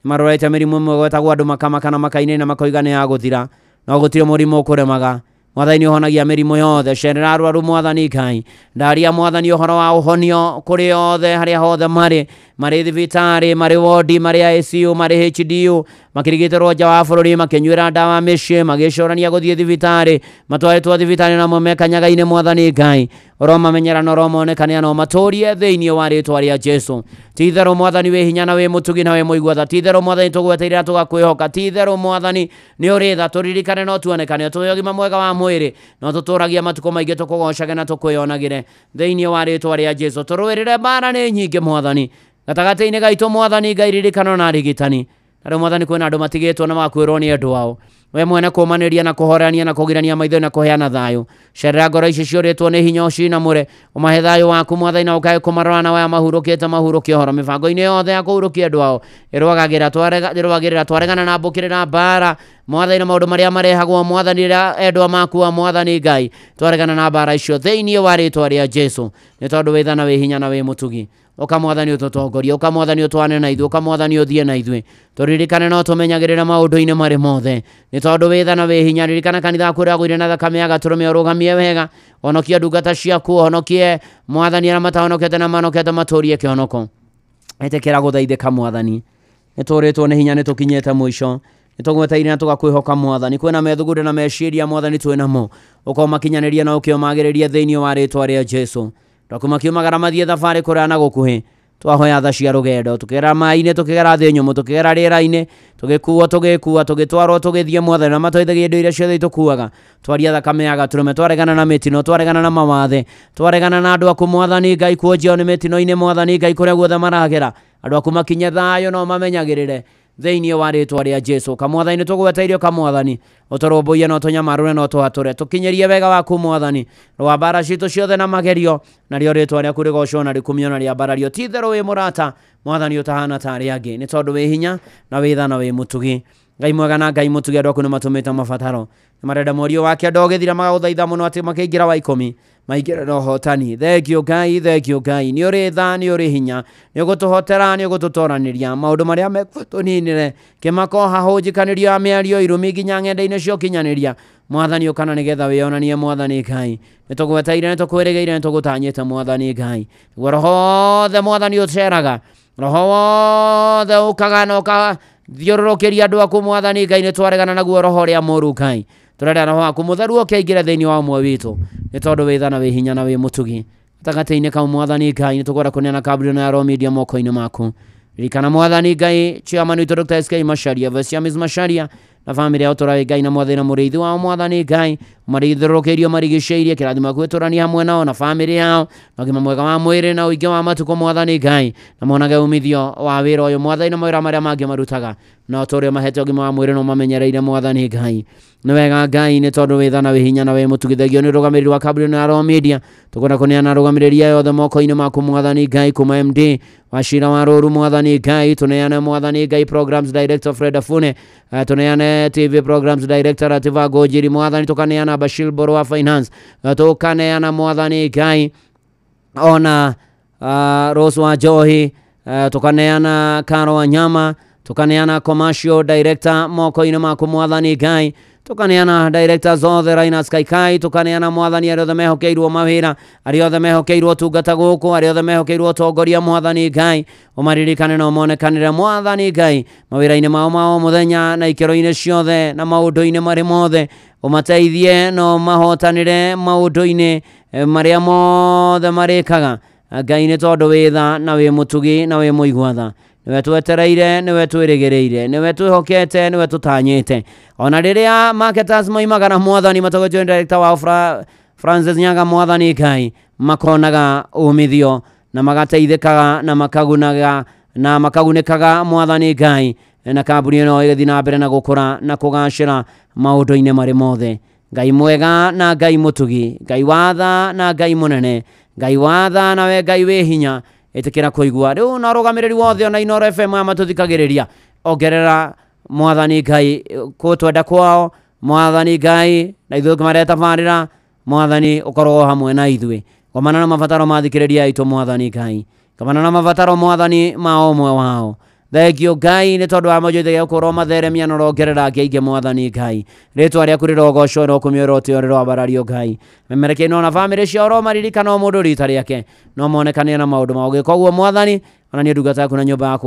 marwarĩte mĩrimũ ĩmwe gwetagwo andũ makamaka na makainaina makoiga nĩ ya gũthira, no gũtirĩ mũrimũ ũkũremaga. Mwathani nĩ ũhonagia mĩrimũ yothe, cerera arwaru mwathani Ngai. Ndaria mwathani ũhoro wa ũhonio kũrĩ othe harĩa hothe marĩ, marĩ thibitarĩ, marĩ wodi, marĩ ICU, marĩ HDU, makĩrigitĩrwo nja wa bũrũri, makĩnyuĩra ndawa mĩciĩ, magĩcũrania gũthiĩ thibitarĩ, matwarĩtwo thibitarĩ namo mekanyaga-inĩ mwathani Ngai. Ũromamenyera na ũromonekania na ũmatũrie thĩinĩ wa rĩtwa rĩa Jesu. Ti itherũ mwathani wĩ hinya na wĩ mũtugi na wĩ mũigua tha. Ti itherũ mwathani tũgweteire na tũgakwĩhoka. Ti itherũ mwathani nĩ ũrĩ tha, tũririkane no tuonekane, ũtũhe ũgima mwega wa mwĩrĩ no tũtũragia matukũ maingĩ tũkũgocage na tũkwĩonagĩre thĩinĩ wa rĩtwa rĩa Jesu. Tũrũĩrĩre mbara nĩ nyingĩ mwathani gatagatĩ-inĩ gaitũ mwathani Ngai, ririkano na arigitani. Na rĩu mwathani kwĩna andũ matigĩtwo na makwĩrwo nĩ endwa ao, we mwene kũmanĩria na kũhorerania na kũgirania maitho na kũheana thayũ. Cerera ngoro ici ciũrĩtwo nĩ hinya ũcinamũre, ũmahe thayũ waku mwathani, na ũkae kũmarora na waya mahurũkĩte mahurũkie ũhoro mĩbango-inĩ yothe ya kũhurũkia andũ ao ĩrũagĩrĩra twaregana na mbũkĩrĩra mbara mwathani na maũndũ marĩa marehagwo mwathani rĩrĩa endwa makua mwathani Ngai, twaregana na mbara icio thĩinĩ wa rĩtwa rĩa Jesu, nĩ tondũ wĩ tha na wĩ hinya na wĩ mũtugi. Ũka mwathani ũtũtongorie, ũka mwathani ũtwane na ithuĩ, ũka mwathani ũthiĩ na ithuĩ, tũririkane no tũmenyagĩrĩre maũndũ-inĩ marĩ mothe, nĩ tondũ wĩ tha na wĩ hinya. Ririkana kanitha waku ũrĩa wagũire na thakame ya gatũrũme, ũrũgamie wega, honokia ndungata ciaku, honokie mwathani arĩa matahonokete na mahonokete, matũrie kĩhonoko. Ĩtĩkĩra gũthaithĩka mwathani, nĩ tũrĩtwo nĩ hinya, nĩ tũkinyĩte mũico, nĩ tũgweteire na tũgakwĩhoka mwathani. Kwĩna methugunda na meciria mwathani twĩ namo, ũkomakinyanĩria na ũkĩomagĩrĩria thĩinĩ wa rĩtwa rĩa Jesu. Twaku makiumagara mathiĩ thabarĩ kũraya na gũkuhĩ, twahoya tha cia rũgendo, tũkĩgera maĩ-inĩ, tũkĩgera thĩ nyũmũ, tũkĩgera rĩera-inĩ, tũgĩkuo tũgĩkua, tũgĩtwarwo tũgĩthiĩ mwathani, na matwaithagia indo iria ciothe itũkuaga. Twaria thakame ya gatũrũme, twaregana na mĩtino, twaregana na mawathe, twaregana na andũ aku mwathani Ngai kuonjio nĩ mĩtino-inĩ mwathani Ngai, kũrĩa guothe maragera andũ aku makinye thayũ no mamenyagĩrĩre thĩinĩ wa rĩtwa rĩa Jesu. Kamwathani nĩ tũgweteirio, kamwathani ũtũrũmbũiye no tũnyamarũre no tũhatũre, tũkinyĩrie wega waku mwathani, rwa mbara citũ ciothe na magerio, narĩo rĩtwa rĩaku rĩgocwo na rĩkumio na rĩambarario. Ti itherũ wĩ mũrata mwathani ũtahana ta arĩa angĩ, nĩ tondũ wĩ hinya na wĩ tha na wĩ mũtugi. Ngai mwega na Ngai mũtugi, andũ aku nĩ matũmĩte mabataro, nĩ marenda mweri wa kenda ũgĩthira, magagũthaitha mũno atĩ makĩingĩra wa 10 maingĩre na ũhotani. Thengio Ngai, thengio Ngai, nĩ ũrĩ tha, nĩ ũrĩ hinya, nĩ ũgũtũhotera, nĩ ũgũtũtoranĩria maũndũ marĩa mekũtũninĩre kĩmako, hahũnjĩkanĩrio ya mĩario, irumi nginya ng'enda-inĩ cia ũkinyanĩria mwathani, ũkana nĩgetha wĩonanie mwathani Ngai. Nĩ tũgweteire, nĩ tũkwĩrĩgĩire, nĩ tũgũtanyĩte mwathani Ngai, nĩguo roho wothe mwathani ũceraga, roho wothe ũkaga na ũkathiũrũrũkĩria andũ aku mwathani Ngai, nĩ twaregana naguo roho ũrĩa mũũru Ngai. Tũrenda roho waku mũtheru ũke aingĩre thĩinĩ wa ũmwe witũ, nĩ tondũ wĩ tha na wĩ hinya na wĩ mũtugi. Gatagatĩ-inĩ kau mwathani Ngai, nĩ tũkwenda kũneana kambuni ĩno ya Raw Media moko-inĩ maku. Ririkana mwathani Ngai chairman witũ Dr. SK Macharia, Vice Chairman Macharia na famĩlĩ yao, tũraĩ Ngai na mwathani na mũrĩithi wao mwathani Ngai, marithiũrũrũkĩirio marigicĩirie, kĩrathimo gwĩtũrania hamwe nao na famĩlĩ yao, na ũgima mwega wa mwĩrĩ na ũingĩ wa matukũ mwathani Ngai, na monage umithio wa wĩra ũyũ mwathani na mawĩra marĩa mangĩ marutaga, na ũtũũre mahete ũgima wa mwĩrĩ na ũmamenyereire mwathani Ngai. Nĩ wega Ngai, nĩ tondũ wĩ tha na wĩ hinya na wĩ mũtugithagio nĩ ũrũgamĩrĩri wa kambuni ĩno ya Raw Media. Tũkwenda kũneana arũgamĩrĩri aya othe moko-inĩ maku mwathani Ngai, kuma MD Wachira wa Rũru mwathani Ngai, tũneane mwathani Ngai programs director Fred Afune, tũneane TV programs director Rativa Gojiri mwathani, tũkaneana Bashir Boro wa finance, tũkaneana mwathani Ngai ona Rose wa Johi, tukaneana Karo wa Nyama, tukaneana commercial director moko-inĩ maku mwathani Ngai, tukaneana directors othe Rainas Kaikai, tukaneana mwathani arĩa othe mehokeirwo mawĩra, arĩa othe mehokeirwo tungata gũkũ, arĩa othe mehokeirwo ũtongoria mwathani Ngai, ũmaririkane na ũmonekanĩre mwathani Ngai mawĩra-inĩ mao ma o mũthenya na ikĩro-inĩ ciothe na maũndũ-inĩ marĩ mothe, ũmateithie na ũmahotanĩre maũndũ-inĩ marĩa mothe marĩkaga. Ngai, nĩ tondũ wĩ tha na wĩ mũtugi na wĩ mũigua tha, nĩwe twetereire, nĩwe twĩrĩgĩrĩire, nĩwe twĩhokete, nĩwe tũtanyĩte. Ona rĩrĩa marketers moimaga na mwathani matongoretio nĩ director wao Francis Nyaga mwathani Ngai, makonaga umithio na magateithĩkaga na makagunaga na makagunĩkaga mwathani Ngai Na kambuni ĩno ĩgĩthiĩ na mbere na gũkũra na kũgacĩra maũndũ-inĩ marĩ mothe. Ngai mwega na Ngai mũtugi, Ngai watha na Ngai mũnene, Ngai watha nawe Ngai wĩ hinya, ĩtĩkĩra kũigua rĩu na ũrũgamĩrĩri wothe ona Inooro FM aya matũthikagĩrĩria, ongerera Mwathani Ngai kũtwenda kwao, Mwathani Ngai na ithuĩ kũmaretabarĩra, Mwathani ũkorwo hamwe na ithuĩ, gomana na mabataro ma thikĩrĩria aitũ Mwathani Ngai, gomana na mabataro Mwathani ma ũmwe wao. Thengio Ngai nĩ tondũ wa mojoithagia gũkorwo matheremia na ũrongerera angĩ aingĩ Mwathani Ngai. Rĩtwa rĩaku rĩrogocwo, rĩrokumio, rĩrotĩo, rĩroambarario Ngai. Memerekia na bamĩrĩ ciao ũromaririkana o mũndũ rita rĩake, no monekane na maũndũ mao. Ũgĩka ũguo Mwathani, ona niĩ ndungata yaku na nyũmba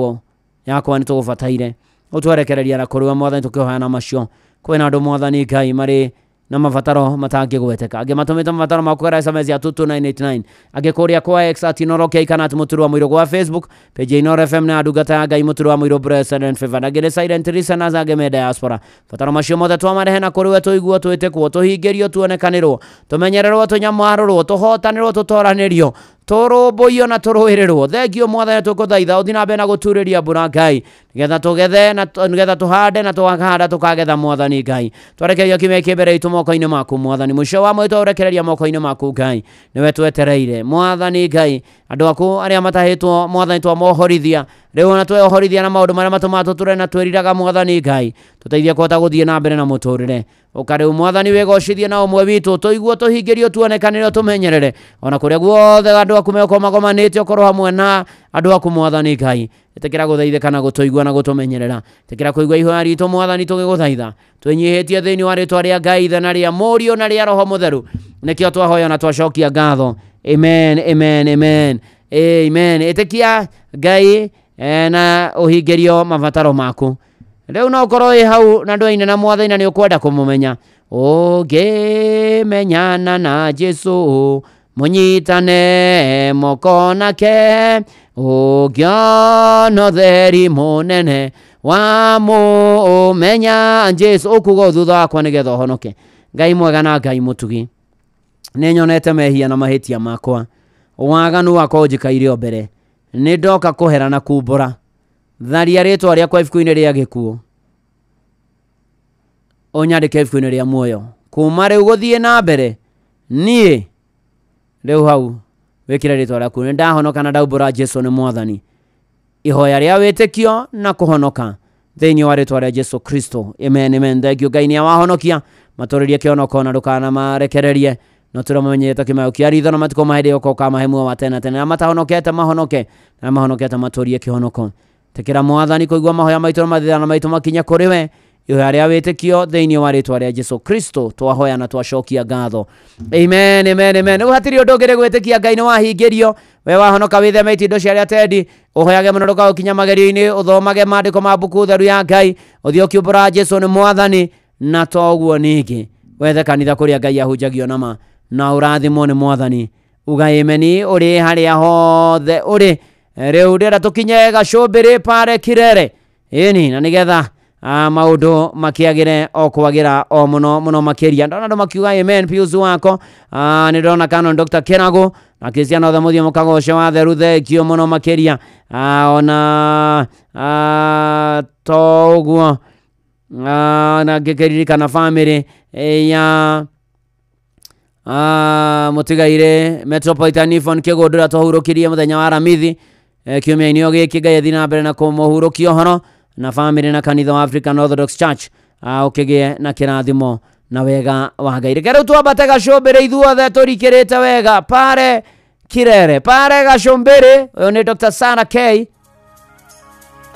yakwa nĩ tũgũbataire. Ũtwerekereria na kũrĩ we Mwathani tũkĩhoyana macio. Kwĩna andũ Mwathani Ngai marĩ na mabataro matangĩgweteka, angĩ matũmĩte mabataro maku kũgerera SMS ya 22989, angĩ kũrĩa kwa X at Inooro K kana at Mũturi wa Mũirũ, gwa Facebook page ya Inooro FM na ndungata ya Ngai Mũturi wa Mũirũ Blessed and Favored, angĩ nĩ silent listeners, angĩ me diaspora. Bataro macio mothe twamarehe na kũrĩ we tũiguo, twĩtĩkwo, tũhingĩrio, tuonekanĩrwo, tũmenyererwo, tũnyamarũrwo, tũhotanĩrwo, tũtoranĩrio, tũrũmbũiyo na tũrũĩrĩrwo. Thengio Mwathani, tũkũthaitha ũthiĩ na mbere na gũturĩria mbura Ngai, nĩgetha tũgethe na nĩgetha tũhande na tũkahanda tũkagetha Mwathani Ngai. Twarekereria kiumia kĩ mbere itũ moko-inĩ maku Mwathani, mũico wa mweri twaũrekereria moko-inĩ maku Ngai, nĩwe twetereire Mwathani Ngai. Andũ aku arĩa matahĩtwo Mwathani twamohorithia rĩu, ona tweohorithia na maũndũ marĩa matũmaga tũtũre na twĩriraga Mwathani Ngai, tũteithie kũhota gũthiĩ na mbere na mũtũrĩre. Ũka rĩu Mwathani wĩgocithie na ũmwe witũ, tũiguo, tũhingĩrio, tuonekanĩrio, tũmenyerere ona kũrĩa guothe andũ aku megũkorwo magomanĩte, ũkorwo hamwe na andũ aku Mwathani Ngai. Ĩtĩkĩra gũthaithĩka na gũtũigua na gũtũmenyerera, ĩtĩkĩra kũigua ihoya ritũ Mwathani tũgĩgũthaitha twĩnyihĩtie thĩinĩ wa rĩtwa rĩa Ngai Ithe na rĩa Mũriũ na rĩa Roho Mũtheru, nĩkĩo twahoya na twacokia ngatho. Amen, amen, amen, amen. Ĩtĩkia Ngai na ũhingĩrio mabataro maku. Rĩu no ũkorwo wĩ hau na ndũaine na Mwathani na nĩ ũkwenda kũmũmenya, ũngĩmenyana na Jesũ mũnyitane moko nake, ũngĩona ũtheri mũnene wa mũmenya Jesũ, ũkuga ũũ thutha wakwa nĩgetha ũhonoke. Ngai mwega na Ngai mũtugi, nĩ nyonete mehia na mahĩtia makwa, waganu wakwa ũnjikaire o mbere, nĩ ndoka kũhera na kumbũra. Tharia rĩtwa rĩakwa ibuku-inĩ rĩa gĩkuũ, ũnyandĩke ibuku-inĩ rĩa muoyo. Kuma rĩu gũthiĩ na mbere, niĩ rĩu hau wĩkĩre rĩtwa rĩaku, nĩ ndahonoka na ndaumbũra Jesũ nĩ Mwathani. Ihoya rĩa wĩtĩkio na kũhonoka thĩinĩ wa rĩtwa rĩa Jesũ Kristo. Amen, amen. Thank you Ngai nĩ awahonokia, matũrĩrie kĩhonoko na ndũkanamarekererie, no tũrĩa kĩmayo kĩa ritho na matukũ ma hĩndĩ ĩyo ũkamahe muoyo wa tene na tene, na matahonokete mahonoke, na mahonokete matũrie kĩhonoko. Tĩkĩra Mwathani kũigua mahoya maitũ na mathithano maitũ makinye kũrĩ we, ihoya rĩa wĩtĩkio thĩinĩ wa rĩtwa rĩa Jesũ Kristo twahoya na twacokia ngatho. Amen, amen, amen. Rĩu hatirĩ ũndũ ũngĩ nĩ gwĩtĩkia Ngai nĩ wahingĩrio, we wahonoka wĩtheme itindo cia arĩa atendi, ũhoyage mũno ndũkagũkinya magerio-inĩ, ũthomage maandĩko ma mbuku theru ya Ngai, ũthiĩ ũkiumbũra Jesũ nĩ Mwathani, na to ũguo ningĩ wethe kanitha kũrĩa Ngai ahunjagio nama na ũrathimwo nĩ Mwathani. Uga ameni ũrĩ harĩa hothe ũrĩ. Rĩu ndĩrenda tũkinye gacũmbĩrĩ pare kirere ĩni, na nĩgetha maũndũ makĩagĩre o kwagĩra o mũno mũno makĩria. Ndona andũ makiuga amen Pius wako, nĩ ndĩrona Canon Dr. Kĩrago na Kristiano othe mũthiĩ mũkagoce wa theru, thengio mũno makĩria. Ona to ũguo na ngĩkĩririkana bamĩrĩ ya mũtigaire Metropolitan Yvonne Kĩgũndũ ũrĩa twahurũkirie mũthenya wa Aramithi kiumia-inĩ o gĩkĩ. Ngai athiĩ na mbere na kũmũhurũkia ũhoro na bamĩrĩ na kanitha wa African Orthodox Church, ũkĩgĩe na kĩrathimo na wega wa Ngai. Reke rĩu twambate gacũmbĩrĩ ithuothe tũrikĩrĩte wega pare kirere pare gacũmbĩrĩ. Ũyũ nĩ Dr. Sarah K.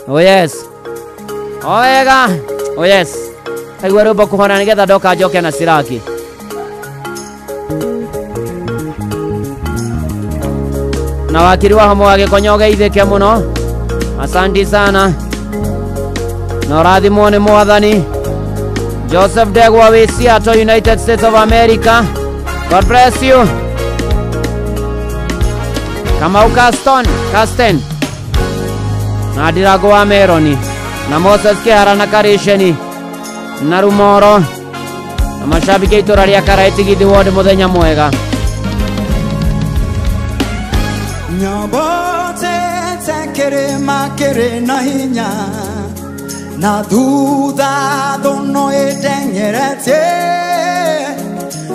Oh yes, o wega, oh yes. Kaigua rwĩmbo kũhona nĩgetha ndoka njoke na ciraki. Na wakiri wa homo wa Gĩkonyo ũgeithĩke mũno, asanti sana na ũrathimwo nĩ Mwathani. Joseph Ndegwa wĩ Seattle, United States of America, God bless you. Kamau Caston Casten na Ndirango wa Meroni na Moses Kĩhara na Karĩceni na Rumoro na mashabiki a itũra rĩa Karaitigithi Ward, mũthenya mwega.
Nyambotete kĩrĩma kĩrĩ na hinya. Na thutha thũ no ĩndengeretie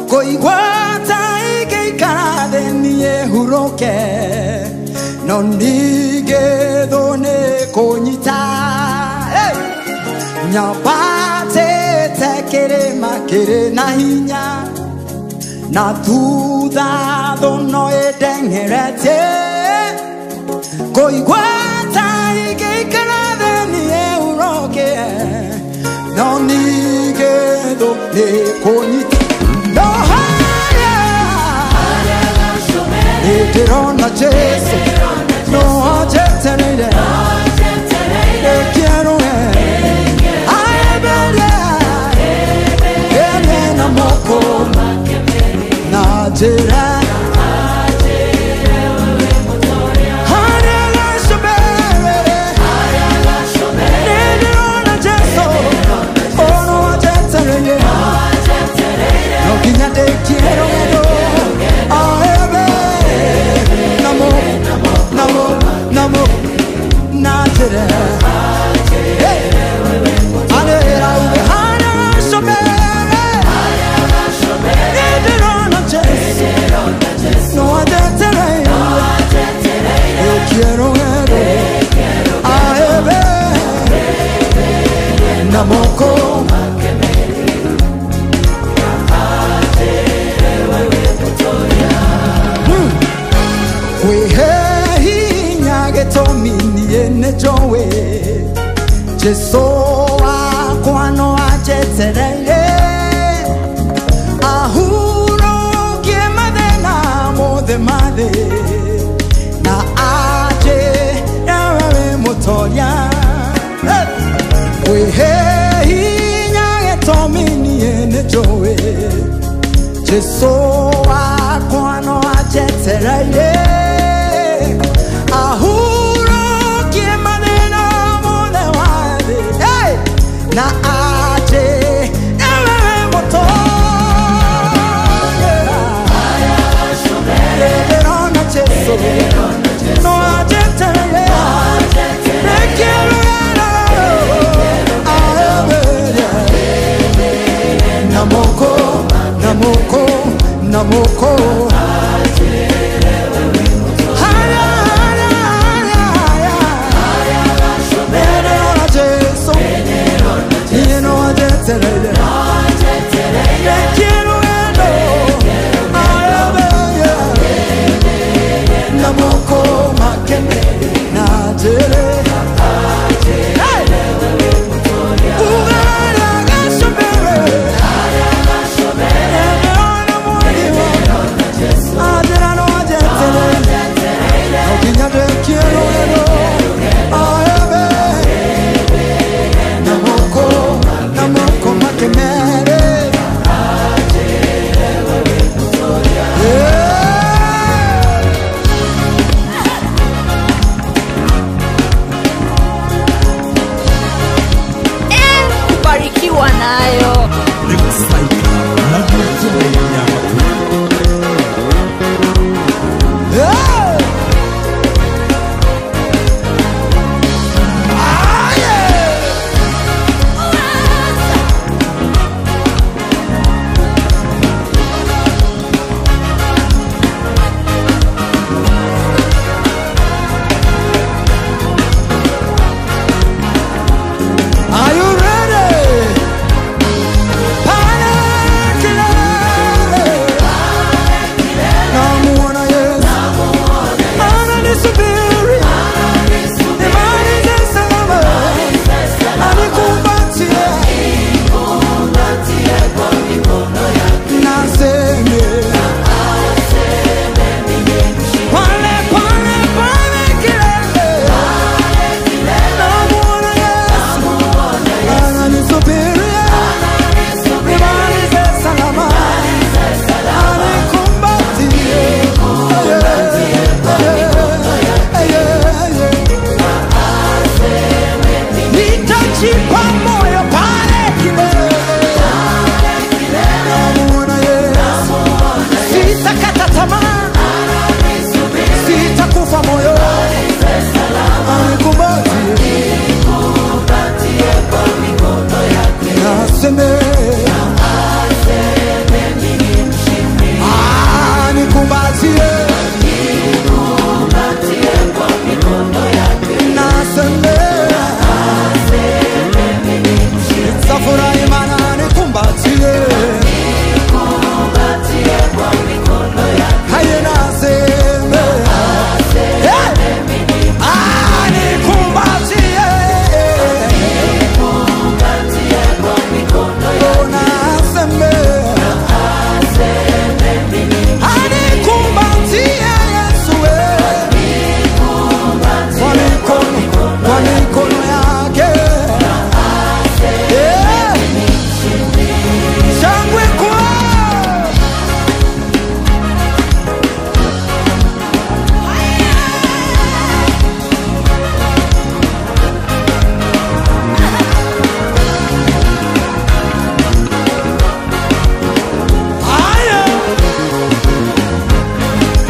kũigua ta ingĩikara thĩ niĩ hurũke no ningĩ thũ nĩ kũnyita. Hey! Nyambatĩte kĩrĩma kĩrĩ na hinya na thutha thũ no ĩndengeretie kũigua ta ingĩikara thĩ niĩ hurũke no ningĩ thũ nĩ kũnyita. No harĩa nĩndĩrona Jesũ no anjetereire ndĩkĩerũe aemberie ene na moko na njĩra harĩa gacũmbĩrĩ nĩndĩrona Jesũ ono anjetereire no nginya ndĩkie rũgendo aembe namo namo namo na njĩra. Hey! Arĩra uge harĩa gacũmbĩrĩ nĩndĩrona Jesũ no anjetereire ndĩkie rũgendo aembe na moko. Kwĩhe hinya gĩtũmi niĩ nĩ njũĩ Jesũ wakwa no anjetereire ahurũkie mathĩna mothe ma thĩ na anjĩre we wĩ mũtoria. Hey! Kwĩhe hinya gĩtũmi niĩ nĩ njũĩ Jesũ wakwa no anjetereire ahurũkie mathĩna mothe ma thĩ. Hey! Na anjĩre we wĩ mũtoria. Nĩndĩrona Jesũ no anjetereire ndĩkie rũgendo aemberie na moko na moko na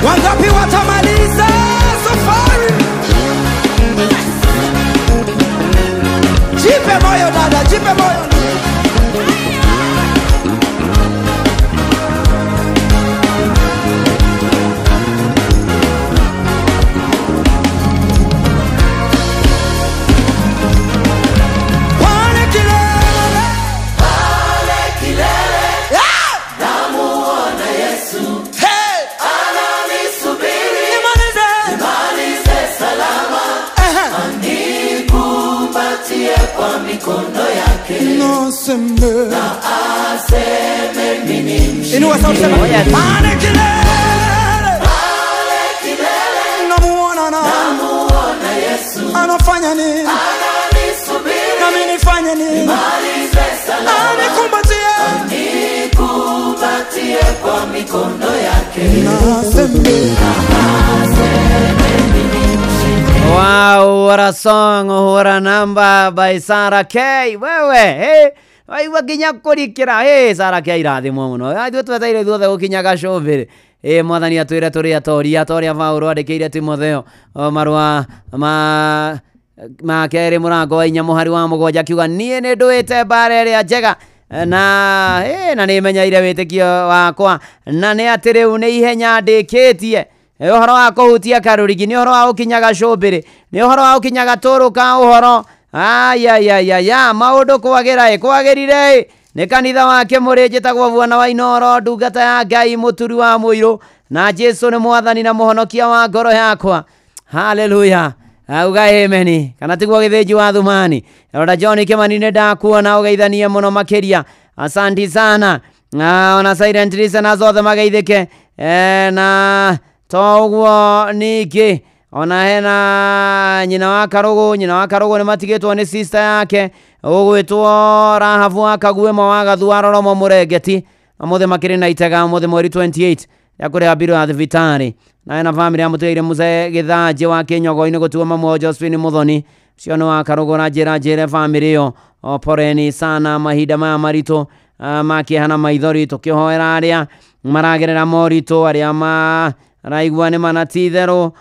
Wangapi watamaliza safari? Jipe moyo dada, jipe moyo. Pale kilele,
pale kilele,
yeah!
Namuona Yesu.
Hey!
Ananisubiri.
Nimalize.
Nimalize salama. Anikumbatie kwa mikono yake.
Naseme.
Na aseme mimi ni mshindi.
Inua sauti sema. Pale kilele,
pale kilele,
namuona nani?
Namuona Yesu.
Anafanya nini?
Ananisubiri.
Nami nifanye nini?
Nimalize salama.
Anikumbatie.
Anikumbatie kwa mikono yake.
Naseme.
Aseme mimi ni mshindi.
Wow, what a song, what a number by Sarah K. Wewe, hey, waigua nginya kũrikĩra. Hey, Sarah K irathimwo mũno. Ithuĩ twetereire ithuothe gũkinya gacũmbĩrĩ. Mwathani atwĩre tũrĩ atoria ta ũrĩa Paũlũ andĩkĩire Timotheo marũa ma kerĩ mũrango wa 4 mũhari wa 7 akiuga niĩ nĩ ndũĩte mbara ĩrĩa njega na na nĩ menyeire wĩtĩkio wakwa na nĩ atĩ rĩu nĩ ihenya ndĩkĩtie. Ũhoro wa kũhutia karũrigi nĩ ũhoro wa gũkinya gacũmbĩrĩ nĩ ũhoro wa gũkinya gatũrũ ka ũhoro. Ayayaya, maũndũ kwagĩra kwagĩrire nĩ kanitha wa Kĩmũrĩ njĩtagwo Bwana wa Inooro, ndungata ya Ngai mũturi wa mũirũ, na Jesu nĩ mwathani na mũhonokia wa ngoro yakwa. Haleluya. Auga amen. Kana tiguo gĩthĩnji wa Thumani. Elda John Kĩmani nĩ ndakuona ũgeithanie mũno makĩria. Asanti sana. Ona Silent listeners othe mageithĩke. Na to ũguo ningĩ ona hena nyina wa Karũgũ, nyina wa Karũgũ nĩ matigĩtwo nĩ sister yake ũgwĩtwo Rahabu wa Kaguĩma wa Gathu wa Roromo Mũrengeti. Ũmũthĩ makĩrĩ na itega ũmũthĩ mweri 28 ya kũrĩha mbirũ ya thibitarĩ. Na hena bamĩrĩ ya mũtũire Mũzee Gĩthanjĩ wa Kĩnyogo-inĩ gũtuo mamu wao Josephine Mũthoni. Ũcio nĩ wa Karũgũ na njĩra njĩre bamĩrĩ ĩyo poreni sana mahinda maya maritũ ma kĩeha na maithori, tũkĩhoera arĩa maragerera moritũ, arĩa maraigua nĩ mana ti itherũ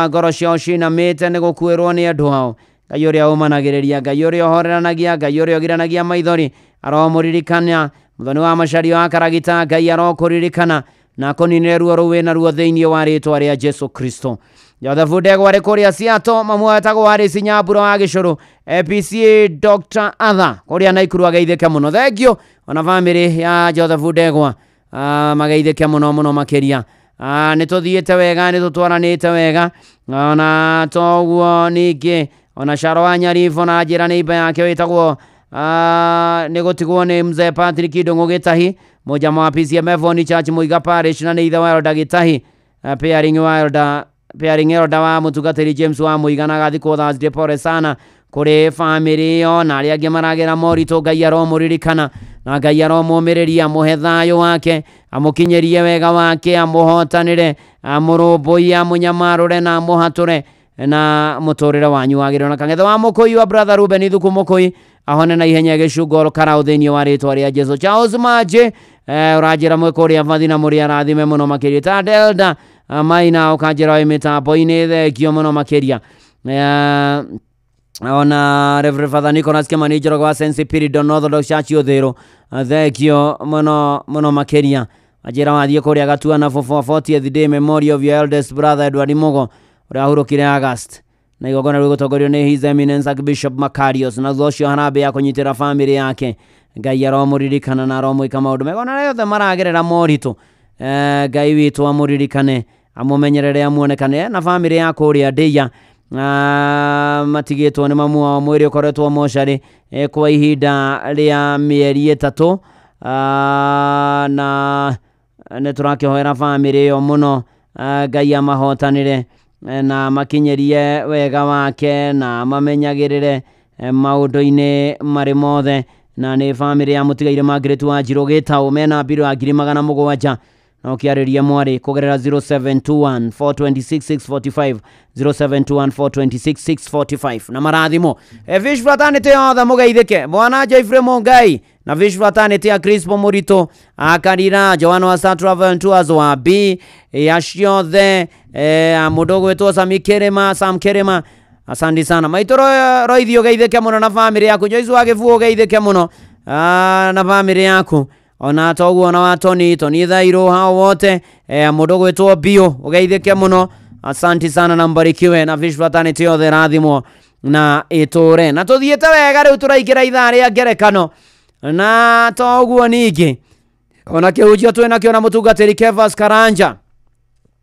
ngoro ciao cinamĩte nĩ gũkuĩrwo nĩ andũ ao. Ngai ũrĩa ũmanagĩrĩria, Ngai ũrĩa ũhoreranagia, Ngai ũrĩa ũgiranagia maithori aromũririkana. Mũthoni wa Macario wa Karagita, Ngai arokũririkana na akũninĩre ruo rũu wĩna ruo thĩinĩ wa rĩtwa rĩa Jesu Kristo. Joseph Ndegwa arĩ kũrĩa Seattle, mamu etagwo Harris Nyambura wa Gĩcũrũ, APC Dr. Arthur kũrĩa Naikuru ageithĩke mũno. Thank you ona bamĩrĩ ya Joseph Ndegwa mageithĩke mũno mũno makĩria. Nĩ tũthiĩte wega, nĩ tũtwaranĩte wega. Ona toguo ningĩ ona Sharo wa Nyaribo na njĩra nĩ imba yake wĩtagwo nĩ gũtigwo nĩ Mzee Patrick Ndũng'ũ Gĩtahi, mũjama wa PCMF Oni Church Mũiga Parish, na nĩ ithe wa Elda Gĩtahi, pairing wa Elda pairing Elda wa mũtungatĩri James wa Mũiga, na agathikwo Thursday. Pole sana kũrĩ bamĩrĩ ĩyo na arĩa angĩ maragera moritũ. Ngai aromũririkana na Ngai aromũmĩrĩria, amũhe thayũ wake, amũkinyĩrie wega wake, amũhotanĩre, amũrũmbũiye, amũnyamarũre na amũhatũre na mũtũrĩre wanyu wagĩrĩre. Na kang'ethe wa Mũkũi wa brother Ruben Ithuku Mũkũi ahone na ihenya gĩcungo karau thĩinĩ wa rĩtwa rĩa Jesu. Charles Maje ũranjĩra mwĩ kũrĩa bathi na mũrĩ arathime mũno makĩria. Ta Delta Maina ũkanjĩra wĩ mĩtambo-inĩ, thengio mũno makĩria. Ona Reverend Father Nicholas Kimani Njoroge wa St. Spiridon Orthodox Church Ũthĩrũ, thengio mũno mũno makĩria. Anjĩra wathiĩ kũrĩa Gatuana for 40th day memorial of your eldest brother Edward Mugo ũrĩa wahurũkire August, na igongona rĩu gũtongorio nĩ His Eminence Archbishop Makarios, na thutha ũcio harambee ya kũnyitĩra bamĩrĩ yake. Ngai aromũririkana na aromwĩka maũndũ mega. Ona arĩa othe maragerera moritũ, Ngai witũ amũririkane, amũmenyerere, amuonekane na bamĩrĩ ya kũrĩa Ndĩia matigĩtwo nĩ mamu wao mwĩrĩ ũkoretwo mocarĩ kwa ihinda rĩa mĩeri 3, na nĩ tũrakĩhoera bamĩrĩ ĩyo mũno. Ngai amahotanĩre na makinyĩrie wega wake na mamenyagĩrĩre maũndũ-inĩ marĩ mothe. Na nĩ bamĩrĩ ya mũtigaire Margaret wa Njirũ Gĩtaũ mena mbirũ ya 700,000 na ũkĩarĩria mwarĩ kũgerera 0721 426 645, 0721 426 645 na marathimo. Fish fraternity yothe mũgeithĩke. Mwana Joyfrey Mungai Na Fish Fraternity ya Crispo Murito Akarira Joano wa Star Travel and Tours wa B ya ciothe mũndũ ũgwĩtwo Sami Kerema Sam Kerema asante sana maitũ roithio geithĩke mũno na family yaku Joyce wa Gĩbuũ geithĩke mũno na family yaku ona toguo na wa Tony Tony Thairũ hao wote mũndũ ũgwĩtwo Bio ũgeithĩke mũno asante sana na mbarikiwe na Fish Fraternity yothe rathimwo na ĩtũre na tũthiĩte wega rĩu tũraingĩra ithaa rĩa ngerekano na toguo ningĩ ona kĩhunjio twĩnakĩo na mũtungatĩri Kevas Karanja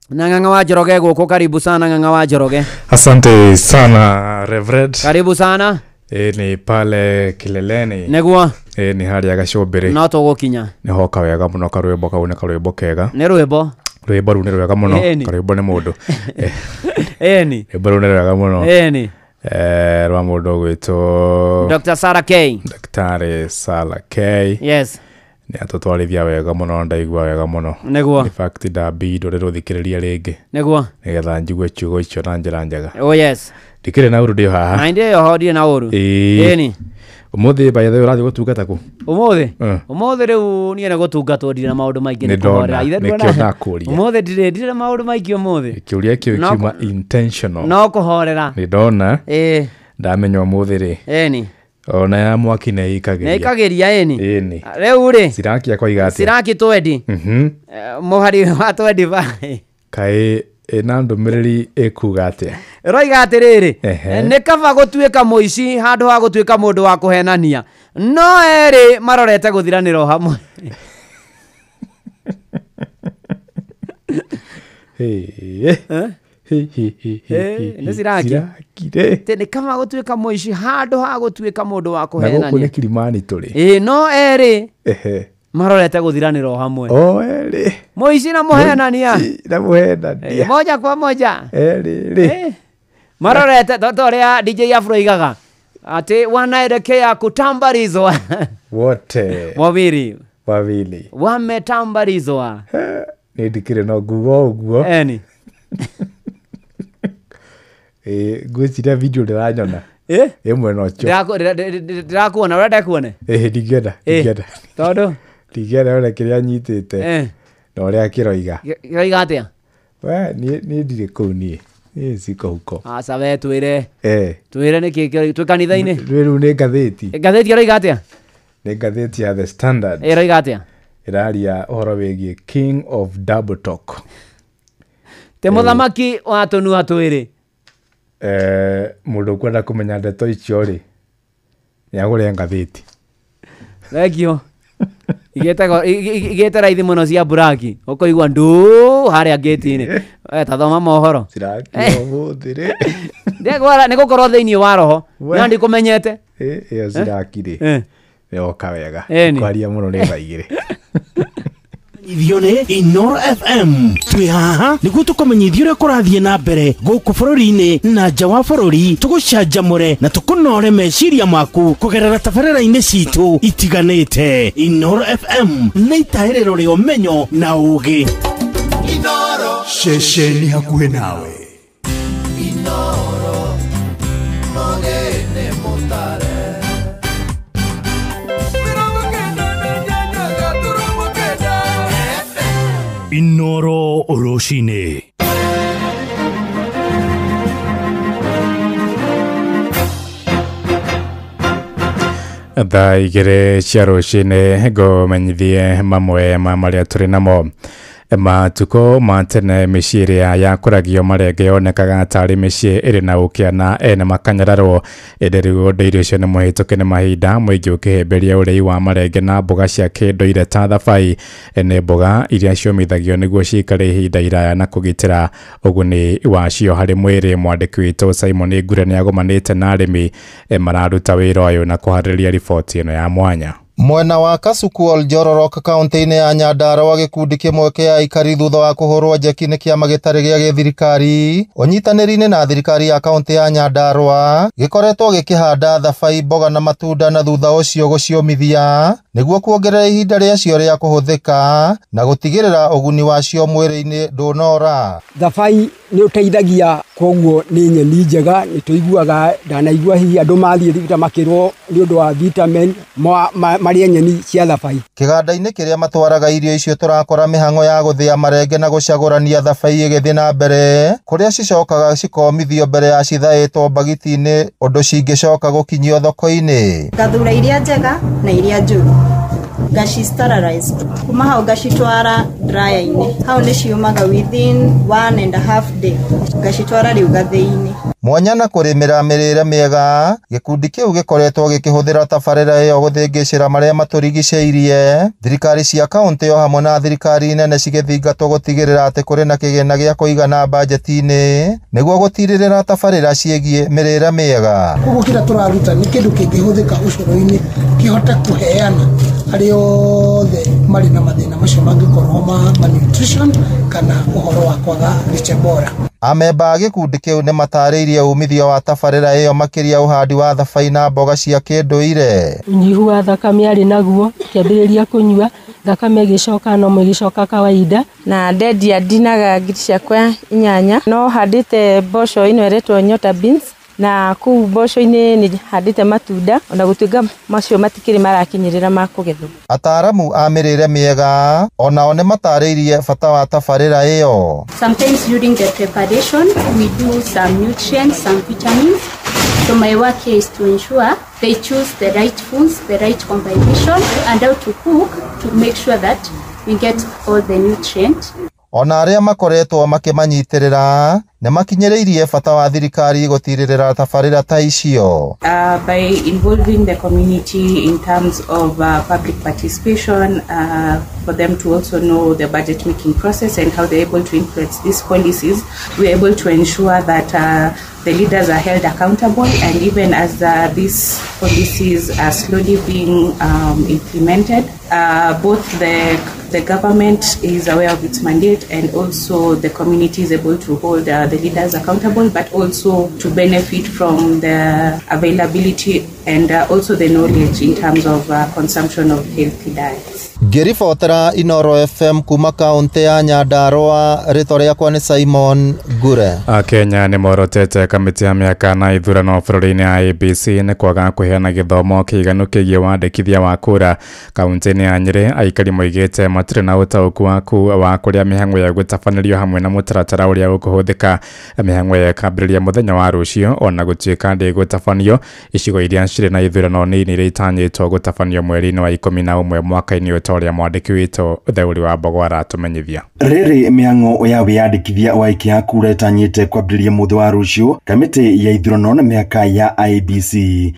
na Ng'ang'a wa Njoroge gũkũ karibu sana Ng'ang'a wa Njoroge.
Asante sana Reverend.
Karibu sana.
Ni pale kileleni.
Nĩguo.
Ni harĩa gacũmbĩrĩ.
No tũgũkinya.
Nĩ hoka wega mũno karwĩmbo kau nĩ karwĩmbo kega.
Nĩ rwĩmbo.
Rwĩmbo rũu nĩ rwega mũno. Karwĩmbo nĩ mũndũ.
Ĩni.
Rwĩmbo rũu nĩ rwega mũno.
Ĩni.
Rwa mũndũ ũgwĩtwo
Dr. Sarah K.
Dr. Sarah K.
Yes.
Nĩ atũtwarithia wega mũno ndaigua wega mũno.
Nĩguo.
In fact ndambindũ rĩrũthikĩrĩria rĩngĩ.
Nĩguo.
Nĩgetha njigue ciugo icio na njĩra njega.
Oh yes.
Ndikĩrĩ na ũru ndĩ haha.
Na ndĩ ho ndirĩ na ũru. Ĩni.
Ũmũthĩ by the way ũrathiĩ gũtungata kũ?
Ũmũthĩ? Ũmũthĩ rĩu niĩ nĩ gũtungatwo ndirĩ na maũndũ maingĩ nĩ kũhorera.
Ithe nĩkĩo ndakũria.
Ũmũthĩ ndirĩ na maũndũ maingĩ ũmũthĩ.
Kĩũria kĩu kiuma intentional.
No kũhorera.
Nĩ ndona.
Ĩĩ.
Ndamenya ũmũthĩ rĩ.
Ĩni.
Ona ya mwaki nĩ ĩikagĩria.
Nĩ ĩikagĩria ĩni.
Ĩni.
Rĩu rĩ.
Siraki akoiga atĩa?
Siraki twendi. Mũhari wa 25.
Kaĩ ĩna ndũmĩrĩri ĩkuga atĩa?
Ĩroiga atĩrĩrĩ, nĩ kaba gũtuĩka mũici handũ ha gũtuĩka mũndũ wa kũhenania. No erĩ marorete gũthiranĩra hamwe. Nĩ Siraki. Nĩ kaba gũtuĩka mũici handũ ha gũtuĩka mũndũ wa kũhenania.
Na gũkũ nĩ Kilimani tũrĩ.
Ĩĩ no erĩ marorete gũthiranĩra hamwe.
O erĩ.
Mũici na mũhenania.
Na mũhenania.
Moja kwa moja.
Erĩ rĩ.
Marorete toto ũrĩa DJ Afro igaga atĩ wanaelekea kutambarizwa.
Wote.
Wawili.
Wawili.
Wametambarizwa.
Nĩ ndikĩrĩ no nguga ũguo.
Eni.
Ngwĩciria video ndĩranyona. Ĩmwe no cio.
Ndĩrakuona ũrenda kuone?
Ndingĩenda. Ndingĩenda.
Tondũ?
Ndingĩenda ona kĩrĩa nyitĩte. Na ũrĩa kĩroiga.
Kĩroiga atĩa?
We niĩ ndirĩ kũu niĩ. Niĩ siko huko.
Aca we twĩre. Twĩre nĩkĩ twĩ kanitha-inĩ.
Rĩu nĩ ngathĩti.
Ngathĩti ĩroiga atĩa?
Nĩ ngathĩti ya The Standard.
Ĩroiga atĩa?
Ĩraria ũhoro wĩgiĩ King of Double Talk.
Te mũthamaki wa tũnua twĩrĩ.
Mũndũ ũkwenda kũmenya ndeto icio rĩ nĩagũre ngathĩti.
Thengio. Igĩte raithi mũno cia buraki ũkũigua ndũ harĩa ngĩti-inĩ. Ta thoma mohoro.
Siraki ũmũthĩ rĩ.
Nĩ gũkorwo thĩinĩ wa roho no ndikũmenyete.
Ĩyo Siraki rĩ yoka wega. Kwaria mũno nĩ thaa igĩrĩ.
Ithio nĩ Inoro FM. Twĩ haha nĩguo tũkũmenyithie ũrĩa kũrathiĩ na mbere gũkũ bũrũri-inĩ na nja wa bũrũri, tũgũcanjamũre na tũkũnore meciria maku kũgerera tabarĩra-inĩ citũ itiganĩte. Inoro FM nĩ itahĩrĩro rĩa ũmenyo na ũũgĩ.
Inoro
ceceni hakuhĩ nawe.
Inoro mũgene mũtare.
Inoro rũcinĩ.
Thaa igĩrĩ cia rũcinĩ ngũmenyithie mamwe ma marĩa tũrĩ namo. Matukũ ma tene mĩciĩ ĩrĩa yakũragio marenge yonekaga tarĩ mĩciĩ ĩrĩ na ũkĩa na ene makanyararwo. Ĩndĩ rĩu ũndũire ũcio nĩ mũhĩtũke nĩ mahinda, mũingĩ ũkĩhĩmbĩria ũrĩi wa marenge na mboga cia kĩndũire ta thabai. Nĩ mboga iria ciũmithagio nĩguo cikare ihinda iraya na kũgitĩra ũguni wacio harĩ mwĩrĩ. Mwandĩki witũ Simon Ngure nĩagomanĩte na arĩmi mararuta wĩra ũyũ na kũharĩrĩria riboti ĩno ya mwanya.
Mwena wa Kasuku Oljororok kaunti-inĩ ya Nyandarua gĩkundi kĩmwe kĩa aikari thutha wa kũhũrwo njeki nĩ kĩama gĩtarĩ gĩa gĩthirikari ũnyitanĩri-inĩ na thirikari ya kaunti ya Nyandarua gĩkoretwo gĩkĩhanda thabai, mboga na matunda na thutha ũcio gũciũmithia nĩguo kuongerera ihinda rĩacio rĩa kũhũthĩka na gũtigĩrĩra ũguni wacio mwĩrĩ-inĩ ndũnora.
Thabai Nĩ ũteithagia koguo nĩ nyeni njega nĩ tũiguaga ndanaigua hihi andũ mathiĩ thibitarĩ makĩrwo nĩ ũndũ wa vitamin marĩe nyeni cia thabai.
Kĩganda-inĩ kĩrĩa matwaraga irio icio tũrakora mĩhang'o ya gũthĩa marenge na gũcagũrania thabai ĩgĩthiĩ na mbere kũrĩa cicokaga cikomithio mbere ya cithaĩtwo mbagiti-inĩ ũndũ cingĩcoka gũkinyio thoko-inĩ.
Ngathura iria njega na iria njũru ngaci sterilize kuma hau ngacitwara dryer-inĩ hau nĩ ciumaga within 1.5 day ngacitwara rĩu gathĩi-inĩ.
Mwanya na kũrĩmĩra mĩrĩre mĩega gĩkundi kĩu gĩkoretwo gĩkĩhũthĩra tabarĩra ĩyo gũthĩngĩcĩra marĩa matũrigicĩirie. Thirikari cia kaũntĩ o hamwe na thirikari nene cigĩthingatwo gũtigĩrĩra atĩ kũrĩ na kĩgĩna gĩa kũigana bajeti-inĩ nĩguo gũtirĩrĩra tabarĩra ciĩgiĩ mĩrĩre mĩega.
Koguo kĩrĩa tũraruta nĩ kĩndũ kĩngĩhũthĩka ũcũrũ-inĩ kĩhote kũheana arĩa othe marĩ na mathĩna macio mangĩkorwo ma malnutrition kana ũhoro wa kwaga lishe bora.
Amemba a gĩkundi kĩu nĩ matarĩirie umithio wa tabarĩra ĩyo makĩria ũhandi wa thabai na mboga cia kĩndũire.
Ũnyihu wa thakame arĩ naguo kĩambĩrĩria kũnyua thakame ĩgĩcoka no ĩgĩcoka kawaida.
Na ndendia ndinaga ngiri ciakwa 8 no handĩte mboco ĩno ĩretwo nyota beans na kũu mboco-inĩ nĩ handĩte matunda ona gũtuĩka macio matikĩrĩ marakinyĩrĩra ma kũgethwo.
Ataaramu a mĩrĩre mĩega onao nĩ matarĩirie bata wa tabarĩra ĩyo.
Sometimes during the preparation we do some nutrients, some vitamins. So my work here is to ensure they choose the right foods, the right combination and how to cook to make sure that we get all the nutrients.
Ona arĩa makoretwo makĩmanyitĩrĩra nĩ makinyĩrĩirie bata wa thirikari gũtirĩrĩra tabarĩra ta icio.
By involving the community in terms of public participation, for them to also know the budget making process and how they're able to influence these policies, we're able to ensure that the leaders are held accountable, and even as these policies are slowly being implemented, both the government is aware of its mandate and also the community is able to hold the leaders accountable, but also to benefit from the availability and also the knowledge in terms of consumption of healthy diets.
Ngĩribotera Inoro FM kuma kaunti ya Nyandarua, rĩtwa rĩakwa nĩ Simon Ngure.
Akenya nĩ morotete kamĩtĩ ya mĩaka na ithurano bũrũri-inĩ IEBC nĩ kwaga kũheana gĩthomo kĩiganu kĩgiĩ wandĩkithia wa kura. Kaunti-inĩ ya Nyĩrĩ aikari moigĩte matirĩ na ũtaũku waku wa kũrĩa mĩhang'o ya gũtabanĩrio hamwe na mũtaratara ũrĩa ũkũhũthĩka. Mĩhang'o ĩyo ĩkambĩrĩria mũthenya wa rũciũ ona gũtuĩka ndĩgũtabanio icigo iria cirĩ na ithurano nini iria itanyĩtwo gũtabanio mweri-inĩ wa 11 mwaka-inĩ ũyũ ũrĩa mwandĩki witũ Theuri wa Mbogo aratũmenyithia.
Rĩrĩ mĩhang'o ya wĩyandĩkithia wa aikia a kura ĩtanyĩte kwambĩrĩria mũthĩ wa rũciũ, kamĩtĩ ya ithurano na mĩhaka ya IEBC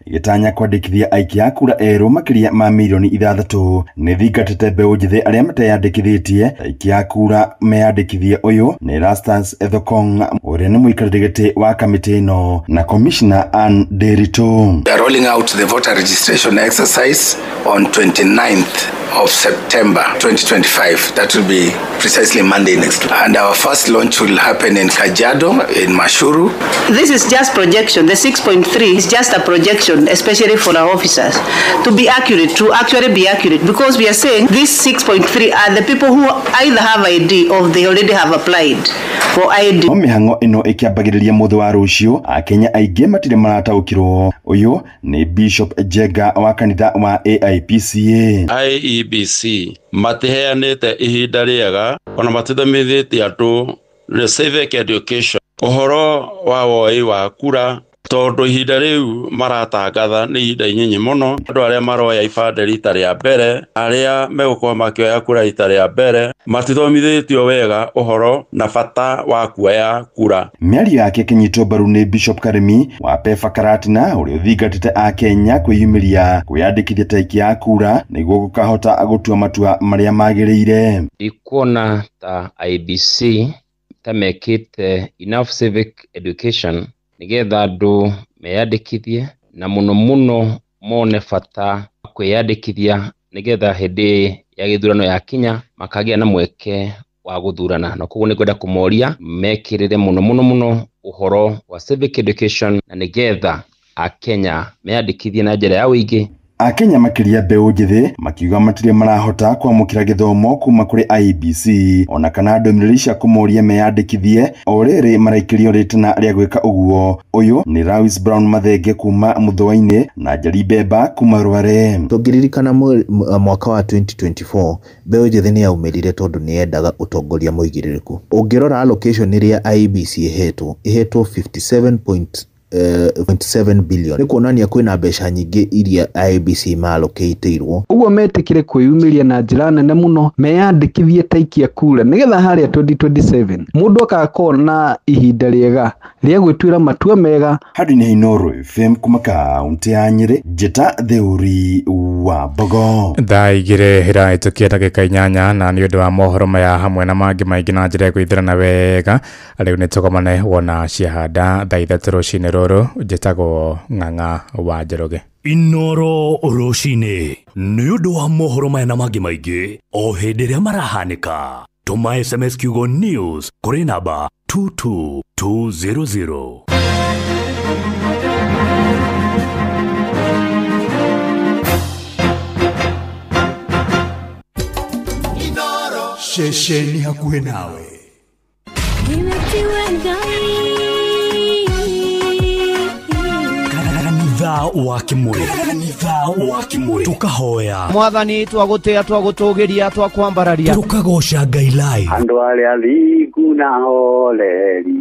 ĩgĩtanya kwandĩkithia aikia a kura erũ makĩria ma mirioni 6. Nĩ thingatĩte mbeũ njĩthĩ arĩa mateyandĩkithĩtie aikia a kura meyandĩkithie. Ũyũ nĩ Rastus Ethekong ũrĩa nĩ mũikarĩri gĩtĩ wa kamĩtĩ ĩno na Commissioner Ann Nderitu.
We are rolling out the voter registration exercise on 29th of September 2025. That will be precisely Monday next week. And our first launch will happen in Kajiado, in Mashuru.
This is just projection. The 6.3 is just a projection, especially for our officers, to be accurate, to actually be accurate, because we are saying this 6.3 are the people who either have ID or they already have applied for ID.
Mĩhang'o ĩno ĩkĩambagĩrĩria mũthĩ wa rũciũ, Akenya aingĩ matirĩ marataũkĩrwo. Ũyũ nĩ Bishop Jenga wa kanitha wa AIPCA.
IEBC matiheanĩte ihinda rĩega ona matithomithĩtie andũ the civic education ũhoro wa woi wa kura, tondũ ihinda rĩu maratangatha nĩ ihinda inyinyi mũno. Andũ arĩa maroya ibande rita rĩa mbere, arĩa megũkorwo makĩoya kura rita rĩa mbere, matithomithĩtio wega ũhoro na bata wa kuoya kura.
Mĩario yake ĩkĩnyitwo mbaru nĩ Bishop Karemi wa Pefa Karatina ũrĩa ũthingatĩte Akenya kwĩyumĩria kwĩyandĩkithia ta aikia a kura nĩguo gũkahota gũtua matua marĩa magĩrĩire.
Ndikuona ta IEBC ta mekĩte enough civic education nigetha andũ meyandĩkithie na mũno mũno mone bata kwĩyandĩkithia nigetha hĩndĩ ya gĩthurano yakinya makagĩa na mweke wa gũthurana. Na koguo nĩngwenda kũmoria mekĩrĩre mũno mũno mũno ũhoro wa civic education na nigetha Akenya meyandĩkithie na njĩra ya ũingĩ.
Akenya makĩria mbeũ njĩthĩ makiuga matirĩ marahota kwamũkĩra gĩthomo kuma kũrĩ IEBC ona kana ndũmĩrĩri cia kũmoria meyandĩkithie o rĩrĩ maraikĩrio rĩtana rĩa gwĩka ũguo. Ũyũ nĩ Lewis Brown Mathenge kuma Mũthũa-inĩ na Njeri Mbemba kuma Rware.
Tũngĩririkana mwaka wa 2024 mbeũ njĩthĩ nĩ yaumĩrire tondũ nĩ yendaga ũtongoria mũigĩrĩrĩku. Ũngĩrora allocation ĩrĩa IEBC ĩhetwo 57.7 billion nĩ kuonania kwĩna mbeca nyingĩ iria IEBC maallocateirwo.
Ũguo metĩkĩre kwĩyumĩria na njĩra nene mũno meyandĩkithie ta aikia kura nĩgetha harĩa 2027 mũndũ agakorwo na ihinda rĩega rĩa gwĩtuĩra matua mega.
Handũ-inĩ ha Inooro FM kuma kaũntĩ ya Nyĩrĩ, Njĩta Theuri wa Mbogo.
Thaa igĩrĩ ĩrahĩtũkia ndagĩka 8 na nĩ ũndũ wa mohoro maya hamwe na mangĩ maingĩ na njĩra ya gwĩthĩrana wega rĩu nĩ tũgomane wona ciahanda thaa 3 rũcinĩ rũrũ. Njĩtagwo Ng'ang'a wa Njoroge.
Inooro rũcinĩ nĩ ũndũ wa mohoro maya na mangĩ maingĩ o hĩndĩ ĩrĩa marahanĩka. Tũma SMS kiugo news kũrĩ namba 22200.
Ceceni hakuhĩ nawe.
Kanitha wa Kimuri, tukahoya
Mwathani, twagũtĩa, twagũtũgĩria, twakwambararia,
tukagoca Ngai live.
Andũ arĩa athingu na horeri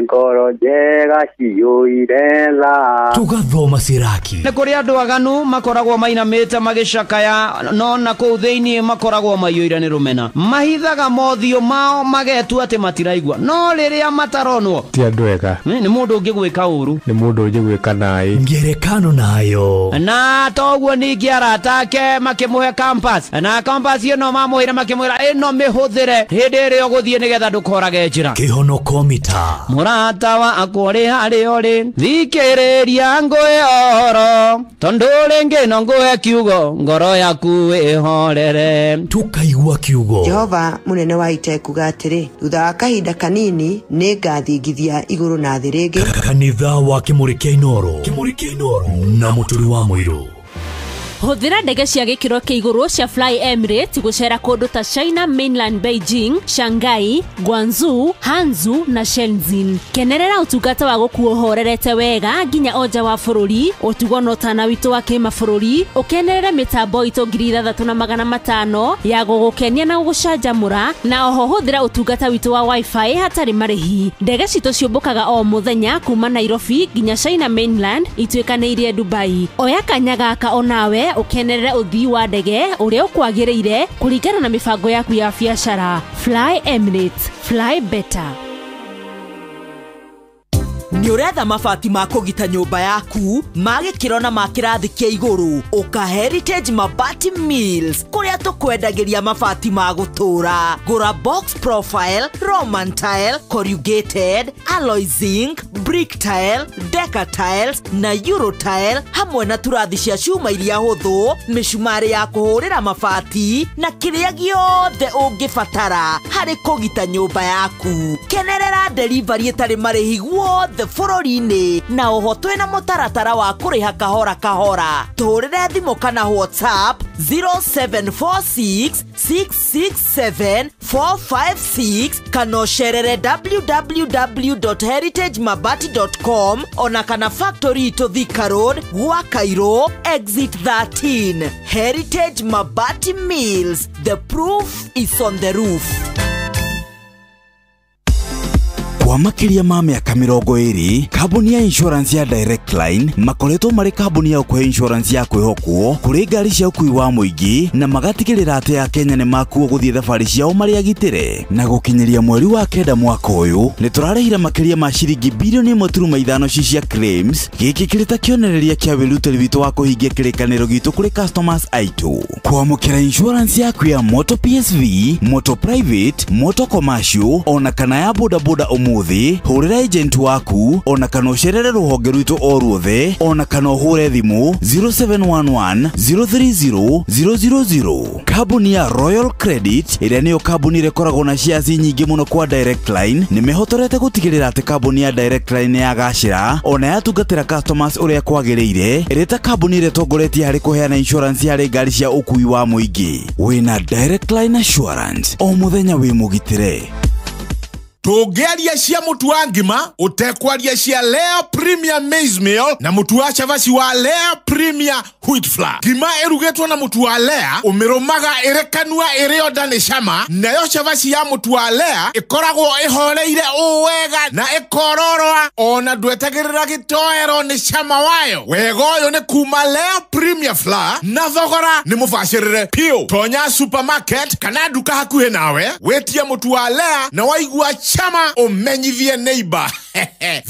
ngoro njega ciyũire tha.
Tugathoma Siraki.
Nĩ kũrĩ andũ aganu makoragwo mainamĩte magĩcakaya, no na kũu thĩinĩ makoragwo maiyũire nĩ rũmena. Mahithaga mothiũ mao magetua atĩ matiraigua, no rĩrĩa mataronwo
ti andũ ega.
Nĩ mũndũ ũngĩgwĩka ũru,
nĩ mũndũ ũngĩgwĩka naĩ
ngerekano nayo.
Na toguo ningĩ arata ake makĩmũhe compass, na compass ĩno mamũheire makĩmwĩra ĩno mĩhũthĩre hĩndĩ ĩrĩa ũgũthiĩ nĩgetha ndũkorage njĩra.
Kĩhonoko mita.
Mũrata wakwa ũrĩ harĩa ũrĩ, thikĩrĩria ngũhe ũhoro, tondũ rĩngĩ no ngũhe kiugo, ngoro yaku ĩhorere.
Tukaigua kiugo.
Jehova mũnene wa ita ekuga atĩrĩ, thutha wa kahinda kanini nĩ ngathingithia igũrũ na thĩ rĩngĩ.
Kanitha wa Kimuri kĩa Inooro, na Mũturi wa Mũirũ.
Hũthĩra ndege cia gĩkĩro kĩa igũrũ cia Fly Emirates gũcera kũndũ ta China Mainland, Beijing, Shanghai, Guangzhou, Hangzhou na Shenzhen. Kenerera ũtungata wa gũkuo ũhorerete wega nginya o nja wa bũrũri, ũtugo na ũtana witũ wa kĩmabũrũri, ũkenerere mĩtambo itũ 6500 ya gũgũkenia na gũgũcanjamũra, na oho hũthĩra ũtungata witũ wa wifi hatarĩ marĩhi. Ndege citũ ciũmbũkaga o mũthenya kuma Nairobi nginya China Mainland ituĩkanĩirie Dubai. Oya kanya gaka onawe ukenerere ũthii wa ndege ũrĩa ũkwagĩrĩire kũringana na mĩbango yaku ya biacara. Fly Emirates, fly better.
Nĩ ũretha mabati ma kũgita nyũmba yaku ma gĩkĩro na ma kĩrathi kĩa igũrũ, ũka Heritage Mabati Mills kũrĩa tũkwendagĩria mabati ma gũtũũra. Gũra box profile, Roman tile, corrugated, alloy zinc, brick tile, deca tiles na euro tile, hamwe na turathi cia cuma iria hũthũ, mĩcumarĩ ya kũhũrĩra mabati na kĩrĩa gĩothe ũngĩbatara harĩ kũgita nyũmba yaku. Kenerera delivery ĩtarĩ marĩhi guothe bũrũri-inĩ, na oho twĩna mũtaratara wa kũrĩha kahora kahora. Tũhũrĩre thimũ kana WhatsApp 0746 667 456 kana ũcerere www.heritagemabati.com ona kana factory itũ Thika Road, gwa Cairo, exit 13. Heritage Mabati Mills, the proof is on the roof.
Kwa makĩria ma mĩaka 20, kambuni ya insurance ya Direct Line makoretwo marĩ kambuni ya ũkũhe insurance ya kwĩhokwo kũrĩ ngari cia ũkuui wa mũingĩ, na magatigĩrĩra atĩ Akenya nĩ makuo gũthiĩ thabarĩ ciao marĩ agitĩre. Na gũkinyĩria mweri wa 9 mwaka ũyũ nĩ tũrarĩhire makĩria ma ciringi bilioni 1.5 cia claims. Gĩkĩ kĩrĩ ta kĩonereria kĩa wĩrutĩri witũ wa kũhingia kĩrĩkanĩro gitũ kũrĩ customers aitũ. Kwamũkĩra insurance yaku ya moto PSV, moto private, moto commercial ona kana ya bodaboda ũmũthĩ ũmũthĩ, hũrĩra agent waku ona kana ũcerere rũhonge rwitũ o ruothe ona kana ũhũre thimũ 0711 030 000. Kambuni ya Royal Credit ĩrĩa nĩyo kambuni ĩrĩa ĩkoragwo na shares nyingĩ mũno kwa Direct Line nĩmehotorete gũtigĩrĩra atĩ kambuni ya Direct Line nĩyagacĩra ona yatungatĩra customers ũrĩa kwagĩrĩire, ĩrĩ ta kambuni ĩrĩa ĩtongoretie harĩ kũheana insurance harĩ ngari cia ũkui wa mũingĩ. Wĩna Direct Line Assurance o mũthenya wĩ mũgitĩre.
Tũngĩaria cia mũtu wa ngima ũtekwaria cia Lea Premier Maize Meal na mũtu wa cabaci wa Lea Premier Wheat Flour. Ngima ĩrugĩtwo na mũtu wa Lea ũmĩrũmaga ĩrĩ kanua ĩrĩ onda nĩ cama, nayo cabaci ya mũtu wa Lea ĩkoragwo ĩhoreire ũũ wega na ĩkororoa ona ndwetagĩrĩra gĩtoero nĩ cama wayo. Wega ũyũ nĩ kuma Lea Premier Flour na thogora nĩ mũbacĩrĩre piũ. Tonya supermarket kana nduka hakuhĩ nawe wĩtie mũtu wa Lea na waigua chama umenyithie neighbor.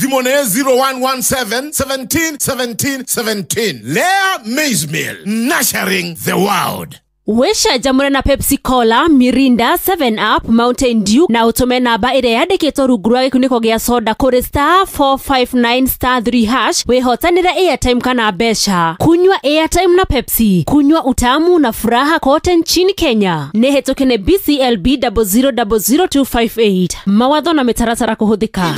Thimũ nĩ 0117 17 17 17. Lea Maize Meal, nurturing the world.
Wĩcanjamũre na Pepsi Cola, Mirinda, 7 Up, Mountain Dew na ũtũme namba ĩrĩa yandĩkĩtwo rungu rwa gĩkunĩko gĩa soda kũrĩ *459*3# wĩhotanĩre airtime kana mbeca. Kunywa airtime na Pepsi, kunywa utamu na furaha kote nchini Kenya. Nĩ hĩtũke nĩ BCLB 0000258. Mawatho na mĩtaratara kũhũthĩka.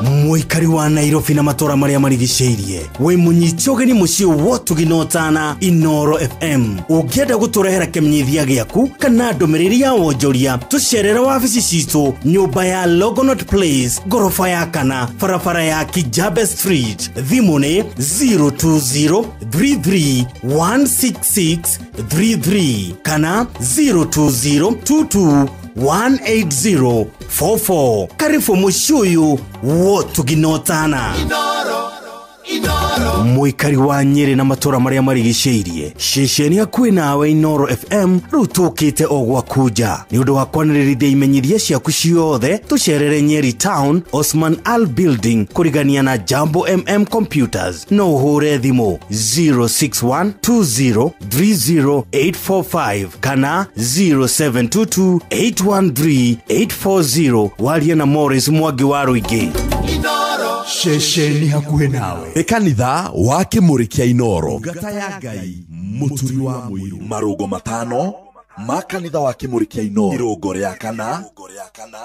Mũikari wa Nairobi na matũra marĩa marigicĩirie, wĩ mũnyite ũgeni mũciĩ wotugi na ũtana Inoro FM. Ũngĩenda gũtũrehera kĩmenyithia gĩaku kana ndũmĩrĩri ya wonjoria, tũcerere wabici citũ nyũmba ya Longonot Place, ngoroba ya kana, barabara ya Kijabe Street. Thimũ nĩ 02033 16633 kana 02022 18044. Karibu mũciĩ ũyũ wotugi na ũtana. Mũikari wa Nyĩrĩ na matũra marĩa marigicĩirie, ceceni hakuhĩ nawe Inoro FM rĩu tũkĩte o gwaku nja. Nĩ ũndũ wa kwanĩrĩrithia imenyithia ciaku ciothe, tũcerere Nyeri Town, Osman Al Building, kũrigania na Jambo MM Computers. No ũhũre thimũ 0612030845 kana 0722813840 warie na Morris Mwangi wa Rũingĩ.
Ceceni hakuhĩ nawe nĩ kanitha wa Kĩmũrĩ kĩa Inoro. Ngata ya Ngai mũturi wa mũiru. Marũngo matano ma kanitha wa Kĩmũrĩ kĩa Inoro. Irũngo rĩa kana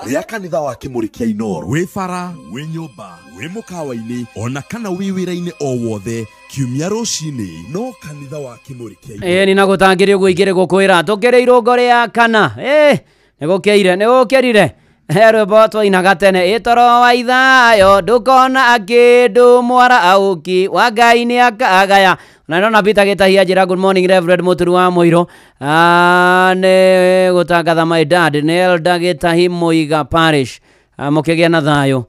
rĩa kanitha wa Kĩmũrĩ kĩa Inoro. Wĩ bara, wĩ nyũmba, wĩ mũkawa-inĩ ona kana wĩ wĩra-inĩ o wothe kiumia rũcinĩ no kanitha wa Kĩmũrĩ kĩa Inoro.
Ĩĩ nĩ nagũtangĩrĩ ũguo igĩrĩ gũkwĩra tũkĩrĩ irũngo rĩa kana. Ĩĩ nĩgũkĩire nĩgũkĩrire. Rwĩmbo twainaga tene ĩtoro wa ithayo ndũkona kĩndũ mwara auki wa Ngai nĩ akagaya. Na ndona Peter Gĩtahia njĩra good morning Reverend Mũturi wa Mũirũ. Nĩ gũtangatha my dad nĩ Elder Gĩtahi Mũiga Parish. Mũkĩgĩa na thayũ.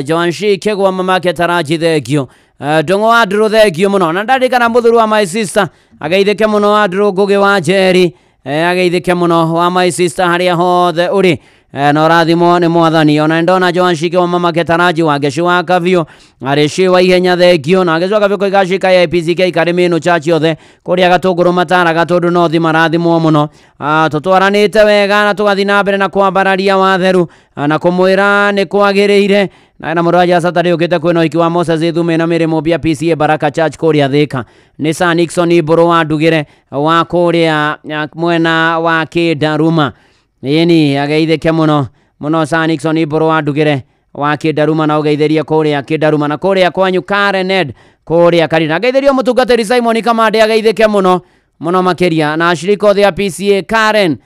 Joan Shi Kĩgwa mamake Taraji thengio. Ndũng'ũ wa Andrew thengio mũno. Na ndarikana mũthuri wa my sister ageithĩke mũno Andrew Ngũgĩ wa Njeri. Ageithĩke mũno wa my sister harĩa hothe ũrĩ. Na ũrathimwo nĩ mwathani. Ona ndona Joan Shike wa mamake Taraji wa Ngeci wa Kabiũ arĩ wa ihenya thengio. Na Ngeci wa Kabiũ koiga cika ya APCK ikarĩ mĩnũ church yothe kũrĩa Gatũngũrũ mataraga tondũ no thi marathimwo mũno. Tũtwaranĩte wega na tũgathiĩ na mbere na kwambararia watheru na kũmwĩra nĩ kwagĩrĩire. Na na mũndũ wa Saturday ũkĩte kwĩna ũhiki wa Moses Ithume na Mary Mũmbia PCA Baraka Church kũrĩa Thĩka. Nĩ Sir Nixon Mbũrũ wa Ndugĩre wa kũrĩa mwena wa Kĩndaruma. Ĩni ageithĩke mũno mũno Sir Nixon Mbũrũ wa Ndugĩre wa Kĩndaruma na ũgeithĩrie kũrĩa Kĩndaruma na kũrĩa kwanyu Karen Ed kũrĩa Karina. Ageithĩrio mũtungatĩri Simon Kamande ageithĩke mũno mũno makĩria na ashirika othe a PCA Karen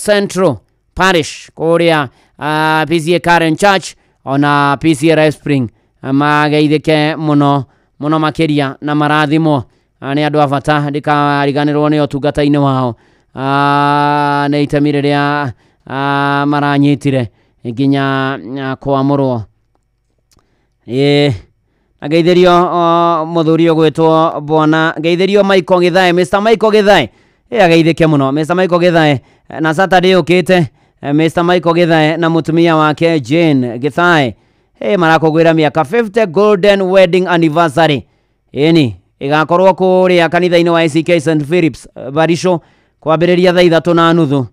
Central Parish kũrĩa PCA Karen Church ona PCA Rice Spring mageithĩke mũno mũno makĩria na marathimwo nĩ andũ a bata ndikariganĩrwo nĩ ũtungata-inĩ wao nĩ itemi rĩrĩa maranyitire nginya kwamũrwo. Ĩĩ ngeithĩrio mũthuri ũgwĩtwo bwana ngeithĩrio Michael Githae, Mr Michael Githae. Ĩĩ ageithĩke mũno Mr Michael Githae na Saturday ũkĩte Mr Michael Githae na mũtumia wake Jane Githae. Ĩĩ marakũngũĩra mĩaka 50 golden wedding anniversary. Ĩni ĩgakorwo kũrĩa kanitha-inĩ wa ACK St Philips Barisho kwambĩrĩria thaa 3:30.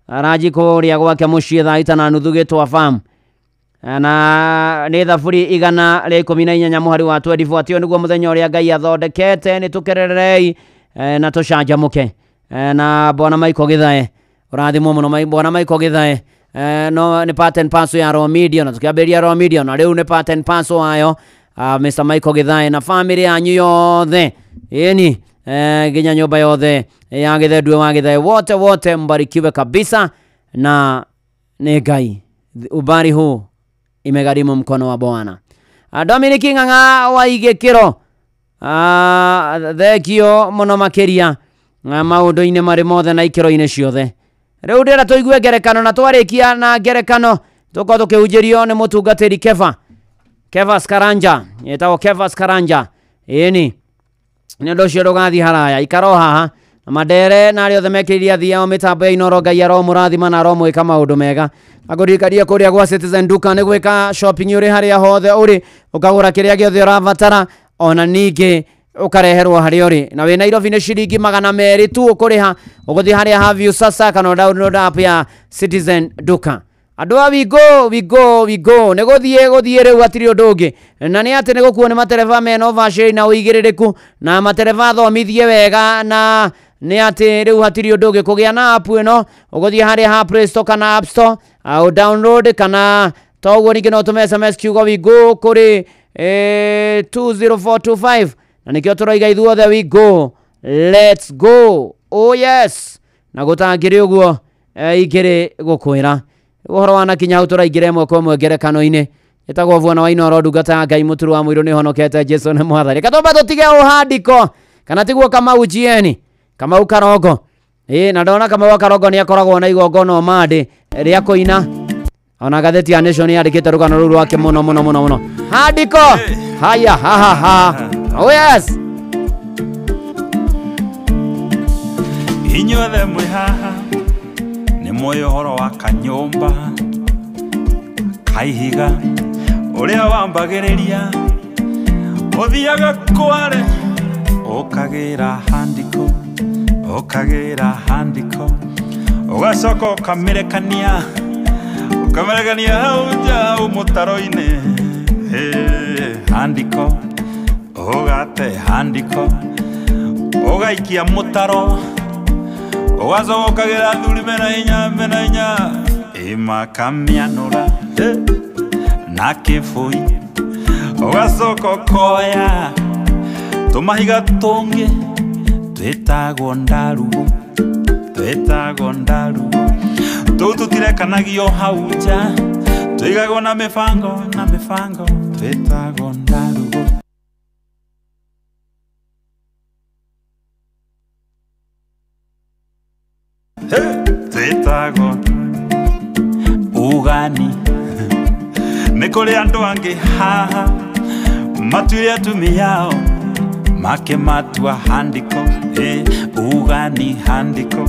Aranji kũrĩa gwake mũciĩ thaa 6:30 gĩtwa farm. Na nĩ thaburi 118 mũhari wa 24 atĩ ũyũ nĩguo mũthenya ũrĩa Ngai athondekete, nĩ tũkererei na tũcanjamũke. Na bwana Michael Githae, ũrathimwo mũno bwana Michael Githae. No nĩ part and parcel ya Raw Media, na tũkĩambĩrĩria Raw Media na rĩu nĩ part and parcel wayo. Mr Michael Githae na family yanyu yothe, ĩni nginya nyũmba yothe ya Githendue wa Githae, wote wote mbarikiwe kabisa na nĩ Ngai. Ubari huu imegharimu mkono wa Bwana. Dominic Ng'ang'a wa Igĩkĩro, thengio mũno makĩria maũndũ-inĩ marĩ mothe na ikĩro-inĩ ciothe. Rĩu ndĩrenda tũigue ngerekano, na twarĩkia na ngerekano tũkorwo tũkĩhunjĩrio nĩ mũtungatĩri Kevas Karanja, yetagwo Kevas Karanja. Ĩni nĩ ũndũ ũcio ndũgathiĩ haraya, ikara o haha na mandere na arĩa othe mekĩrĩire athiao mĩtambo ya Inooro. Ngai aromũrathima na aromwĩka maũndũ mega. Agũririkanie kũrĩa gwa Citizen Duka nĩ gwĩka shopping ũrĩ harĩa hothe ũrĩ, ũkagũra kĩrĩa gĩothe ũrabatara, ona ningĩ ũkareherwo harĩa ũrĩ. Na wĩ Nairobi nĩ ciringi 200 tu ũkũrĩha, ũgũthiĩ harĩa ha View Sasa kana download app ya Citizen Duka. Andũ a we go, we go, we go, nĩ gũthiĩ gũthiĩ rĩu hatirĩ ũndũ ũngĩ. Na nĩ atĩ nĩ gũkuo nĩ matereba mena ũbacĩrĩri na ũigĩrĩrĩku, na matereba athomithie wega, na nĩ atĩ rĩu hatirĩ ũndũ ũngĩ. Kũgĩa na app ĩno ũgũthiĩ harĩa ha Play Store kana App Store, au download, kana to ũguo ningĩ no ũtũme SMS kiugo we go kũrĩ 20425, na nĩkĩo tũroiga ithuothe we go, let's go, oh yes. Na gũtangĩrĩ ũguo ingĩrĩ gũkwĩra ũhoro wa nakinya hau tũraingĩra ĩmwe kwa ĩmwe ngerekano-inĩ. Ĩtagwo Bwana wa Inooro, ndungata ya Ngai mũturu wa mũirũ, nĩhonokete Jesu nĩ mwathani. Reke twambe tũtige ũhandiko, kana tiguo Kamau Jieni, Kamau Karongo. Na ndona Kamau wa Karongo nĩ akoragwo na igongona ũmandĩ rĩa kũina. Ona ngathĩti ya Nation yandĩkĩte rũgano rũu rwake mũno mũno mũno mũno. Handiko haya ha ha ha, oh yes.
Inyuothe mwĩ haha nĩ mũĩ ũhoro wa kanyũmba kaihiga ũrĩa wambagĩrĩria ũthiaga kware ũkagĩra handiko, ũkagĩra handiko, ũgacoka ũkamĩrekania, ũkamĩrekania hau nja hau mũtaro-inĩ. Handiko ũgate handiko ũgaikia mũtaro, ũgacoka ũkagĩra athuri mena hinya ĩmakamianũra na kĩbũi, ũgacoka ũkoya tũmahiga tũngĩ twĩtagwo ndarugu, twĩtagwo ndarugu, tũu tũtirekanagio hau nja, tũigagwo na mĩbango na mĩbango, twĩtagwo ndarugu. Twĩtagwo ugani. Nĩ kũrĩ andũ angĩ haha matuire atumia ao makĩmatua handiko, ugani handiko.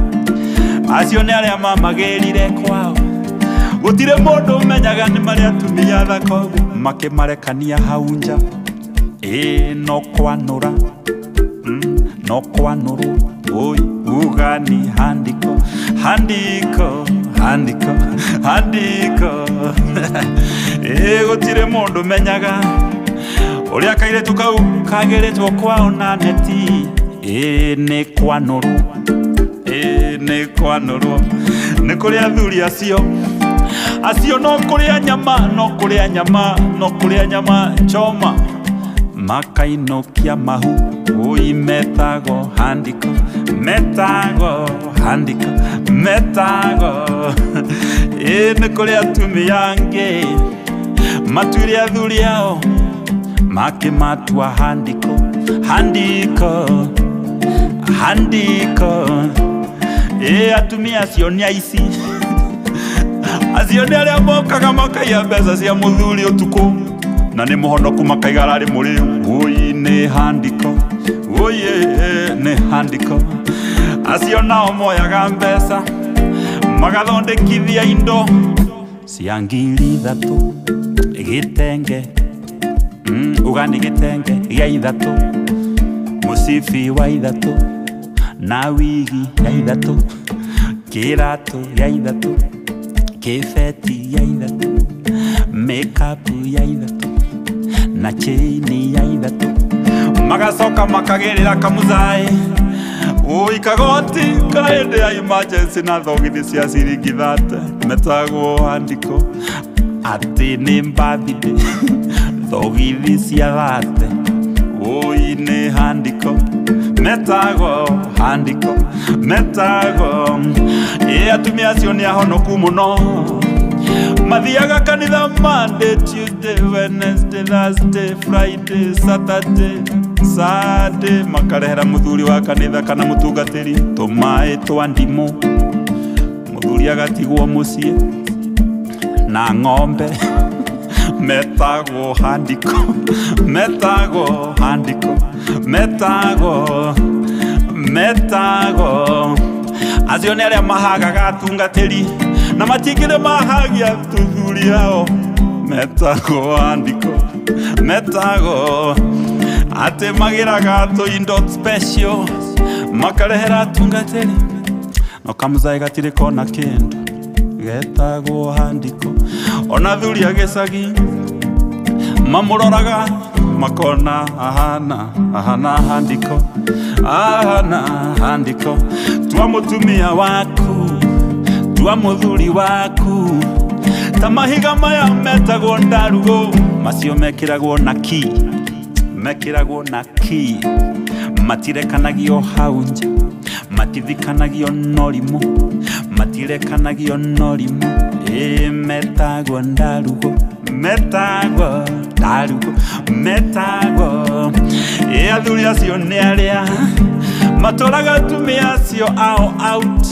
Acio nĩ arĩa mamagĩrire kwao, gũtirĩ mũndũ ũmenyaga nĩ marĩ atumia thaka ũguo, makĩmarekania hau nja. No kwanũra, no kwanũrwo, oi ugani handiko, handiko, handiko, handiko. Gũtirĩ mũndũ ũmenyaga ũrĩa kairĩtu kau kagĩrĩtwo kwao na neti. Nĩ kwanũrwo, nĩ kwanũrwo. Nĩ kũrĩ athuri acio acio no kũrĩa nyama, no kũrĩa nyama, no kũrĩa nyama choma, makainũkia mahu. Oi metagwo handiko, metagwo handiko, metagwo. Nĩ kũrĩ atumia angĩ matuire athuri ao makĩmatua handiko, handiko, handiko. Atumia acio nĩ aici, acio nĩ arĩa mokaga makaiya mbeca cia mũthuri ũtukũ, na nĩ mũhonoku makaiga ararĩ mũrĩu. Oi nĩ handiko, oi nĩ handiko. Acio nao moyaga mbeca magathondekithia indo cia 3,000 gĩtenge, ugani gĩtenge gĩa 3, mũcibi wa 3, na wigi ya 3, kĩratũ ya 3, kĩbeti ya 3, Makeup ya ithatũ na chain ya ithatũ magacoka makagĩrĩra kamũcaĩ oi kagoti ka hĩndĩ ya emergency na thogithi cia ciringi 30 metagwo handiko atĩ nĩ birthday thogithi cia 30 oi nĩ handiko metagwo handiko metagwo ĩ atumia acio nĩ ahonoku mũno mathiaga kanitha Monday, Tuesday, Wednesday, Thursday, Friday, Saturday, Sunday makarehera muthuri wa kanitha kana mutungatiri tumaĩ twa ndimũ muthuri agatigwo muciĩ na ng'ombe metagwo handiko metagwo handiko metagwo metagwo acio nĩ arĩa mahagaga atungatĩri na matikire mahagia tuthuri ao metagwo handiko metagwo atĩ magĩraga tũindo special makarehera atungatĩri no kamũcaĩ gatirĩ kona kĩndũ getagwo handiko ona thuri a gĩcagi mamũroraga makona ahana ahana handiko ahana handiko tua mũtumia waku tua mũthuri waku ta mahiga maya metagwo ndarugo macio mekĩragwo na ki mekĩragwo na ki matirekanagio hau nja matithikanagio norimũ matirekanagio norimũ ĩ metagwo ndarugo metagwo ndarugo metagwo ĩ athuri acio nĩ arĩa matũraga atumia acio ao out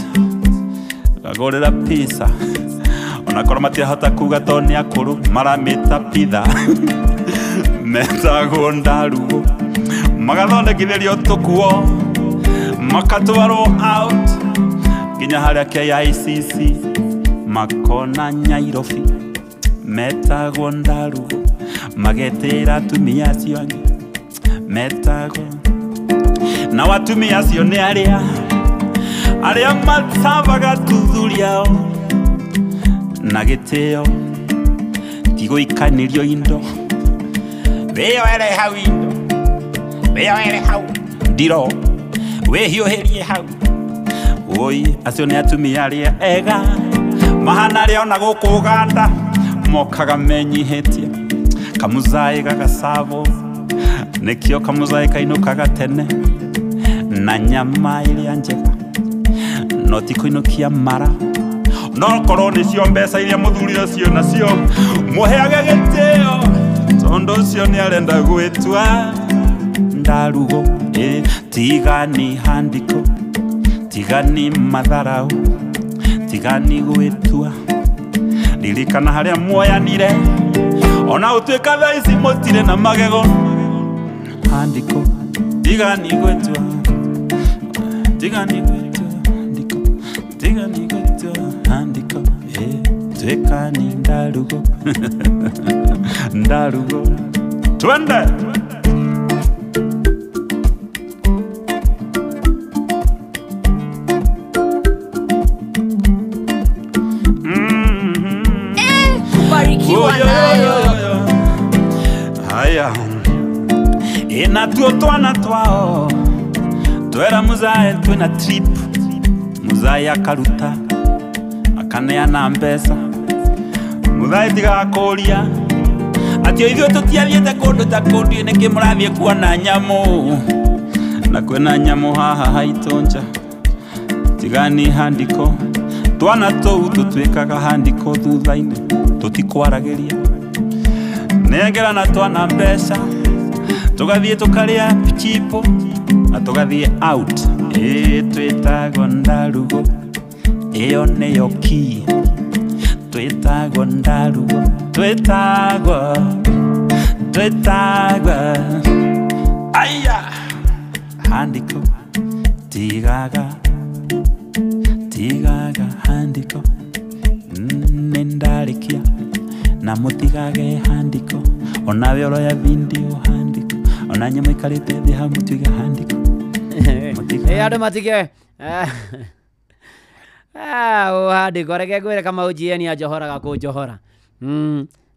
gagũrĩra pizza onakorwo matirahota kuga tondũ nĩ akũrũ maramĩta pitha metagwo ndarugo magathondekithĩrio tũkuo makatwarwo out nginya harĩa KICC makona Nyairobi metagwo ndarugo magetĩra atumia acio angĩ metagwo na atumia acio nĩ arĩa arĩa mathabaga tuthuri ao na gĩtĩo ti gũikanĩrio indo wĩyoere hau indo wĩyoere hau ndiro wĩhiũhĩrie hau oi acio nĩ atumia arĩa ega mahana arĩa ona gũkũ Uganda mokaga menyihĩtie kamũcaĩ gagacabwo nĩkĩo kamũcaĩ kainũkaga tene na nyama ĩrĩa njega no ti kũinũkia mara no korwo nĩcio mbeca iria mũthuri ũcio nacio mũheage gĩtĩo tondũ ũcio nĩ arenda gwĩtua ndarugo ĩ tigani handiko tigani matharau tigani gwĩtua ririkana harĩa muoyanire ona ũtuĩka thaa ici mũtirĩ na magego handiko tigani gwĩtua tigani gwĩtua handiko tigani gwĩtua handiko ĩ tuĩkani ndarugo ndarugo twende. Haya ina tuo twana twao twera muzae twina trip muzae akaruta akaneana mbeca muzae tigakuria ati ithuĩ tũtiathiĩte kũndũ ta kũndũ nĩkĩ mũrathiĩ kuona nyamũ na kwĩna nyamũ haha haitũ nja tigani handiko twana tũu tũtuĩkaga handiko thutha-inĩ tũtikwaragĩria nengerana twana mbeca tũgathiĩ tũkarĩa chipo na tũgathiĩ out ĩ twĩtagwo ndarugo ĩyo nĩyo key twĩtagwo ndarugo twĩtagwo twĩtagwo aya handiko tigaga tigaga handiko nĩndarĩkia na mũtigage handiko onawe ũroya video handiko ona nyamũ ikarĩte thĩ hau mũtige handiko.
Ĩ andũ matige handiko reke ngwĩre Kamau GN anjohoraga kũnjohora.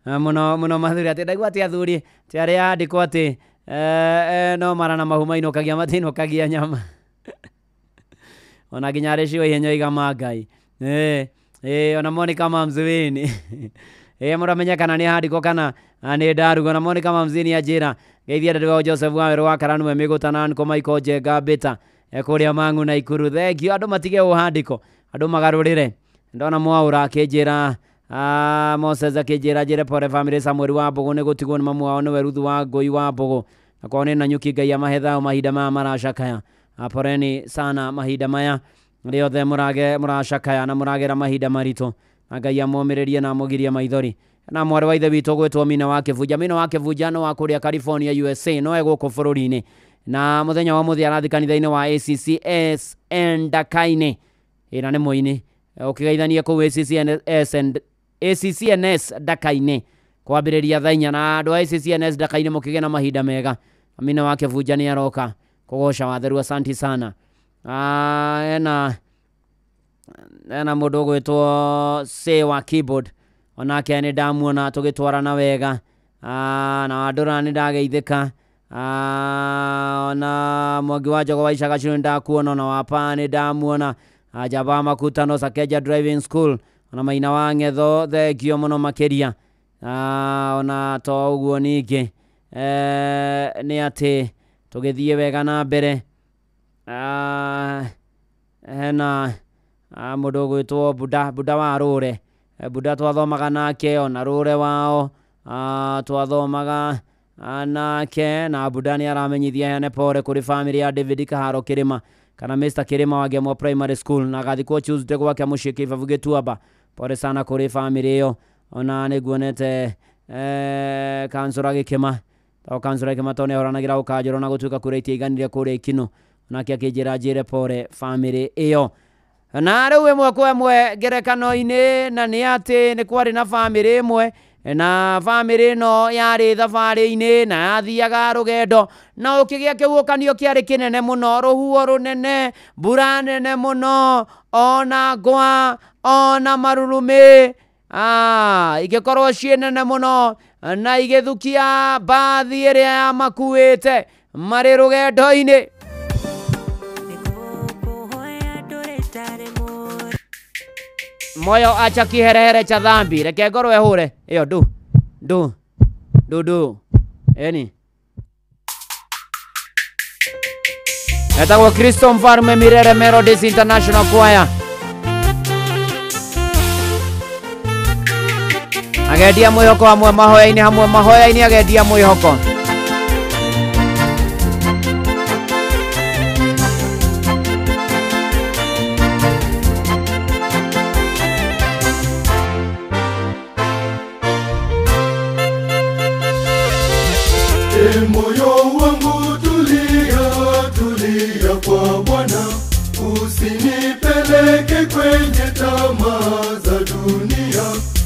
Muno muno mathuri ati ndaigua ati athuri ti aria andikwo ati no mara na mahu mainũkagia matinũkagia nyama. Ona nginya arĩ cio ihenya iga ma Ngai. Ona Monica Mamzuini. Mũramenya kana nĩ handikwo kana nĩ ndaruga. Ona Monica Mamzuini anjĩra geithia ndĩ wa Joseph wa Werũ wa Karanwe Mĩgũta na Nko Michael Njenga Mbĩta kũrĩa Mang'u na Ikuru. Thank you. Andũ matige ũhandiko, andũ magarũrĩre. Ndona Mwaũra akĩnjĩra Moses akĩnjĩra njĩre pore family Samuel wa Mbũgũ nĩ gũtigwo nĩ mamu wao nĩwe Ruthu wa Ngũi wa Mbũgũ. Na kwao nĩ Nanyuki. Ngai amahe thayũ mahinda maya maracakaya. Poreni sana mahinda maya rĩothe mũracakaya na mũragera mahinda maritũ. Na Ngai amũmĩrĩrie na amũgirie maithori. Na mwarĩ wa ithe witũ gwĩtwo Mina wa Kĩbunja. Mina wa Kĩbunja nĩ wa kũrĩa California USA, no e gũkũ bũrũri-inĩ. Na mũthenya wa mũthia arathi kanitha-inĩ wa ACCS Ndakainĩ. Ĩna nĩ mũini. Ũkĩgeithania kũu ACCNS Ndakainĩ kwambĩrĩria thaa inya. Na andũ a ACCNS Ndakainĩ mũkĩgĩe na mahinda mega. Mina wa Kĩbunja nĩ aroka kũgoca watheru. Asanti sana. Ena mũndũ ũgwĩtwo C wa keyboard, onake nĩ ndamuona tũgĩtwarana wega. Na Wandũra nĩ ndageithĩka. Ona Mwangi wa Njogo wa Icagacu nĩ ndakuona. Ona Wapa nĩ ndamuona. Njamba Makutano Sakeja Driving School, ona Maina wa Ng'etho, thengio mũno makĩria. Ona to ũguo ningĩ nĩ atĩ tũgĩthiĩ wega na mbere. Hena mũndũ ũgwĩtwo Buda, Buda wa Rũre. Buda twathomaga nake, ona Rũre wao twathomaga nake. Na Buda nĩ aramenyithia heane pore kũrĩ family ya David Kaharo Kĩrĩma kana Mr. Kĩrĩma wa Ngemo Primary School, na agathikwo Tuesday gwake mũciĩ Kĩbabu Gĩtuamba. Pore sana kũrĩ family ĩyo. Ona nĩ nguonete kansũra Gĩkĩma, o kansũra Gĩkĩma tondũ nĩ ahũranagĩra ũkanjũro na gũtuĩka kura itiaiganire kũrĩa Ikinũ, onake akĩnjĩra njĩre pore family ĩyo. Na rĩu ĩmwe kwa ĩmwe ngerekano-inĩ, na nĩ atĩ nĩ kwarĩ na family ĩmwe, na family ĩno yarĩ thabarĩ-inĩ na yathiaga rũgendo, na ũkĩgĩa kĩhuhũkanio kĩarĩ kĩnene mũno, rũhuho rũnene, mbura nene mũno, ona ngwa, ona marurumĩ igĩkorwo ciĩ nene mũno, na igĩthukia mbathi ĩrĩa yamakuĩte marĩ rũgendo-inĩ. Moyo acha kiherehere cha dhambi, reke ngorwo ĩhũre ĩyo ndu ndu ndu ndu. Eni etagwo Kristo Mfalme Mirere Melodies International Choir. Agendia mwĩhoko hamwe mahoya-inĩ, hamwe mahoya-inĩ agendia mwĩhoko.
Moyo wangu tulia, tulia kwa Bwana, usinipeleke kwenye tamaa za dunia.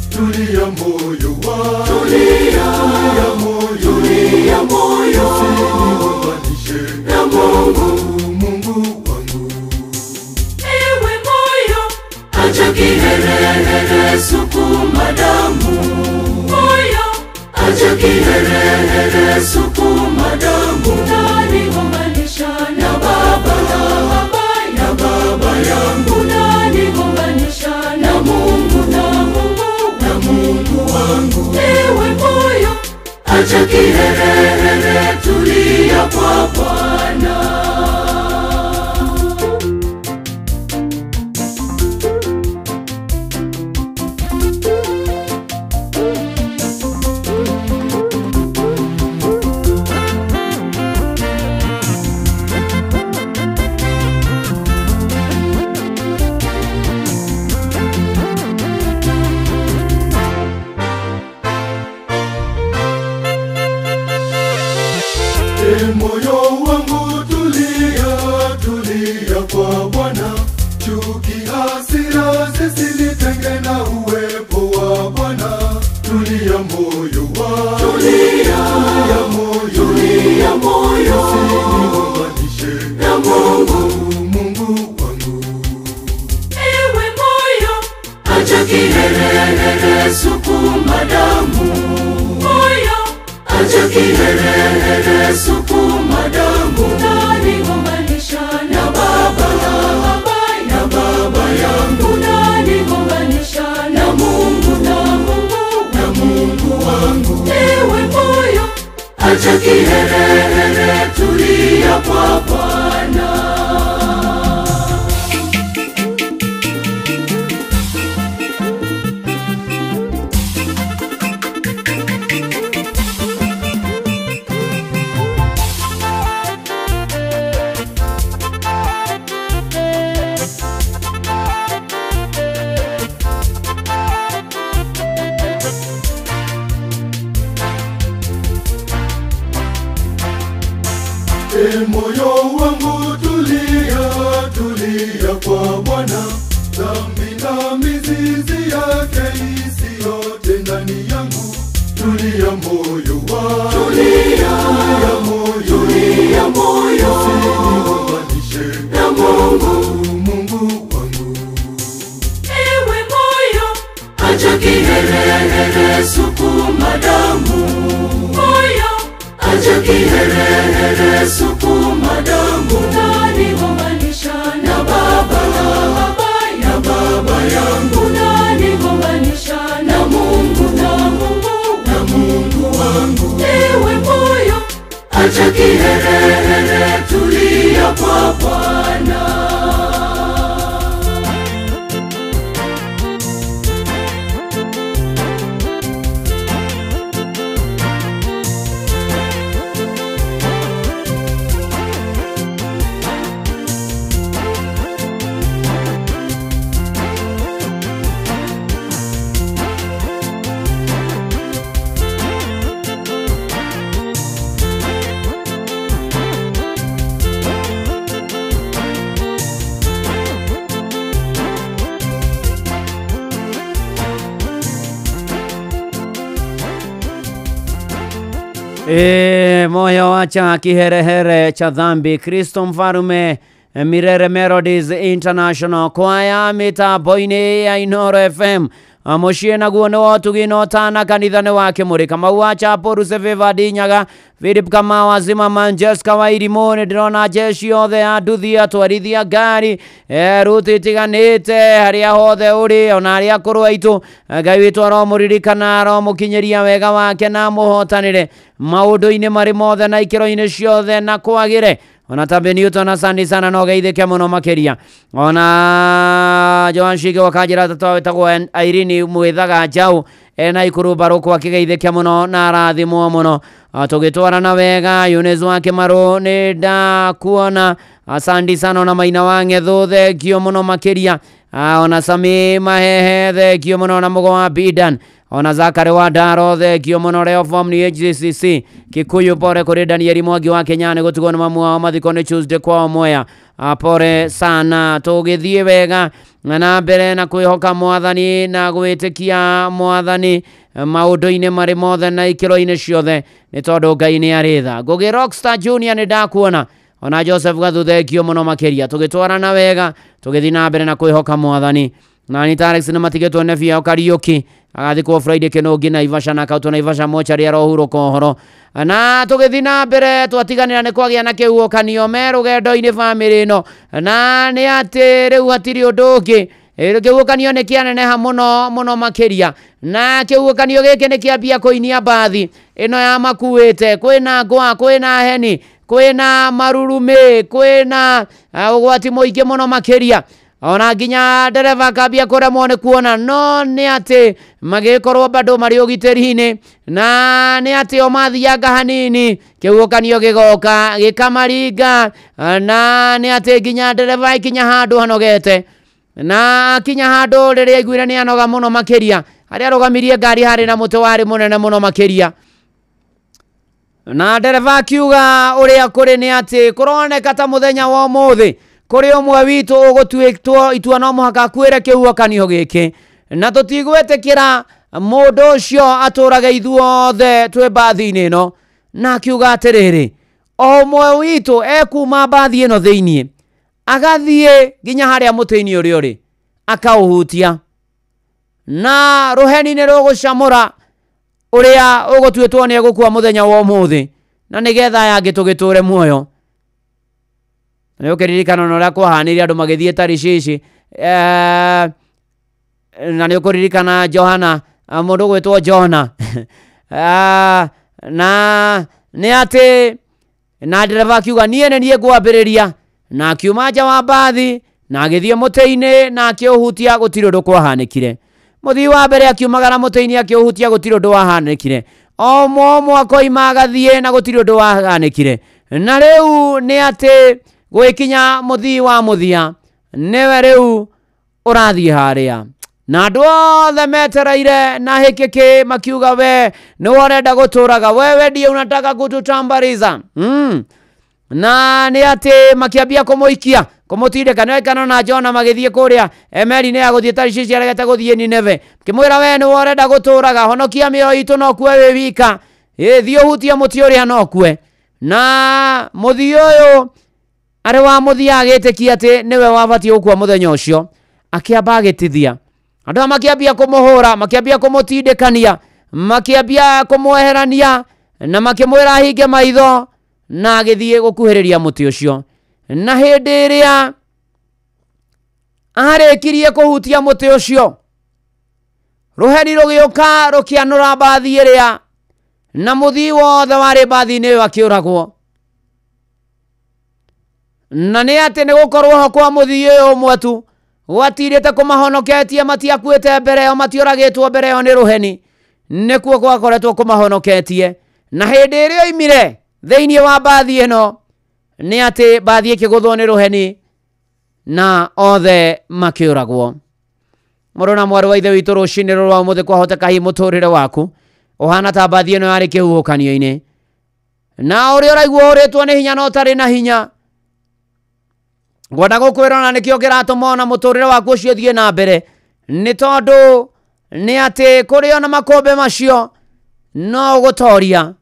Tulia moyo wangu, tulia, tulia moyo, tulia moyo, usinigombanishe na Mungu, Mungu wangu.
Ewe moyo, acha kiherehere, sukuma damu. Moyo, acha kiherehere, sukuma damu. Unanigombanisha na baba, na baba yangu. Unanigombanisha na Mungu, na Mungu, na Mungu wangu. Ewe moyo, acha kiherehere, tulia kwa Bwana.
Moyo wangu tulia, tulia kwa Bwana, chuki hasira zisinitenge na uwepo wa Bwana. Tulia moyo wangu, tulia, tulia moyo, tulia moyo, usinigombanishe na Mungu, Mungu wangu.
Ewe moyo, acha kiherehere, sukuma damu. Acha kiherehere, sukuma damu. Unanigombanisha na baba, na baba, na baba yangu. Unanigombanisha na Mungu, na Mungu, na Mungu wangu. Ewe moyo, acha kiherehere, tulia kwa Bwana.
Moyo wangu tulia, tulia kwa Bwana. Dhambi na mizizi yake isiyote ndani yangu. Tulia moyo wangu,
tulia,
tulia moyo,
tulia moyo,
usinigombanishe
na Mungu,
Mungu wangu.
Ewe moyo, acha kiherehere, sukuma damu. Moyo, acha kiherehere, sukuma damu. Unanigombanisha na baba, na baba, na baba yangu. Unanigombanisha na Mungu, na Mungu, na Mungu wangu. Ewe moyo, acha kiherehere, tulia kwa Bwana.
Moyo wacha kiherehere cha dhambi. Kristo Mfarume, Mirere Melodies International Choir, mitambo-inĩ ya Inooro FM. Mũciĩ naguo nĩ wa ũtugi na ũtana, kanitha nĩ wa Kĩmũrĩ. Kamau wa Chapuru, Seveva Dinyaga, Philip Kamau wa Zimmerman, Jessica wa Irimũ. Nĩ ndĩrona jeshi othe ya nduthi, atwarithia ngari, ruti itiganĩte, harĩa hothe ũrĩ, ona arĩa akũrũ aitũ. Ngai witũ aromũririkana, aromũkinyĩria wega wake na amũhotanĩre maũndũ-inĩ marĩ mothe na ikĩro-inĩ ciothe na kwagĩre. Ona Tambe Newton, asante sana na ũgeithĩke mũno makĩria. Ona Joan Shige wa Kanjĩra tata wĩtagwo Irene Mwĩthaga Njaũ ena ikuru barũkũ akĩgeithĩke mũno na arathimwo mũno. Tũgĩtwarana wega. Eunice wa Kĩmarũ nĩ ndakuona, asante sana. Ona Maina wa Ng'ethũ, thengio mũno makĩria. Ona Sami Mahehe, thengio mũno. Ona Mũgo wa Bidan, ona Zakari wa Ndaro, thengio mũno. Leo form ni HCCC Kikuyu, pore kũrĩ Danieli Mwangi wa Kenya nĩ gũtigwo nĩ mamu wao, mathiko nĩ Tuesday kwao Mwea. Pore sana. Tũgĩthiĩ wega na mbere na kwĩhoka Mwathani na gwĩtĩkia Mwathani maũndũ-inĩ marĩ mothe na ikĩro-inĩ ciothe, nĩ tondũ Ngai nĩ arĩ tha. Ngũgĩ Rockstar Junior nĩ ndakuona, ona Joseph Gathu, thengio mũno makĩria. Tũgĩtwarana wega, tũgĩthiĩ na mbere na kwĩhoka Mwathani. Na Anita Alex nĩ matigĩtwo nĩ biao Kariũki, agathikwo Friday Kĩnũngi Naivasha, na akautwo Naivasha mochari arohurũka ũhoro. Na tũgĩthiĩ na mbere, twatiganĩra nĩ kwagĩa na kĩhuhũkanio me rũgendo-inĩ bamĩrĩ ĩno, na nĩ atĩ rĩu hatirĩ ũndũ ũngĩ. Kĩhuhũkanio nĩ kĩaneneha mũno mũno makĩria, na kĩhuhũkanio gĩkĩ nĩ kĩambia kũinia mbathi ĩno ya makuĩte. Kwĩna ngwa, kwĩna heni, kwĩna marurumĩ, kwĩna ũgwati mũingĩ mũno makĩria. Ona nginya ndereba akambia kũremwo nĩ kuona, no nĩ atĩ magĩkorwo bado marĩ ũgitĩri-inĩ, na nĩ atĩ o mathianga hanini kĩhuhũkanio gĩgoka gĩkamaringa, na nĩ atĩ nginya ndereba akinya handũ hanogete, na akinya handũ rĩrĩa aiguire nĩ anoga mũno makĩria, harĩa arũgamirie ngari harĩ na mũtĩ warĩ mũnene mũno makĩria. Na ndereba akiuga ũrĩa kũrĩ nĩ atĩ kũroneka ta mũthenya wa ũmũthĩ kũrĩ ũmwe witũ ũgũtuĩtwo itua no mũhaka akuĩre kĩhuhũkanio gĩkĩ, na tũtigwĩtĩkĩra mũndũ ũcio atũrage ithuothe twĩ mbathi-inĩ ĩno. Na akiuga atĩrĩrĩ, o ũmwe witũ ekuma mbathi ĩno thĩiniĩ agathiĩ nginya harĩa mũtĩ-inĩ ũrĩa ũrĩ akaũhutia, na rũheni nĩ rũgũcamũra Ũrĩa ũgũtuĩtwo nĩ egũkua mũthenya wa ũmũthĩ na nĩgetha aya angĩ tũgĩtũre muoyo. Nĩ ũkĩririkana na ũrĩa kwahanire andũ magĩthiĩ Tarishishi, na nĩ ũkũririkana Johana, mũndũ ũgwĩtwo Jona na nĩ atĩ na ndereba akiuga niĩ nĩ niĩ ngwambĩrĩria, na akiuma nja wa mbathi na agĩthiĩ mũtĩ-inĩ na akĩũhutia, gũtirĩ ũndũ kwahanĩkire. Mũthii wa mbere akiumagara mũtĩ-inĩ akĩũhutia, gũtirĩ ũndũ wahanĩkire. O ũmwe ũmwe akoima agathiĩ na gũtirĩ ũndũ wahanĩkire. Na rĩu nĩ atĩ gwĩkinya mũthii wa mũthia nĩwe rĩu ũrathiĩ harĩa, na andũ othe metereire na hĩkĩkĩ makiuga we nĩwe ũrenda gũtũraga, wewe ndiye unataka kututambariza. Na nĩ atĩ makĩambia kũmũikia kũmũtindĩka, nĩwekana na Jona magĩthiĩ kũrĩa meri-inĩ ya gũthiĩ Tarishishi aregete gũthiĩ Nineve, kĩmwĩra we nĩwe ũrenda gũtũraga, honokia mĩoyo itũ no kue wĩ wika, thiĩ ũhutie mũtĩ ũrĩa no kue. Na mũthii ũyũ arĩ wa mũthia agĩtĩkia atĩ nĩwe wabatiĩ gũkua mũthenya ũcio, akĩamba agĩtithia. Andũ aya makĩambia kũmũhũra, makĩambia kũmũtindĩkania, makĩambia kũmweherania na makĩmwĩra ahinge maitho, na agĩthiĩ gũkuhĩrĩria mũtĩ ũcio. Na hĩndĩ ĩrĩa arĩkirie kũhutia mũtĩ ũcio, rũheni rũgĩũka rũkĩanũra mbathi ĩrĩa, na mũthii wothe warĩ mbathi-inĩ ĩyo akĩũragwo. Na nĩ atĩ nĩ gũkorwo ho kwa mũthii ũyũ ũmwe tu gwatirĩte kũmahonoketie, matiakuĩte mbere ĩyo, matiũragĩtwo mbere ĩyo nĩ rũheni, nĩkuo gwakoretwo kũmahonoketie. Na hĩndĩ ĩrĩa oimire thĩinĩ wa mbathi ĩno, nĩ atĩ mbathi ĩkĩgũthwo nĩ rũheni na othe makĩũragwo. Mũrũ na mwarĩ wa ithe witũ, rũcinĩ rũrũ rwa ũmũthĩ kwahoteka hihi mũtũrĩre waku ũhana ta mbathi ĩno yarĩ kĩhuhũkanio-inĩ, na ũrĩa ũraigua ũrĩtwo nĩ hinya na ũtarĩ na hinya, ngwenda gũkwĩra ona nĩkĩo kĩratũma ona mũtũrĩre waku ũcio ũthiĩ na mbere, nĩ tondũ nĩ atĩ kũrĩ ona makũmbĩ macio no ũgũtoria.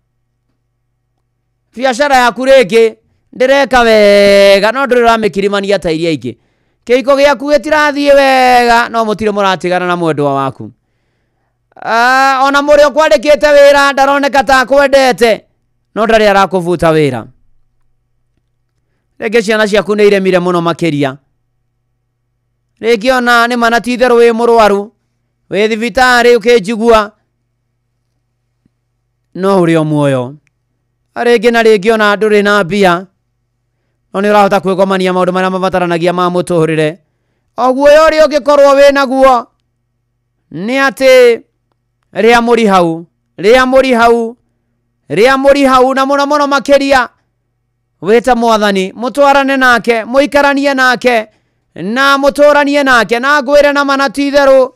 Biacara yaku rĩngĩ ndĩreka wega, no ndũrĩ ũramĩkirimania ta iria ingĩ. Kĩhiko gĩaku gĩtirathiĩ wega, no mũtirĩ mũratigana na mwendwa waku. Ona mũrĩa ũkwandĩkĩte wĩra ndaroneka ta akwendete, no ndarĩ arakũbuta wĩra. Rĩngĩ ciana ciaku nĩ iremire mũno makĩria, rĩngĩ ona nĩ mana ti itherũ wĩ mũrwaru, wĩ thibitarĩ ũkĩnjigua, no ũrĩ o muoyo. Rĩngĩ na rĩngĩ ona ndũrĩ na mbia, no nĩ ũrahota kwĩgomania maũndũ marĩa mabataranagia ma mũtũrĩre. O guoya ũrĩa ũngĩkorwo wĩ naguo nĩ atĩ rĩa mũri hau, rĩa mũri hau, rĩa mũri hau, na mũno mũno makĩria wĩta mwathani, mũtwarane nake, mũikaranie nake, na mũtũranie nake, na ngwĩre na mana ti itherũ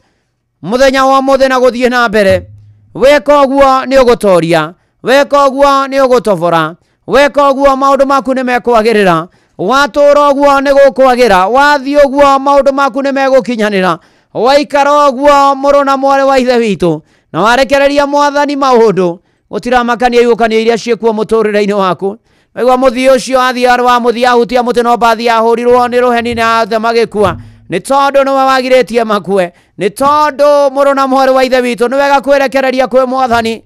mũthenya wa ũmũthĩ na gũthiĩ na mbere. Weka ũguo nĩ ũgũtoria, weka ũguo nĩ ũgũtobora, weka ũguo maũndũ maku nĩ mekwagĩrĩra, watũra ũguo nĩ gũkwagĩra, wathiĩ ũguo maũndũ maku nĩ megũkinyanĩra, waikara ũguo mũrũ na mwarĩ wa ithe witũ, na warekereria mwathani maũndũ, gũtiramakania ihuhũkanio iria ciĩkuo mũtũrĩre-inĩ waku. Waigua mũthii ũcio athiĩ arĩ wa mũthia ahutia mũtĩ no mbathi yahũrirwo nĩ rũheni na othe magĩkua, nĩ tondũ nĩwe wagirĩtie makue, nĩ tondũ mũrũ na mwarĩ wa ithe witũ nĩ wega kwĩrekereria kwĩ mwathani.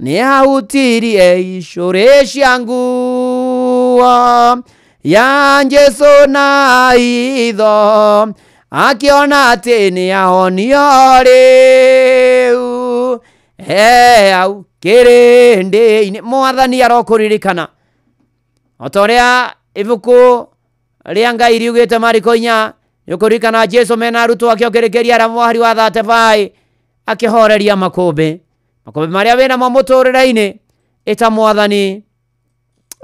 Nĩ ahutirie icũrĩ cia nguo ya Jesũ na itho, akĩona atĩ nĩ ahonio rĩu, he hau kĩrĩndĩ-inĩ. Mwathani arokũririkana o ta ũrĩa ibuku rĩa Ngai riugĩte Mariko 4, nĩũkũririkana Jesũ mena arutwo ake ũkĩrĩkĩria arĩa mwahari wa 35 akĩhoreria makũmbĩ, makũmbĩ marĩa wĩnamo mũtũrĩre-inĩ, ĩta mwathani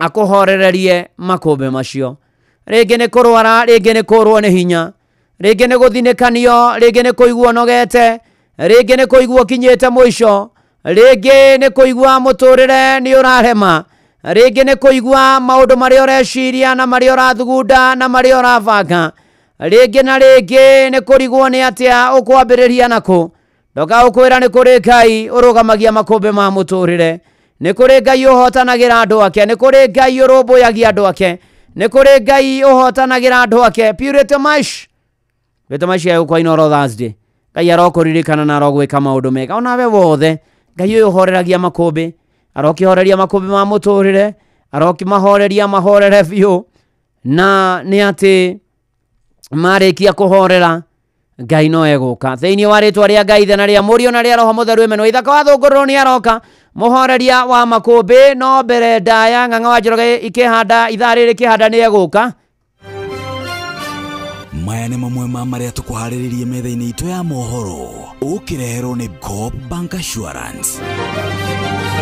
akũhorererie makũmbĩ macio. Rĩngĩ nĩ kũrwara, rĩngĩ nĩ kũrwo nĩ hinya, rĩngĩ nĩ gũthinĩkanio, rĩngĩ nĩ kũigua ũnogete, rĩngĩ nĩ kũigua ũkinyĩte mũico, rĩngĩ nĩ kũigua mũtũrĩre nĩ ũrarema, rĩngĩ nĩ kũigua maũndũ marĩa ũreciria na marĩa ũrathugunda na marĩa ũrabanga, rĩngĩ na rĩngĩ nĩ kũrigwo nĩ atĩa ũkwambĩrĩria nakũ. Ndoka ũkwĩra nĩ kũrĩ Ngai ũrũgamagia makũmbĩ ma mũtũrĩre, nĩ kũrĩ Ngai ũhotanagĩra andũ ake, nĩ kũrĩ Ngai ũrũmbũyagia andũ ake, nĩ kũrĩ Ngai ũhotanagĩra andũ ake. Purity Maish, Purity Maish ya gũkwa Inooro Thursday, Ngai arokũririkana na arogwĩka maũndũ mega onawe wothe. Ngai ũyũ ũhoreragia makũmbĩ arokĩhoreria makũmbĩ ma mũtũrĩre, arokĩmahoreria mahorere biũ, na nĩ atĩ marĩkia kũhorera Ngai no egũka. Thĩinĩ wa rĩtwa rĩa Ngai Ithe na rĩa Mũriũ na rĩa Roho Mũtheru amen. Waithaka wa Thũngũrũrũ nĩ aroka mũhoreria wa makũmbĩ, no mbere ndaya Ng'ang'a wa Njoroge ikĩhanda ithaa rĩrĩ kĩhanda nĩ egũka.
Maya nĩ mamwe ma marĩa tũkũharĩrĩrie metha-inĩ itũ ya mohoro, ũkĩreherwo nĩ Coop Bank Assurance.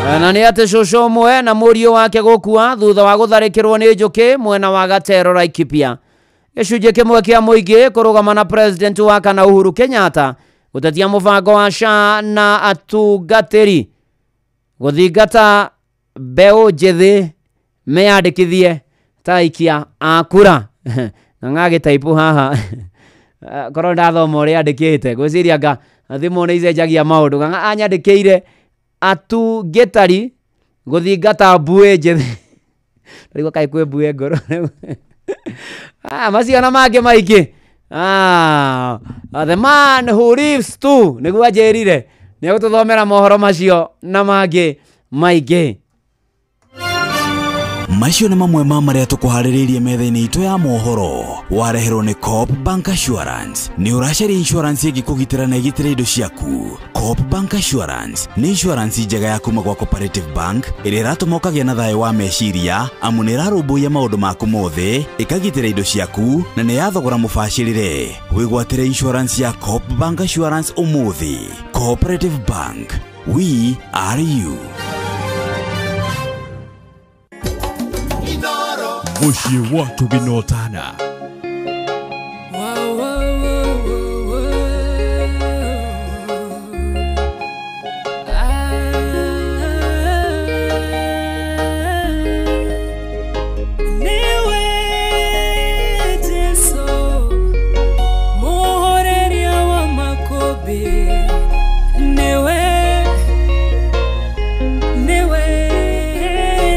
Na nĩ atĩ cũcũ ũmwe na mũriũ wake gũkua thutha wa gũtharĩkĩrwo nĩ njũkĩ mwena wa Gatero Laikipia. Gĩcunjĩ kĩmwe kĩa mũingĩ kũrũgama na president wa kana Uhuru Kenyatta gũtetia mũbango wa SHA na atungatĩri gũthingata mbeũ njĩthĩ meyandĩkithie ta aikia a kura. Ng'ang'a gĩtaipũ haha korwo ndathoma ũrĩa andĩkĩte ngwĩciria nga thimũ nĩ icenjagia maũndũ. Ng'ang'a anyandĩkĩire atungĩtari gũthingata mbuĩ njĩthĩ. Ndarigwo kaĩ kwĩ mbuĩ ngũrũ. Macio na mangĩ maingĩ. The man who lives too nĩguo anjĩrire nĩ egũtũthomera mohoro macio na mangĩ maingĩ.
Macio nĩ mamwe ma marĩa tũkũharĩrĩirie metha-inĩ itũ ya mohoro, wareherwo nĩ Coop Bank Assurance. Nĩ ũracaria insurance ĩngĩkũgitĩra na ĩgitĩre indo ciaku? Coop Bank Assurance nĩ insurance njega ya kuma gwa Cooperative Bank ĩrĩa ĩratũma ũkagĩa na thayũ wa meciria, amu nĩ ĩrarũmbũiya maũndũ maku mothe, ĩkagitĩra indo ciaku na nĩ ya thogora mũbacĩrĩre. Wĩgwatĩre insurance ya Coop Bank Assurance ũmũthĩ. Cooperative Bank, we are you.
Mũciĩ wa Tũginotana.
Niwe Jesu muhoreria wa makũmbĩ, niwe niwe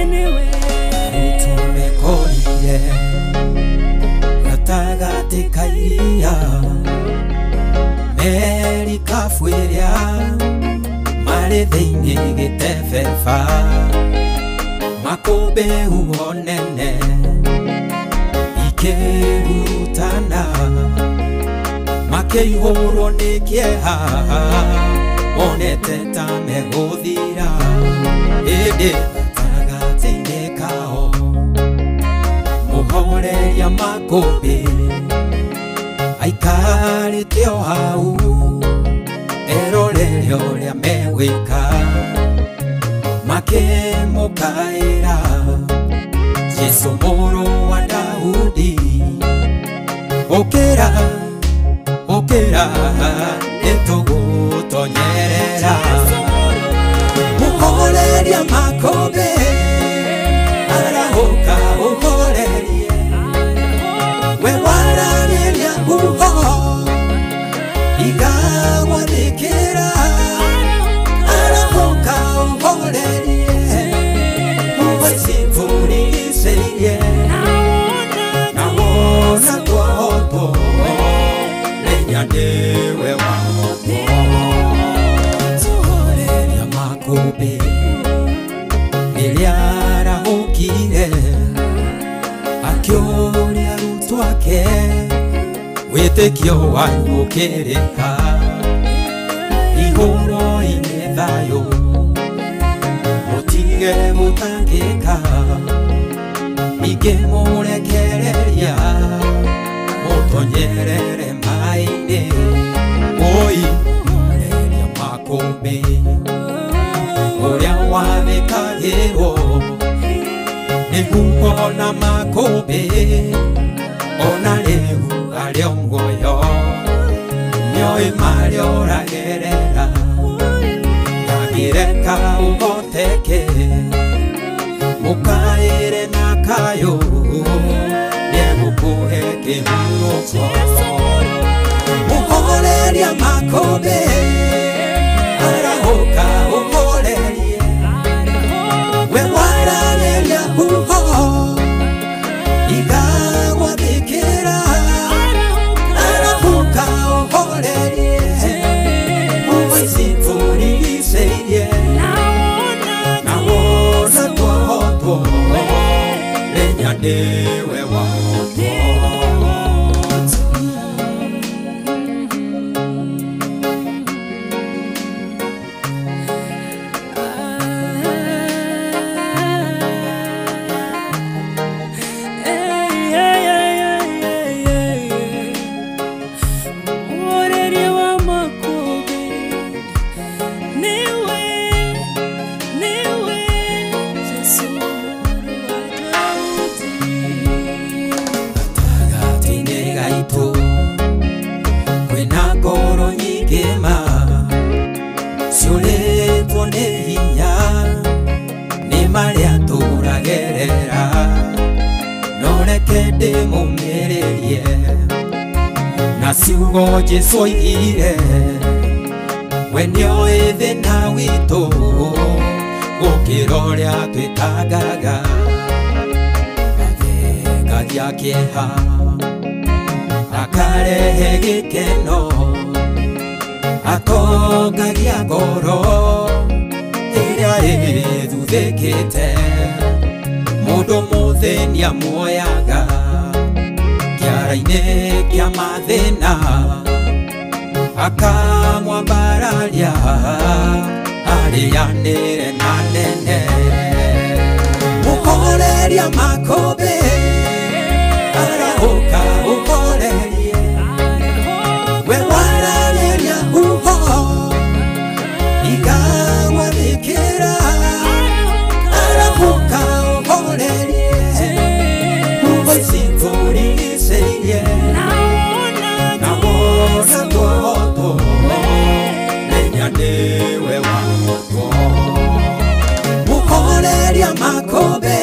niwe
Utumekorire gatagatĩ ka iria, merikabu ĩrĩa marĩ thĩinĩ gĩtebeba, makũmbĩ huho nene ikĩhurutana, makĩihũrwo nĩ kĩeha monete ta megũthira, ĩndĩ gatagatĩ-inĩ kao mũhoreria makũmbĩ aikarĩte o hau erorere ũrĩa megwĩka, makĩmũkaĩra Jesũ mũrũ wa Daudi, ũkĩra ũkĩra nĩtũgũtonyerera. Mũhoreria makũmbĩ arahũka ũhorerie, we waragĩria huho igagwathĩkĩra, arahũka ũhorerie huho icitũrigicĩirie, na wona twahotwo menya nĩwe wahotwo. Mũhoreria makũmbĩ rĩrĩa arahũkire akĩũria arutwo ake, wĩtĩkio wanyu ũkĩrĩ ha? Igũrũ-inĩ thayũ mũtige gũtangĩka, ningĩ mũrekereria mũtonyerere maĩ-inĩ. Oi mũhoreria makũmbĩ ũrĩa wathĩkagĩrwo nĩ huho na makũmbĩ, ona rĩu arĩ o muoyo nĩoĩ marĩa ũragerera, ndangĩreka ũhoteke mũkaĩre na kayũ nĩegũkũhe kĩhurũko. Mũhoreria makũmbĩ arahũka ũhorerie, we waragĩria huho igagwathĩkĩra, arahũka ũhorerie huho icitũrigicĩirie, nĩwe wahotwo. Na ciugo Jesu oigire we nĩoĩ thĩna witũ gũkĩra ũrĩa twĩtangaga, athengagia kĩeha akarehe gĩkeno, atongagia ngoro ĩrĩa ĩthuthĩkĩte, mũndũ mũthĩni amuoyaga kĩara-inĩ kĩa mathĩna, akamwambararia arĩanĩre na nene. Mũhoreria makũmbĩ arahũka ũhorerie, we waragĩria huho igagwathĩkĩra, arahũka ũhorerie huho ici tũrigicĩirie, na wona twahotwo menya nĩwe wahotwo. Mũhoreria makũmbĩ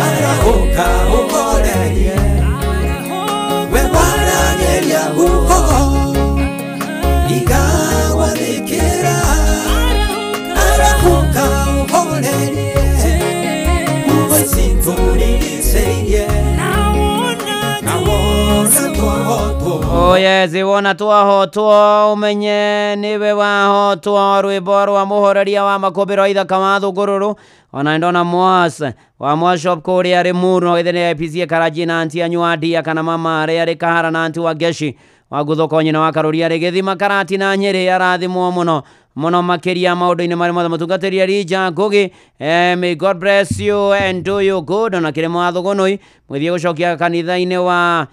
arahũka ũhorerie, we waragĩria huho igagwathĩkĩra, arahũka ũhorerie huho ici tũrigicĩirie, na wona twahotwo.
Yes, wona twahotwo umenye niwe wahotwo. Rwimbo rwa muhoreria wa makũmbĩ rwa ithaka wa thũngũrũrũ ona ndona mwas wa mwashop kũrĩa Limuru no gĩthĩ nĩ IPC Karanji na anti anyu wa Ndia kana mama arĩa arĩ Kahara na anti wa Ngeshi wa Nguthũko nyina wa Karũri arĩ Gĩthima Karati na Nyĩrĩ arathimwo mũno mũno makĩria maũndũ-inĩ marĩa mothe. Mũtungatĩri Elijah Ngugi, may God bless you and do you good. Ona kĩrĩma wa Thũgũnũi mũgĩthiĩ gũcokia kanitha-inĩ wa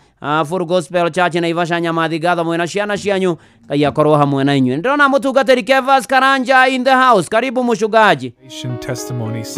Full Gospel Church Naivasha Nyamathi ngatho mwĩna ciana cianyu, Ngai akorwo hamwe na inyuĩ. Ndĩrona mũtungatĩri Kevas Karanja in the house, karibu mũchungaji.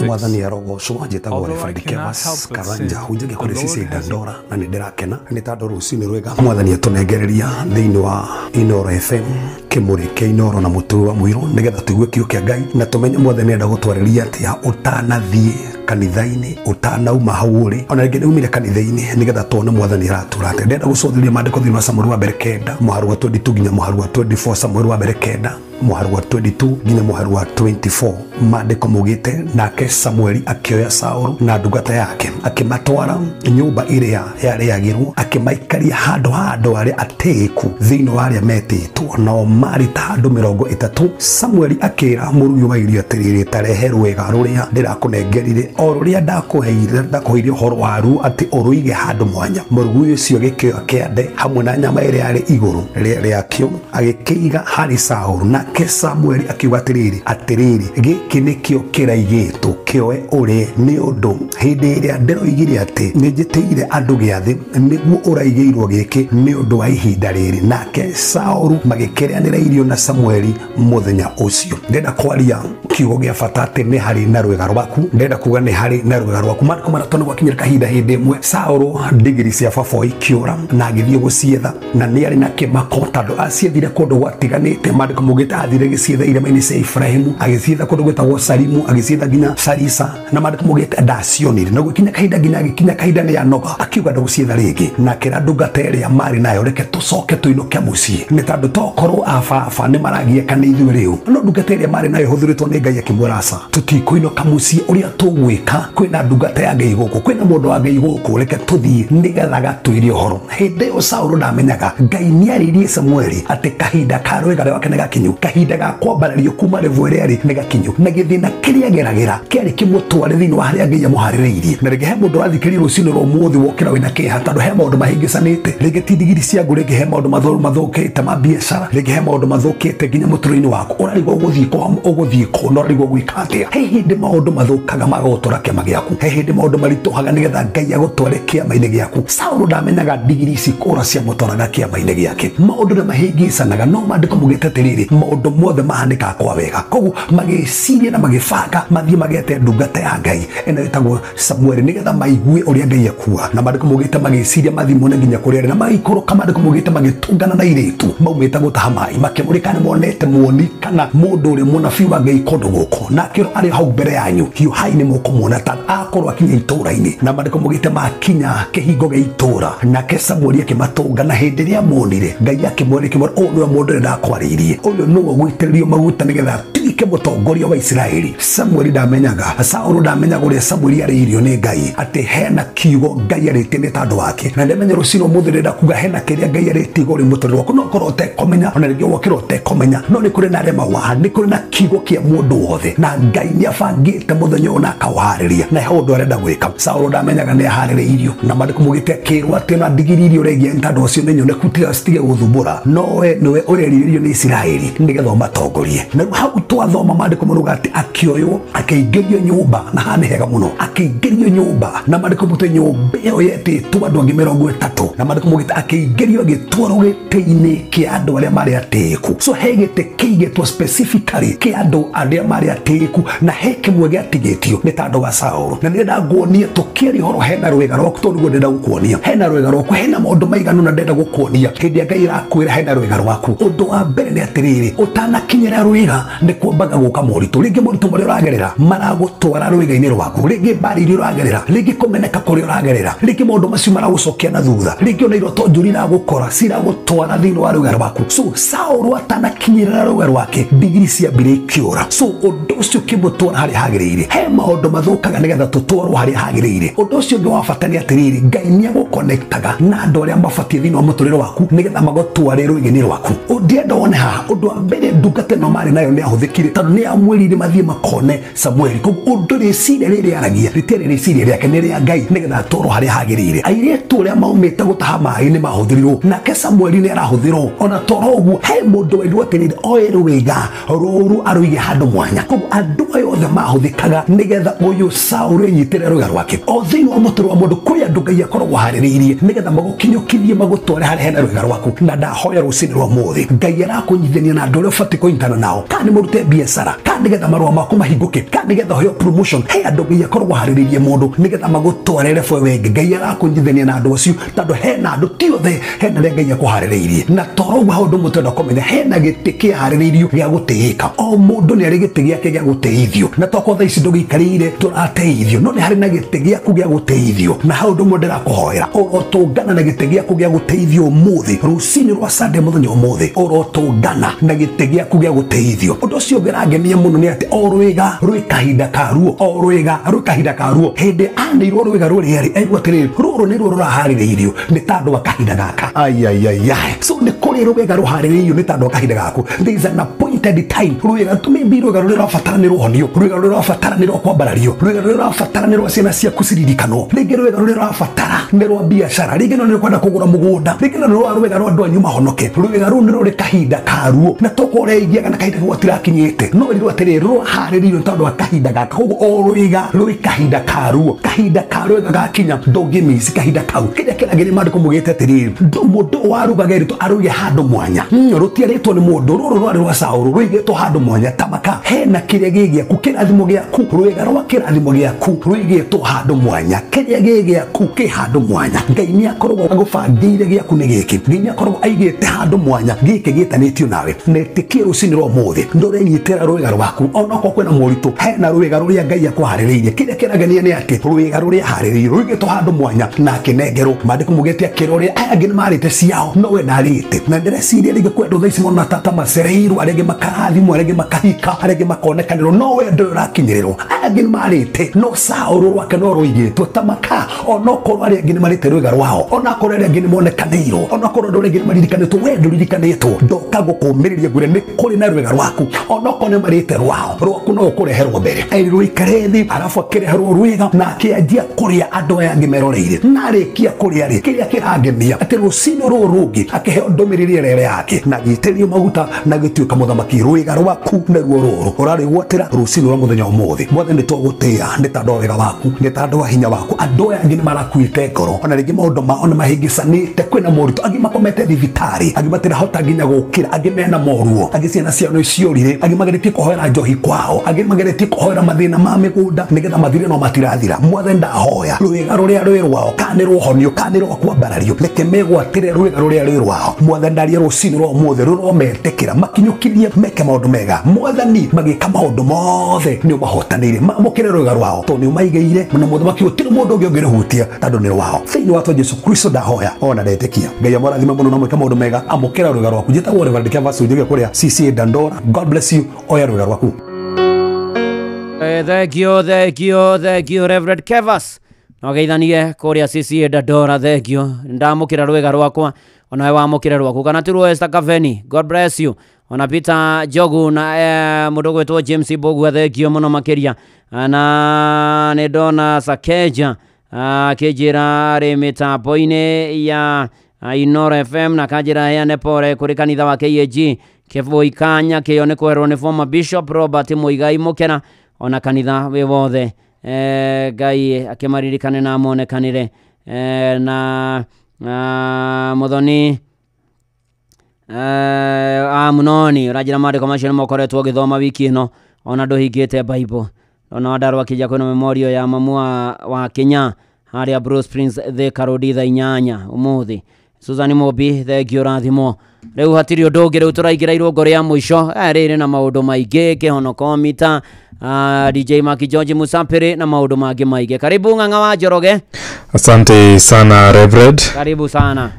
Mwathani arogocwo. Njĩtagwo Reverend Kevas Karanja, hunjagia kũrĩ CC Dandora na nĩ ndĩrakena nĩ tondũ rũcinĩ rwega mwathani atũnengereria thĩinĩ wa Inooro FM kĩmũrĩ kĩa Inooro na mũtũrũ wa mũirũ, nĩgetha tũigue kiugo kĩa Ngai na tũmenye mwathani enda gũtwarĩria atĩa ũtanathiĩ kanitha-inĩ, ũtanauma hau ũrĩ, ona rĩngĩ nĩumire kanitha-inĩ, nĩgetha tuone mwathani aratũra atĩa. Ndĩrenda gũcũthĩrĩria maandĩko thĩinĩ wa Samueli wa mbere 9 mũhari wa 22 nginya mũhari wa 24. Samueli wa mbere 9 mũhari wa 22 nginya mũhari wa 24. Maandĩko maugĩte, nake Samueli akĩoya Saũlũ na ndungata yake akĩmatwara nyũmba ĩrĩa yarĩagĩrwo, akĩmaikaria handũ ha andũ arĩa atĩĩku thĩinĩ wa arĩa metĩtwo, nao marĩ ta andũ 30. Samueli akĩra mũrugi wa irio atĩrĩrĩ, ta rehe rwĩga rũrĩa ndĩrakũnengerire, o rũrĩa ndakũheire ũhoro waruo atĩ ũrũige handũ mwanya. Mũrugi ũcio agĩkĩoya kĩande hamwe na nyama ĩrĩa yarĩ igũrũ rĩakĩo agĩkĩiga harĩ Saũlũ. Nake Samueli akiuga atĩrĩrĩ, atĩrĩrĩ, gĩkĩ nĩkĩo kĩraigĩtwo, kĩoe ũrĩe, nĩ ũndũ hĩndĩ ĩrĩa ndĩroigire atĩ nĩnjĩtĩire andũ gĩathĩ, nĩguo ũraigĩirwo gĩkĩ nĩ ũndũ wa ihinda rĩrĩ. Nake Saũlũ magĩkĩrĩanĩra irio na Samueli mũthenya ũcio. Ndĩrenda kwaria kiugo gĩa bata atĩ nĩ harĩ na rwĩga rwaku. Ndĩrenda kuga nĩ harĩ na rwĩga rwaku. Maandĩko maratũ nĩ gwakinyĩra kahinda hĩndĩ ĩmwe Saũlũ ndigiri cia baba ikĩũra na agĩthiĩ gũcietha, na nĩ arĩ na kĩmako tondũ aciethire kũndũ gwatiganĩte. Maandĩko maugĩte athire gĩcietha irĩma-inĩ cia Ibrahimu, agĩcietha kũndũ gwĩtagwo Salimu, agĩcietha nginya Sarisa, na maandĩko maugĩte ndacionire. Na gũkinya kahinda nginya agĩkinya kahinda nĩ anoga, akiuga ndagũcietha rĩngĩ, na akĩra ndungata ĩrĩa marĩ nayo, reke tũcoke tũinũke mũciĩ, nĩ tondũ tokorwo ababa nĩ maragiĩka nĩ ithuĩ rĩu. No ndungata ĩrĩa marĩ nayo ĩhũthĩrĩtwo nĩ Ngai akĩmwĩra aca, tũtikũinũka mũciĩ, ũrĩa tũgwĩka kwĩna ndungata ya Ngai gũkũ, kwĩna mũndũ wa Ngai gũkũ, reke tũthiĩ nĩgetha gatwĩre ũhoro. Hĩndĩ ĩyo Saũlũ ndamenyaga Ngai nĩarĩirie Samueli atĩ kahinda ka rwĩga rwake nĩ gakinyu, Kahinda ga kwambarario kuma level ĩrĩa arĩ nĩ gakinyu, na gĩthĩna kĩrĩa ageragĩra kĩarĩ kĩmũtware thĩinĩ wa harĩa Ngai amũharĩrĩirie. Na rĩngĩ he mũndũ ũrathikĩrĩria rũcinĩ rwa ũmũthĩ wokĩra wĩna kĩeha tondũ he maũndũ mahĩngĩcanĩte, rĩngĩ ti ndigiri ciaku, rĩngĩ he maũndũ mathũkĩte ma biacara, rĩngĩ he maũndũ mathũkĩte nginya mũtũrĩre-inĩ waku, ũrarigwo ũgũthiĩ kũ na ũrarigwo gwĩka atĩa. He hĩndĩ maũndũ mathũkaga magagũtwara kĩama gĩaku, he hĩndĩ maũndũ maritũhaga nĩgetha Ngai agũtware kĩama-inĩ gĩaku. Saũlũ ndamenyaga ndigiri ici kũra ciamũtwaraga kĩama-inĩ gĩake. Maũndũ nĩ mahĩngĩcanaga, no maandĩko maugĩte atĩrĩrĩ, maũndũ mothe mahanĩkaga kwa wega. Koguo magĩciria na magĩbanga mathiĩ magete ndungata ya Ngai ĩno ĩtagwo Samueli nĩgetha maigue ũrĩa Ngai ekuga. Na maandĩko maugĩte magĩciria mathiĩ mone nginya kũrĩa arĩ, na magĩikũrũka maandĩko maugĩte magĩtũngana na airĩtu maumĩte gũtaha maĩ, makĩmũrĩka nĩ monete muoni kana mũndũ ũrĩa mũnabii wa Ngai kũndũ gũkũ, na akĩrwo arĩ hau mbere yanyu, hiũhai nĩ mũkũmuona ta akorwo akinya itũũra-inĩ. Na maandĩko maugĩte makinya kĩhingo gĩa itũũra, nake Samueli akĩmatũnga, na hĩndĩ ĩrĩa amonire Ngai akĩmwĩra, ũyũ nĩwe mũndũ ũrĩa ndakwarĩirie, ũyũ nĩwe ũgũitĩrĩrio maguta nĩgetha atuĩke mũtongoria wa Isiraeli. Samueli ndamenyaga, Saũlũ ndamenyaga ũrĩa Samueli arĩirio nĩ Ngai, atĩ hena kiugo Ngai arĩtie nĩ tondũ wake. Na ndamenya rũcinĩ ũmũthĩ ndĩrenda kuga hena kĩrĩa Ngai arĩtie igũrũ mũtũrĩre waku, no ũkorwo ũtekũmenya, ona rĩngĩ wokĩra ũtekũmenya, no nĩ kũrĩ na arĩa mauaga, nĩ kũrĩ na kiugo kĩa mũndũ wothe, na Ngai nĩ abangĩte mũthenya ũyũ na akaũharĩria, na he ũndũ arenda gwĩka. Saũlũ ndamenyaga nĩ aharĩrĩirio, na maandĩko maugĩte akĩrwo atĩ ona ndigiri iria ũregia nĩ tondũ ũcio nĩ nyoneku, tiga citige gũthumbũra, no we nĩwe ũrerirĩrio nĩ Isiraeli nĩgetha ũmatongorie. Na rĩu hau twathoma maandĩko marauga atĩ akĩoywo akĩingĩrio nyũmba, na haha nĩ hega mũno, akĩingĩrio nyũmba, na maandĩko maugĩte nyũmba ĩyo yetĩtwo andũ angĩ 30, na maandĩko maugĩte akĩingĩrio agĩtwarwo gĩtĩ-inĩ kĩa andũ arĩa marĩ atĩĩku. So he gĩtĩ kĩigĩtwo specifically kĩa andũ arĩa marĩ atĩĩku, na he kĩmwe gĩatigĩtio nĩ tondũ wa Saũlũ. Na nĩndĩrenda nguonie tũkĩaria ũhoro hena rwĩga rwaku, tondũ nĩguo ndĩrenda gũkuonia hena rwĩga rwaku, hena maũndũ maigana ũna ndĩrenda gũkuonia hĩndĩ ĩrĩa Ngai arakwĩra hena rwĩga rwaku. Ũndũ wa mbere nĩ atĩrĩrĩ, ũtanakinyĩra rwĩga nĩ kwambaga gũka moritũ, rĩngĩ moritũ marĩa ũragerera maragũtwara rwĩga-inĩ rwaku, rĩngĩ mbara iria ũragerera, rĩngĩ kũmeneka kũrĩa ũragerera, rĩngĩ maũndũ macio maragũcokia na thutha, rĩngĩ ona iroto njũru iragũkora ciragũtwara thĩinĩ wa rwĩga rwaku. So Saũlũ atanakinyĩrĩra rwĩga rwake, ndigiri ciambire ikĩũra. So ũndũ ũcio ũkĩmũtwara harĩa hagĩrĩire. He maũndũ mathũkaga nĩgetha tũtwarwo harĩa hagĩrĩire. Ũndũ ũcio ũngĩ wa bata nĩ atĩrĩrĩ, Ngai nĩ agũconnectaga na andũ arĩa mabatiĩ thĩinĩ wa mũtũrĩre waku nĩgetha magũtware rwĩga-inĩ rwaku. Ũngĩenda wone haha, ũndũ wa mbere ndungata ĩno marĩ nayo nĩ yahũthĩkire tondũ nĩ yamwĩrire mathiĩ makone Samueli. Koguo ũndũ rĩciria rĩrĩa aragia rĩtiarĩ rĩciria rĩake, nĩ rĩa Ngai nĩgetha atwarwo harĩa hagĩrĩire. Airĩtu arĩa maumĩte gũtaha maĩ nĩ mahũthĩrirwo, nake Samueli nĩ arahũthĩrwo. Ona toro ũguo he mũndũ werirwo atĩrĩrĩ, oe rwĩga rũrũ arũige handũ mwanya. Koguo andũ aya othe mahũthĩkaga nĩgetha ũyũ Saũlũ enyitĩre rwĩga rwake. O thĩinĩ wa mũtũrĩre wa mũndũ kwĩ andũ Ngai akoragwo aharĩrĩirie nĩgetha magũkinyũkithie magũtware harĩa hena rwĩga rwaku. Na ndahoya rũcinĩ rwa ũmũthĩ Ngai arakũnyitithania na andũ arĩa ũbatiĩ kũnyitana nao, kana nĩ mũrute biacara, kana nĩgetha marũa maku mahingũke, kana nĩgetha ũheo promotion. He andũ Ngai akoragwo aharĩrĩirie mũndũ nĩgetha magũtware level ĩyo ĩngĩ. Ngai arakũnyitithania na andũ acio tondũ hena andũ ti othe, hena arĩa Ngai akũharĩrĩirie. Na toro ũguo hau ũndũ ũmwe tũrenda kũmenya, hena gĩtĩ kĩharĩrĩirio gĩa gũtĩĩka. O mũndũ nĩ arĩ gĩtĩ gĩake gĩa gũtĩithio, na tokorwo thaa ici ndũgĩikarĩire tũrateithio, no nĩ harĩ na gĩtĩ gĩaku gĩa gũtĩithio. Na hau ũndũ ũmwe ndĩrakũhoera, ũrotũngana na gĩtĩ gĩaku gĩa gũtĩithio ũmũthĩ, rũcinĩ rwa Sunday mũthenya ũmũthĩ, ũrotũngana na gĩtĩ gĩaku gĩa gũtĩithio. Ũndũ ũcio ũngĩ ũrangenia mũno nĩ atĩ o rwĩga rwĩ kahinda karuo, o rwĩga rwĩ kahinda karuo. Hĩndĩ anĩirwo rwĩga rũrĩa rĩ, aigua atĩrĩrĩ, rũrũ nĩruo rũraharĩrĩirio nĩ tondũ wa kahinda gaka. Aiaiaiai, so nĩ kũrĩ rwĩga rũharĩrĩirio nĩ tondũ wa kahinda gaku. There is an appointed time. Rwĩga maybe rwĩga rũrĩa rũrabatara nĩ rũhonio, rwĩga rũrĩa rũrabatara nĩ rwa kwambarario, rwĩga rũrĩa rũrabatara nĩ rwa ciana ciaku ciririkanwo, rĩngĩ rwĩga rũrĩa rũrabatara nĩ rwa biacara, rĩngĩ no nĩ kwenda kũgũra mũgũnda, rĩngĩ no nĩ rwa rwĩga rwa andũ anyu mahonoke. Rwĩga rũu nĩ rũrĩ kahinda karuo, na tokorwo ũreigiaga na kahinda kau gatirakinyĩte, no ĩrirwo atĩrĩrĩ, rũharĩrĩirio nĩ tondũ wa kahinda gaka. Koguo o rwĩga rwĩ kahinda karuo, kahinda ka rwĩga gakinya ndũngĩmici kahinda kau. Kĩrĩa kĩragĩrĩ maandĩko maugĩte atĩrĩrĩ, mũndũ warugaga erĩtwo arũige handũ mwanya, rũtiarĩtwo nĩ mũndũ, rũrũ rwarĩ rwa Saũlũ rũigĩtwo handũ mwanya. Tamaka hena kĩrĩa gĩ gĩaku, kĩrathimo gĩaku, rwĩga rwa kĩrathimo gĩaku rũigĩtwo handũ mwanya, kĩrĩa gĩ gĩaku kĩ handũ mwanya. Ngai nĩ akoragwo agũbangĩire gĩaku nĩ gĩkĩ, Ngai nĩ akoragwo aigĩte handũ mwanya gĩkĩ gĩtanĩtio nawe. Na ĩtĩkie rũcinĩ rwa ũmũthĩ ndũrenyitĩra rwĩga rwaku, onokorwo kwĩna moritũ, hena rwĩga rũrĩa Ngai akũharĩrĩirie. Kĩrĩa kĩrangenia nĩ atĩ rwĩga rũrĩa aharĩrĩirie rũigĩtwo handũ mwanya na akĩnengerwo. Maandĩko maugĩte akĩrwo ũrĩa aya angĩ nĩ marĩte ciao, no we ndarĩte. Na ndĩreciria rĩngĩ kwĩ andũ thaa ici mona tata macereirwo, arĩa angĩ makarathimwo, arĩa angĩ makahika, arĩa angĩ makonekanĩrwo, no we ndũrĩ ũrakinyĩrĩrwo. Aya angĩ nĩ marĩte no Saũlũ rwake no rũigĩtwo ta makaa, onokorwo arĩa angĩ nĩ marĩte rwĩga rwao, onakorwo arĩa angĩ nĩ monekanĩirwo, onakorwo andũ arĩa angĩ nĩ maririkanĩtwo, we ndũririkanĩtwo. Ndoka gũkũmĩrĩria ngwĩre nĩ kũrĩ na rwĩga rwaku, onokorwo nĩ marĩte rwao, rwaku no ũkũreherwo mbere. Erirwo ikare thĩ, arabu akĩreherwo rwĩga na akĩanjia kũrĩa andũ aya angĩ meroreire. Na arĩkia kũrĩa rĩ, kĩrĩa kĩrangemia atĩ rũcinĩ rũrũ rũngĩ akĩheo ndũmĩrĩri ĩrĩa yake na agĩitĩrĩrio maguta na agĩtuĩka mũthamaki. Rwĩga rwaku nĩruo rũrũ ũrarĩgwatĩra rũcinĩ rwa mũthenya ũmũthĩ. Mwathani nĩ tũgũtĩĩa nĩ tondũ wa wega waku, nĩ tondũ wa hinya waku. Andũ aya angĩ nĩ marakuĩte ngoro, ona rĩngĩ maũndũ mao nĩ mahĩngĩcanĩte, kwĩna moritũ, angĩ makomete thibitarĩ, angĩ matirahota nginya gũkĩra, angĩ mena moruo, angĩ ciana ciao nĩ ciorire, angĩ mageretie kũhoera njohi kwao, angĩ mageretie kũhoera mathĩna ma mĩgũnda nĩgetha mathire no matirathira. Mwathani ndahoya rwĩga rũrĩa rwĩ rwao, kana nĩ rũhonio kana nĩ rwa kwambarario, reke megwatĩre rwĩga rũrĩa rwĩ rwao. Mwathani ndaria rũcinĩ rwa ũmũthĩ rũrometĩkĩra, makinyũkithie meke maũndũ mega. Mwathani magĩka maũndũ mothe nĩ ũmahotanĩire, mamũkĩre rwĩga rwao tondũ nĩ ũmaigĩire na mũthamaki gũtirĩ mũndũ ũngĩ ũngĩrũhutia tondũ nĩ rwao. Thĩinĩ wa Jesu Kristo ndahoya ona ndetĩkia. Ngai amũrathime mũno na mwĩke maũndũ mega. Amũkĩra rwĩga rwaku. Njĩtagwo Reverend Kevas Njũgĩ kũrĩa CCA Dandora. God bless you. Oya rwĩga rwaku.
Thank you, thank you, thank you, Reverend Kevas. Nogeithanie kũrĩa CCA Dandora, thank you. Ndamũkĩra rwĩga rwakwa, onawe wamũkĩra rwaku. Kana ti Esther Kaveni, God bless you. Ona Peter Jogu na mũndũ gwĩtwo James Mbũgua, thank you mũno makĩria. Na nĩ ndona Sakeja akĩnjĩra arĩ mĩtambo-inĩ ya Inoro FM na kanjĩra heane pore kũrĩ kanitha wa KAG Kĩbũi Kanya kĩo nĩ kwerwo nĩ former Bishop Robert Muigai Mũkena, ona kanitha wĩ wothe. Ngai akĩmaririkane na amonekanĩre. Na Muthoni Amunoni ũranjĩra maandĩko macio nĩ mokoretwo ũgĩthoma wiki ĩno, ona ndũhingĩte Bible. Ona Wandarũ akĩnjia kwĩna memorial ya mamu wa Kenya harĩa Bruce Prince Thika Road thaa 8 ũmũthĩ. Susan Mobi, thank you, rathimo. Rĩu hatirĩ ũndũ ũngĩ, rĩu tũraingĩra irũngo rĩa mũico rĩrĩ na maũndũ maingĩ, kĩhonoko mita, DJ Maki George Musapiri na maũndũ mangĩ maingĩ. Karibu Ng'ang'a wa Njoroge.
Asante sana Reverend.
Karibu sana.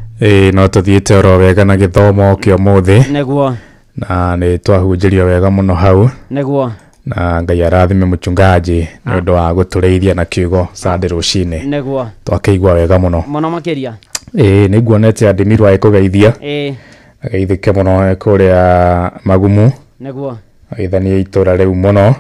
No tũthiĩte oro wega na gĩthomo kĩa ũmũthĩ.
Nĩguo.
Na nĩ twahunjĩrio wega mũno hau.
Nĩguo.
Na Ngai arathime mũchungaji nĩ ũndũ wa gũtũrĩithia na kiugo Sunday rũcinĩ.
Nĩguo.
Twakĩigua wega mũno.
Mũno makĩria.
Nĩ nguonete Adĩmirwo agĩkũgeithia. Ageithĩke mũno kũrĩa Magumu.
Nĩguo.
Ageithanie itũra rĩu mũno.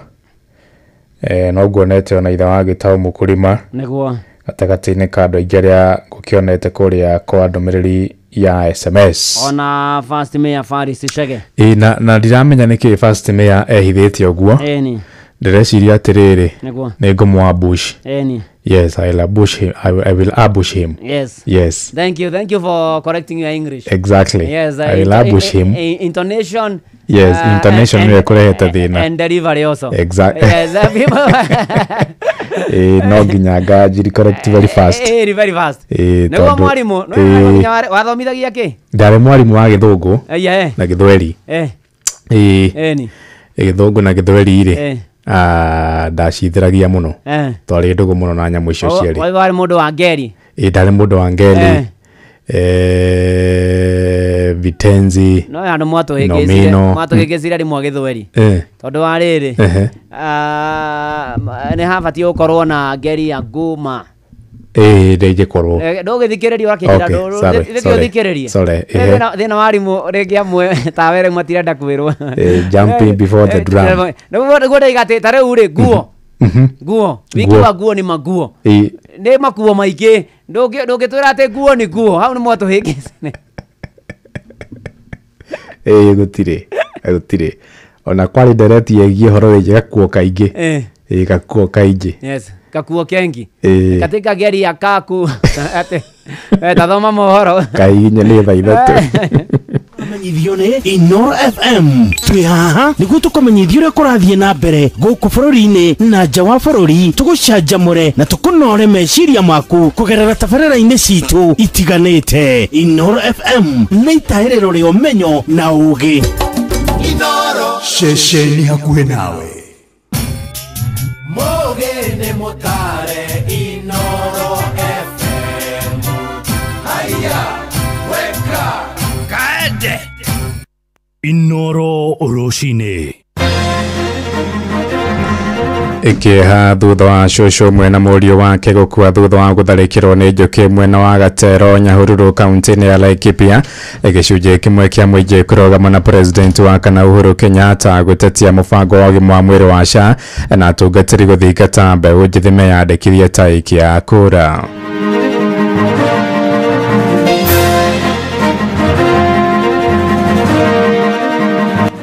No nguonete ona ithe wa Gĩtaũ Mũkũrima.
Nĩguo.
Gatagatĩ-inĩ ka andũ aingĩ arĩa ngũkĩonete kũrĩa kwa ndũmĩrĩri ya SMS.
Ona First Mayor Faris Chege.
Na ndiramenya nĩkĩ First Mayor ehithĩte ũguo. Ndĩreciria atĩrĩrĩ, nĩ ngũmũ-ambush. Yes, I will ambush him. I will ambush him.
Yes.
Yes.
Thank you. Thank you for correcting your English.
Exactly.
Yes,
I will ambush him.
Intonation.
Yes, intonation nĩ ĩkũrehete thĩna.
And delivery also.
Exactly.
Yes, people.
No nginya nganjiri correct very fast.
Very fast. Nĩguo mwarimũ, wathomithagia kĩ?
Ndarĩ mwarimũ wa gĩthũngũ na gĩthweri. Gĩthũngũ na gĩthweri rĩ, ndacitheragia mũno. Twarĩ ndũgũ mũno na nyamũ icio cierĩ.
Warĩ mũndũ wa ngeri?
Ndarĩ mũndũ wa ngeri. Vitenzi.
No andũ mwatũhĩngĩcire rĩmwe a gĩthweri. Tondũ wa rĩrĩ, nĩ habatiĩ gũkorwo na ngeri ya nguma.
Ndĩngĩkorwo.
Ndũgĩthikĩrĩria ũrakĩnjĩra ndũgĩthikĩrĩrie. Thĩna wa arimũ rĩngĩ amwe tawe rĩu matirenda kwĩrwo.
Jumping before the drum.
Nĩguo ndaiga atĩ ta rĩu rĩ, nguo. Nguo. Wiki wa nguo nĩ maguo. Nĩ makuo maingĩ. Ndũngĩtwĩra atĩ nguo nĩ nguo. Hau nĩ mwatũhĩngĩcire.
Gũtirĩ. Ona kwarĩ ndereti ĩgiĩ ũhoro wĩgiĩ gakuo kaingĩ. Gakuo kaingĩ.
Yes. Kakuo kengi. Katika geri ya kaku. Tathoma mohoro.
Kaiginya nĩ thaa 3.
Menyithio nĩ Inoro FM. Twĩ haha nĩguo tũkũmenyithie ũrĩa kũrathiĩ na mbere gũkũ bũrũri-inĩ na nja wa bũrũri, tũgũcanjamũre na tũkũnore meciria maku kũgerera tabarĩra-inĩ citũ itiganĩte. Inoro FM nĩ itahĩrĩro rĩa ũmenyo na ũũgĩ.
Inoro
ceceni hakuhĩ nawe.
Mũgĩ nĩ mũtare Inoro FM. Haya, weka kaende.
Inoro rũcinĩ.
Kĩeha thutha wa cũcũ ũmwe na mũriũ wake gũkua thutha wa gũtharĩkĩrwo nĩ njũkĩ mwena wa Gatero Nyahururu kaunti-inĩ ya Laikipia. Gĩcunjĩ kĩmwe kĩa mũingĩ kũrũgama na president wa kana Uhuru Kenyatta gũtetia mũbango wa ũgima wa mwĩrĩ wa SHA na atungatĩri gũthingata mbeũ njĩthĩ meyandĩkithie ta aikia a kura.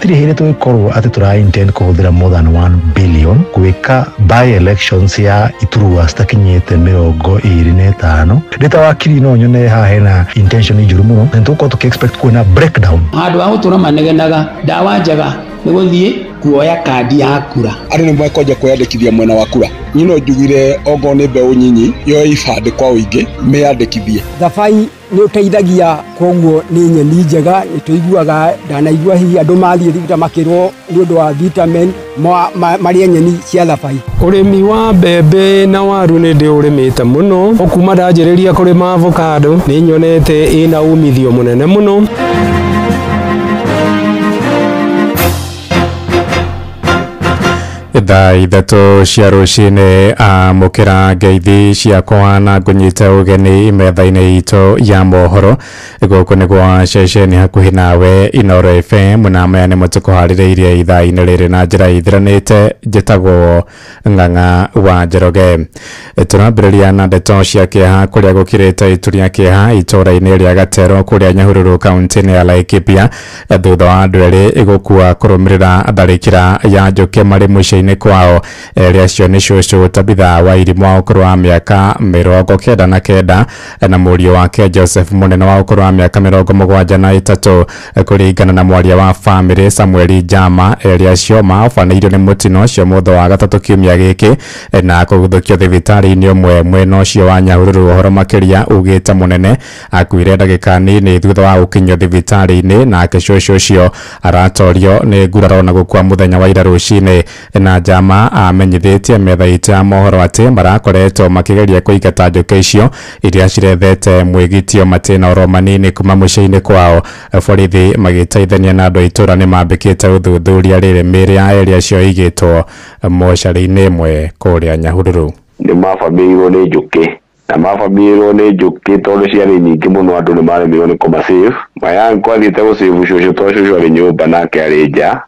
Tirĩ hĩndĩ tũgĩkorwo atĩ tũra intend kũhũthĩra more than 1 billion gwĩka by elections ya iturwa citakinyĩte 25. Ndĩ ta wakiri no nyone haha hena intention njũru mũno na nĩtũgũkorwo tũkĩ expect kuona breakdown.
Handũ ha gũtũra manegenaga ndawa njega nĩ gũthiĩ kuoya kandi ya kura.
Andũ nĩ mekwanja kwĩyandĩkithia mwena wa kura. Niĩ no njugire ongorwo nĩ mbeũ nyinyi yoe ibandĩ kwa ũingĩ meyandĩkithie.
Thabai nĩ ũteithagia koguo nĩ nyeni njega, nĩ tũiguaga ndanaigua hihi andũ mathiĩ thibitarĩ makĩrwo nĩ ũndũ wa vitamin marĩe nyeni cia thabai.
Ũrĩmi wa mbembe na waru nĩ ndĩũrĩmĩte mũno, kuma ndanjĩrĩria kũrĩma avocado nĩ nyonete ĩna umithio mũnene mũno.
Thaa ithatũ cia rũcinĩ amũkĩra ngeithi ciakwa na ngũnyite ũgeni metha-inĩ itũ ya mohoro. Gũkũ nĩ gwa ceceni hakuhĩ nawe Inooro FM, na maya nĩmo tũkũharĩrĩirie ithaa-inĩ rĩrĩ na njĩra ithiranĩte. Njĩtagwo Ng'ang'a wa Njoroge. Tũrambĩrĩria na ndeto cia kĩeha kũrĩa gũkirĩte itu rĩa kĩeha itũũra-inĩ rĩa Gatero kũrĩa Nyahururu kaunti-inĩ ya Laikipia thutha wa andũ erĩ gũkua kũrũmĩrĩra tharĩkĩra ya njũkĩ marĩ mũciĩ-inĩ kwao. Erĩ acio nĩ cũcũ Tabitha wa Irimũ wa ũkũrũ wa mĩaka 99 na mũriũ wake Joseph Mũnene wa ũkũrũ wa mĩaka 73. Kũringana na mwaria wa famĩlĩ Samuel Jama, erĩ acio maobanĩirio nĩ mũtino ũcio mũthenya wa gatatũ kiumia gĩkĩ na kũguthũkio thibitarĩ-inĩ ũmwe mwena ũcio wa Nyahururu. Ũhoro makĩria ugĩte Mũnene akuire ndagĩka nini thutha wa gũkinyio thibitarĩ-inĩ, nake cũcũ ũcio aratorio nĩ nguraro na gũkua mũthenya wa ira rũcinĩ. Na Jama amenyithĩtie metha itũ ya mohoro atĩ marakoretwo makĩgeria kũingata njũkĩ icio iria cirethete mwĩgitio matĩna oro manini kuma mũciĩ-inĩ kwao. Borithi magĩteithania na andũ a itũũra nĩ mambĩkĩte ũthuthuria rĩrĩ mĩĩrĩ ya erĩ acio ĩigĩtwo mocarĩ-inĩ ĩmwe kũrĩa Nyahururu.
Nĩ mabamĩirwo nĩ njũkĩ na mabamĩirwo nĩ njũkĩ tondũ ciarĩ nyingĩ mũno, andũ nĩ maremirwo nĩ kũmasave. Mayanko athiĩte gũsave cũcũ tondũ cũcũ arĩ nyũmba nake arĩ nja.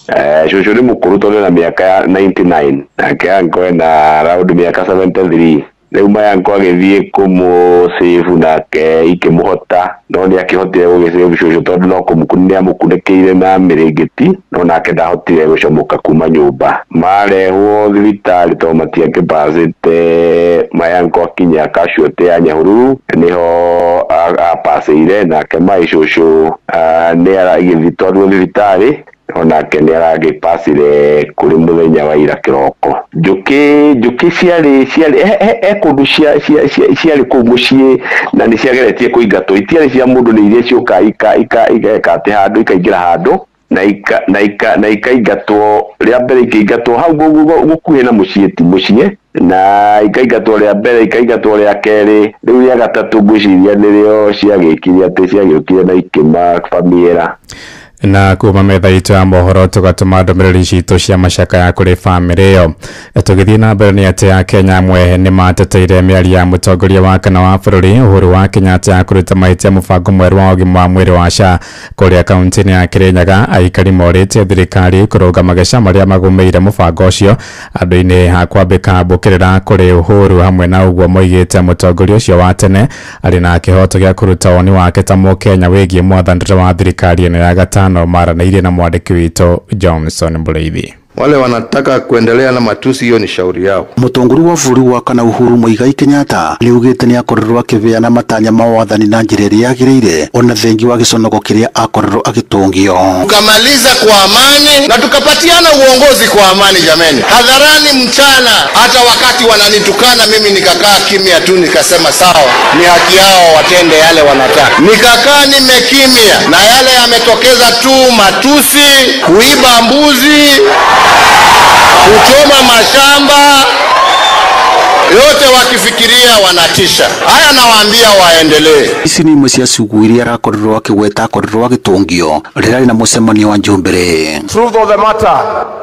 Cũcũ nĩ mũkũrũ tondũ ena mĩaka ya 99 nake anko ena around mĩaka 73. Rĩu Mayanko agĩthiĩ kũmũsave nake ikĩmũhota, no nĩ akĩhotire gũgĩsave cũcũ tondũ no nĩ amũkunĩkĩire na mĩrĩngĩti, no nake ndahotire gũcomoka kuma nyũmba. Marehwo thibitarĩ tondũ matiakĩpacĩte. Mayanko akinya casualty ya Nyahururu nĩho apacĩire, nake mai cũcũ nĩ aragĩthiĩ twarwo thibitarĩ onake nĩ aragĩpacire kũrĩ mũthenya wa ira kĩroko. Njũkĩ ciarĩ he kũndũ ciarĩ kũu mũciĩ na nĩ ciageretie kũingatwo, itiarĩ cia mũndũ, nĩ iria ciũkaga igeka atĩ handũ ikaingĩra handũ na ikaingatwo. Rĩa mbere ikĩingatwo hau gũkuhĩ na mũciĩ, ti mũciĩ, na ikaingatwo rĩa mbere, ikaingatwo rĩa kerĩ, rĩu rĩa gatatũ ngwĩciria nĩrĩo ciagĩkire atĩ ciagĩũkire na ikĩmabamiĩra.
Na kuma metha itũ ya mohoro tũgatũma ndũmĩrĩri citũ cia macakaya kũrĩ bamĩrĩ ĩyo. Tũgĩthiĩ na mbere nĩ atĩ Akenya amwe nĩ mateteire mĩario ya mũtongoria wa kana wa bũrũri Uhuru wa Kenyatta ya kũruta mahĩtia mũbango mwerũ wa ũgima wa mwĩrĩ wa SHA kũrĩa kaunti-inĩ ya Kirinyaga. Aikari morĩtie thirikari kũrũnga mageca marĩa magũmĩire mũbango ũcio andũ-inĩ ha kwambĩka mbũkĩrĩra kũrĩ Uhuru. Hamwe na ũguo moigĩte mũtongoria ũcio wa tene arĩ na kĩhoto gĩa kũruta woni wake ta mũkenya wĩgiĩ mwathanĩre wa thirikari ĩno ya gatano. Maranĩirie na mwandĩki witũ Johnson Mũrĩithi.
Wale wanataka kuendelea na matusi, hiyo ni shauri yao.
Mũtongoria wa bũrũri wa kana Uhuru Muigai Kenyatta nĩaugĩte nĩakorirwo akĩbeana matanya ma wathani na njĩra ĩrĩa yagĩrĩire ona thengi wa gĩconoko kĩrĩa akorirwo agĩtũngio.
Tukamaliza kwa amani na tukapatiana uongozi kwa amani, jameni, hadharani mchana. Hata wakati wananitukana mimi nikakaa kimya tu, nikasema sawa, ni haki yao watende yale wanataka. Nikakaa nimekimya, na yale yametokeza tu matusi, kuiba mbuzi, kuchoma mashamba, yote wakifikiria wanatisha. Haya nawaambia waendelee.
Ici ni imwe cia ciugo iria arakorirwo akigweta akorirwo agitungio rĩrĩa na mũcemanio wa Njumbere.
Truth of the matter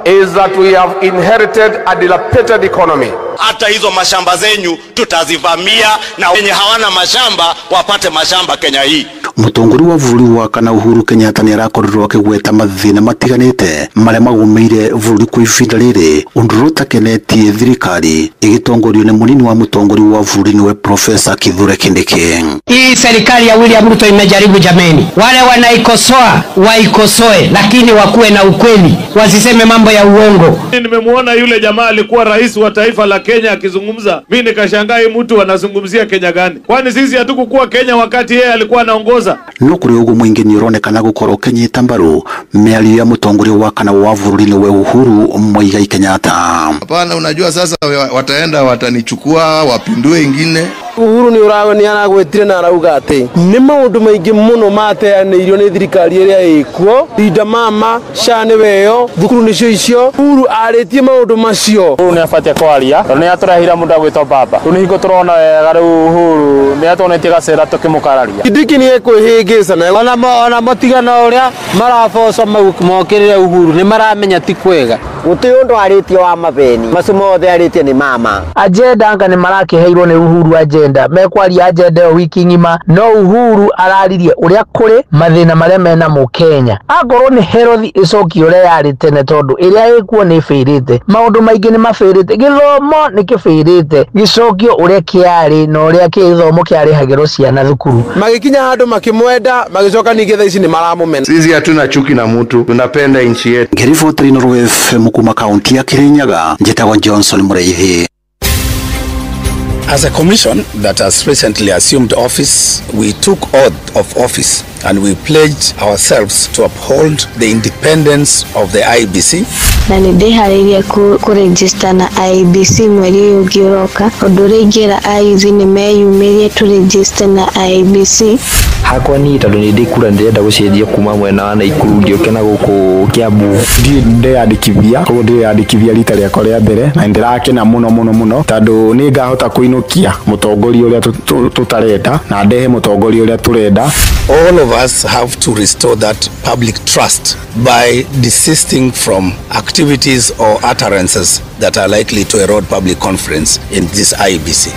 is that we have inherited a dilapidated economy.
Hata hizo mashamba zenyu tutazivamia, na wenye hawana mashamba wapate mashamba Kenya hii.
Mũtongoria wa bũrũri wa kana Uhuru Kenyatta nĩ arakorirwo akĩgweta mathĩna matiganĩte marĩa magũmĩire bũrũri kwa ihinda rĩrĩ, ũndũ ũtakenetie thirikari ĩgĩtongorio nĩ mũnini wa mũtongoria wa bũrũri nĩwe Profesa Kithure Kindiki.
Hii serikali ya William Ruto imejaribu jameni, wale wanaikosoa waikosoe, lakini wakuwe na ukweli, wasiseme mambo ya uongo.
Nimemuona yule jamaa alikuwa rais wa taifa la Kenya akizungumza, mimi nikashangaa hii mtu anazungumzia Kenya gani? Kwani sisi hatukukuwa Kenya wakati yeye alikuwa anaongoza?
No kũrĩ ũguo mũingĩ nĩ ũronekana gũkorwo ũkĩnyita mbaru mĩario ya mũtongoria wa kana wa bũrũri nĩwe Uhuru Muigai Kenyatta.
Hapana, unajua sasa wataenda watanichukua wapindue ingine.
Uhuru ni aragwetire na arauga ati ni maundu maingi muno mateanĩirio nĩ thirikari ĩrĩa ĩkuo. Linda mama SHA nĩ weyo thukuru nĩcio icio. Uhuru arĩtie maundu macio.
Uhuru nĩ abatie kwaria tondũ nĩ atũrehire mũndũ agwĩtwo baba. Rĩu nĩ hingo tũrona wega rĩu Uhuru nĩ atuonetie gacĩra tũkĩmũkararia.
Kindiki nĩ ekwĩhĩngĩca
ona matigana ũrĩa maraboco mokĩrĩre Uhuru nĩ maramenya ti kwega.
Gũtirĩ ũndũ arĩtie wa mabeni macio mothe arĩtie nĩ mama.
Agenda anga nĩ marakĩheirwo nĩ Uhuru agenda mekwaria agenda ĩyo wiki ng'ima, no Uhuru araririe ũrĩa kũrĩ mathĩna marĩa mena Mũkenya. Akorwo nĩ health ĩcokio ũrĩa yarĩ tene tondũ ĩrĩa ĩkuo nĩ ĩbĩrĩte, maũndũ maingĩ nĩ mabĩrĩte, gĩthomo nĩ kĩbĩrĩte, gĩcokio ũrĩa kĩarĩ na ũrĩa gĩthomo kĩarĩhagĩrwo ciana thukuru.
Magĩkinya handũ makĩmwenda, magĩcoka ningĩ thaa ici nĩ maramũmena.
Sisi hatuna chuki na mtu, tunapenda nchi yetu.
Ngĩribotera Inooro FM kuma kaunti ya Kirinyaga, njĩtagwo Johnson Mũrĩithi.
As a commission that has recently assumed office, we took oath of office and we pledged ourselves to uphold the independence of the IEBC.
Na nĩ ndĩharĩirie kũregister na IEBC mweri ũyũ ũngĩ ũroka. Ũndũ ũrĩa ingĩra ayuthi nĩ meyumĩrie tũregister na IEBC.
Hakwa niĩ tondũ nĩ ndĩ kura ndĩrenda gũcenjia kuma mwena wa Naikuru ngĩũke na gũkũ Kiambu.
Ndirĩ ndeyandĩkithia, koguo ndĩreyandĩkithia rita rĩakwa rĩa mbere na nĩndĩrakena mũno mũno mũno tondũ nĩ ngahota kũinũkia mũtongoria ũrĩa tũtarenda na ndehe mũtongoria ũrĩa tũrenda.
All of us have to restore that public trust by desisting from activities or utterances that are likely to erode public confidence in this IEBC.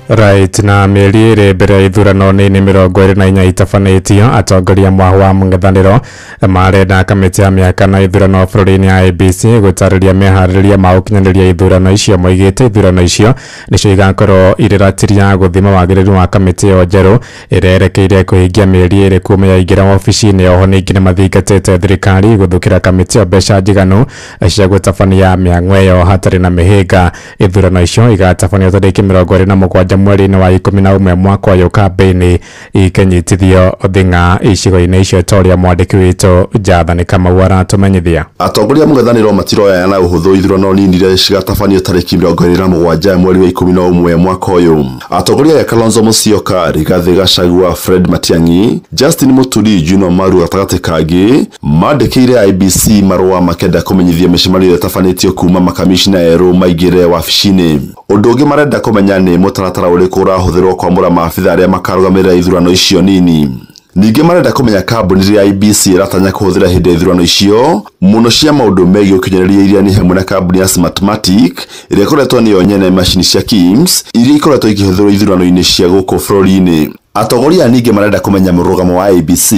Right, na mĩeri ĩrĩ mbere ya ithurano nini 24 itabanĩtio, atongoria mwahu wa mũng'ethanĩro marenda kamĩtĩ ya mĩhaka na ithurano bũrũri-inĩ ya IEBC gũtarĩria meharĩrĩria ma gũkinyanĩria ithurano icio. Moigĩte ithurano icio nĩcio igakorwo irĩ ratiri ya gũthima wagĩrĩru wa kamĩtĩ ĩyo njerũ ĩrĩa ĩrekeire kũhingia mĩeri ĩrĩ kuma yaingĩra wabici-inĩ. Oho ningĩ nĩmathingatĩte thirikari gũthũkĩra kamĩtĩ ĩyo mbeca njiganu cia gũtabania mĩhang'o ĩyo hatarĩ na mĩhĩnga. Ithurano icio igatabanio tarĩki 27 mweri-inĩ wa 11 mwaka ũyũ kambĩini ikinyitithio thing'a icigo-inĩ icio ta ũrĩa mwandĩki witũ Jathani Kamau aratũmenyithia.
Atongoria mũng'ethanĩro matiroya na ũhũthũ ithurano nini iria cigatabanio tarĩki 27 mweri wa 11 mwaka ũyũ. Atongoria ya Kalonzo Musyoka, Rigathi Gachagua, Fred Matiang'i, Justin Muturi, Juno Maru gatagatĩ kangĩ mandĩkĩire IEBC marũa makenda kũmenyithia mĩcemanio ĩrĩa ĩtabanĩtio kuma makamishna erũ maingĩre wabici-inĩ. Ũndũ ũngĩ marenda kũmenya nĩ mũtaratara ũrĩkũ ũrahũthĩrwo kwamũra maabitha arĩa makarũgamĩrĩra ithurano icio nini. Ningĩ marenda kũmenya kambuni ĩrĩa IEBC ĩratanya kũhũthĩra hĩndĩ ya ithurano icio mũno cia maũndũ megiĩ ũkinyanĩria iria nĩ hamwe na kambuni ya Smartmatic ĩrĩa ĩkoretwo nĩyo nyene macini cia KIMS iria ikoretwo ikĩhũthĩrwo ithurano-inĩ cia gũkũ bũrũri-inĩ. Atongoria ningĩ marenda kũmenya mũrũgamo wa IEBC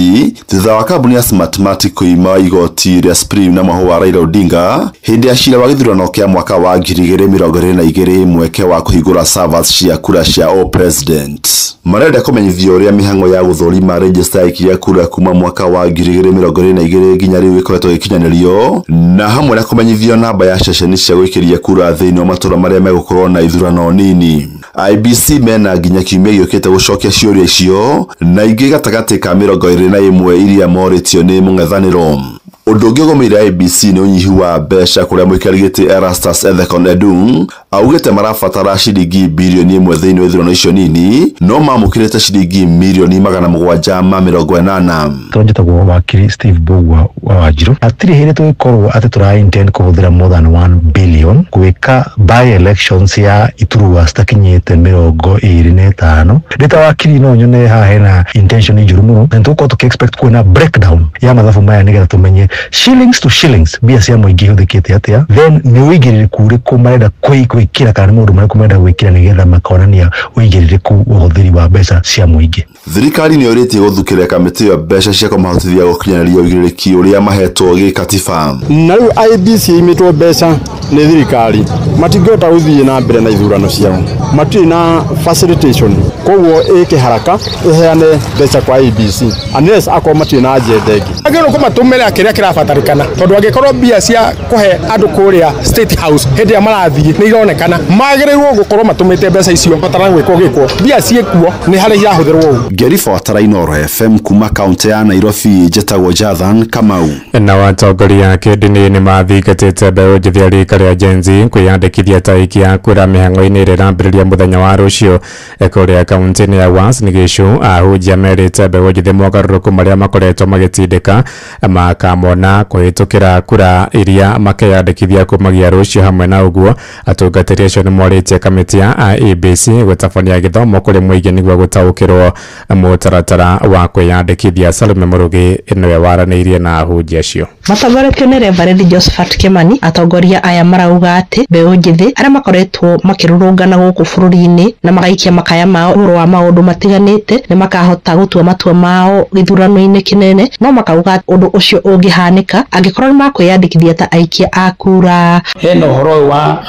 thutha wa kambuni ya Smartmatic kũima igoti rĩa Supreme na mwahu wa Raila Odinga hĩndĩ ya cira wa gĩthurano kĩa mwaka wa 2022 mweke wa kũhingũra servers cia kura cia all president. Marenda kũmenyithio ũrĩa mĩhang'o ya gũthũrima register ya aikia kura kuma mwaka wa 2022 nginya rĩu ĩkoretwo ĩgĩkinyanĩrio, na hamwe na kũmenyithio namba ya ceceni cia gũikĩria kura thĩinĩ wa matũũra marĩa megũkorwo na ithurano nini. IEBC mena nginya kiumia gĩũkĩte gũcokia ciũria icio na ingĩ gatagatĩ ka 21 iria morĩtio nĩ mũng'ethanĩro. Ũndũ ũngĩ ũgũmĩire IEBC nĩ ũnyihu wa mbeca kũrĩa mũikarĩri gĩtĩ Erastus Ethekon Edung augĩte marabatara ciringi birioni 1 thĩinĩ wa ithurano icio nini no mamũkĩrĩte ciringi mirioni 780.
Njĩtagwo wakiri Steve Mbugua wa Wanjiru. Hatirĩ hĩndĩ tũgĩkorwo atĩ tũra intend kũhũthĩra more than 1 billion gwĩka by elections ya iturwa citakinyĩte 25. Ndĩ ta wakiri no nyone haha hena intention njũru mũno na nĩtũgũkorwo tũkĩ expect kuona breakdown ya mathabu maya nĩgetha tũmenye shillings to shillings mbia cia mũingĩ ihũthĩkĩte atĩa, then nĩ ũigĩrĩrĩku ũrĩkũ marenda gwĩkĩra kana nĩ maũndũ marĩkũ marenda gwĩkĩra nĩgetha makonania ũigĩrĩrĩku wa ũhũthĩri wa mbeca cia mũingĩ.
Thirikari nĩ ĩũrĩtie gũthukĩra kamĩtĩ ĩyo mbeca cia kũmahotithia gũkinyanĩria ũigĩrĩrĩki ũrĩa mahetwo gĩkatiba.
Na rĩu IEBC ĩimĩtwo mbeca nĩ thirikari matingĩhota gũthiĩ na mbere na ithurano ciao, matirĩ na facilitation, koguo ĩke haraka ĩheane mbeca kwa IEBC unless akorwo matirĩ na agenda ĩngĩ.
Agĩrĩirwo kũmatũmĩra kĩrĩa kĩrabatarĩkana tondũ angĩkorwo mbia cia kũhe andũ kũrĩa State House hĩndĩ ĩrĩa marathiĩ nĩ ironekana, magĩrĩirwo gũkorwo matũmĩte mbeca icio batara gwĩkwo gĩkwo mbia ciĩkuo nĩ harĩa irahũthĩrwo ũguo.
Ngĩribotera Inooro FM kuma kaunti ya Nairobi, njĩtagwo Jathan Kamau.
Na atongoria a kĩndini nĩ mathingatĩte mbeũ njĩthĩ a rika rĩa Gen Z kwĩyandĩkithia ta aikia a kura mĩhang'o-inĩ ĩrĩa ĩrambĩrĩria mũthenya wa rũciũ kũrĩa kaunti-inĩ ya Uasin Gishu. Ahunjia merĩte mbeũ njĩthĩ mogarũrũku marĩa makoretwo magĩtindĩka makamona kũhĩtũkĩra kura iria makeyandĩkithia kumagia rũciũ. Hamwe na ũguo atungatĩri acio nĩ morĩtie kamĩtĩ ya IEBC gũtabania gĩthomo kũrĩ mũingĩ nĩguo gũtaũkĩrwo mũtaratara wa kwĩyandĩkithia. Salome Mũrugi nĩwe waranĩirie na ahunjia acio.
Matongoretio nĩ Reverend Josephat Kimani, atongoria aya marauga atĩ mbeũ njĩthĩ arĩa makoretwo makĩrũrũngana gũkũ bũrũri-inĩ na magaikia makaya mao ũhoro wa maũndũ matiganĩte nĩ makahota gũtua matua mao gĩthurano-inĩ kĩnene, no makauga ũndũ ũcio ũngĩhanĩka angĩkorwo nĩ makwĩyandĩkithia ta aikia a kura.
Hena ũhoro ũyũ wa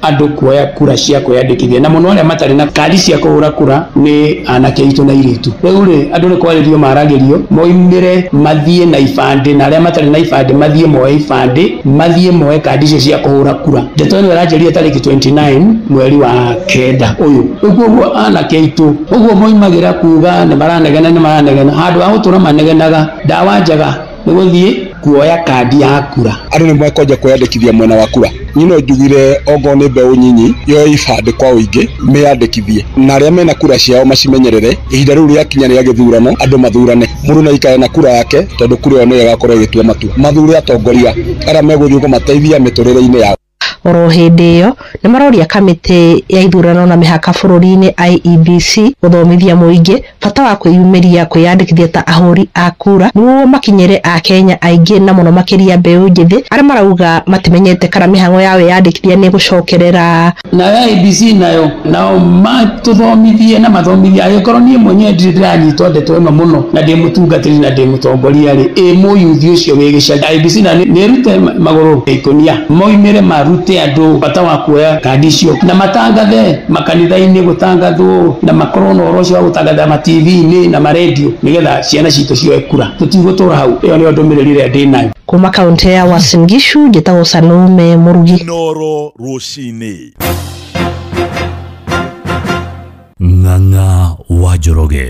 andũ kuoya kura cia kwĩyandĩkithia na mũno arĩa matarĩ na kandi cia kũhũra kura nĩ anake aitũ na airĩtu. Rĩu rĩ andũ nĩ kwarĩrio maragĩrio moimĩre mathiĩ na ibandĩ, na arĩa matarĩ na ibandĩ mathiĩ moe ibandĩ, mathiĩ moe kandi icio cia kũhũra kura. Ndeto ĩno ĩranjĩrĩria tarĩki 29 mweri wa 9 ũyũ. Rĩu koguo anake aitũ ũguo moimagĩra kuga nĩ maranegena nĩ maranegena, handũ ha gũtũra manegenaga, ndawa njega nĩ gũthiĩ kuoya kandi ya kura.
Andũ nĩ mekwanja kwĩyandĩkithia mwena wa kura. Niĩ no njugire ongorwo nĩ mbeũ nyinyi yoe ibandĩ kwa ũingĩ meyandĩkithie, na arĩa mena kura ciao macimenyerere. Ihinda rĩu rĩakinya rĩa gĩthurano andũ mathurane, mũndũ no aikare na kura yake tondũ kura ĩyo nĩyo ĩgakorwo ĩgĩtua matua. Mathure atongoria arĩa megũthiĩ kũmateithia mĩtũrĩre-inĩ yao.
Oro hĩndĩ ĩyo nĩ maroria kamĩtĩ ya ithurano na mĩhaka bũrũri-inĩ IEBC gũthomithia mũingĩ bata wa kwĩyumĩria kwĩyandĩkithia ta ahũri a kura nĩguo makinyĩre Akenya aingĩ na mũno makĩria mbeũ njĩthĩ arĩa marauga matimenyete kana mĩhang'o ya wĩyandĩkithia nĩ gũcokerera.
Nayo IEBC nayo nao matũthomithie na mathomithie, angĩkorwo niĩ mwenyewe ndirĩ ndĩranyitwo ndeto ĩno mũno na ndĩ mũtungatĩri na ndĩ mũtongoria rĩ, ĩ mũyuthi ũcio wĩ gĩcagi IEBC na nĩ ĩrute magũrũ ikũnia moimĩre marute andũ bata wa kuoya kandi icio na matangathe makanitha-inĩ gũtangathwo na makorwo na ũhoro ũcio wa gũtangatha ma TV-inĩ na marendio nĩgetha ciana citũ cioe kura. Tũtigũtũra hau, ĩyo nĩyo ndũmĩrĩri ĩrĩa ndĩ nayo.
Kuma kaunti ya Uasin Gishu njĩtagwo Salome Mũrugi.
Inooro rũcinĩ.
Ng'ang'a wa Njoroge.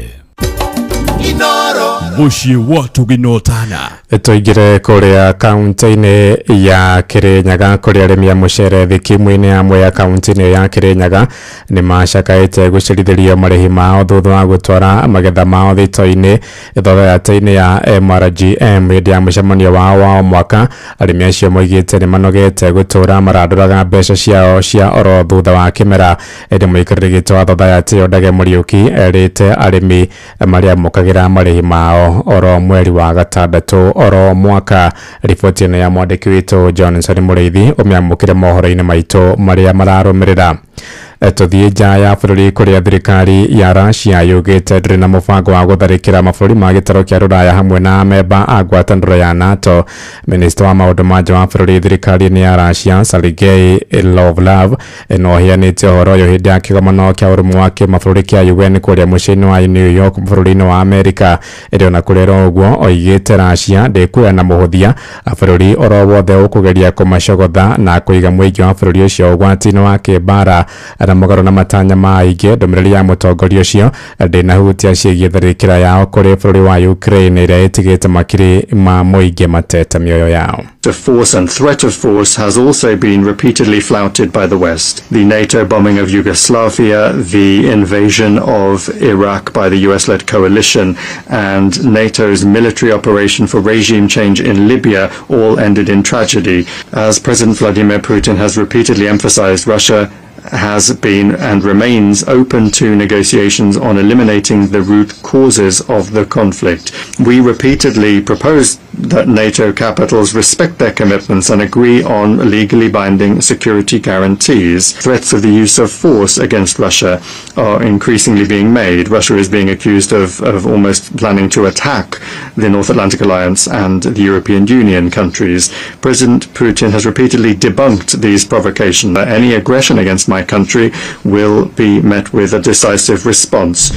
Mũciĩ wa tũginotana.
Tũingĩre kũrĩa kaunti-inĩ ya Kirinyaga kũrĩa arĩmi a mũcere thikimu-inĩ ya Mwea kaunti-inĩ ya Kirinyaga nĩ macakaĩte gũcerithĩrio marĩhi mao thutha wa gũtwara magetha mao thito-inĩ thogora-inĩ ya MRGM hĩndĩ ya mũcemanio wao wa o mwaka. Arĩmi acio moigĩte nĩ manogete gũtũra marandũraga mbeca ciao cia oro thutha wa kĩmera. Ĩndĩ mũikarĩri gĩtĩ wa thotha ĩyo Ndage Mũriũki erĩte arĩmi marĩa mokagĩra marĩhi mao oro mweri wa gatandatũ oro mwaka. Riboti ĩno ya mwandĩki witũ Johnson Mũrĩithi ũmĩamũkĩre mohoro-inĩ maitũ marĩa mararũmĩrĩra. Tũthiĩ nja ya bũrũri kũrĩa thirikari ya Russia yugĩte ndĩrĩ na mũbango wa gũtharĩkĩra mabũrũri ma gĩtarũ kĩa Rũraya hamwe na amemba a ngwatanĩro ya NATO. Minista wa maũndũ ma nja wa bũrũri thirikari-inĩ ya Russia Sergei Lavrov no aheanĩte ũhoro ũyũ hĩndĩ ya kĩgomano kĩa ũrũmwe wa kĩmabũrũri kĩa UN kũrĩa mũciĩ-inĩ wa New York bũrũri-inĩ wa Amerika. Ĩndĩ ona kũrĩ ũguo oigĩte Russia ndĩkuoya na mũhũthia bũrũri oro wothe ũkũgeria kũmacogotha na kũiga mũingĩ wa bũrũri ũcio ũgwati-inĩ wa kĩmbara. na mũgarũ na matanya ma aingĩ. Ndũmĩrĩri ya mũtongoria ũcio ndĩnahutia ciĩgiĩ tharĩkĩra yao kũrĩ bũrũri wa Ukraine ĩrĩa ĩtigĩte makiri ma mũingĩ matete mĩoyo yao.
Of force and threat of force has also been repeatedly flouted by the West. The NATO bombing of Yugoslavia, the invasion of Iraq by the US-led coalition, and NATO's military operation for regime change in Libya all ended in tragedy. As President Vladimir Putin has repeatedly emphasized, Russia has been and remains open to negotiations on eliminating the root causes of the conflict. We repeatedly proposed that NATO capitals respect their commitments and agree on legally binding security guarantees. Threats of the use of force against Russia are increasingly being made. Russia is being accused of almost planning to attack the North Atlantic Alliance and the European Union countries. President Putin has repeatedly debunked these provocations. Any aggression against my country will be met with a decisive response.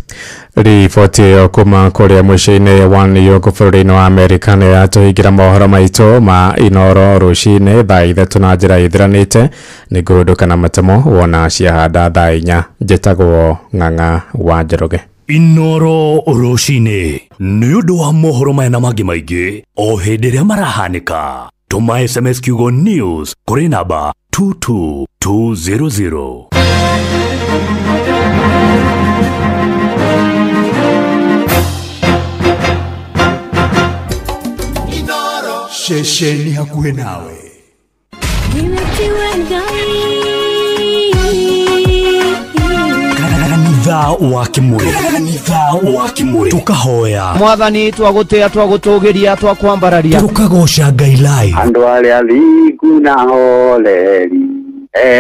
Riboti ĩyo kuma kũrĩa mũciĩ-inĩ wa New York bũrũri-inĩ wa Amerika nĩ yatũhingĩra mohoro maitũ ma Inoro rũcinĩ thaa 3 na njĩra ĩthiranĩte. Nĩ ngũrũndũka na matemo wona ciahanda thaa 4. Njĩtagwo Ng'ang'a wa Njoroge.
Inoro rũcinĩ nĩ ũndũ wa mohoro maya na mangĩ maingĩ o hĩndĩ ĩrĩa marahanĩka. Tũma SMS kiugo news kũrĩ namba 22200.
Ceceni hakuhĩ nawe.
Kanitha wa Kimuri, kanitha wa Kimuri, tukahoya
Mwathani, twagũtĩa, twagũtũgĩria, twakwambararia,
tukagoca Ngai live.
Andũ arĩa thingu na horeri,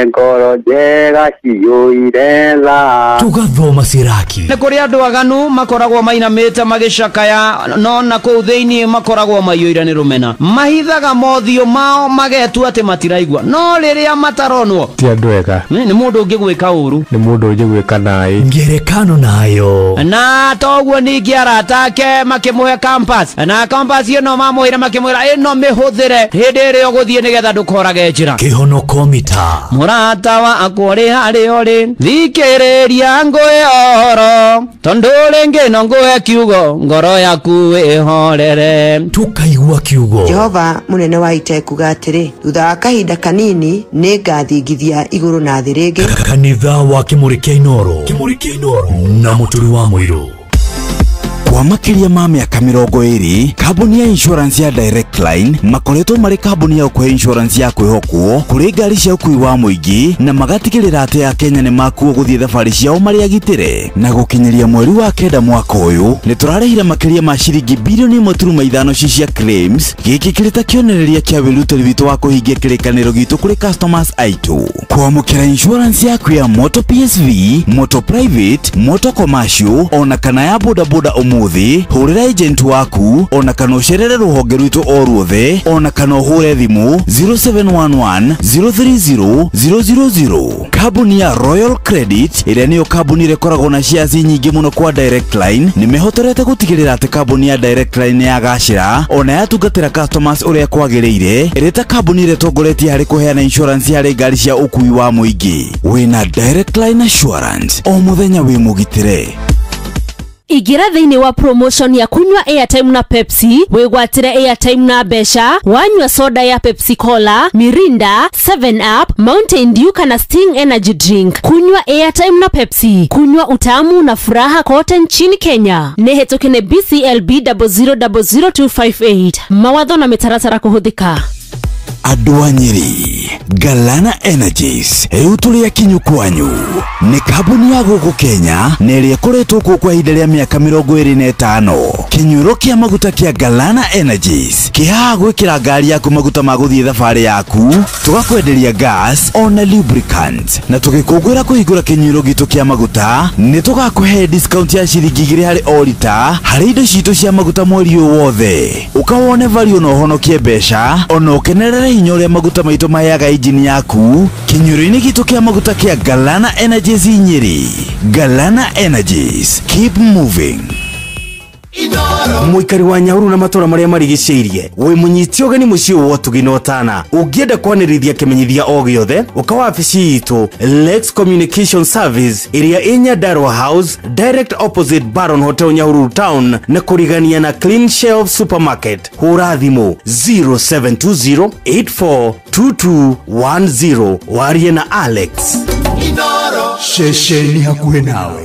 ngoro njega ciyũire tha.
Tugathoma Siraki.
Nĩ kũrĩ andũ aganu makoragwo mainamĩte magĩcakaya, no na kũu thĩinĩ makoragwo maiyũire nĩ rũmena. Mahithaga mothiũ mao magetua atĩ matiraigua, no rĩrĩa mataronwo
ti andũ ega.
Nĩ mũndũ ũngĩgwĩka ũru,
nĩ mũndũ ũngĩgwĩka naĩ.
Ngerekano nayo.
Na toguo ningĩ arata ake makĩmũhe compass, na compass ĩno mamũheire makĩmwĩra ĩno mĩhũthĩre hĩndĩ ĩrĩa ũgũthiĩ nĩgetha ndũkorage njĩra.
Kĩhonoko mita.
Mũrata wakwa ũrĩ harĩa ũrĩ, thikĩrĩria ngũhe ũhoro, tondũ rĩngĩ no ngũhe kiugo, ngoro yaku ĩhorere.
Tukaigua kiugo.
Jehova mũnene wa ita ekuga atĩrĩ, thutha wa kahinda kanini nĩ ngathingithia igũrũ na thĩ rĩngĩ.
Kanitha wa Kimuri kĩa Inoro, Kimuri kĩa Inoro na Mũturi wa Mũirũ.
Kwa makĩria ma mĩaka 20, kambuni ya insurance ya Direct Line makoretwo marĩ kambuni ya ũkũhe insurance ya kwĩhokwo kũrĩ ngari cia ũkuui wa mũingĩ, na magatigĩrĩra atĩ Akenya nĩ makuo gũthiĩ thabarĩ ciao marĩ agitĩre. Na gũkinyĩria mweri wa 9 mwaka ũyũ nĩ tũrarĩhire makĩria ma ciringi bilioni 1.5 ci cia claims. Gĩkĩ kĩrĩ ta kĩonereria kĩa wĩrutĩri witũ wa kũhingia kĩrĩkanĩro gitũ kũrĩ customers aitũ. Kwamũkĩra insurance yaku ya moto PSV, moto private, moto commercial ona kana ya bodaboda ũmũthĩ, hũrĩra agent waku ona kana ũcerere rũhonge rwitũ o ruothe, ona kana ũhũre thimũ 0711 030 000. Kambuni ya Royal Credit ĩrĩa nĩyo kambuni ĩrĩa ĩkoragwo na shares nyingĩ mũno kwa Direct Line nĩ mehotorete gũtigĩrĩra atĩ kambuni ya Direct Line nĩ yagacĩra ona yatungatĩra customers ũrĩa kwagĩrĩire, ĩrĩ ta kambuni ĩrĩa ĩtongoretie harĩ kũheana insurance harĩ ngari cia ũkuui wa mũingĩ. Wĩna Direct Line Assurance o mũthenya wĩ mũgitĩre.
Igira thĩinĩ wa promotion ya kunywa airtime na Pepsi, wĩgwatĩre airtime na mbeca, wanyua soda ya Pepsi Cola, Mirinda, 7 Up, Mountain Dew kana Sting Energy Drink. Kunywa airtime na Pepsi, kunywa utamu na furaha kote nchini Kenya. Nĩ hetũke nĩ BCLB 0000258. Mawatho na mĩtaratara kũhũthĩka.
Andũ a Nyeri, Galana Energies rĩu tũrĩ akinyu kwanyu. Nĩ kambuni ya gũkũ Kenya na ĩrĩa ĩkoretwo kuo kwa ihinda rĩa mĩaka 25. Kĩnyuĩro kĩa maguta kĩa Galana Energies kĩhaha gwĩkĩra ngari yaku maguta ma gũthiĩ thabarĩ yaku, tũgakwenderia gas ona lubricant, na tũgĩkũngũĩra kũhingũra kĩnyuĩro gitũ kĩa maguta nĩ tũgakũhe discount ya ciringi 2 harĩ o rita harĩ indo citũ cia maguta mweri ũyũ wothe. Ũka wone value na ũhonokie mbeca ona ũkenerere hinya ũrĩa maguta maitũ maheaga injini yaku kĩnyuĩro-inĩ gitũ kĩa maguta kĩa Galana Energies Nyeri. Galana Energies, keep moving.
Inoro.
Mũikari wa Nyahururu na matũra marĩa marigicĩirie, wĩ mũnyiti ũgeni mũciĩ wa ũtugi na ũtana. Ũngĩenda kwanĩrithia kĩmenyithia o gĩothe, ũka wabici itũ Lex Communication Service ĩrĩa ĩ Nyandarua House, direct opposite Baron Hotel, Nyahururu Town, na kũrigania na Clean Shelf Supermarket. Hũra thimũ 0720 842210 warie na Alex.
Ceceni hakuhĩ nawe.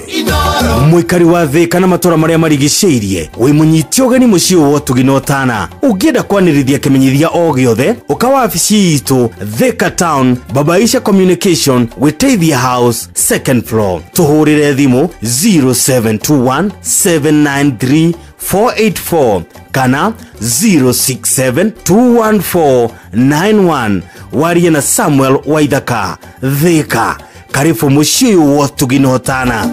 Mũikari wa Thĩka na matũra marĩa marigicĩirie, wĩ mũnyiti ũgeni mũciĩ wa ũtugi na ũtana. Ũngĩenda kwanĩrithia kĩmenyithia o gĩothe, ũka wabici itũ Thĩka Town, Babaisha Communication, Wĩteithia House, second floor. Tũhũrĩre thimũ 0721 793 484 kana 067 214 91 warie na Samuel Waithaka. Thĩka, karibu mũciĩ wa ũtugi na ũtana.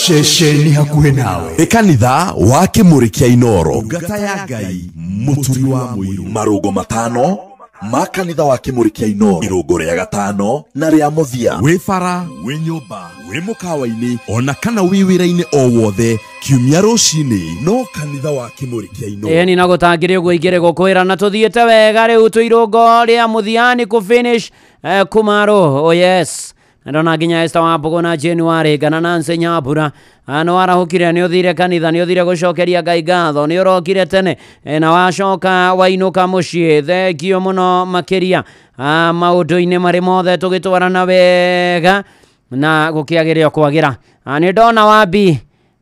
Ceceni hakuhĩ nawe. Nĩ kanitha wa Kĩmũrĩ kĩa Inoro, ngata ya Ngai, mũturi wa mũiru. Marũngo matano ma kanitha wa Kĩmũrĩ kĩa Inoro, irũngo rĩa gatano na rĩa mũthia. Wĩ bara, wĩ nyũmba, wĩ mũkawa-inĩ, ona kana wĩ wĩra-inĩ o wothe, kiumia rũcinĩ no kanitha wa Kĩmũrĩ kĩa Inoro.
Ĩni na gũtangĩrĩ ũguo ingĩrĩ gũkwĩra na tũthiĩte wega rĩu twĩ irũngo rĩa mũthia-nĩ kũ finish kumaro. Oh yes, ndona nginya Esther wa Mbogo na January kana Nancy Nyambura no arahũkire, nĩ ũthire kanitha, nĩ ũthire gũcokeria Ngai ngatho, nĩ ũrokire tene na wacoka wainũka mũciĩ. Thengio mũno makĩria maũndũ-inĩ marĩ mothe tũgĩtwarana wega na gũkĩagĩre o kwagĩra. Nĩ ndona Wambi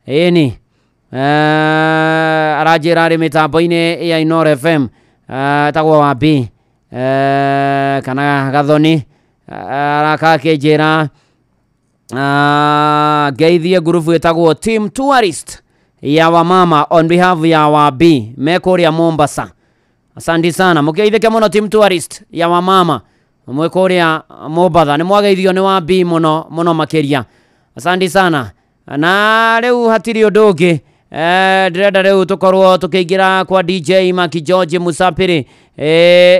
ĩni aranjĩra arĩ mĩtambo-inĩ ya Inoro FM, etagwo Wambi kana Gathoni, arakakĩnjĩra ngeithie ngurubu ĩtagwo Team Tourist ya wamama on behalf ya Wambi me kũrĩa Mombasa. Asante sana, mũkĩgeithĩke mũno Team Tourist ya wamama mwe kũrĩa Mombatha, nĩ mwageithio nĩ Wambi mũno mũno makĩria. Asante sana. Na rĩu hatirĩ ũndũ ũngĩ, ndĩrenda rĩu tũkorwo tũkĩingĩra kwa DJ Maki George Musapiri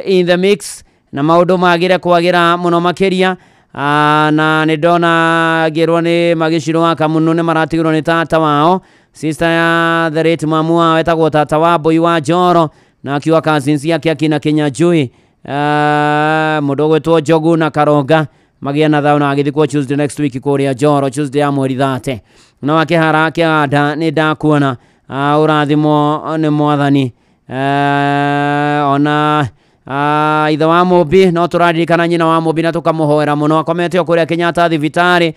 in the mix na maũndũ magĩre kwagĩra mũno makĩria. Na nĩ ndona ngĩrwo nĩ magĩcirwo wa Kamunu nĩ maratigirwo nĩ tata wao, sister ya the late mamu wao etagwo tata wa Mbui wa Njoro, na akiwa cousins yake akina Kinyanjui, mũndũ ũgwĩtwo Njogu na Karonga magĩa na thayũ na agĩthikwo Tuesday next week kũrĩa Njoro, Tuesday ya mweri 30. No akĩhara akĩhanda nĩ ndakuona, ũrathimwo nĩ Mwathani. Ona ithe wa Mũmbi no tũraririkana nyina wa Mũmbi na tũkamũhoera mũno, akomete o kũrĩa Kenyatta thibitarĩ,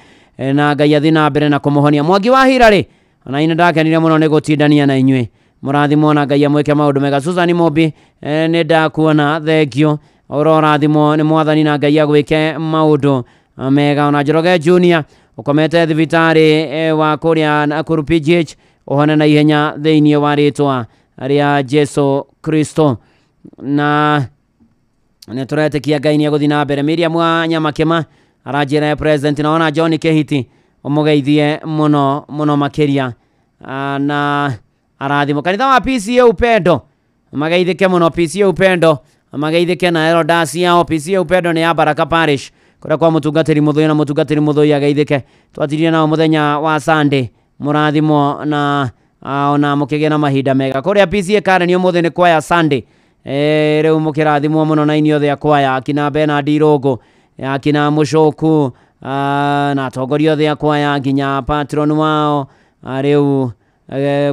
na Ngai athiĩ na mbere na kũmũhonia. Mwangi wa Hirarĩ, ona inĩ ndakenire mũno nĩ gũtindania na inyuĩ, mũrathimwo na Ngai amwĩke maũndũ mega. Susan Mũmbi, nĩ ndakuona, thengio, ũrorathimwo nĩ Mwathani na Ngai agwĩke maũndũ mega. Ona Njoroge Junior ũkomete thibitarĩ wa kũrĩa Nakuru PGH, ũhone na ihenya thĩinĩ wa rĩtwa rĩa Jesu Kristo. Na nĩ tũretĩkia Ngai nĩ egũthiĩ na mbere. Miriam wa Nyamakĩma aranjĩra president, na ona John Kĩhiti ũmũgeithie mũno mũno makĩria, na arathimwo. Kanitha wa PCA Upendo mageithĩke mũno, PCA Upendo mageithĩke na elders yao. PCA Upendo nĩ ya Baraka Parish kũrĩa kwa mũtungatĩri Mũthũi, na mũtungatĩri Mũthũi ageithĩke. Twatirie nao mũthenya wa Sunday, mũrathimwo na ona mũkĩgĩa na mahinda mega. Kũrĩa PCA Karen ũmũthĩ nĩ kwaya Sunday, rĩu mũkĩrathimwo mũno na inyuothe a kwaya, akina Bernard Irũngũ, akina Mũcoku, na atongoria othe a kwaya nginya patron wao. Rĩu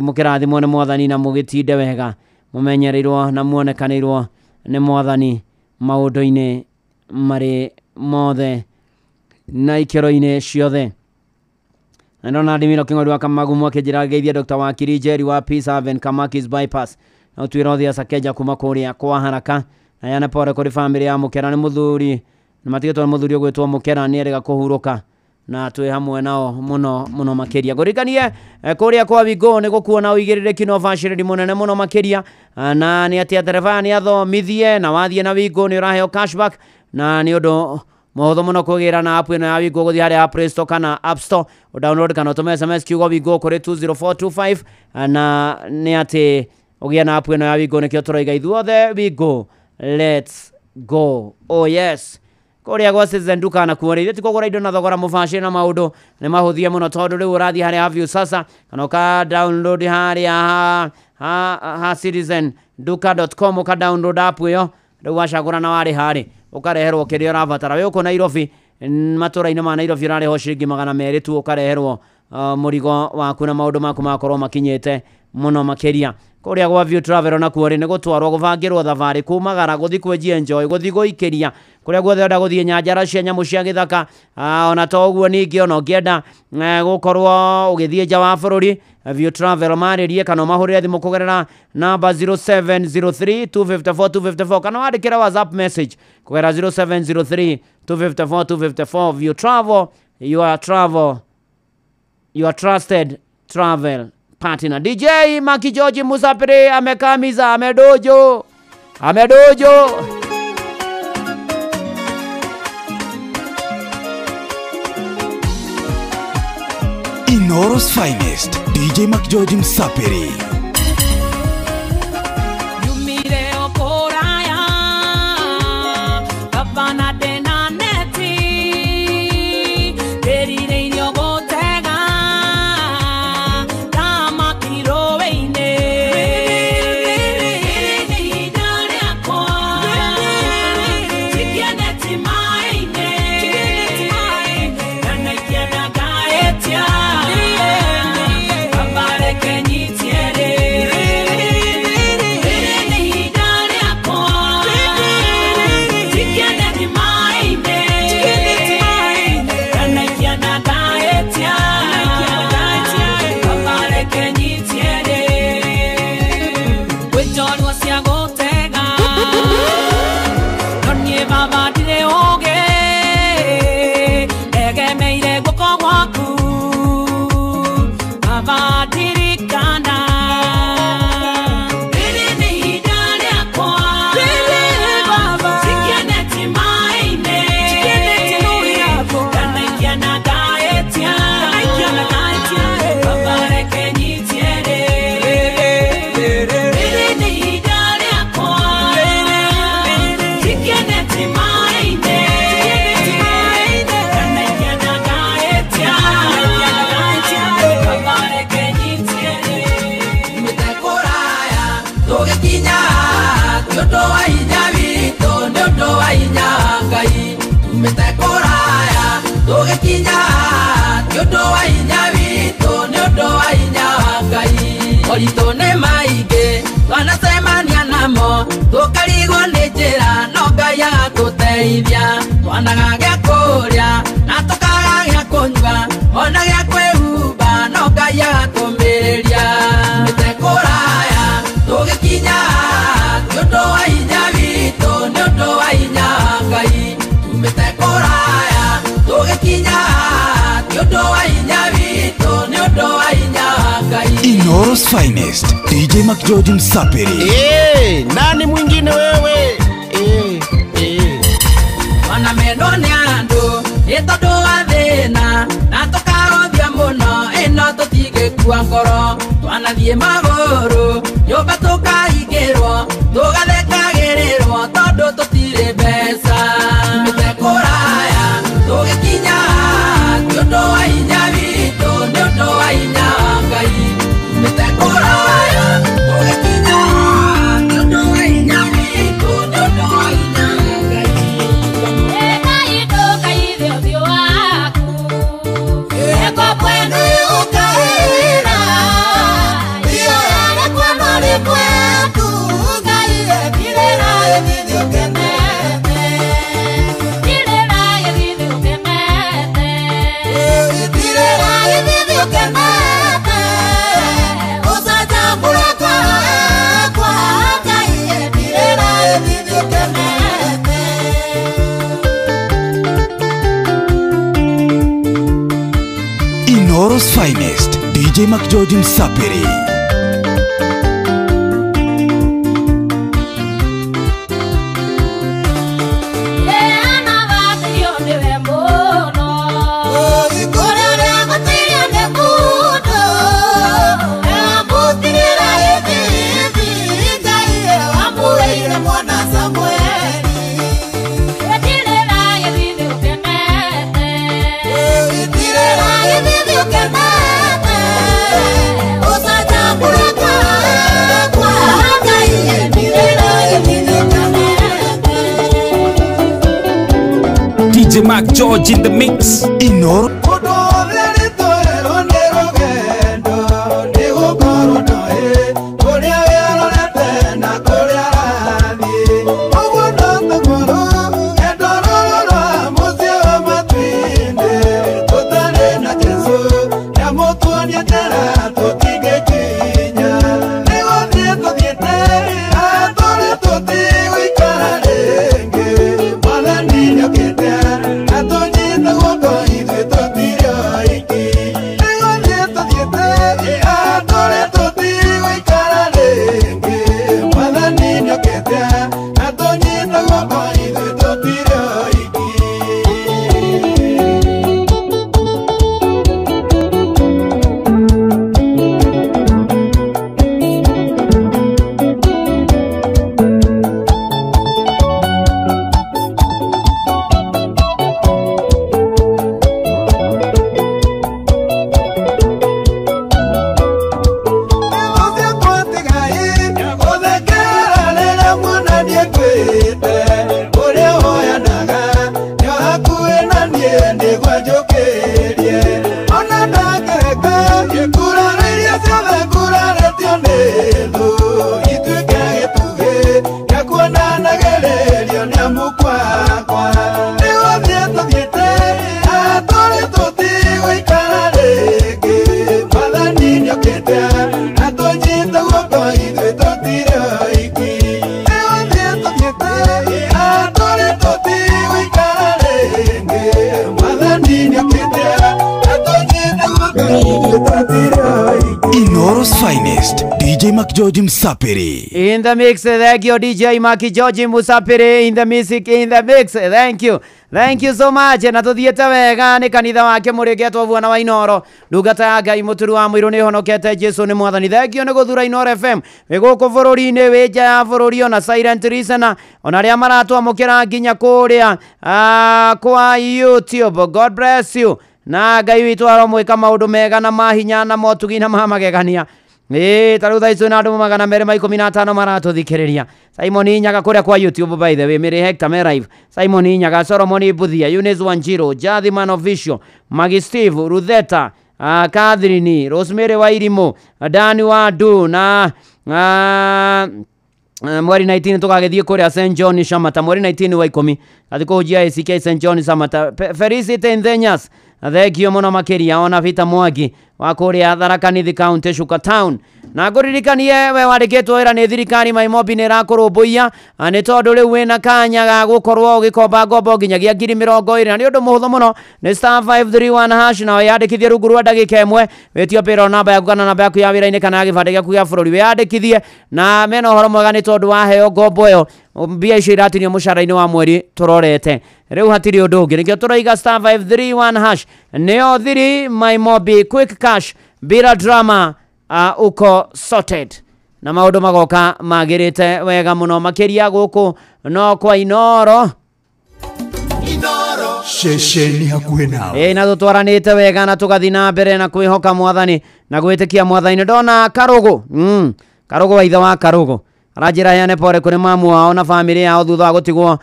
mũkĩrathimwo nĩ Mwathani na mũgĩtinde wega, mũmenyereirwo na muonekanĩirwo nĩ Mwathani maũndũ-inĩ marĩ mothe na ikĩro-inĩ ciothe. Na ndona Ndimiro Kĩng'ori wa Kamagumu akĩnjĩra ngeithie Dr. Wakiri Njeri wa Peace Haven Kamakis Bypass, na ũtuĩre othe a Sakeja kuma kũrĩa kwa Haraka, na yana pore kũrĩ famĩlĩ ya Mũkera. Nĩ mũthuri nĩ matigĩtwo nĩ mũthuri ũgwĩtwo Mũkera, nĩ erĩga kũhurũka na twĩ hamwe nao mũno mũno makĩria. Ngũririkanie kũrĩa kwa Wingo nĩ gũkuona ũigĩrĩrĩki na ũbacĩrĩri mũnene mũno makĩria, na nĩ atĩ ndereba nĩ athomithie, na wathiĩ na Wingo nĩ ũraheo cashback, na nĩ ũndũ mũhũthũ mũno kũgĩra na app ĩno ya Wingo, gũthiĩ harĩa Play Store kana App Store, download kana ũtũme SMS kiugo Wingo kũrĩ 20425, na nĩ atĩ ũgĩe na app ĩno ya Wingo. Nĩkĩo tũroiga ithuothe Wingo, let's go. Oh yes. Kũrĩa gwa Citizen Duka na kuo rĩ ti kũgũra indo na thogora mũbacĩre na maũndũ nĩ mahũthie mũno tondũ rĩu ũrathiĩ harĩa ha Viusasa kana ũka download harĩa ha citizenduka.com, ũka download app ĩyo, rĩu wacagũra na warĩha rĩ ũkareherwo kĩrĩa ũrabatara. Wĩ gũkũ Nairobi, matũra-inĩ ma Nairobi ũrarĩhwo ciringi 200 tu, ũkareherwo mũrigo waku na maũndũ maku magakorwo makinyĩte mũno makĩria. Kũrĩa gwa View Travel na kuo rĩ nĩ gũtwarwo gũbangĩrwo thabarĩ kumagara gũthiĩ kwĩji enjoy, gũthiĩ gũikĩria kũrĩa guothe ũrenda gũthiĩ, nyanjara cia nyamũ cia gĩthaka, ona to ũguo ningĩ ona ũngĩenda gũkorwo ũgĩthiĩ nja wa bũrũri, View Travel marĩrie kana ũmahũrĩre thimũ kũgerera namba 0703 254 254 kana wandĩkĩre WhatsApp message kũgerera 0703 254 254. View Travel, your travel, your trusted travel partner. DJ Maki George Musapiri amekamiza, amedojo, amedojo.
Inoro's finest, DJ McGeorge Msapiri.
Yumire okoraya, babana dena neti, derire inyogotega, tamakiro weine.
Moritũ nĩ maingĩ twanacemania namo, tũkarigwo nĩ njĩra no Ngai agatũteithia. Twanaga gĩa kũrĩa na tũkaga gĩa kũnyua, ona gĩa kwĩhumba no Ngai agatũmĩrĩria. Tumĩte kũraya tũgĩkinya, nĩ ũndũ wa hinya witũ, nĩ ũndũ wa hinya wa Ngai. Tumĩte kũraya tũgĩkinya, nĩ ũndũ wa hinya witũ, nĩ ũndũ wa hinya wa Ngai.
Inoro's finest, DJ McGeorge Msapiri.
Hey, nani mwingine wewe? Hey, hey.
Wana meno nĩ andũ, nĩ tondũ wa thĩna, na tũkarothia mũno, ĩno tũtingĩkua ngoro. Twanathiĩ magũrũ, nyũmba tũkaingĩrwo, tũgathekagĩrĩrwo tondũ tũtirĩ mbeca. Tumĩte kũraya, tũgĩkinya, nĩ ũndũ wa hinya witũ, nĩ ũndũ wa hinya wa Ngai. Tumĩte kũraya, tũgĩkinya, nĩ ũndũ wa hinya witũ, nĩ ũndũ wa hinya wa Ngai.
Inoro's finest, DJ McGeorge Msapiri.
Mwana Samueli.
DJ Mark George in the mix.
Inoro. Inoro's finest, DJ Mark George Msapiri.
In the mix, thank you DJ Mark George Musapiri. In the music, in the mix, thank you. Thank you so much. Na tuthiete wega ni kanitha wake murigetwo bwana wa Inoro. Ndungata ya Ngai muturu wa muiru ni honokete Jesu ni mwathani. Thank you ni guthura Inoro FM. Wi guku bururi-ini, wi nja ya bururi, ona silent listener, ona aria maratwamukira nginya kuria kwa YouTube. God bless you. Na Ngai witũ aromwĩka maũndũ mega na mahinya na motugi na mamagegania. Ta rĩu thaa ici na andũ 215 maratũthikĩrĩria. Simon Nyaga kũrĩa kwa YouTube, by the way, Mary Hector me live. Simon Nyaga, Solomon Buthia, Eunice Wanjiro, Jathi Man Official, Maggie Steve, Rutheta, Catherine, Rosemary Wairimu, Dani Wadu na mweri 19 tũgagĩthiĩ kũrĩa St John Shamata, mweri 19 wa 10 gathi kũhunjia ACK St John Shamata. Felicity Nthenyas, thengio mũno makĩria. Ona Peter Mwangi wa kũrĩa Tharaka Nithi County, Shuka Town. Na ngũririkanie we wandĩkĩtwo wĩra nĩ thirikari, Maimobi nĩ ĩrakũrũmbũiya nĩ tondũ rĩu wĩna kanya ga gũkorwo ũgĩkomba ngombo nginyagia 20,000, na nĩ ũndũ mũhũthũ mũno, nĩ star 531 hash, na wĩyandĩkithie rungu rwa ndagĩka ĩmwe, wĩtio payroll namba yaku kana namba yaku ya wĩra-inĩ kana ya gĩbandĩ gĩaku gĩa bũrũri, wĩyandĩkithie. Na mena ũhoro mwega nĩ tondũ waheo ngombo ĩyo, mbia icio iratinio mũcara-inĩ wa mweri tũrorete. Rĩu hatirĩ ũndũ ũngĩ, nĩkĩo tũroiga star 531 hash nĩyo thiri Maimobi quick cash bila drama. Uko sorted na maũndũ magoka magĩrĩte wega mũno makĩria gũkũ no kwa Inoro.
Ceceni hakuhĩ nawe.
Na tũtwaranĩte wega na tũgathiĩ na mbere na kwĩhoka mwathani na gwĩtĩkia mwathani. Ndona Karũgũ, Karũgũ wa ithe wa Karũgũ aranjĩra heane pore kũrĩ mamu wao na bamĩrĩ yao thutha wa gũtigwo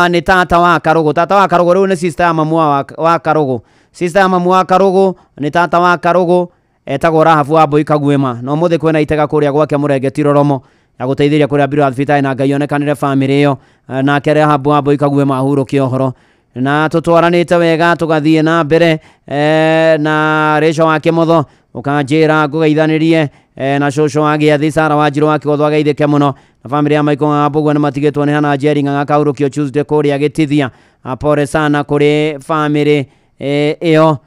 nĩ tata wa Karũgũ. Tata wa Karũgũ rĩu nĩ sister ya mamu wa Karũgũ. Sister ya mamu wa Karũgũ nĩ tata wa Karũgũ etagwo Rahabu wa Mbui Kaguĩma. Na ũmũthĩ kwĩna itega kũrĩa gwake Mũrengeti Roromo ya gũteithĩrĩria kũrĩa mbirũ ya thibitarĩ, na Ngai onekanĩre bamĩrĩ ĩyo. Nake Rahabu wa Mbui Kaguĩma ahurũke ũhoro. Na tũtwaranĩte wega tũgathiĩ na mbere na Rachel wa Kĩmotho ũkanjĩra ngũgeithanĩrie na cũcũ wa Gĩathi Sara wa Njirũ wa Kĩgotho ageithĩke mũno, na bamĩrĩ ya Michael Ng'ang'a nĩ matigĩtwo nĩ Hana Njeri Ng'ang'a kahurũkio Tuesday kũrĩa Gĩtithia. Pore sana kũrĩ bamĩrĩ ĩyo.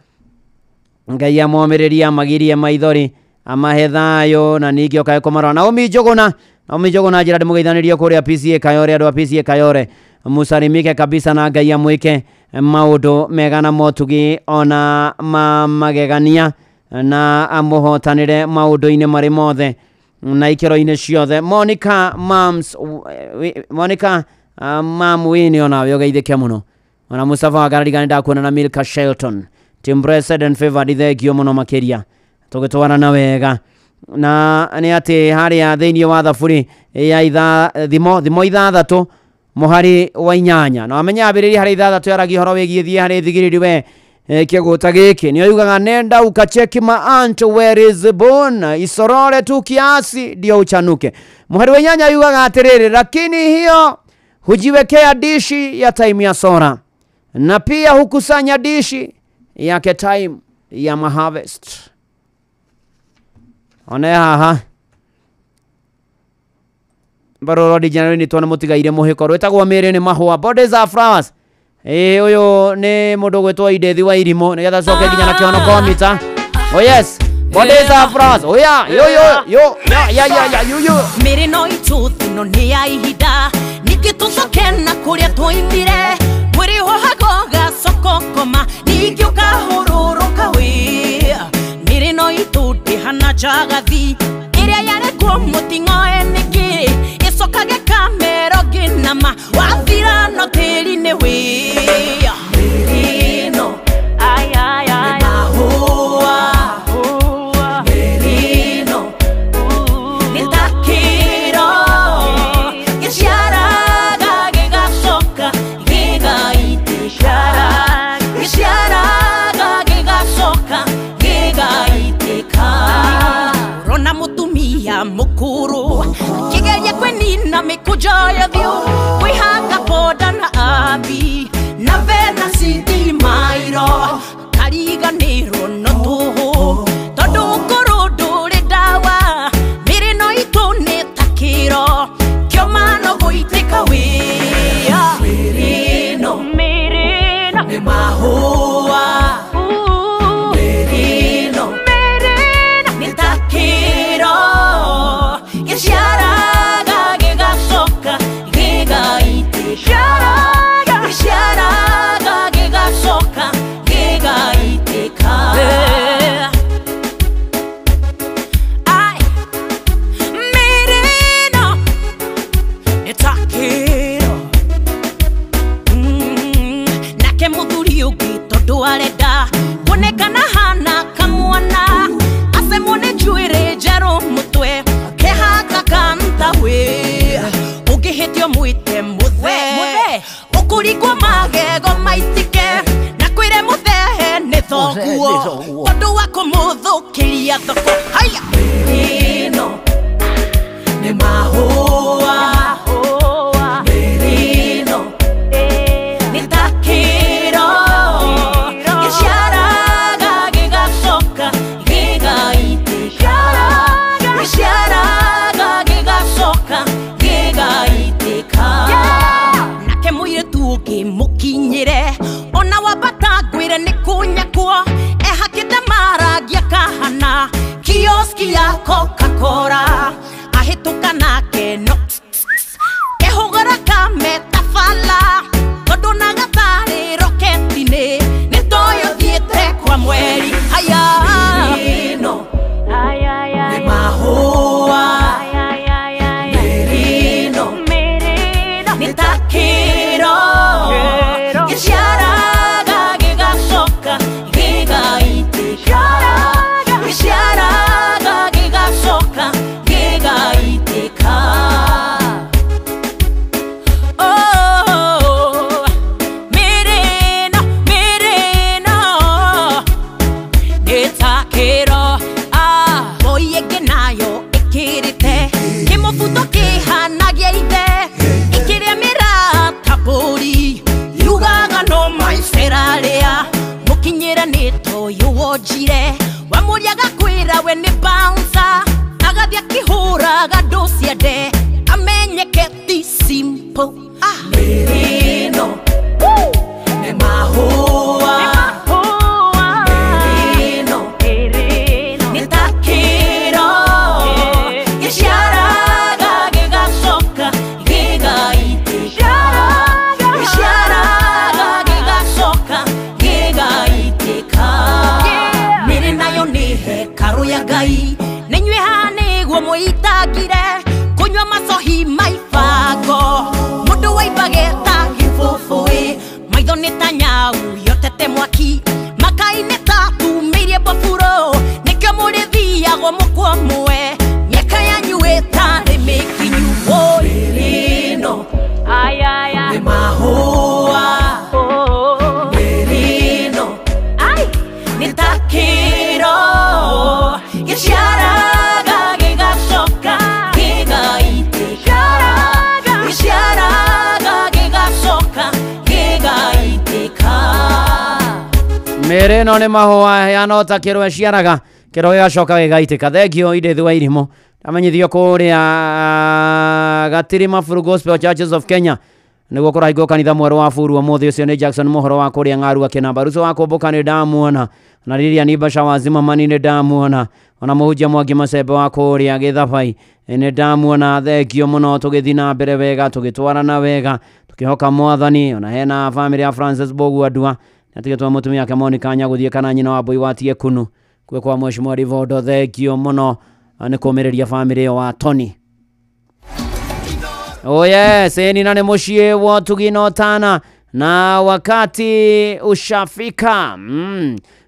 Ngai amomĩrĩrie amagirie maithori amahe thayũ na ningĩ okae kũmarora. Naomi Njũgũna, Naomi Njũgũna njĩra ndĩmũgeithanĩrie kũrĩa PCA Kayore, andũ a PCA Kayore mũcarimike kabisa, na Ngai amwĩke maũndũ mega na motugi ona ma magegania, na amũhotanĩre maũndũ-inĩ marĩ mothe na ikĩro-inĩ ciothe. Monica Mams, Monica Mam Wini, onawe ũgeithĩke mũno. Ona Mustafa wa Gararigani ndakuona na Milka Shelton. Team Blessed and Favored, thengio mũno makĩria tũgĩtwarana wega. Na nĩ atĩ harĩa thĩinĩ wa thaburi ya thimo 6 Mũhari wa 8 na wamenya ambĩrĩria harĩ 6 yaragia ũhoro wĩgiĩ thiĩ harĩ thigiriri we kĩgũta gĩkĩ nĩ yugaga nenda ukacheki ma aunt where is born isorore tu kiasi ndio uchanuke. Mũhari wa 8 yugaga atĩrĩrĩ, lakini hiyo hujiwekea dishi ya time ya sora na pia hukusanya dishi yake time ya maharvest. One haha Baroro di January ni tuona mutigaire muhiko rwetagwo mĩĩrĩ nĩ mahũa, bodies are flowers. Ũyũ nĩ mũndũ gwĩtwo Indethi wa Irimũ nĩgetha coke nginya na kĩhono komita. Oh yes, bodies are flowers. Oh yeah, yo yo yo ya ya ya ya yo yo.
Mĩĩrĩ no itũthi no nĩ ya ihinda ningĩ tũcoke na kũrĩa twoimire mwĩrĩ ũhago gacoko koma ningĩ ũkahũrũrũka wĩ mĩĩrĩ no itũ ndĩhana njagathi ĩrĩa yarekwo mũting'oe nĩkĩ ĩcokage kamero ngĩnama wathira no tĩri-inĩ wĩ mĩĩrĩ ĩno nĩ mahũa mĩĩrĩ ĩno nĩ ta kĩro gĩciaraga gĩgacoka gĩgaitĩka gĩciaraga gĩgacoka gĩgaitĩka. Ũrona mũtumia mũkũrũ akĩgeria kwĩnina mĩkũnjo ya ũthiũ kwĩhaka boda na abi na vena citimairo kariganĩrwo no tũhũ tondũ ũkũrũ ndũrĩ ndawa mĩĩrĩ no itũ nĩ ta kĩro kĩoma no gũitĩka wĩa mĩĩrĩ ĩno nĩ mahũa mĩĩrĩ ĩno nĩ ta kĩro gĩciaraga gĩgacoka gĩgaitĩka gĩciaraga gĩgacoka gĩgaitĩka. Ai, mĩĩrĩ ĩno nĩ ta kĩro. Nake mũthuri ũngĩ tondũ arenda kuonekana hana kamwana acemwo nĩ njuĩrĩ njerũ mũtwe kehaka kanta wĩ ũngĩhĩtio mwĩte mũthee ũkũringwo magego maitĩke na kwĩre mũthee nĩ thoguo tondũ wa kũmũthũkĩria thoko. Haya, mĩĩrĩ ĩno nĩ mahũa mĩĩrĩ ĩno nĩ ta kĩro gĩciaraga gĩgacoka gĩgaitĩka gĩciaraga gĩgacoka gĩgaitĩka. Nake mũirĩtu ũngĩ mũkinyĩre ona wambata ngwĩre nĩ kũnyakwo ehakĩte marangi akahana kioski ya Coca-Cola ahĩtũka nake no kehũgũra kametabala tondũ na gatharĩ roketi-inĩ nĩ toyũ thiĩte kwa mweri. Haya, mĩĩrĩ ĩno nĩ mahũa mĩĩrĩ ĩno nĩ ta kĩro gĩciaraga gĩgacoka gĩgaitĩka gĩciaraga gĩgacoka gĩgaitĩka. Oh, mĩĩrĩ ĩno nĩ ta kĩro. Mboi ĩngĩ nayo ĩkĩrĩte kĩmũbuto kĩhana gĩa ithe ĩkĩrĩa mĩrata mbũri yugaga no maiceraria mũkinyĩre nĩ toyũ wonjire wamũria agakwĩra we nĩ bouncer agathiĩ akĩhũraga ndũ ciende amenyeke ti simple. Mĩĩrĩ ĩno nĩ mahũa mĩĩrĩ ĩno nĩ ta kĩro gĩciaraga gĩgacoka gĩgaitĩka gĩciaraga gĩgacoka gĩgaitĩka. Mĩĩrĩ nayo nĩ hekarũ ya Ngai nĩ inyuĩ haha nĩguo mũitangire kũnyua macohi maibango mũndũ waimbage ta gĩbũbũĩ maitho nĩ ta nyau yotete mwaki makai nĩ ta tumĩirie mbaburo nĩkĩo mũrĩthiagwo mũkwa mwe mĩaka yanyu ĩtarĩ mĩkinyu. Mĩĩrĩ ĩno
Mĩrĩ ĩno nĩ mahũa heana ta kĩro ĩciaraga kĩro gĩgacoka gĩgaitĩka. Thengio Edith wa Irimũ. Amenyithio kũrĩa Gatirima Full Gospel Churches of Kenya nĩguo kũrahingwo kanitha mwerũ wa Buru ũmũthĩ. Ũcio nĩ Jackson Mũhoro wa kũrĩa Ng'aru akĩnamba. Ruco wa kũmbũka nĩ ndamuona, na Lilian Basha wa Zimamani nĩ ndamuona, ona mũhunjia Mwangi Macembe wa kũrĩa Gĩthabai nĩ ndamuona. Thengio mũno, tũgĩthiĩ na mbere wega, tũgĩtwarana wega, tũkĩhoka Mwathani. Ona hena famĩlĩ ya Francis Bogu Andua natigĩtwo mũtumia wake Monica Nyagũthiĩ kana nyina wa Mbui wa Tiekunu kwe kwa Mheshimiwa Rivondo. Thengio mũno nĩ kũmĩrĩria famĩlĩ ĩyo wa Tony. Oh yes, eni na nĩ mũciĩ wa Tugino Tana na wakati ushafika.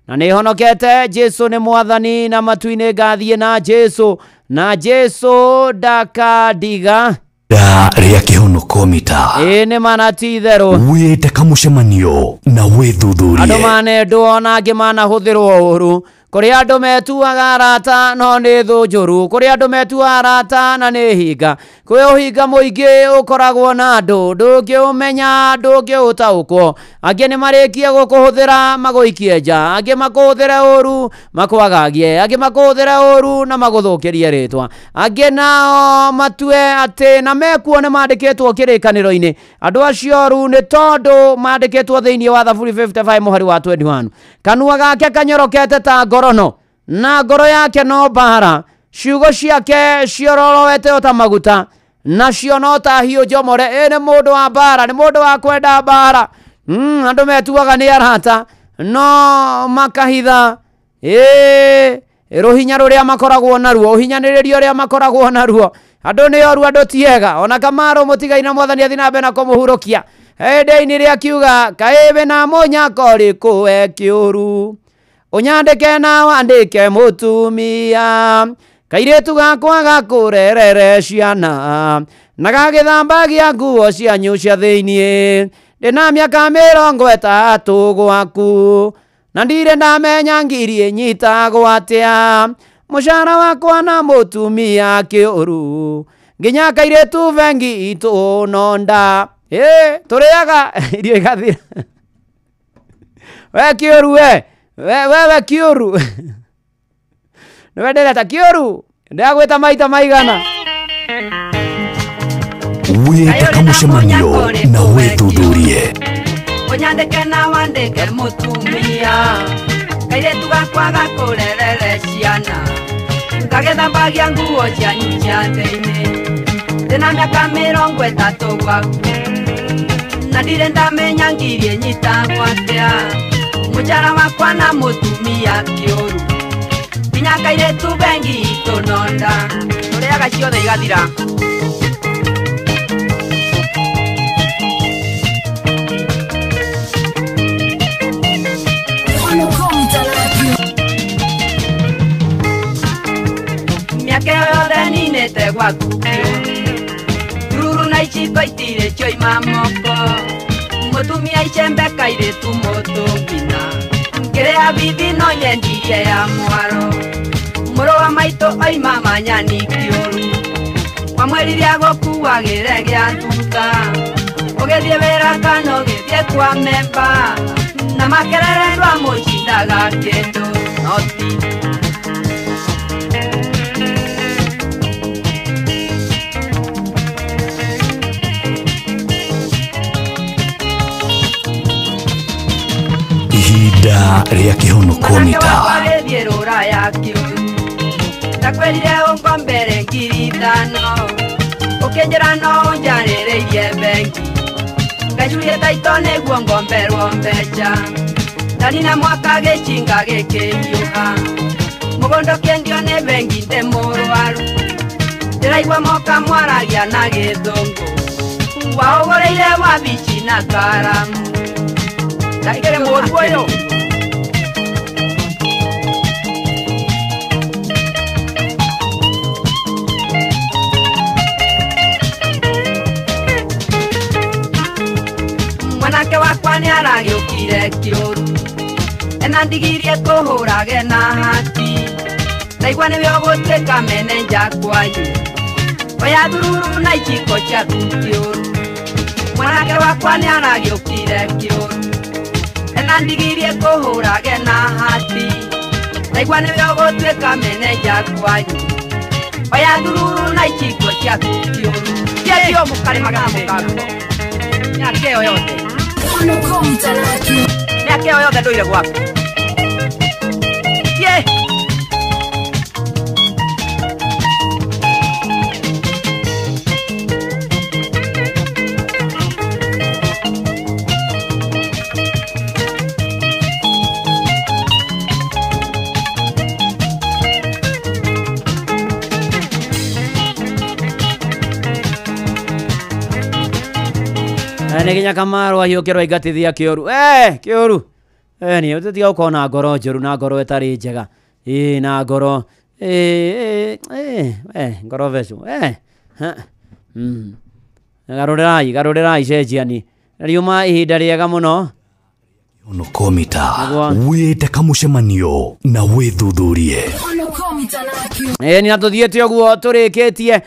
Na nĩ honokete Jesu nĩ mwathani na matu-inĩ ngathiĩ na Jesu na Jesu ndakandiga
Da rĩa kĩhonoko mita.
Ĩ nĩ mana ti itherũ.
Wĩte kamũcemanio na wĩthuthurie.
Andũ manendwo ona angĩ manahũthĩrwo ũru. Kũrĩ andũ metuaga arata no nĩ thũ njũru. Kũrĩ andũ metuaga arata na nĩ hinga. Kwĩ ũhinga mũingĩ ũkoragwo na andũ ndũngĩũmenya ndũngĩũtaũkwo. Angĩ nĩ marĩkie gũkũhũthĩra magũikie nja, angĩ makũhũthĩre ũru makwagagie, angĩ makũhũthĩre ũru na magũthũkĩrie rĩtwa, angĩ nao matue atĩ na mekuo nĩ mandĩkĩtwo kĩrĩkanĩro-inĩ. Andũ acio oru nĩ tondũ mandĩkĩtwo thĩinĩ wa Thaburi 55 mũhari wa 21. Kanua gake kanyorokete ta ngorono na ngoro yake no mbara, ciugo ciake ciororowete o ta maguta nacio no ta hiũ njomore. Ĩ nĩ mũndũ wa mbara, nĩ mũndũ wa kwenda mbara. Andũ metuaga nĩ arata no makahitha ĩ rũhinya rũrĩa makoragwo naruo, ũhinyanĩrĩria ũrĩa makoragwo naruo. Andũ nĩ oru, andũ ti ega. Ona Kamaru mũtigai na Mwathani athiĩ na mbere na kũmũhurũkia. Hĩndĩ-inĩ rĩa kiuga kaĩ wĩna mũnyaka ũrĩkũ we kĩũru, ũnyandĩke na wandĩke mũtumia, kairĩtu gakwa gakũrerere ciana na gagĩthambagia nguo cianyu cia thĩiniĩ. Ndĩna mĩaka 30 gwaku na ndirĩ ndamenya ngiri ĩnyitagwo atĩa, mũcara wakwa na mũtumia kĩũru, nginya kairĩtu bengi itũ no nda. Ĩ tũrĩaga irio igathira. We kĩũru, we wewe kĩũru nĩwe ndĩreta kĩũru, ndĩragwĩta maita maigana.
Wĩte kamũcemanio na wĩthuthurie.
Ũnyandĩke na wandĩke mũtumia, kairĩtu gakwa gakũrerere ciana, gagĩthambagia nguo cianyu cia thĩinĩ. Ndĩna mĩaka 30 gwaku na ndirĩ ndamenya ngiri ĩnyitagwo atĩa, mũcara wakwa na mũtumia kĩũru, nginya kairĩtu bengi itũ no nda. Tũrĩaga ciothe igathira. Mĩaka ĩyo yothe ninĩte gwaku kĩũru, ruru na iciko itirĩ cioima moko, mũtumia icembe kairĩtu mũtũngina, ngĩrĩa bithi no nyendirie ya mwaro, mũrũ wa maitũ oima manyani kĩũru, wamwĩrire agũkuagĩre gĩa thutha, ũgĩthiĩ wĩra kana ũgĩthiĩ kwa memba, na makerere ndwamũcindaga kĩndũ noti.
Ihinda rĩa kĩhonoko mita.
Gĩthiĩ rũraya kĩũru, ndakwĩrire ũngombere 5,000, ũkĩnjĩra no ũnjarĩrĩirie bengi, ngacurie taito nĩguo ngomberwo mbeca, ndanina mwaka gĩcinga gĩkĩhiũha, mũgũnda ũkĩendio nĩ bengi ndĩ mũrwaru, ndĩraigua moka mwaragia na gĩthũngũ, waũgũrĩire wabici na karamu. Ndaikere mũru ũyũ. Mwanake wakwa nĩ aragĩũkire kĩũru, ena ndigirie kũhũrage na hati, ndaigua nĩwe ũgũtuĩka menenja kwanyu, oya thururu na iciko ciaku kĩũru. Mwanake wakwa nĩ aragĩũkire kĩũru, Ndandigirie kũhũrage na hati ndaigua nĩwe ũgũtuĩka meneja kwanyu oya thururu na iciko ciaku kĩũru ciendio mũkarĩmaga mũkango mĩaka ĩyo yothe mĩaka ĩyo yothe ndũire gwaku ye.
Nĩ nginya Kamaru ahiũkĩrwo aingatithia kĩũru. Kĩũru nĩ tũtiga gũkorwo na ngoro njũru na ngoro ĩtarĩ njega ĩ na ngoro ngoro vecu garũrĩrai garũrĩrai cenjiani riuma ihinda rĩega mũno.
Onokomita wĩte kamũcemanio na wĩthuthurie.
Nĩ natũthiĩte ũguo tũrĩkĩtie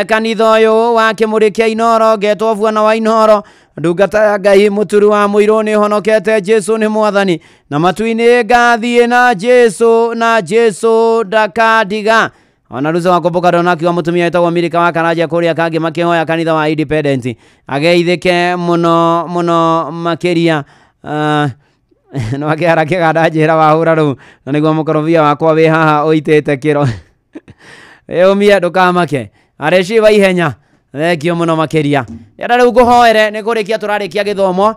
kanitha ũyũ wa Kĩmũrĩ kĩa Inooro ngetwo Bwana wa Inooro ndungata ya Ngai mũturu wa mũirũ nĩ honokete Jesu nĩ mwathani na matu-inĩ ngathiĩ na Jesu na Jesu ndakandiga. Ona ruza wa kumbuka ndona akiuga mũtumia wĩtagwo Mirika wa Karanja kũrĩa kangĩ makĩhoya kanitha wa Independence ageithĩke mũno mũno makĩria. No akĩhara kĩganda njĩra wahũra rĩu na nĩguo mũkorobia wakwa wĩ haha ũitĩte kĩro. Ĩũmie ndũkamake areci wa ihenya thengio mũno makĩria. Enda rĩu ngũhoere nĩ kũrĩkia tũrarĩkia gĩthomo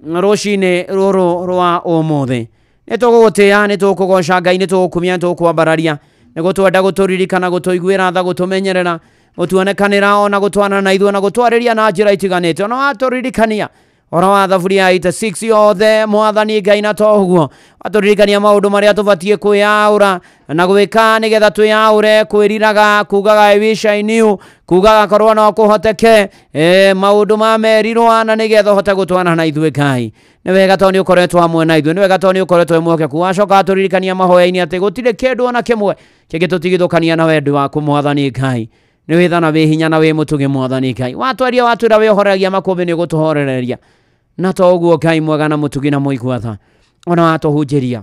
rũcinĩ rũrũ rwa ũmũthĩ. Nĩ tũgũgũtĩĩa nĩ tũkũgoca Ngai nĩ tũgũkumia nĩ tũgũkwambararia nĩ gũtwenda gũtũririkana gũtũiguĩra tha gũtũmenyerera gũtuonekanĩra ona gũtwana na ithuĩ na gũtwarĩria na njĩra itiganĩte ona watũririkania oro wa thaburia 86 yothe mwathani Ngai na toguo atũririkania maũndũ marĩa tũbatiĩ kwĩyaũra na gwĩka nĩgetha twĩyaũre kwĩriraga kugaga I wish I knew kugaga korwo no kũhoteke maũndũ ma merirwo na nĩgetha ũhote gũtwana na ithuĩ Ngai. Nĩ wega tondũ nĩ ũkoretwo hamwe na ithuĩ nĩ wega tondũ nĩ ũkoretwo wĩ mwĩhokeku wacoka atũririkania mahoya-inĩ atĩ gũtirĩ kĩndũ ona kĩmwe kĩngĩtũtigithũkania na wendi waku mwathani Ngai. Nĩ wĩ tha na wĩ hinya na wĩ mũtugi mwathani Ngai watwaria watwĩra wĩhoragia makũmbĩ nĩ ũgũtũhorereria na to ũguo Ngai mwega na mũtugi na mũigua tha ona watũhunjĩria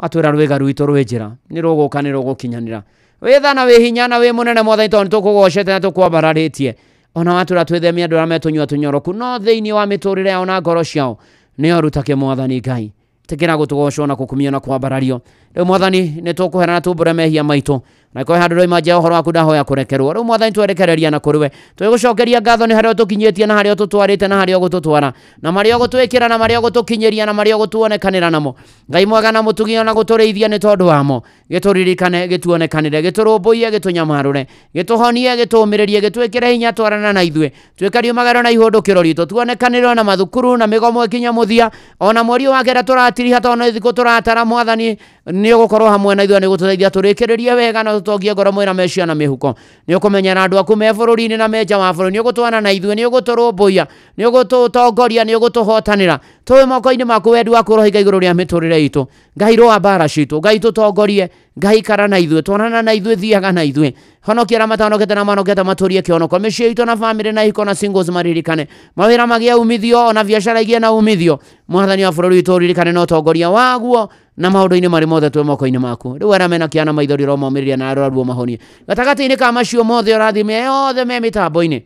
watwĩra rwĩga rwitũ rwĩ njĩra nĩ rũgũka nĩ rũgũkinyanĩra wĩ tha na wĩ hinya na wĩ mũnene mwathani tondũ nĩ tũkũgocete na tũkwambararĩtie ona watwĩra twĩthemie andũ arĩa metũnyua tũnyoroku no thĩinĩ wa mĩtũrĩre yao na ngoro ciao nĩo rutake mwathani Ngai tĩkĩra gũtũgocwo na kũkumio na kwambarario. Rĩu mwathani nĩ tũkũhera na tumbũre mehia maitũ na korwo handũ roima nja ũhoro waku ndahoya kũrekerwo. Rĩu mwathani twerekereria na kũrĩ we twĩgũcokeria ngatho nĩ harĩa ũtũkinyĩtie na harĩa ũtũtwarĩte na harĩa ũgũtũtwara na marĩa ũgũtwĩkĩra na marĩa ũgũtũkinyĩria na marĩa ũgũtuonekanĩra namo. Ngai mwega na mũtugi ona gũtũrĩithia nĩ tondũ wamo gĩtũririkane gĩtuonekanĩre gĩtũrũmbũiye gĩtũnyamarũre gĩtũhonie gĩtũũmĩrĩrie gĩtwĩkĩre hinya twarana na ithuĩ twĩkario magero na ihũndũkĩro ritũ tuonekanĩrwo na mathukuru na mĩgomo ĩkinya mũthia ona mweri wa kenda tũratiriha tondũ nĩ thikũ tũratara mwathani nĩ ũgũkorwo hamwe na ithuĩ nĩ gũtũteithia tũrĩkĩrĩrie wega na tũtongie ngoro mwĩra meciria na mĩhuko. Nĩ ũkũmenyera andũ aku me bũrũri-inĩ na me nja wa bũrũri nĩ ũgũtwana na ithuĩ nĩ ũgũtũrũmbũiya nĩ ũgũtũtongoria nĩ ũgũtũhotanĩra tũĩ moko-inĩ maku wendi waku ũrohinga igũrũ rĩa mĩtũrĩre itũ. Ngai rũa mbara citũ Ngai tũtongorie Ngai ikara na ithuĩ twanana na ithuĩ thiaga na ithuĩ honokia arĩa matahonokete na mahonokete matũrie kĩhonoko mĩciĩ itũ na bamĩrĩ na ihiko na singles maririkane mawĩra magĩe umithio ona biacara igĩe na umithio mwathani wa bũrũri witũ ũririkane na ũtongoria waguo na maũndũ-inĩ marĩ mothe twĩ moko-inĩ maku. Rĩu arĩa mena kĩana maithori ũromomĩrĩria na arĩa ruo mahonie gatagatĩ-inĩ ka macio mothe ũrathime othe me mĩtambo-inĩ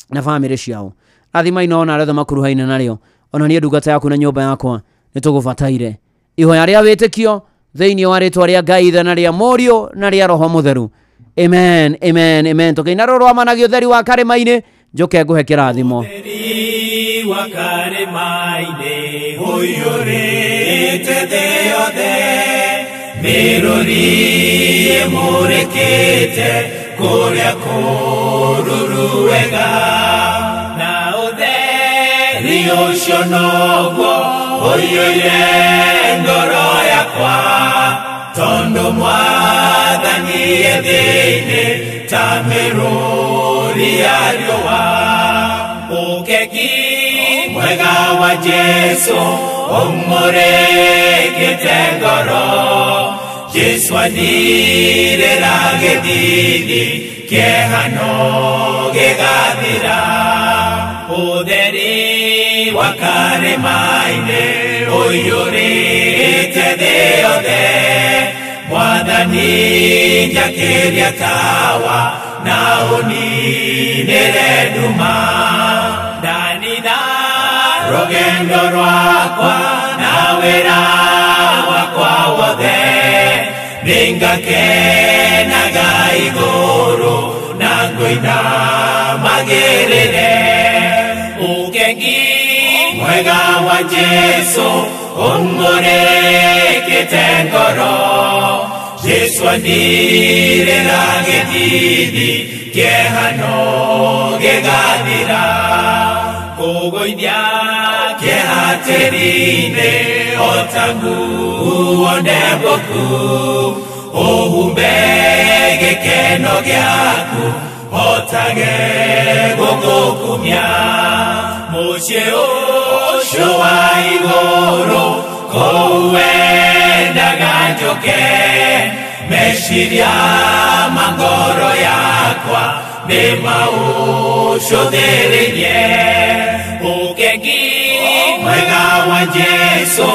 na bamĩrĩ ciao rathima ino ona arĩa othe makuruhaine narĩo ona niĩ ndungata yaku na nyũmba yakwa nĩ tũgũbataire ihoya rĩa wĩtĩkio thĩinĩ wa rĩtwa rĩa Ngai Ithe na rĩa Mũriũ na rĩa Roho Mũtheru. Amen, amen, amen. Tũkĩina rũrũ rwa mana gĩũtheri wa karĩma-inĩ njũke ngũhe kĩrathimo.
Wa karĩma-inĩ ũiyũrĩte thĩ yothe mĩrũri ĩmũrĩkĩte kũrĩa kũruru wega na ũtheri ũcio noguo ũiyũire ngoro yakwa tondũ mwathani e thĩinĩ ta mĩrũri ya riũa ũkegi mwega wa Jesu ũmũrĩkĩte ngoro Jesu andirĩra gĩthithi kĩeha no gĩgathira ũtheri wa karĩma-inĩ Ũiyũrĩte thĩ yothe Mwathani njakĩria tawa na ũninĩre nduma ndanina rũgendo rwakwa na wĩra wakwa wothe nĩngakenaga igũrũ na ngũina magĩrĩre ũkengi mwega wa Jesu ũmũrĩkĩte ngoro Jesu andirĩra gĩthithi kĩeha no gĩgathira kũgũithia kĩeha tĩri-inĩ o ta nguo ndembũku ũhumbe gĩkeno gĩaku hotage gũgũkumia mũciĩ ũcio wa igũrũ kũu wendaga njoke meciria ma ngoro yakwa nĩ maũcũthĩrĩrie ũkengi mwega wa Jesu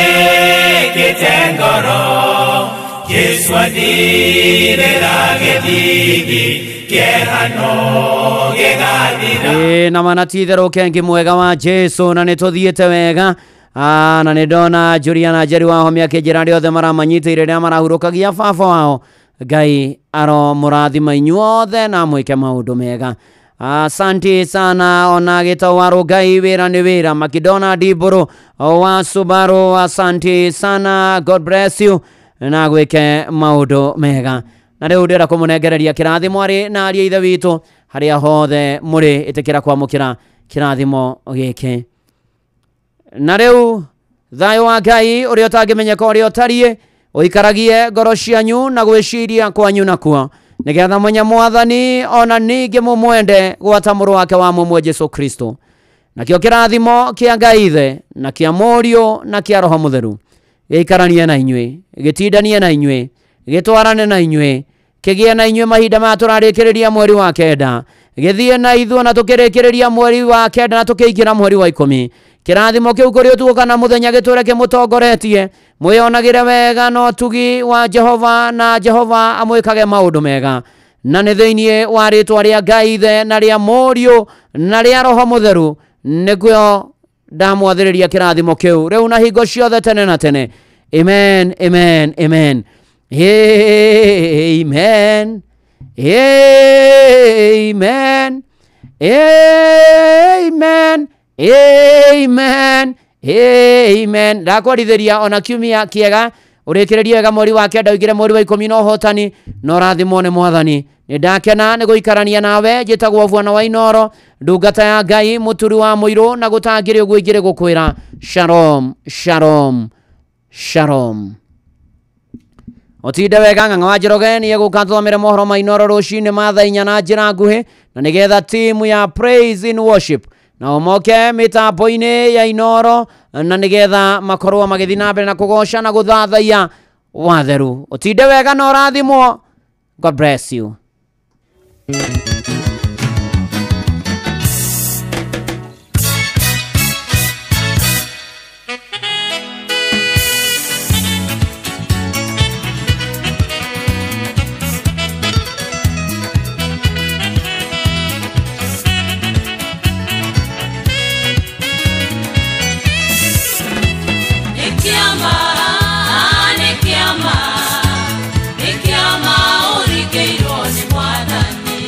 ũmũrĩkĩte ngoro Jesu andirĩra gĩthithi kĩeha no gĩgathira.
Na mana ti itherũ ũkengi mwega wa Jesu na nĩ tũthiĩte wega. Na nĩ ndona Juliana Njeri wa Homia akĩnjĩra arĩa othe maramanyitĩire rĩrĩa marahurũkagia baba wao Ngai aromũrathima inyuothe na mwĩke maũndũ mega. Asante sana ona gĩtawaro Ngai wĩra nĩ wĩra. Makidona Ndibũrũ wa Subaru, asante sana, God bless you na gwĩke maũndũ mega. Na rĩu ndĩrenda kũmũnengereria kĩrathimo arĩ na aria ithe witũ harĩa hothe mũrĩ, ĩtĩkĩra kwamũkĩra kĩrathimo gĩkĩ. Na rĩu thayũ wa Ngai ũrĩa ũtangĩmenyeka ũrĩa ũtariĩ ũikaragie ngoro cianyu na gwĩciria kwanyu nakuo nĩgetha mwenye Mwathani ona ningĩ mũmwende gwata mũrũ wake wa mũmwe Jesu Kristo. Nakĩo kĩrathimo kĩa Ngai Ithe na kĩa Mũriũ na kĩa Roho Mũtheru gĩikaranie na inyuĩ, gĩtindanie na inyuĩ, gĩtwarane na inyuĩ, kĩgĩe na inyuĩ mahinda maya tũrarĩkĩrĩria mweri wa kenda, gĩthiĩ na ithuĩ na tũkĩrĩkĩrĩria mweri wa kenda na tũkĩingĩra mweri wa 10. Kĩrathimo kĩu kũrĩ ũtukũ kana mũthenya gĩtũre kĩmũtongoretie, mwĩonagĩre wega na ũtugi wa Jehova na Jehova amwĩkage maũndũ mega. Na nĩ thĩinĩ wa rĩtwa rĩa Ngai Ithe na rĩa Mũriũ na rĩa Roho Mũtheru nĩguo ndamwathĩrĩria kĩrathimo kĩu rĩu na hingo ciothe tene na tene. Amen, amen, amen. Amen. Amen. Amen. Amen. Amen. Ndakwarithĩria ona kiumia kĩega ũrĩkĩrĩrie wega mweri wa kenda ũingĩre mweri wa 10 na ũhotani na ũrathimwo nĩ Mwathani. Nĩ ndakena nĩ gũikarania nawe. Njĩtagwo Bwana wa Inoro, ndungata ya Ngai, mũturi wa mũirũ, na gũtangĩrĩ ũguo ingĩrĩ gũkwĩra shalom, shalom, shalom. Ũtinde wega. Ng'ang'a wa Njoroge nĩ egũka tũthomere mohoro ma Inoro rũcinĩ ma thaa 4 na njĩra nguhĩ, na nĩgetha timu ya Praise in Worship nao moke mĩtambo-inĩ ya Inoro na nĩgetha makorwo magĩthiĩ na mbere na kũgoca na gũthathaiya watheru. Ũtinde wega na ũrathimwo. God bless you.
Nĩ kĩama ũringĩirwo nĩ Mwathani.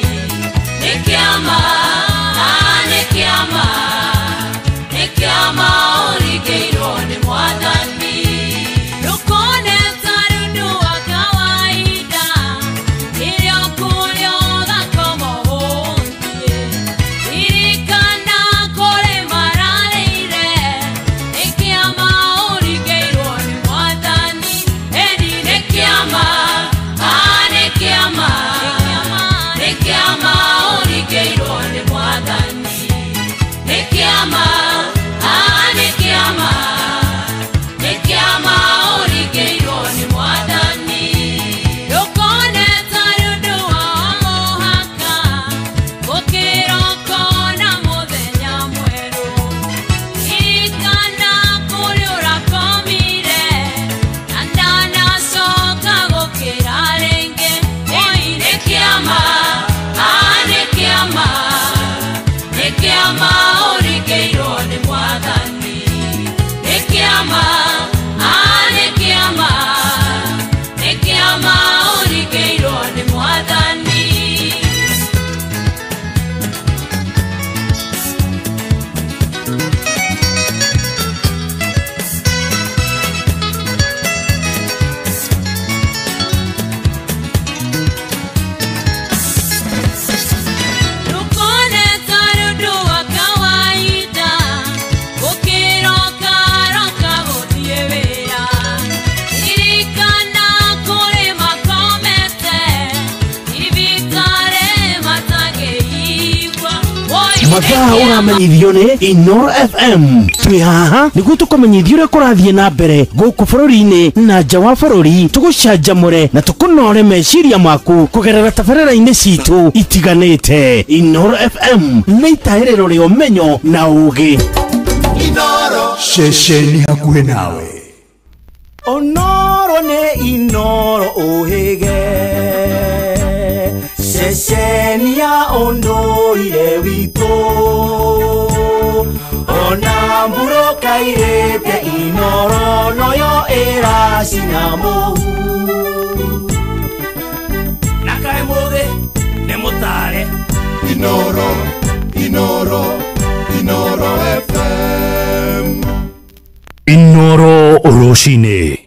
Mathaa ũramenyithio nĩ Inoro FM. Twĩ haha nĩguo tũkũmenyithie ũrĩa kũrathiĩ na mbere gũkũ bũrũri-inĩ na nja wa bũrũri, tũgũcanjamũre na tũkũnore meciria maku kũgerera tabarĩra-inĩ citũ itiganĩte. Inoro FM nĩ itaĩrĩro rĩa ũmenyo na ũũgĩ.
Inoro ceceni hakuhĩ nawe.
Onoro nĩ Inoro ũhĩge, ceceni ya ũndũire witũ, ona mbura kairĩte Inoro noyo ĩracina mũhu.
Na kaĩ mũthĩ nĩ mũtare.
Inoro, Inoro, Inoro FM.
Inoro rũcinĩ.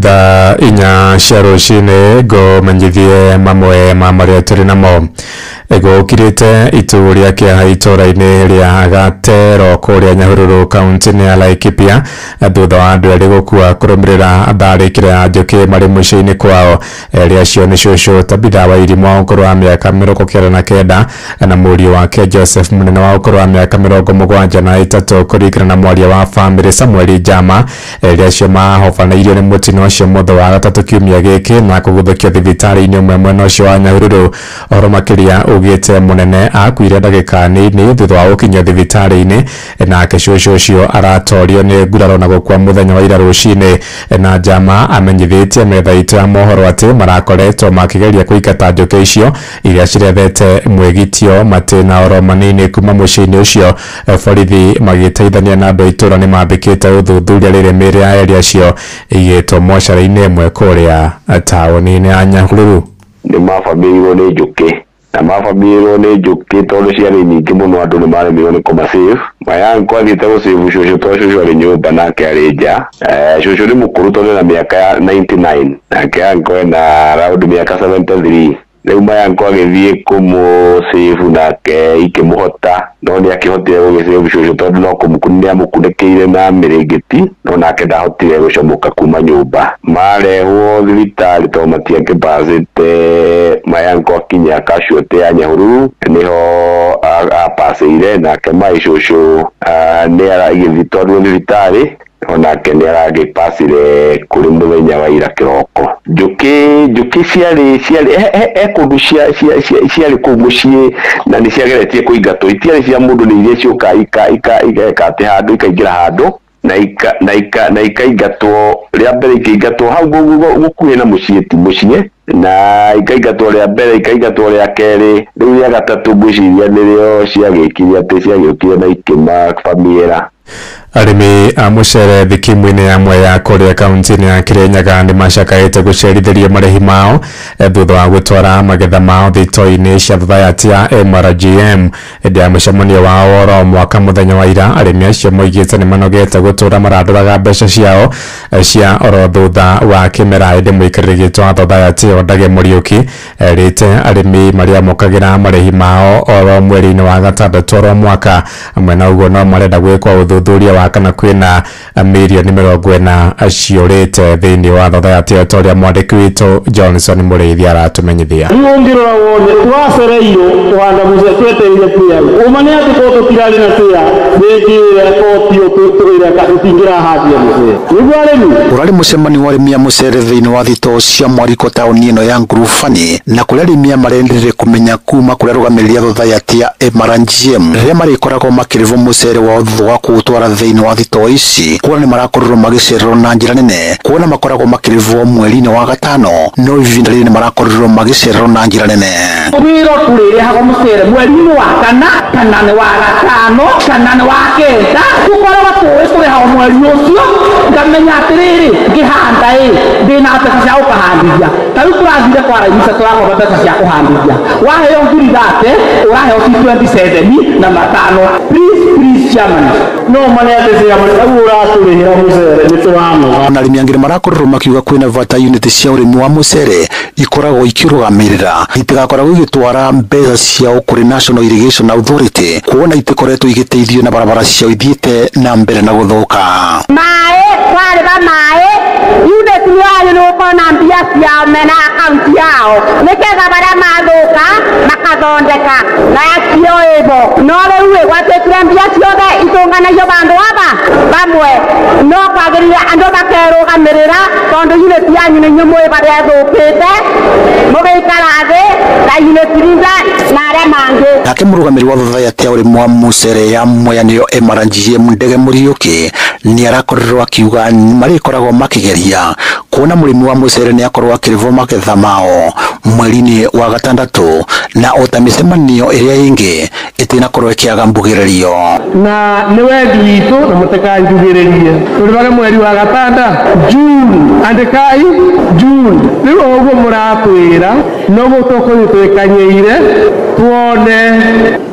Thaa 4 cia rũcinĩ ngũmenyithie mamwe ma marĩa tũrĩ namo. Gũkirĩte itu rĩa kĩeha itũũra-inĩ rĩa Gatero kũrĩa Nyahururu kaunti-inĩ ya Laikipia thutha wa andũ erĩ gũkua kũrũmĩrĩra tharĩkĩro ya njũkĩ marĩ mũciĩ-inĩ kwao. Erĩ acio nĩ cũcũ Tabitha wa Irimũ wa ũkũrũ wa mĩaka 99 na mũriũ wake Joseph Mũnene wa ũkũrũ wa mĩaka 73 kũringana na mwaria wa bamĩrĩ Samuel Njama. Erĩ acio mahobanĩirio nĩ mũtino ũcio mũthĩ wa gatatũ kiumia gĩkĩ na kũguthũkio thibitarĩ-inĩ ũmwe mwena ũcio wa Nyahururu. Ũhoro makĩria ugĩte Mũnene akuire ndagĩka nini thutha wa gũkinyio thibitarĩ-inĩ, nake cũcũ ũcio aratorio nĩ nguraro na gũkua mũthenya wa ira rũcinĩ. Na Njama amenyithĩtie metha itũ ya mohoro atĩ marakoretwo makĩgeria kũingata njũkĩ icio iria cirethete mwĩgitio matĩna oro manini kuma mũciĩ-inĩ ũcio. Borithi magĩteithania na andũ a itũũra nĩ mambĩkĩte ũthuthuria rĩrĩ mĩĩrĩ ya erĩ acio ĩigĩtwo mocarĩ-inĩ ĩmwe kũrĩa taũni-inĩ ya Nyahururu.
Nĩ mabamĩirwo nĩ njũkĩ na mabamĩirwo nĩ njũkĩ tondũ ciarĩ nyingĩ mũno, andũ nĩ maremirwo nĩ kũmasave. Mayanko athiĩte gũsave cũcũ tondũ cũcũ arĩ nyũmba nake arĩ nja. Cũcũ nĩ mũkũrũ tondũ ena mĩaka ya 99 nake anko ena round mĩaka 73. Rĩu Mayanko agĩthiĩ kũmũsave nake ikĩmũhota, no nĩ akĩhotire gũgĩsave cũcũ tondũ no nĩ amũkunĩkĩire na mĩrĩngĩti, no nake ndahotire gũcomoka kuma nyũmba. Marehwo thibitarĩ tondũ matiakĩpacĩte. Mayanko akinya casualty ya Nyahururu nĩho apacĩire, nake mai cũcũ nĩ aragĩtwarwo thibitarĩ onake nĩ aragĩpacire kũrĩ mũthenya wa ira kĩroko. Njũkĩ ciarĩ he kũndũ ciarĩ kũu mũciĩ na nĩ ciageretie kũingatwo, itiarĩ cia mũndũ, nĩ iria ciũkaga igeka atĩ handũ ikaingĩra handũ na ikaingatwo. Rĩa mbere ikaingatwo hau gũkuhĩ na mũciĩ, ti mũciĩ, na ikaingatwo rĩa mbere, ikaingatwo rĩa kerĩ, rĩu rĩa gatatũ ngwĩciria nĩrĩo ciagĩkire atĩ ciagĩũkire na ikĩmabamiĩra.
Arĩmi a mũcere thikimu-inĩ ya Mwea kũrĩa kaunti-inĩ ya Kirinyaga nĩ macakaĩte gũcerithĩrio marĩhi mao thutha wa gũtwara magetha mao thitoo-inĩ cia thayati ya MRGM. Hĩndĩ ya mũcemanio wao oro mwaka mũthenya wa ira, arĩmi acio moigĩte nĩ manogete gũtũra marandũraga mbeca ciao cia oro thutha wa kĩmera. Ĩndĩ mũikarĩri gĩtĩ wa thayati ĩyo Ndage Mũriũki erĩte arĩmi marĩa mokagĩra marĩhi mao oro mweri-inĩ wa gatandatũ oro mwaka. Hamwe na ũguo no marenda gwĩkwo ũthuthuria wa kana kwĩna mirioni 40 ciũrĩte thĩinĩ wa thayati ĩyo ta ũrĩa mwandĩki witũ Johnson Mũrĩithi aratũmenyithia.
Rĩu ũngĩrora wone twacereirwo kũhanda mũcere twetereire tĩa ũma nĩ atĩ korwo tũtirarĩ na tĩa rĩngĩ ĩrĩa koti ĩrĩa tũtingĩrahandia mũcere nĩguo arĩmi.
Ũrarĩ mũcemanio wa arĩmi a mũcere thĩinĩ wa thitoo cia Mwariko taũni ĩno ya Ngurubani, na kũrĩa arĩmi aya marendereire kũmenya kuma kũrĩa arũgamĩrĩri a thayati ya MRGM rĩrĩa marĩkoragwo makĩrĩhwo mũcere wao thutha wa kũũtwara thĩinĩ wa thitoo ici, kuona nĩ marakorirwo magĩcererwo na njĩra nene, kuona makoragwo makĩrĩhwo mweri-inĩ wa gatano, no ihinda rĩrĩ nĩ marakorirwo magĩcererwo na njĩra nene.
Wĩra tũrĩrĩhagwo mũcere mweri-inĩ wa kana, kana nĩ wa gatano, kana nĩ wa kenda, tũkoragwo tũĩ tũrĩhagwo mweri ũcio. Ngamenya atĩrĩrĩ, ngĩhanda ĩ ndĩna mbeca cia gũkahandithia. Ta rĩu tũrathire kwa Raimisa tũragomba mbeca cia kũhandithia, waheo ngiri 30 ũraheo 27 na matano. Please, please chairman, no mane atĩ chairman au ũratũrĩhĩra mũcere nĩ tũranoga.
Ona arĩmi angĩ nĩ marakorirwo makiuga kwĩna bata unit cia ũrĩmi wa mũcere ikoragwo ikĩrũgamĩrĩra itigakoragwo igĩtwara mbeca ciao kũrĩ National Irrigation Authority, kuona itikoretwo igĩteithio na barabara ciao ithiĩte na mbere na gũthũka.
Maĩ twarĩha maĩ unit
Unit yanyu nĩ gũkorwo na mbia ciao mena akaunti yao nĩgetha barĩa mathũka makathondeka na yacio ĩbo no rĩu ĩ gwatuĩkire mbia ciothe itũnganagio bandũ aba bamwe no kwagĩrĩire andũ makerũgamĩrĩra tondũ unit yanyu nĩ inyuĩ mũĩ barĩa ĩthũkĩte mũgĩikara thĩ na unit leader na arĩa mangĩ.
Nake mũrũgamĩrĩri wa thothaitĩ ya ũrĩmi wa mũcere ya Mwea nĩyo MRGM Ndege Mũriũki nĩ arakorirwo akiuga marĩkoragwo makĩgeria kuona mũrĩmi wa mũcere nĩ akorwo akĩrĩhwo magetha mao mweri-inĩ wa gatandatũ na ota mĩcemanio ĩrĩa ĩngĩ ĩtinakorwo ĩkĩaga mbugĩrĩrio.
Na nĩ wendi witũ na mũtikanjugĩrĩrie tũrĩmage mweri wa gatanda June, andĩkai June. Rĩu o ũguo mũratwĩra noguo tũkũthiĩ twĩkanyĩire tuone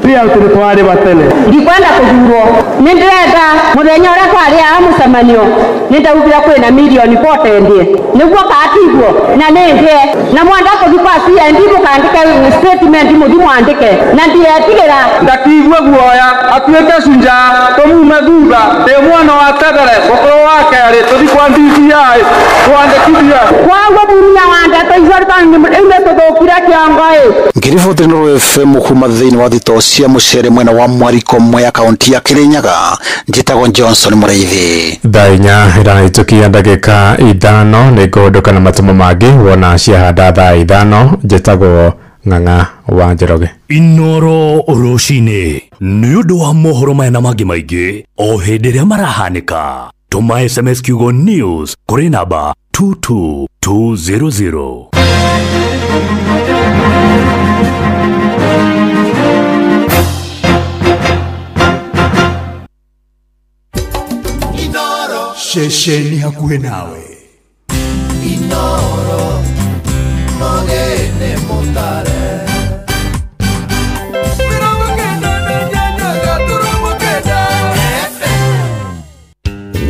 payout nĩ twarĩba tene.
Ndikwenda kũthurwo nĩ ndĩrenda mũthenya ũrĩa twarĩaga mũcemanio nĩ ndaugire kwĩna mirioni potendie nĩguo katiguo na nĩ ndĩe na mwenda kũthiĩ kwa CND mũkandĩke statement mũthiĩ mwandĩke na ndietigĩra.
Ndakiigua guoya atuĩke cunjaa tũmume thutha ndĩ mwana wa Tebere mũkũrũ wa kerĩ tũthiĩ kwa DCI twandĩkithie.
Koguo mumia wa ndeto icio tondũ rĩu nĩ tũthũkire kĩongo ĩ.
Ngĩriboti Inooro FM kuma thĩinĩ wa thitoo cia mũcere mwena wa Mwariko Mwea kaunti ya Kirinyaga, njĩtagwo Johnson Mũrĩithi.
Thaa 4 ĩrahĩtũkia ndagĩka 5 nĩ ngũhũndũka na matumo mangĩ wona ciahanda thaa 5. Njĩtagwo Ng'ang'a wa Njoroge.
Inooro rũcinĩ nĩ ũndũ wa mohoro maya na mangĩ maingĩ o hĩndĩ ĩrĩa marahanĩka. Tũma SMS kiugo news kũrĩ namba 22200.
Ceceni hakuhĩ nawe.
Inooro mogene mutare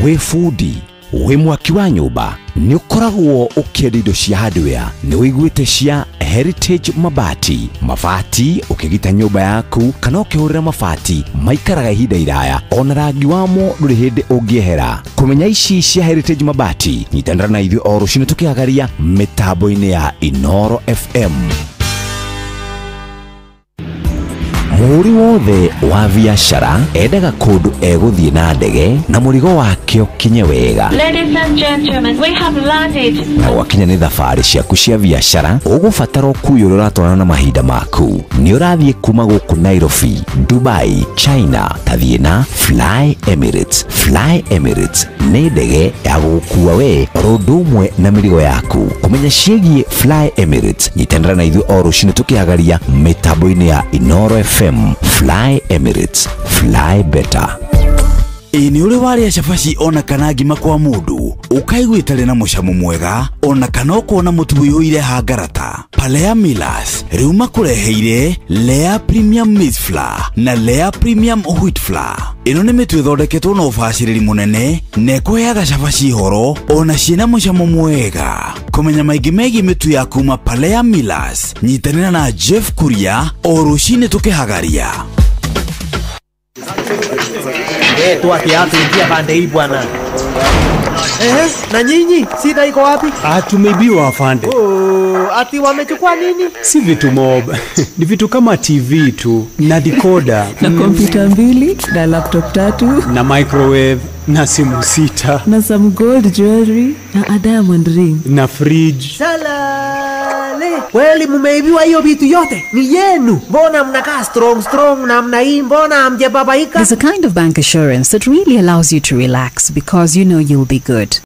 98.
Wĩ bundi wĩ mwaki wa nyũmba nĩ ũkoragwo ũkĩenda indo cia hardware nĩ ũiguĩte cia Heritage Mabati. Mabati ũkĩgita nyũmba yaku kana ũkĩhũrĩra mabati maikaraga ihinda iraya ona rangi wamo ndũrĩ hĩndĩ ũngĩehera. Kũmenya ici cia Heritage Mabati nyitanĩra na ithuĩ o rũcinĩ tũkĩhagaria mĩtambo-inĩ ya Inooro FM. Mũhũri wothe wa biacara endaga kũndũ egũthiĩ na ndege na mũrigo wake ũkinye wega.
Ladies and gentlemen, we have landed.
Na gwakinya nĩ thabarĩ ciaku cia biacara ũgũbatara ũkuui ũrĩa ũratwarana na mahinda maku. Nĩ ũrathiĩ kuma gũkũ Nairobi, Dubai, China, tathiĩ na Fly Emirates. Fly Emirates nĩ ndege ya gũgũkua we oro ũndũ ũmwe na mĩrigo yaku. Kũmenya ciĩgiĩ Fly Emirates nyitanĩra na ithuĩ o rũcinĩ tũkĩhagaria mĩtambo-inĩ ya Inooro FM. Fly Emirates, fly better. Ĩ nĩ ũrĩ warĩa cabaci ona kana ngima kwa mũndũ ũkaigua ĩtarĩ na mũcamo mwega ona kana ũkona mũtu ũiyũire hangarata. Palea Millers rĩu makũreheire Lea Premium Maize Flour na Lea Premium Wheat Flour. Ĩno nĩ mĩtu ĩthondeketwo na ũbacĩrĩri mũnene na ĩkũheaga cabaci horo ona ciĩna mũcamo mwega. Kũmenya maingĩ megiĩ mĩtu ya kuma Palea Millers nyitanĩra na Jeff Kuria o rũcinĩ tũkĩhagaria.
Tuatia pande hii bwana. Na nyinyi shida iko wapi?
Tumeibiwa afande.
Oh, ati wamechukua nini?
Si vitu mob. Ni vitu kama TV tu na decoder
na kompyuta 2 na laptop 3
na microwave na simu 6
na some gold jewelry na a diamond ring
na fridge.
Salale. Kweli mumeibiwa hiyo vitu yote? Ni yenu. Mbona mnakaa strong namna hii? Mbona hamjababaika?
There's a kind of bank assurance that really allows you to relax because you know you'll be good.